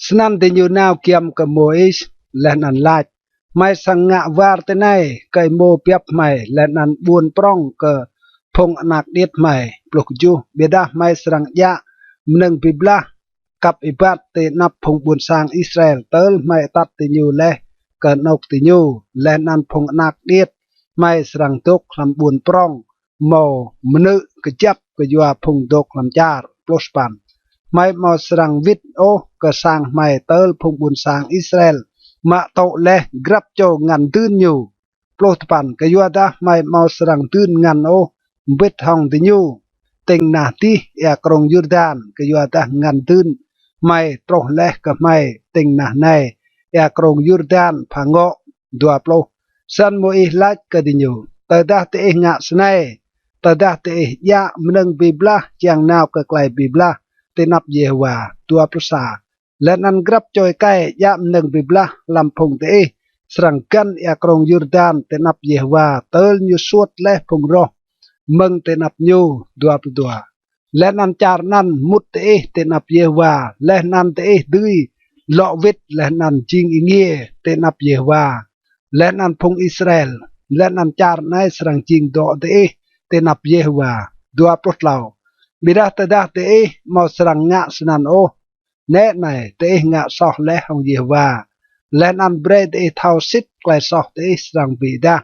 Snăn diñu nao giăm kơ Môis leh anăn lač, hmei srăng ngă war tinei kơ êmô biăp hmei leh anăn ƀuôn prŏng kơ phung anak điêt hmei. Pluh kjuh. Ƀiădah hmei srăng djă mnơ̆ng bi blah kăp êbat ti anăp phung ƀuôn sang Israel tơl hmei atăt diñu leh kơ anôk diñu, leh anăn phung anak điêt hmei srăng dôk hlăm ƀuôn prŏng mâo mnư̆ kjăp kyua phung dôk hlăm čar. Pluh sa păn. hmei amâo srăng wĭt ôh kơ sang hmei tơl phung ƀuôn sang Israel mă tŭ leh grăp čô ngăn dưn ñu. Pluh dua păn. Kyuadah hmei amâo srăng dưn ngăn ôh mbĭt hŏng diñu tĭng nah dih êa krông Yurdan, kyuadah ngăn dưn hmei truh leh kơ hmei tĭng nah anei êa krông Yurdan phă ngŏ. Dua pluh. Snăn Môis lač kơ diñu: Tơdah diih ngă snei, tơdah diih djă mnơ̆ng bi blah čiăng nao kơ klei bi blah ti anăp Yêhôwa. Dua pluh sa. Leh anăn grăp čô êkei djă mnơ̆ng bi blah hlăm phung diih srăng găn êa krông Yurdan ti anăp Yêhôwa tơl ñu suôt leh phung roh mơ̆ng ti anăp ñu. Dua pluh dua. Leh anăn čar anăn mŭt diih ti anăp Yêhôwa, leh anăn diih dưi lŏ wĭt leh anăn jing êngiê ti anăp Yêhôwa leh anăn phung Israel, leh anăn čar anei srăng jing dŏ diih ti anăp Yêhôwa. Dua pluh tlâo. Ƀiădah tơdah diih amâo srăng ngă snăn ôh, nĕ anei, diih ngă soh leh hŏng Yêhôwa, leh anăn brei diih thâo sĭt klei soh diih srăng bi êdah.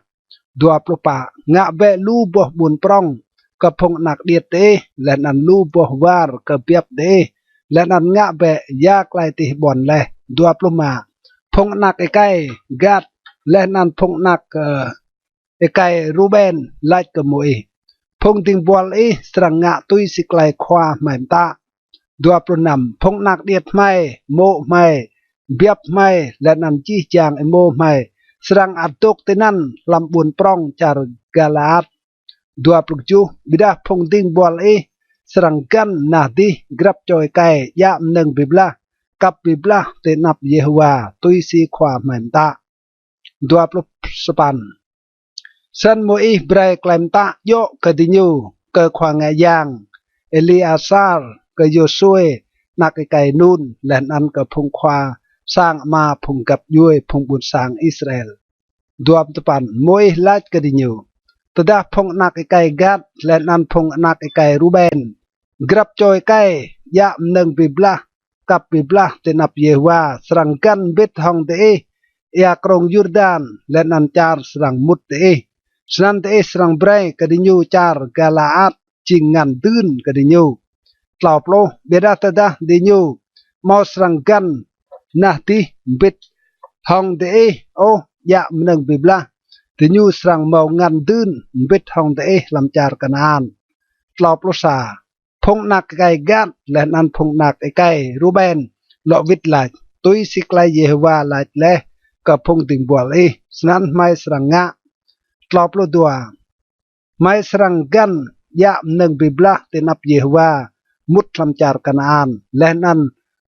Dua pluh pă. Ngă bĕ lu boh ƀuôn prŏng kơ phung anak điêt diih, leh anăn lu boh war kơ biăp diih, leh anăn ngă bĕ ya klei diih ƀuăn leh. Dua pluh êma. Phung anak êkei Gad leh anăn phung anak, ơ, êkei Ruben lač kơ Môis: Phung dĭng buăl ih srăng ngă tui si klei khua hmei mtă. Dua pluh năm. Phung anak điêt hmei, mô̆ hmei, biăp hmei, leh anăn jih jang êmô hmei srăng ăt dôk tinăn hlăm ƀuôn prŏng čar Galaat. Dua pluh kjuh. Ƀiădah phung dĭng buăl ih srăng găn nah dih grăp čô êkei djă mnơ̆ng bi blah, kăp bi blah ti anăp Yêhôwa tui si khua hmei mtă. Dua pluh sa păn. Snăn Môis brei klei mtă djŏ kơ diñu kơ khua ngă yang Êlêasar, kơ Yôsuê anak êkei Nun, leh anăn kơ phung khua sang ama phung găp djuê phung ƀuôn sang Israel. Dua pluh dua păn. Môis lač kơ diñu: Tơdah phung anak êkei Gad leh anăn phung anak êkei Ruben, grăp čô êkei djă mnơ̆ng bi blah, kăp bi blah ti anăp Yêhôwa srăng găn mbĭt hŏng diih êa krông Yurdan, leh anăn čar srăng mŭt diih, snăn diih srăng brei kơ diñu čar Galaat jing ngăn dưn kơ diñu. Tlâo pluh. Ƀiădah tơdah diñu amâo srăng găn nah dih mbĭt hŏng diih ôh djă mnơ̆ng bi blah, diñu srăng mâo ngăn dưn mbĭt hŏng diih hlăm čar Kanaan. Tlâo pluh sa. Phung anak êkei Gad leh anăn phung anak êkei Ruben lŏ wĭt lač tui si klei Yêhôwa lač leh kơ phung dĭng buăl ih, snăn hmei srăng ngă. Tlâo pluh dua. Hmei srăng găn djă mnơ̆ng bi blah ti anăp Yêhôwa mŭt hlăm čar Kanaan, leh anăn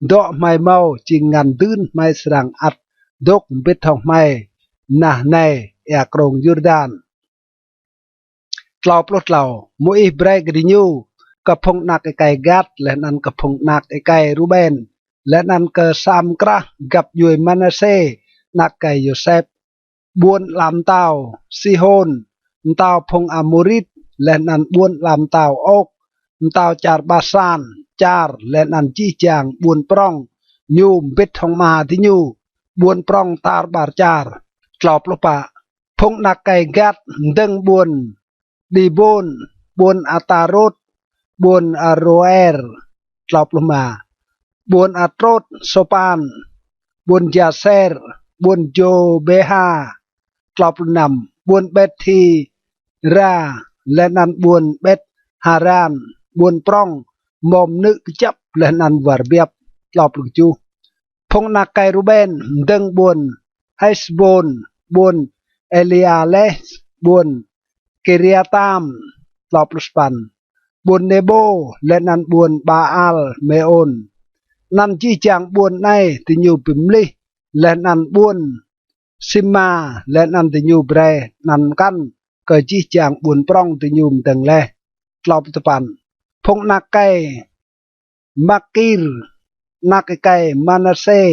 dŏ hmei mâo jing ngăn dưn hmei srăng ăt dôk mbĭt hŏng hmei nah anei êa krông Yurdan. Tlâo pluh tlâo. Môis brei kơ diñu, kơ phung anak êkei Gad leh anăn kơ phung anak êkei Ruben, leh anăn kơ sa mkrah găp djuê Manasê anak êkei Yôsep, ƀuôn ala mtao Sihôn, mtao phung Amôrit, leh anăn ƀuôn ala mtao Og, mtao čar Basan, čar leh anăn jih jang ƀuôn prŏng ñu mbĭt hŏng ama diñu, ƀuôn prŏng tar ƀar čar. Tlâo pluh pă. Phung anak êkei Gad mdơ̆ng ƀuôn Dibôn, ƀuôn Atarôt, ƀuôn Aroer. Tlâo pluh êma. Ƀuôn Atrôt Sôpan, ƀuôn Jaser, ƀuôn Jôbêha. Tlâo pluh năm. Ƀuôn Bet-Hira, leh anăn ƀuôn Bet-Haran, ƀuôn prŏng mâo mnư̆ kjăp leh anăn war biăp. Tlâo pluh kjuh. Phung anak êkei Ruben mdơ̆ng ƀuôn Hêsbôn, ƀuôn Êlêaleh, ƀuôn Kiriatam. Tlâo pluh sa păn. Ƀuôn Nêbô, leh anăn ƀuôn Baal-Mêôn. Anăn jih jang ƀuôn anei diñu bi mlih, leh anăn ƀuôn Sima, leh anăn diñu brei anăn mkăn kơ jih jang ƀuôn prŏng diñu mdơ̆ng leh. Tlâo pluh dua păn. Phung anak êkei Makir, anak êkei Manasê,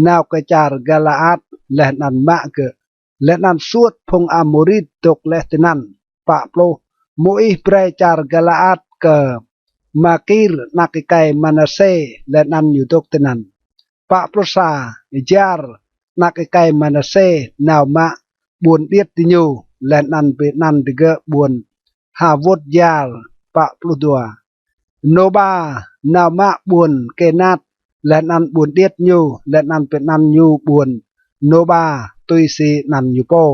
nao kơ čar Galaat leh anăn mă gơ̆, leh anăn suôt phung Amôrit dôk leh tinăn. Pă pluh. Môis brei čar Galaat kơ Makir anak êkei Manasê, leh anăn ñu dôk tinăn. Pă pluh sa. Êjar, anak êkei Manasê, nao mă ƀuôn điêt diñu, leh anăn bi anăn digơ̆ ƀuôn Hawôt-Jar. Pă pluh dua. Nôba nao mă ƀuôn Kênat, leh anăn ƀuôn điêt ñu, leh anăn bi anăn ñu ƀuôn Nôba tui si anăn ñu pô.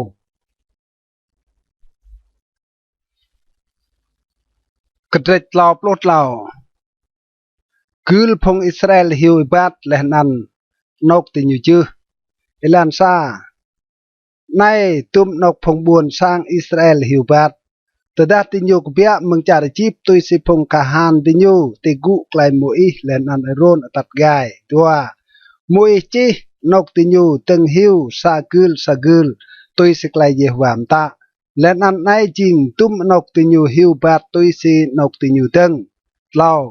Kdrêč tlâo pluh tlâo. Gưl phung Israel hiu êbat leh anăn anôk diñu jưh. Êlan sa. Anei dŭm anôk phung ƀuôn sang Israel hiu êbat, tơdah diñu kbiă mơ̆ng čar Êjip tui si phung kahan diñu ti gŭ klei Môis leh anăn Arôn atăt gai. Dua. Môis čih anôk diñu dơ̆ng hiu sa gưl sa gưl tui si klei Yêhôwa mtă. Leh anăn anei jing dŭm anôk diñu hiu êbat tui si anôk diñu dơ̆ng. Tlâo.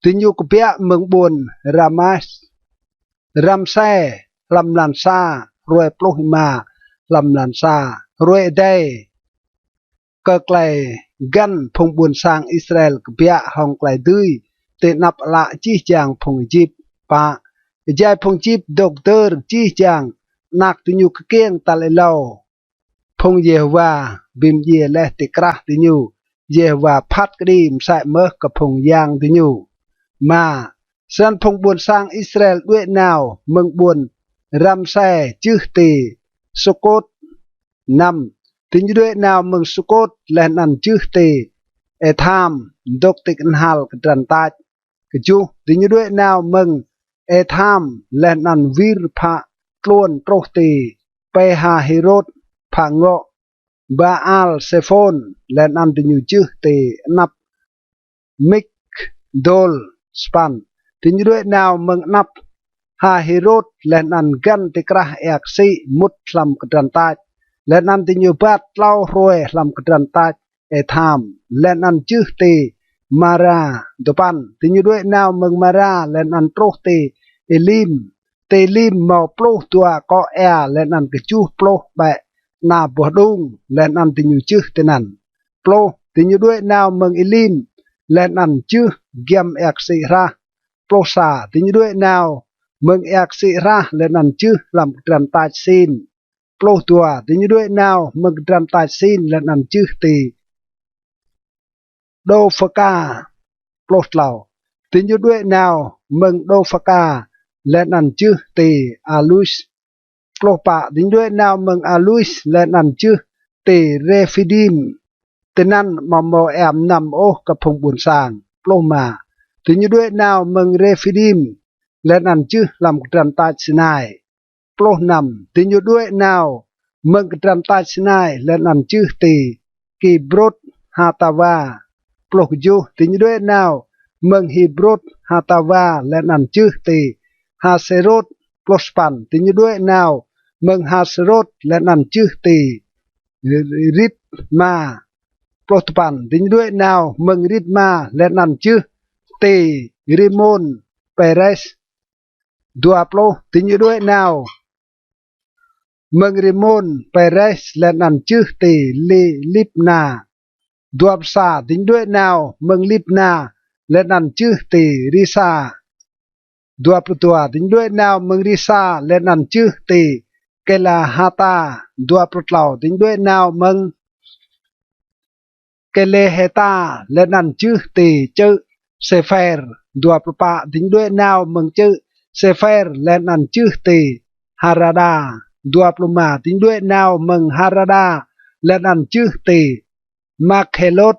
Diñu kbiă mơ̆ng ƀuôn Ramas, Ramse, hlăm mlan sa, hruê pluh êma, hlăm mlan sa, hruê êdei, kơ klei găn phung ƀuôn sang Israel kbiă hŏng klei dưi ti anăp ală jih jang phung Êjip. Pă. Êjai phung Êjip dôk dơr jih jang, anak diñu kkiêng tal êlâo. Phung Yêhôwa bi mdjiê leh ti krah diñu, Yêhôwa phat kđi msĕ mơh kơ phung yang diñu. Êma. Snăn phung ƀuôn sang Israel đuĕ nao mơ̆ng ƀuôn Ramse jưh ti Sukôt. Năm. Diñu đuĕ nao mơ̆ng Sukôt leh anăn jưh ti Êtham, dôk ti knhal kdrăn tač. Kjuh. Diñu đuĕ nao mơ̆ng Êtham leh anăn wir phă tluôn truh ti Pêhahirôt, phă ngŏ Baal Sêphôn, leh anăn diñu jưh ti anăp Mikdôl. Sa păn. Diñu đuĕ nao mơ̆ng anăp Hahirôt leh anăn găn ti krah êa ksĭ mŭt hlăm kdrăn tač. Leh anăn diñu êbat tlâo hruê hlăm kdrăn tač Êtham, leh anăn jưh ti Mara. Dua păn. Diñu đuĕ nao mơ̆ng Mara leh anăn truh ti Êlim. Ti Êlim mâo pluh dua akŏ êa leh anăn kjuh pluh ƀĕ ana boh đung, leh anăn diñu jưh tinăn. Pluh. Diñu đuĕ nao mơ̆ng Êlim leh anăn jưh giăm êa ksĭ hrah. Pluh sa. Diñu đuĕ nao mơ̆ng êa ksĭ hrah leh anăn jưh hlăm kdrăn tač Sin. Pluh dua. Diñu đuĕ nao mơ̆ng kdrăn tač Sin leh anăn jưh ti Dôphaka. Pluh tlâo. Diñu đuĕ nao mơ̆ng Dôphaka leh anăn jưh ti Alus. Pluh pă. Diñu đuĕ nao mơ̆ng Alus leh anăn jưh ti Rêphidim. Tinăn amâo mâo êa mnăm ôh kơ phung ƀuôn sang. Pluh êma. Diñu đuĕ nao mơ̆ng Rêphidim leh anăn jưh hlăm kdrăn tač Sinai. Pluh năm. Diñu đuĕ nao mơ̆ng kdrăn tač Sinai leh anăn jưh ti Kibrôt Hatawa. Pluh kjuh. Diñu đuĕ nao mơ̆ng Hibrôt Hatawa leh anăn jưh ti Hasêrôt. Pluh sa păn. Diñu đuĕ nao mơ̆ng Hasêrôt leh anăn jưh ti Ritma. Pluh dua păn. Diñu đuĕ nao mơ̆ng Ritma leh anăn jưh ti Rimôn Pêres. Dua pluh. Diñu đuĕ nao mơ̆ng Rimôn Pêres leh anăn jưh ti Li-, Libna. Dua pluh sa. Diñu đuĕ nao mơ̆ng Libna leh anăn jưh ti Risa. Dua pluh dua. Diñu đuĕ nao mơ̆ng Risa leh anăn jưh ti Kêlahata. Dua pluh tlâo. Diñu đuĕ nao mơ̆ng Kêlêhêta leh anăn jưh ti čư̆ Sêphêr. Dua pluh pă. Diñu đuĕ nao mơ̆ng čư̆ Sêphêr leh anăn jưh ti Harada. Dua pluh êma. Diñu đuĕ nao mơ̆ng Harada leh anăn jưh ti Makhêlôt.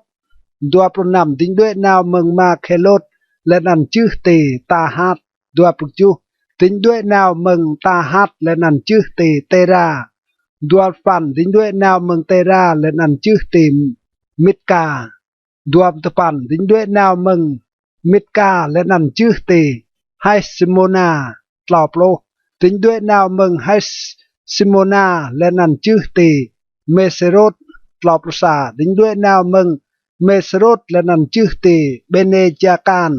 Dua pluh năm. Diñu đuĕ nao mơ̆ng Makhêlôt leh anăn jưh ti Tahat. Dua pluh kjuh. Diñu đuĕ nao mơ̆ng Tahat leh anăn jưh ti Têra. Dua pluh păn. Diñu đuĕ nao mơ̆ng Têra leh anăn jưh ti Mitka. Dua pluh dua păn. Diñu đuĕ nao mơ̆ng Mitka leh anăn jưh ti Hasimôna. Tlâo pluh. Diñu đuĕ nao mơ̆ng Hasimôna leh anăn jưh ti Mêsêrôt. Tlâo pluh sa. Diñu đuĕ nao mơ̆ng Mêsêrôt leh anăn jưh ti Bênêjakan.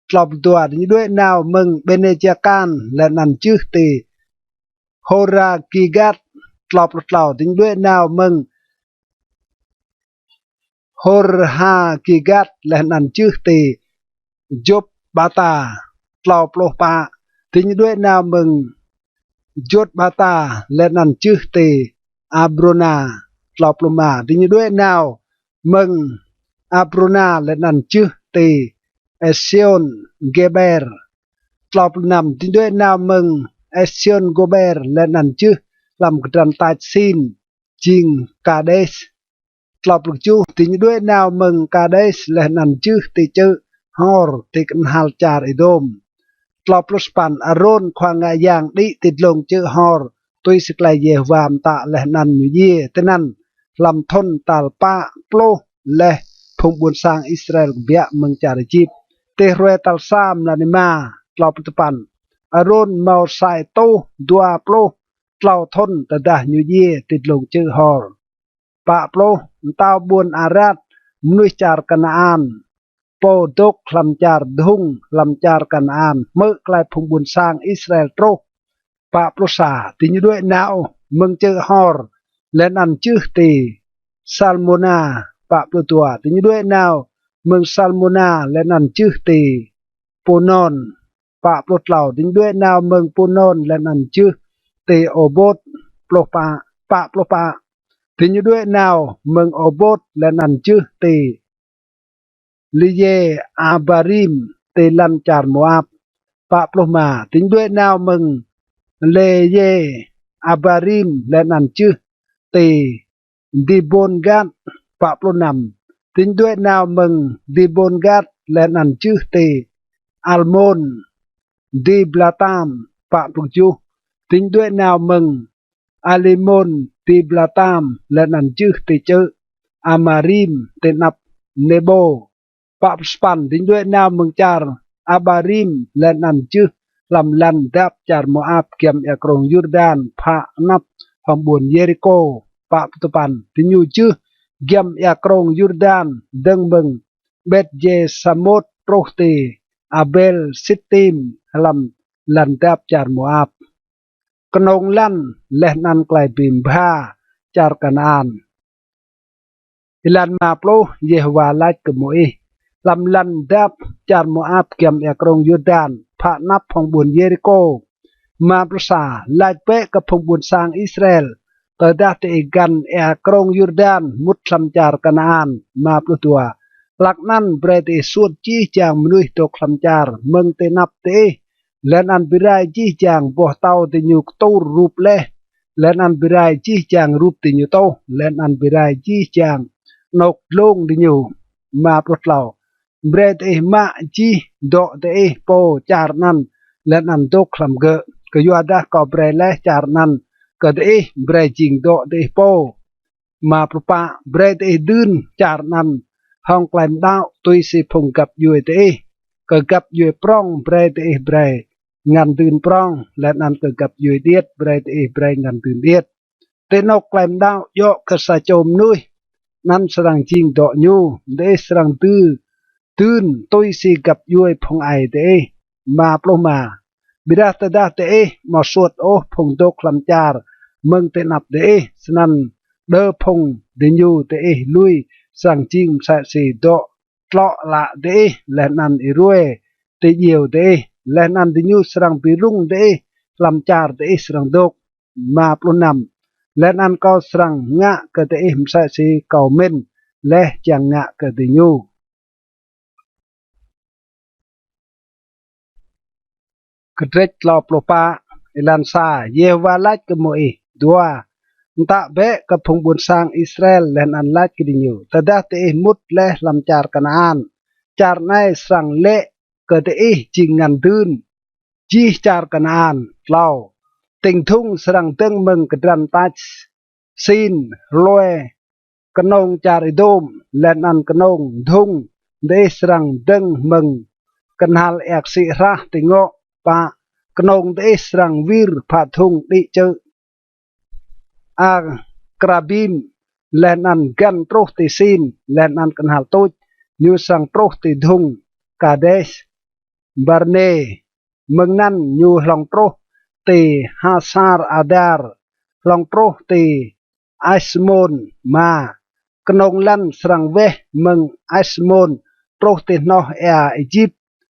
Tlâo pluh dua. Diñu đuĕ nao mơ̆ng Bênêjakan leh anăn jưh ti Hôrhagigat. Tlâo pluh tlâo. Diñu đuĕ nao mơ̆ng Hôrhagigat leh anăn jưh ti Jôpbata. Tlâo pluh pă. Diñu đuĕ nao mơ̆ng Jôpbata leh anăn jưh ti Abrôna. Tlâo pluh êma. Diñu đuĕ nao mơ̆ng Abrôna leh anăn jưh ti Esiôn Gêber. Tlâo pluh năm. Diñu đuĕ nao mơ̆ng Esiôn Gêber leh anăn jưh hlăm kdrăn tač Sin, jing Kadês. Tlâo pluh kjuh. Diñu đuĕ nao mơ̆ng Kadês leh anăn jưh ti čư̆ Hôr ti knhal čar Êđôm. Tlâo pluh sa păn. Arôn khua ngă yang đĭ ti dlông čư̆ Hôr, tui si klei Yêhôwa mtă leh anăn ñu djiê tinăn hlăm thŭn tal pă pluh leh phung ƀuôn sang Israel kbiă mơ̆ng čar Êjip. Ti hruê tal sa mlan êma. Tlâo pluh dua păn. Arôn mâo sa êtuh dua pluh tlâo thŭn tơdah ñu djiê ti dlông čư̆ Hôr. Pă pluh. Mtao ƀuôn Arad, mnuih čar Kanaan, pô dôk hlăm čar dhŭng hlăm čar Kanaan, hmư̆ klei phung ƀuôn sang Israel truh. Pă pluh sa. Diñu đuĕ nao mơ̆ng čư̆ Hôr leh anăn jưh ti Salmôna. Pă pluh dua. Diñu đuĕ nao mơ̆ng Salmôna leh anăn jưh ti Pônôn. Pă pluh tlâo. Diñu đuĕ nao mơ̆ng Pônôn leh anăn jưh ti Ôbôt. Pluh pă. Pă pluh pă. Diñu đuĕ nao mơ̆ng Ôbôt leh anăn jưh ti Lêyê-Abarim ti lăn čar Môap. Pă pluh êma. Diñu đuĕ nao mơ̆ng Lêyê-Abarim leh anăn jưh ti Dibôn-Gad. Pă pluh năm. Diñu đuĕ nao mơ̆ng Dibôn-Gad leh anăn jưh ti Almôn-Diblatam. Pă pluh kjuh. Diñu đuĕ nao mơ̆ng Almôn-Diblatam leh anăn jưh ti čư̆ Amarim ti anăp Nêbô. Pă pluh sa păn. Diñu đuĕ nao mơ̆ng čar Abarim leh anăn jưh hlăm lăn dap čar Môap giăm êa krông Yurdan phă anăp hŏng ƀuôn Yêrikô. Pă pluh dua păn. Diñu jưh giăm êa krông Yurdan dơ̆ng mơ̆ng Bet-Yêsamôt truh ti Abel-Sitim hlăm lăn dap čar Môap. Knông lăn leh anăn klei bi mbha čar Kanaan. Êlan êma pluh. Yêhôwa lač kơ Môis: Hlăm lăn dap čar Môap giăm êa krông Yurdan phă anăp hŏng ƀuôn Yêrikô. Êma pluh sa. Lač bĕ kơ phung ƀuôn sang Israel: Tơdah diih găn êa krông Yurdan mŭt hlăm čar Kanaan. Êma pluh dua. Hlăk anăn brei diih suôt jih jang mnuih dôk hlăm čar mơ̆ng ti anăp diih, leh anăn bi rai jih jang boh tâo diñu ktur rup leh, leh anăn bi rai jih jang rup diñu tuh, leh anăn bi rai jih jang anôk dlông diñu. Êma pluh tlâo. Brei diih mă jih dŏ diih pô čar anăn leh anăn dôk hlăm gơ̆, kyuadah kâo brei leh čar anăn kơ diih brei jing dŏ diih pô. Êma pluh pă. Brei diih dưn čar anăn hŏng klei mđăo tui si phung găp djuê diih. Kơ găp djuê prŏng brei diih brei ngăn dưn prŏng, leh anăn kơ găp djuê điêt brei diih brei ngăn dưn điêt. Ti anôk klei mđăo djŏ kơ sa čô mnuih, anăn srăng jing dŏ ñu. Diih srăng dư dưn tui si găp djuê phung aê diih. Êma pluh êma. Ƀiădah tơdah diih amâo suôt ôh phung dôk hlăm čar mơ̆ng ti anăp diih, snăn đơ phung diñu diih lui srăng jing msĕ si dŏ tlŏ ală diih, leh anăn êruê ti djiêu diih, leh anăn diñu srăng bi rŭng diih hlăm čar diih srăng dôk. Êma pluh năm. Leh anăn kâo srăng ngă kơ diih msĕ si kâo mĭn leh čiăng ngă kơ diñu. Kdrêč tlâo pluh pă, êlan sa. Yêhôwa lač kơ Môis: Dua. Mtă bĕ kơ phung ƀuôn sang Israel leh anăn lač kơ diñu: Tơdah diih mŭt leh hlăm čar Kanaan, čar anei srăng lĕ kơ diih jing ngăn dưn jih čar Kanaan. Tlâo. Tĭng dhŭng srăng dơ̆ng mơ̆ng kdrăn tač Sin hlue knông čar Êđôm, leh anăn knông dhŭng diih srăng dơ̆ng mơ̆ng knhal êa ksĭ hrah ti ngŏ. Pă. Knông diih srăng wir phă dhŭng đĭ čư̆ Akrabim, leh anăn găn truh ti Sin, leh anăn knhal tuč ñu srăng truh ti dhŭng Kadês Barnê. Mơ̆ng anăn ñu hlŏng truh ti Hasar Adar, hlŏng truh ti Asmôn. Êma. Knông lăn srăng weh mơ̆ng Asmôn truh ti hnoh êa Êjip,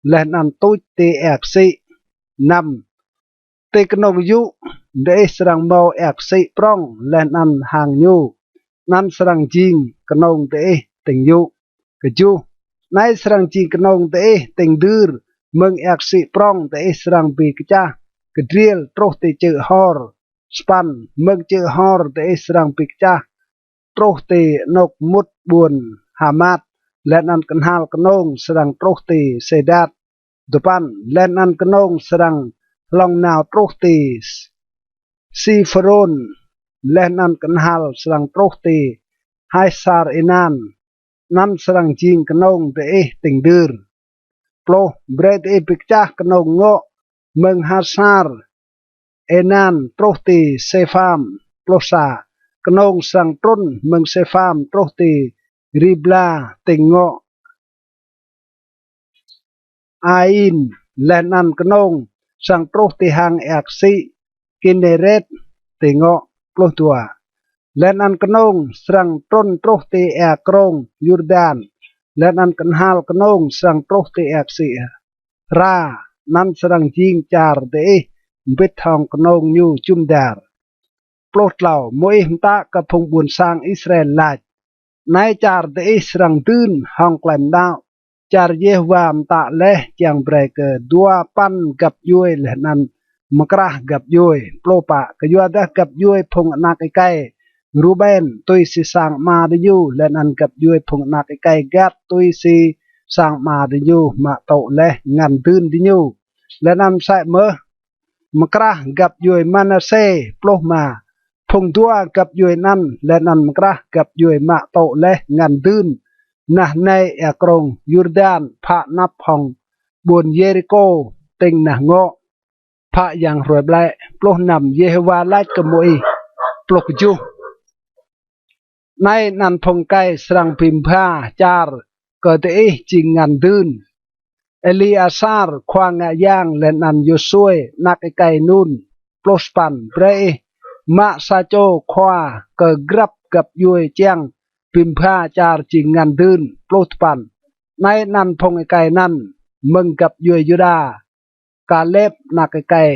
leh anăn tuč ti êa ksĭ. Năm. Ti knông yŭ diih srăng mâo êa ksĭ prŏng leh anăn hang ñu, anăn srăng jing knông diih tĭng yŭ. Kjuh. Anei srăng jing knông diih tĭng dưr, mơ̆ng êa ksĭ prŏng diih srăng bi kčah kdriêl truh ti čư̆ Hôr. Sa păn, mơ̆ng čư̆ Hôr diih srăng bi kčah truh ti anôk mŭt ƀuôn Hamat, leh anăn knhal knông srăng truh ti Sêdat. Dua păn, leh anăn knông srăng hlŏng nao truh ti Siphrôn, leh anăn knhal srăng truh ti Hasar-Ênan. Anăn srăng jing knông diih tĭng dưr. Pluh, brei diih bi kčah knông ngŏ mơ̆ng Hasar-Ênan truh ti Sêpham. Pluh sa, knông srăng trŭn mơ̆ng Sêpham truh ti Ribla tĭng ngŏ Ain, leh anăn knông srăng truh ti hang êa ksĭ Kinêret ti ngŏ. Pluh dua, leh anăn knông srăng trŭn truh ti êa krông Yurdan, leh anăn knhal knông srăng truh ti êa ksĭ Hra. Anăn srăng jing čar diih mbĭt hŏng knông ñu jŭm dar. Pluh tlâo, Môis mtă kơ phung ƀuôn sang Israel lač: Anei čar diih srăng dưn hŏng klei mđao. Čar Yêhôwa mtă leh čiăng brei kơ dua păn găp djuê leh anăn mkrah găp djuê. Pluh pă, kyuadah găp djuê phung anak êkei Ruben tui si sang ama diñu, leh anăn găp djuê phung anak êkei Gad tui si sang ama diñu mă tŭ leh ngăn dưn diñu. Leh anăn msĕ mơh mkrah găp djuê Manasê. Pluh êma, phung dua găp djuê anăn leh anăn mkrah găp djuê mă tŭ leh ngăn dưn nah nĕ êa krông Yurdan phă anăp hŏng ƀuôn Yêrikô tĭng nah ngŏ. Phă yang hruê ƀlĕ. Pluh năm, Yêhôwa lač kơ Môis. Pluh kjuh, anei anăn phung êkei srăng bi mbha čar kơ diih jing ngăn dưn: Êliasar khua ngă yang leh anăn Yôsuê anak êkei Nun. Pluh sa păn, brei ih mă sa čô khua kơ grăp găp djuê čiăng bi mbha čar jing ngăn dưn. Pluh dua păn, anei anăn phung êkei anăn: mơ̆ng găp djuê Yuđa, Kalep anak êkei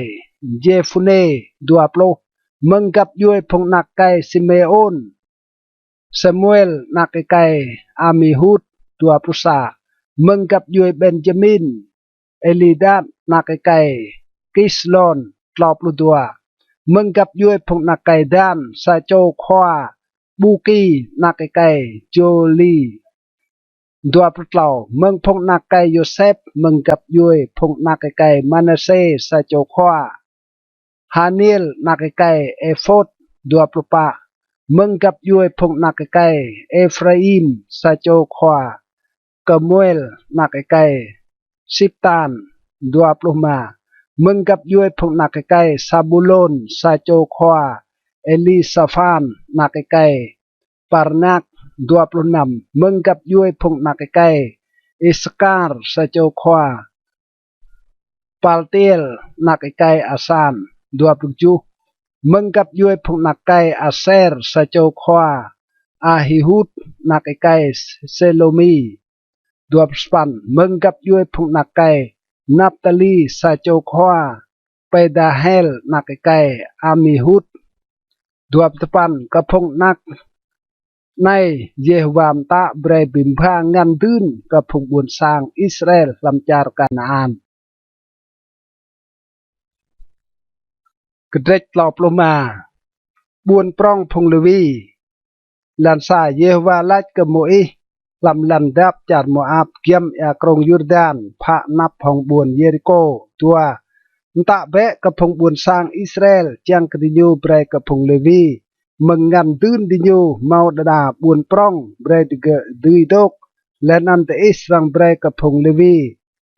Jêphunê. Dua pluh, mơ̆ng găp djuê phung anak êkei Simêôn, Samuel anak êkei Amihud. Dua pluh sa, mơ̆ng găp djuê Benjamin, Êlidad anak êkei Kislôn. Tlâo pluh dua, mơ̆ng găp djuê phung anak êkei Dan, sa čô khua Buki anak êkei Jôli. Dua pluh tlâo, mơ̆ng phung anak êkei Yôsep, mơ̆ng găp djuê phung anak êkei Manasê, sa čô khua Haniel anak êkei Êphôt. Dua pluh pă, mơ̆ng găp djuê phung anak êkei Êphraim, sa čô khua Kemuel anak êkei Siptan. Dua pluh êma, mơ̆ng găp djuê phung anak êkei Sabulôn, sa čô khua Êlisaphan anak êkei Parnak. Dua pluh năm, mơ̆ng găp djuê phung anak êkei Isakar, sa čô khua Paltiel anak êkei Asan. Dua pluh kjuh, mơ̆ng găp djuê phung anak êkei Aser, sa čô khua Ahihud anak êkei Sêlômi. Dua pluh sa păn, mơ̆ng găp djuê phung anak êkei Naptali, sa čô khua Pêdahel anak êkei Amihud. Dua pluh dua păn, kơ phung anak anei Yêhôwa mtă brei bi mbha ngăn dưn kơ phung ƀuôn sang Israel hlăm čar Kanaan. Kdrêč tlâo pluh êma. Ƀuôn prŏng phung Lêwi. Êlan sa, Yêhôwa lač kơ Môis hlăm lăn dap čar Môap giăm êa krông Yurdan phă anăp hŏng ƀuôn Yêrikô. Dua, mtă bĕ kơ phung ƀuôn sang Israel čiăng kơ diñu brei kơ phung Lêwi mơ̆ng ngăn dưn diñu mâo đa đa ƀuôn prŏng brei digơ̆ dưi dôk, leh anăn diih srăng brei kơ phung Lêwi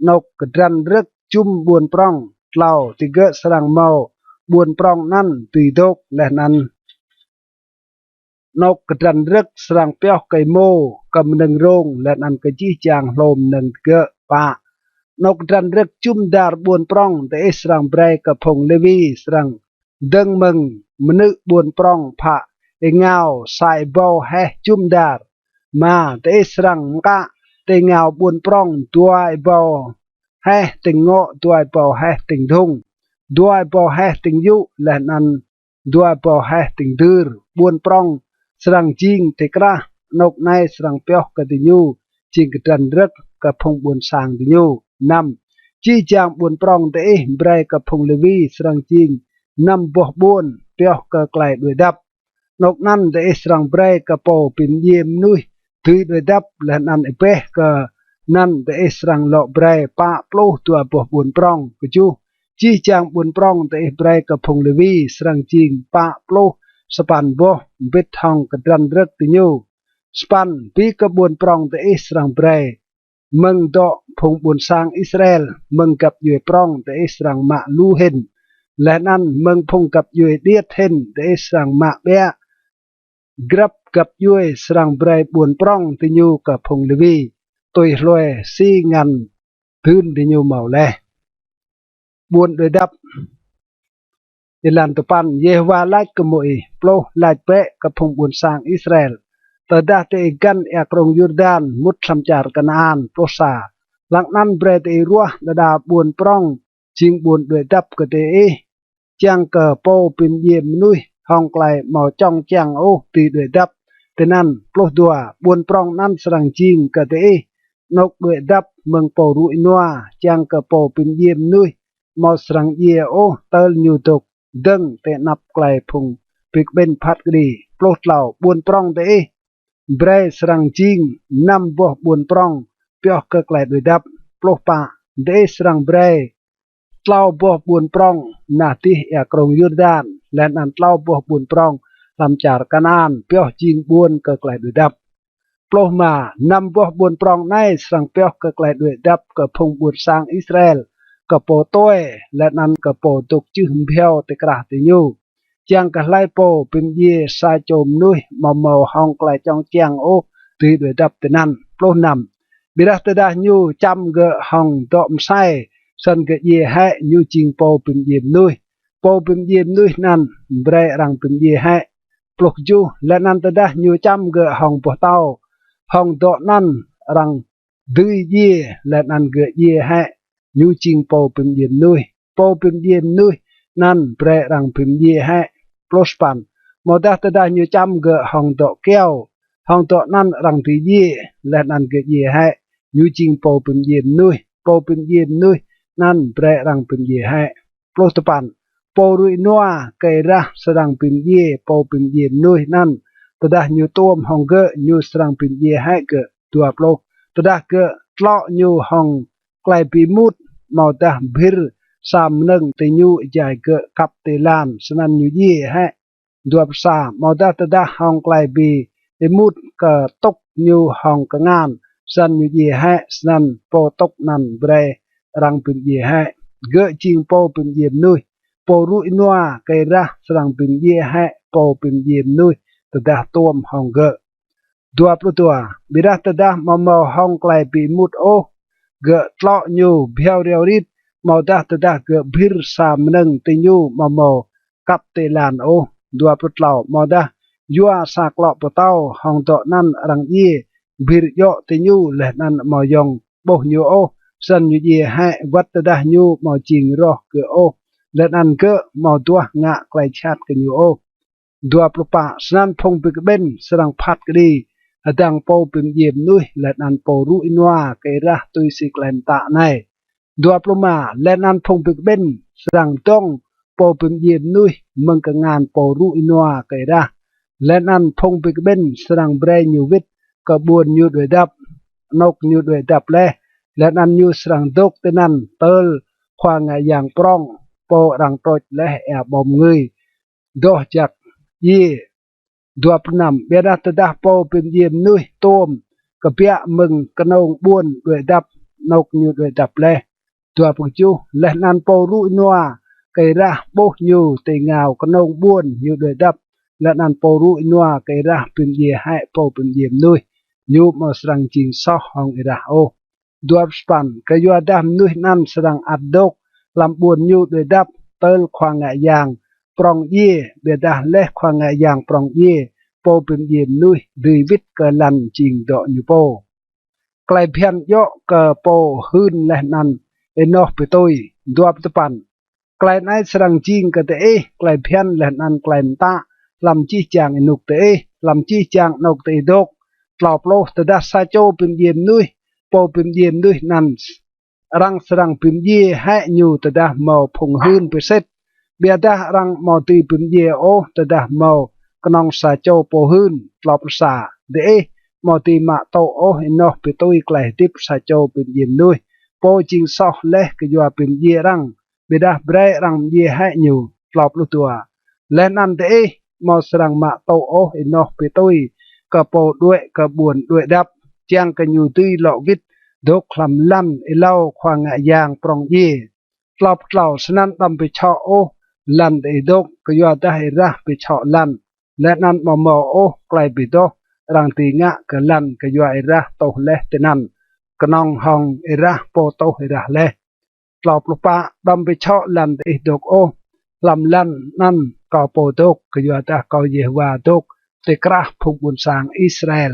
anôk kdrăn rơ̆k jŭm ƀuôn prŏng. Tlâo, digơ̆ srăng mâo ƀuôn prŏng anăn dưi dôk, leh anăn anôk kdrăn rơ̆k srăng pioh kơ êmô, kơ mnơ̆ng rông, leh anăn kơ jih jang hlô mnơ̆ng digơ̆. Pă, anôk kdrăn rơ̆k jŭm dar ƀuôn prŏng diih srăng brei kơ phung Lêwi srăng dơ̆ng mơ̆ng mnư̆ ƀuôn prŏng phă êngao sa êbâo heh jŭm dar. Êma, diih srăng mkă ti êngao ƀuôn prŏng dua êbâo heh tĭng ngŏ, dua êbâo heh tĭng dhŭng, dua êbâo heh tĭng yŭ, leh anăn dua êbâo heh tĭng dưr. Ƀuôn prŏng srăng jing ti krah anôk anei srăng pioh kơ diñu jing kdrăn rơ̆k kơ phung ƀuôn sang diñu. Năm, jih jang ƀuôn prŏng diih brei kơ phung Lêwi srăng jing năm boh ƀuôn pioh kơ klei đuĕ dăp. Anôk anăn diih srăng brei kơ pô bi mdjiê mnuih dưi đuĕ dăp, leh anăn êbeh kơ anăn diih srăng lŏ brei pă pluh dua boh ƀuôn prŏng. Kjuh, jih jang ƀuôn prŏng diih brei kơ phung Lêwi srăng jing pă pluh sa păn boh, mbĭt hŏng kdrăn rơ̆k diñu. Sa păn, bi kơ ƀuôn prŏng diih srăng brei mơ̆ng dŏ phung ƀuôn sang Israel, mơ̆ng găp djuê prŏng diih srăng mă lu hĭn, leh anăn mơ̆ng phung găp djuê điêt hĭn diih srăng mă ƀiă. Grăp găp djuê srăng brei ƀuôn prŏng diñu kơ phung Lêwi, tui hlue si ngăn dưn diñu mâo leh. Ƀuôn đuĕ dăp. Êlan dua păn, Yêhôwa lač kơ Môis: Pluh, lač bĕ kơ phung ƀuôn sang Israel: Tơdah diih găn êa krông Yurdan mŭt hlăm čar Kanaan. Pluh sa, hlăk anăn brei diih ruah đa đa ƀuôn prŏng jing ƀuôn đuĕ dăp kơ diih, čiăng kơ pô bi mdjiê mnuih hŏng klei amâo čŏng čiăng ôh dưi đuĕ dăp tinăn. Pluh dua, ƀuôn prŏng anăn srăng jing kơ diih anôk đuĕ dăp mơ̆ng pô rŭ ênua, čiăng kơ pô bi mdjiê mnuih amâo srăng djiê ôh tơl ñu dôk dơ̆ng ti anăp klei phung bi kƀĭn phat kđi. Pluh tlâo, ƀuôn prŏng diih brei srăng jing năm boh ƀuôn prŏng pioh kơ klei đuĕ dăp. Pluh pă, diih srăng brei tlâo boh ƀuôn prŏng nah dih êa krông Yurdan, leh anăn tlâo boh ƀuôn prŏng hlăm čar Kanaan pioh jing ƀuôn kơ klei đuĕ dăp. Pluh êma, năm boh ƀuôn prŏng anei srăng pioh kơ klei đuĕ dăp kơ phung ƀuôn sang Israel, kơ pô tue, leh anăn kơ pô dôk čưh mbhiâo ti krah diñu, čiăng kơ hlei pô bi mdjiê sa čô mnuih amâo mâo hŏng klei čŏng čiăng ôh dưi đuĕ dăp tinăn. Pluh năm, ƀiădah tơdah ñu čăm gơ̆ hŏng dŏ msei, snăn gơ̆ djiê hĕ, ñu jing pô bi mdjiê mnuih. Pô bi mdjiê mnuih anăn brei arăng bi mdjiê hĕ. Pluh kjuh, leh anăn tơdah ñu čăm gơ̆ hŏng boh tâo, hŏng dŏ anăn arăng dưi djiê, leh anăn gơ̆ djiê hĕ, ñu jing pô bi mdjiê mnuih. Pô bi mdjiê mnuih anăn brei arăng bi mdjiê hĕ. Pluh sa păn, amâodah tơdah ñu čăm gơ̆ hŏng dŏ kyâo, hŏng dŏ anăn arăng dưi djiê, leh anăn gơ̆ djiê hĕ, ñu jing pô bi mdjiê mnuih. Pô bi mdjiê mnuih anăn brei arăng bi mdjiê hĕ. Pluh dua păn, pô rŭ ênua kơ êrah srăng bi mdjiê pô bi mdjiê mnuih anăn. Tơdah ñu tuôm hŏng gơ̆, ñu srăng bi mdjiê hĕ gơ̆. Dua pluh, tơdah gơ̆ tlŏ ñu hŏng klei bi êmut, amâodah bhĭr sa mnơ̆ng ti ñu êjai gơ̆ kăp ti êlan, snăn ñu djiê hĕ. Dua pluh sa, amâodah tơdah hŏng klei bi êmut kơ tŭk ñu hŏng kngan, snăn ñu djiê hĕ, snăn pô tŭk anăn brei arăng bi mdjiê hĕ. Gơ̆ jing pô bi mdjiê mnuih. Pô rŭ ênua kơ êrah srăng bi mdjiê hĕ pô bi mdjiê mnuih tơdah tuôm hŏng gơ̆. Dua pluh dua, ƀiădah tơdah amâo mâo hŏng klei bi êmut ôh, gơ̆ tlŏ ñu bhiâo riâo rit, amâodah tơdah gơ̆ bhĭr sa mnơ̆ng ti ñu amâo mâo kăp ti êlan ôh. Dua pluh tlâo, amâodah yua sa klŏ pơtâo hŏng dŏ anăn arăng djiê, bhĭr djŏ ti ñu leh anăn amâo yŏng ƀuh ñu ôh, snăn ñu djiê hĕ, wăt tơdah ñu amâo jing roh gơ̆ ôh, leh anăn gơ̆ amâo duah ngă klei jhat kơ ñu ôh. Dua pluh pă, snăn phung bi kƀĭn srăng phat kđi hdơ̆ng pô bi mdjiê mnuih leh anăn pô rŭ ênua kơ êrah tui si klei mtă anei. Dua pluh êma, leh anăn phung bi kƀĭn srăng dŏng pô bi mdjiê mnuih mơ̆ng kngan pô rŭ ênua kơ êrah, leh anăn phung bi kƀĭn srăng brei ñu wĭt kơ ƀuôn ñu đuĕ dăp, anôk ñu đuĕ dăp leh, leh anăn ñu srăng dôk tinăn tơl khua ngă yang prŏng, pô arăng trôč leh êa ƀâo mngưi, doh jăk djiê. Dua pluh năm, ƀiădah tơdah pô bi mdjiê mnuih tuôm kbiă mơ̆ng knông ƀuôn đuĕ dăp, anôk ñu đuĕ dăp leh. Dua pluh kjuh, leh anăn pô rŭ ênua kơ êrah ƀuh ñu ti êngao knông ƀuôn ñu đuĕ dăp, leh anăn pô rŭ ênua kơ êrah bi mdjiê hĕ pô bi mdjiê mnuih, ñu amâo srăng jing soh hŏng êrah ôh. Dua pluh sa păn, kyuadah mnuih anăn srăng ăt dôk hlăm ƀuôn ñu đuĕ dăp tơl khua ngă yang prŏng djiê, ƀiădah leh khua ngă yang prŏng djiê, pô bi mdjiê mnuih dưi wĭt kơ lăn jing dŏ ñu pô. Klei bhiăn djŏ kơ pô hưn leh anăn ênoh bi tui. Dua pluh dua păn, klei anei srăng jing kơ diih klei bhiăn leh anăn klei mtă hlăm jih jang ênuk diih, hlăm jih jang anôk diih dôk. Tlâo pluh. Tơdah sa čô bi mdjiê mnuih, pô bi mdjiê mnuih anăn arăng srăng bi mdjiê hĕ ñu tơdah mâo phung hưn bi sĭt. Ƀiădah arăng amâo dưi bi mdjiê ôh tơdah mâo knŏng sa čô pô hưn. Tlâo pluh sa. Diih amâo dưi mă tŭ ôh ênoh bi tui klei hdĭp sa čô bi mdjiê mnuih, pô jing soh leh kyua bi mdjiê arăng, ƀiădah brei arăng mdjiê hĕ ñu. Tlâo pluh dua. Leh anăn diih amâo srăng mă tŭ ôh ênoh bi tui kơ pô đuĕ kơ ƀuôn đuĕ dăp, čiăng kơ ñu dưi lŏ wĭt dôk hlăm lăn êlâo khua ngă yang prŏng djiê. Tlâo pluh tlâo. Snăn đăm bi čhŏ ôh lăn diih dôk, kyuadah êrah bi čhŏ lăn, leh anăn amâo mâo ôh klei bi doh arăng dưi ngă kơ lăn kyua êrah tuh leh tinăn, knŏng hŏng êrah pô tuh êrah leh. Tlâo pluh pă. Đăm bi čhŏ lăn diih dôk ôh hlăm lăn anăn kâo pô dôk, kyuadah kâo Yêhôwa dôk ti krah phung ƀuôn sang Israel.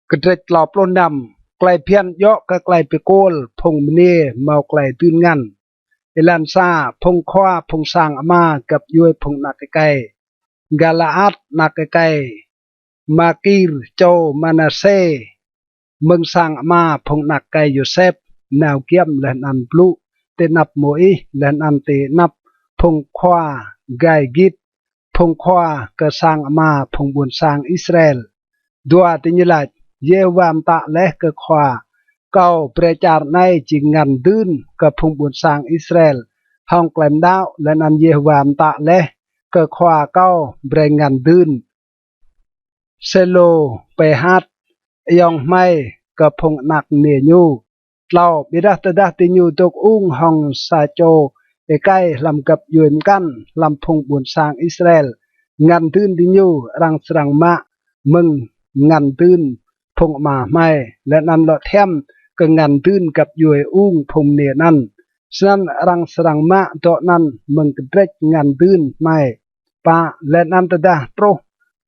Kdrêč tlâo pluh năm. Klei bhiăn djŏ kơ klei bi kuôl phung mniê mâo klei dưn ngăn. Êlan sa. Phung khua phung sang ama găp djuê phung anak êkei Galaat, anak êkei Makir čô Manasê, mơ̆ng sang ama phung anak êkei Yôsep, nao giăm leh anăn blŭ ti anăp Môis leh anăn ti anăp phung khua gai gĭt, phung khua kơ sang ama phung ƀuôn sang Israel. Dua. Diñu lač: Yêhôwa mtă leh kơ khua kâo brei čar anei jing ngăn dưn kơ phung ƀuôn sang Israel hŏng klei mđao, leh anăn Yêhôwa mtă leh kơ khua kâo brei ngăn dưn Sêlôpêhat ayŏng hmei kơ phung anak mniê ñu. Tlâo. Ƀiădah tơdah diñu dôk ung hŏng sa čô êkei hlăm găp djuê mkăn hlăm phung ƀuôn sang Israel, ngăn dưn diñu arăng srăng mă mơ̆ng ngăn dưn phung ama hmei, leh anăn lŏ thiăm kơ ngăn dưn găp djuê ung phung mniê anăn. Snăn arăng srăng mă dŏ anăn mơ̆ng kdrêč ngăn dưn hmei. Pă. Leh anăn tơdah truh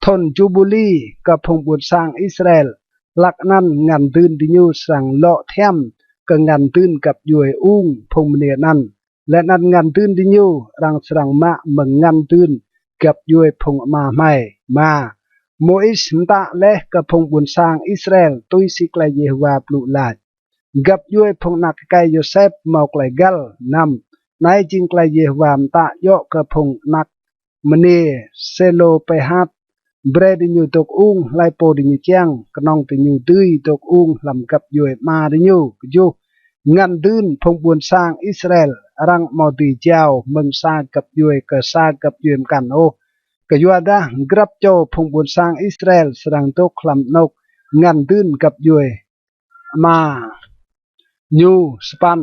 thŭn Jubili kơ phung ƀuôn sang Israel, hlăk anăn ngăn dưn diñu srăng lŏ thiăm kơ ngăn dưn găp djuê ung phung mniê anăn, leh anăn ngăn dưn diñu arăng srăng mă mơ̆ng ngăn dưn găp djuê phung ama hmei. Êma. Môis mtă leh kơ phung ƀuôn sang Israel tui si klei Yêhôwa blŭ lač. Găp djuê phung anak êkei Yôsep mâo klei găl. Năm. Anei jing klei Yêhôwa mtă djŏ kơ phung anak mniê Sêlôpêhat: Brei diñu dôk ung hlei pô diñu čiăng, knŏng diñu dưi dôk ung hlăm găp djuê ama diñu. Kjuh. Ngăn dưn phung ƀuôn sang Israel arăng amâo dưi jao mơ̆ng sa găp djuê kơ sa găp djuê mkăn ôh, kyuadah grăp čô phung ƀuôn sang Israel srăng dôk hlăm anôk ngăn dưn găp djuê ama ñu. Sa păn.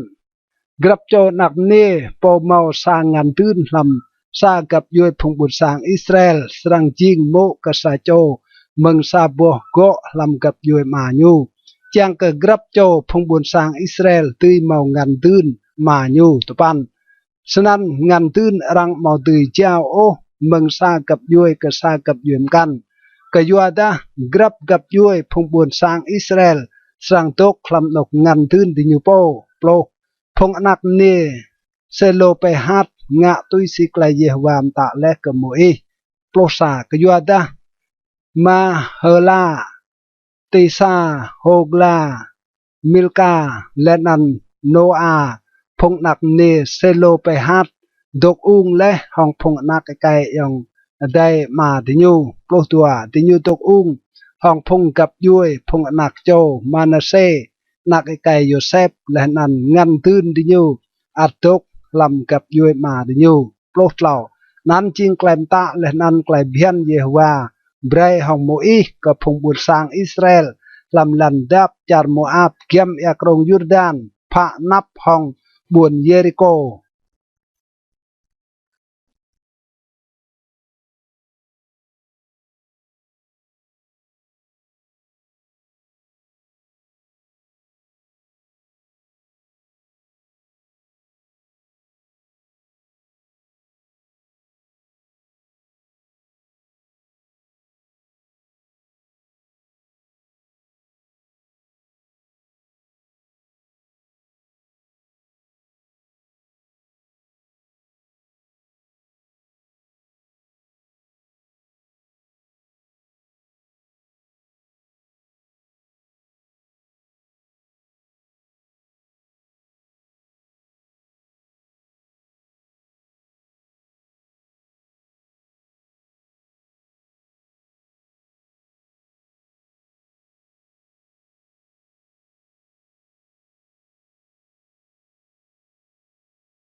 Grăp čô anak mniê pô mâo sa ngăn dưn hlăm sa găp djuê phung ƀuôn sang Israel srăng jing mô̆ kơ sa čô mơ̆ng sa boh gŏ hlăm găp djuê ama ñu, čiăng kơ grăp čô phung ƀuôn sang Israel dưi mâo ngăn dưn ama ñu. Dua păn. Snăn ngăn dưn arăng amâo dưi jao ôh mơ̆ng sa găp djuê kơ sa găp djuê mkăn, kyuadah grăp găp djuê phung ƀuôn sang Israel srăng dôk hlăm anôk ngăn dưn diñu pô. Pluh. Phung anak mniê Sêlôpêhat ngă tui si klei Yêhôwa mtă leh kơ Môis. Pluh sa. Kyuadah Mahêla, Tirsa, Hôgla, Milka, leh anăn Nôa, phung anak mniê Sêlôpêhat dôk ung leh hŏng phung anak êkei ayŏng adei ama diñu. Pluh dua. Diñu dôk ung hŏng phung găp djuê phung anak čô Manasê, anak êkei Yôsep, leh anăn ngăn dưn diñu ăt dôk hlăm găp djuê ama diñu. Pluh tlâo. Anăn jing klei mtă leh anăn klei bhiăn Yêhôwa brei hŏng Môis kơ phung ƀuôn sang Israel hlăm lăn dap čar Môap giăm êa krông Yurdan, phă anăp hŏng ƀuôn Yêrikô.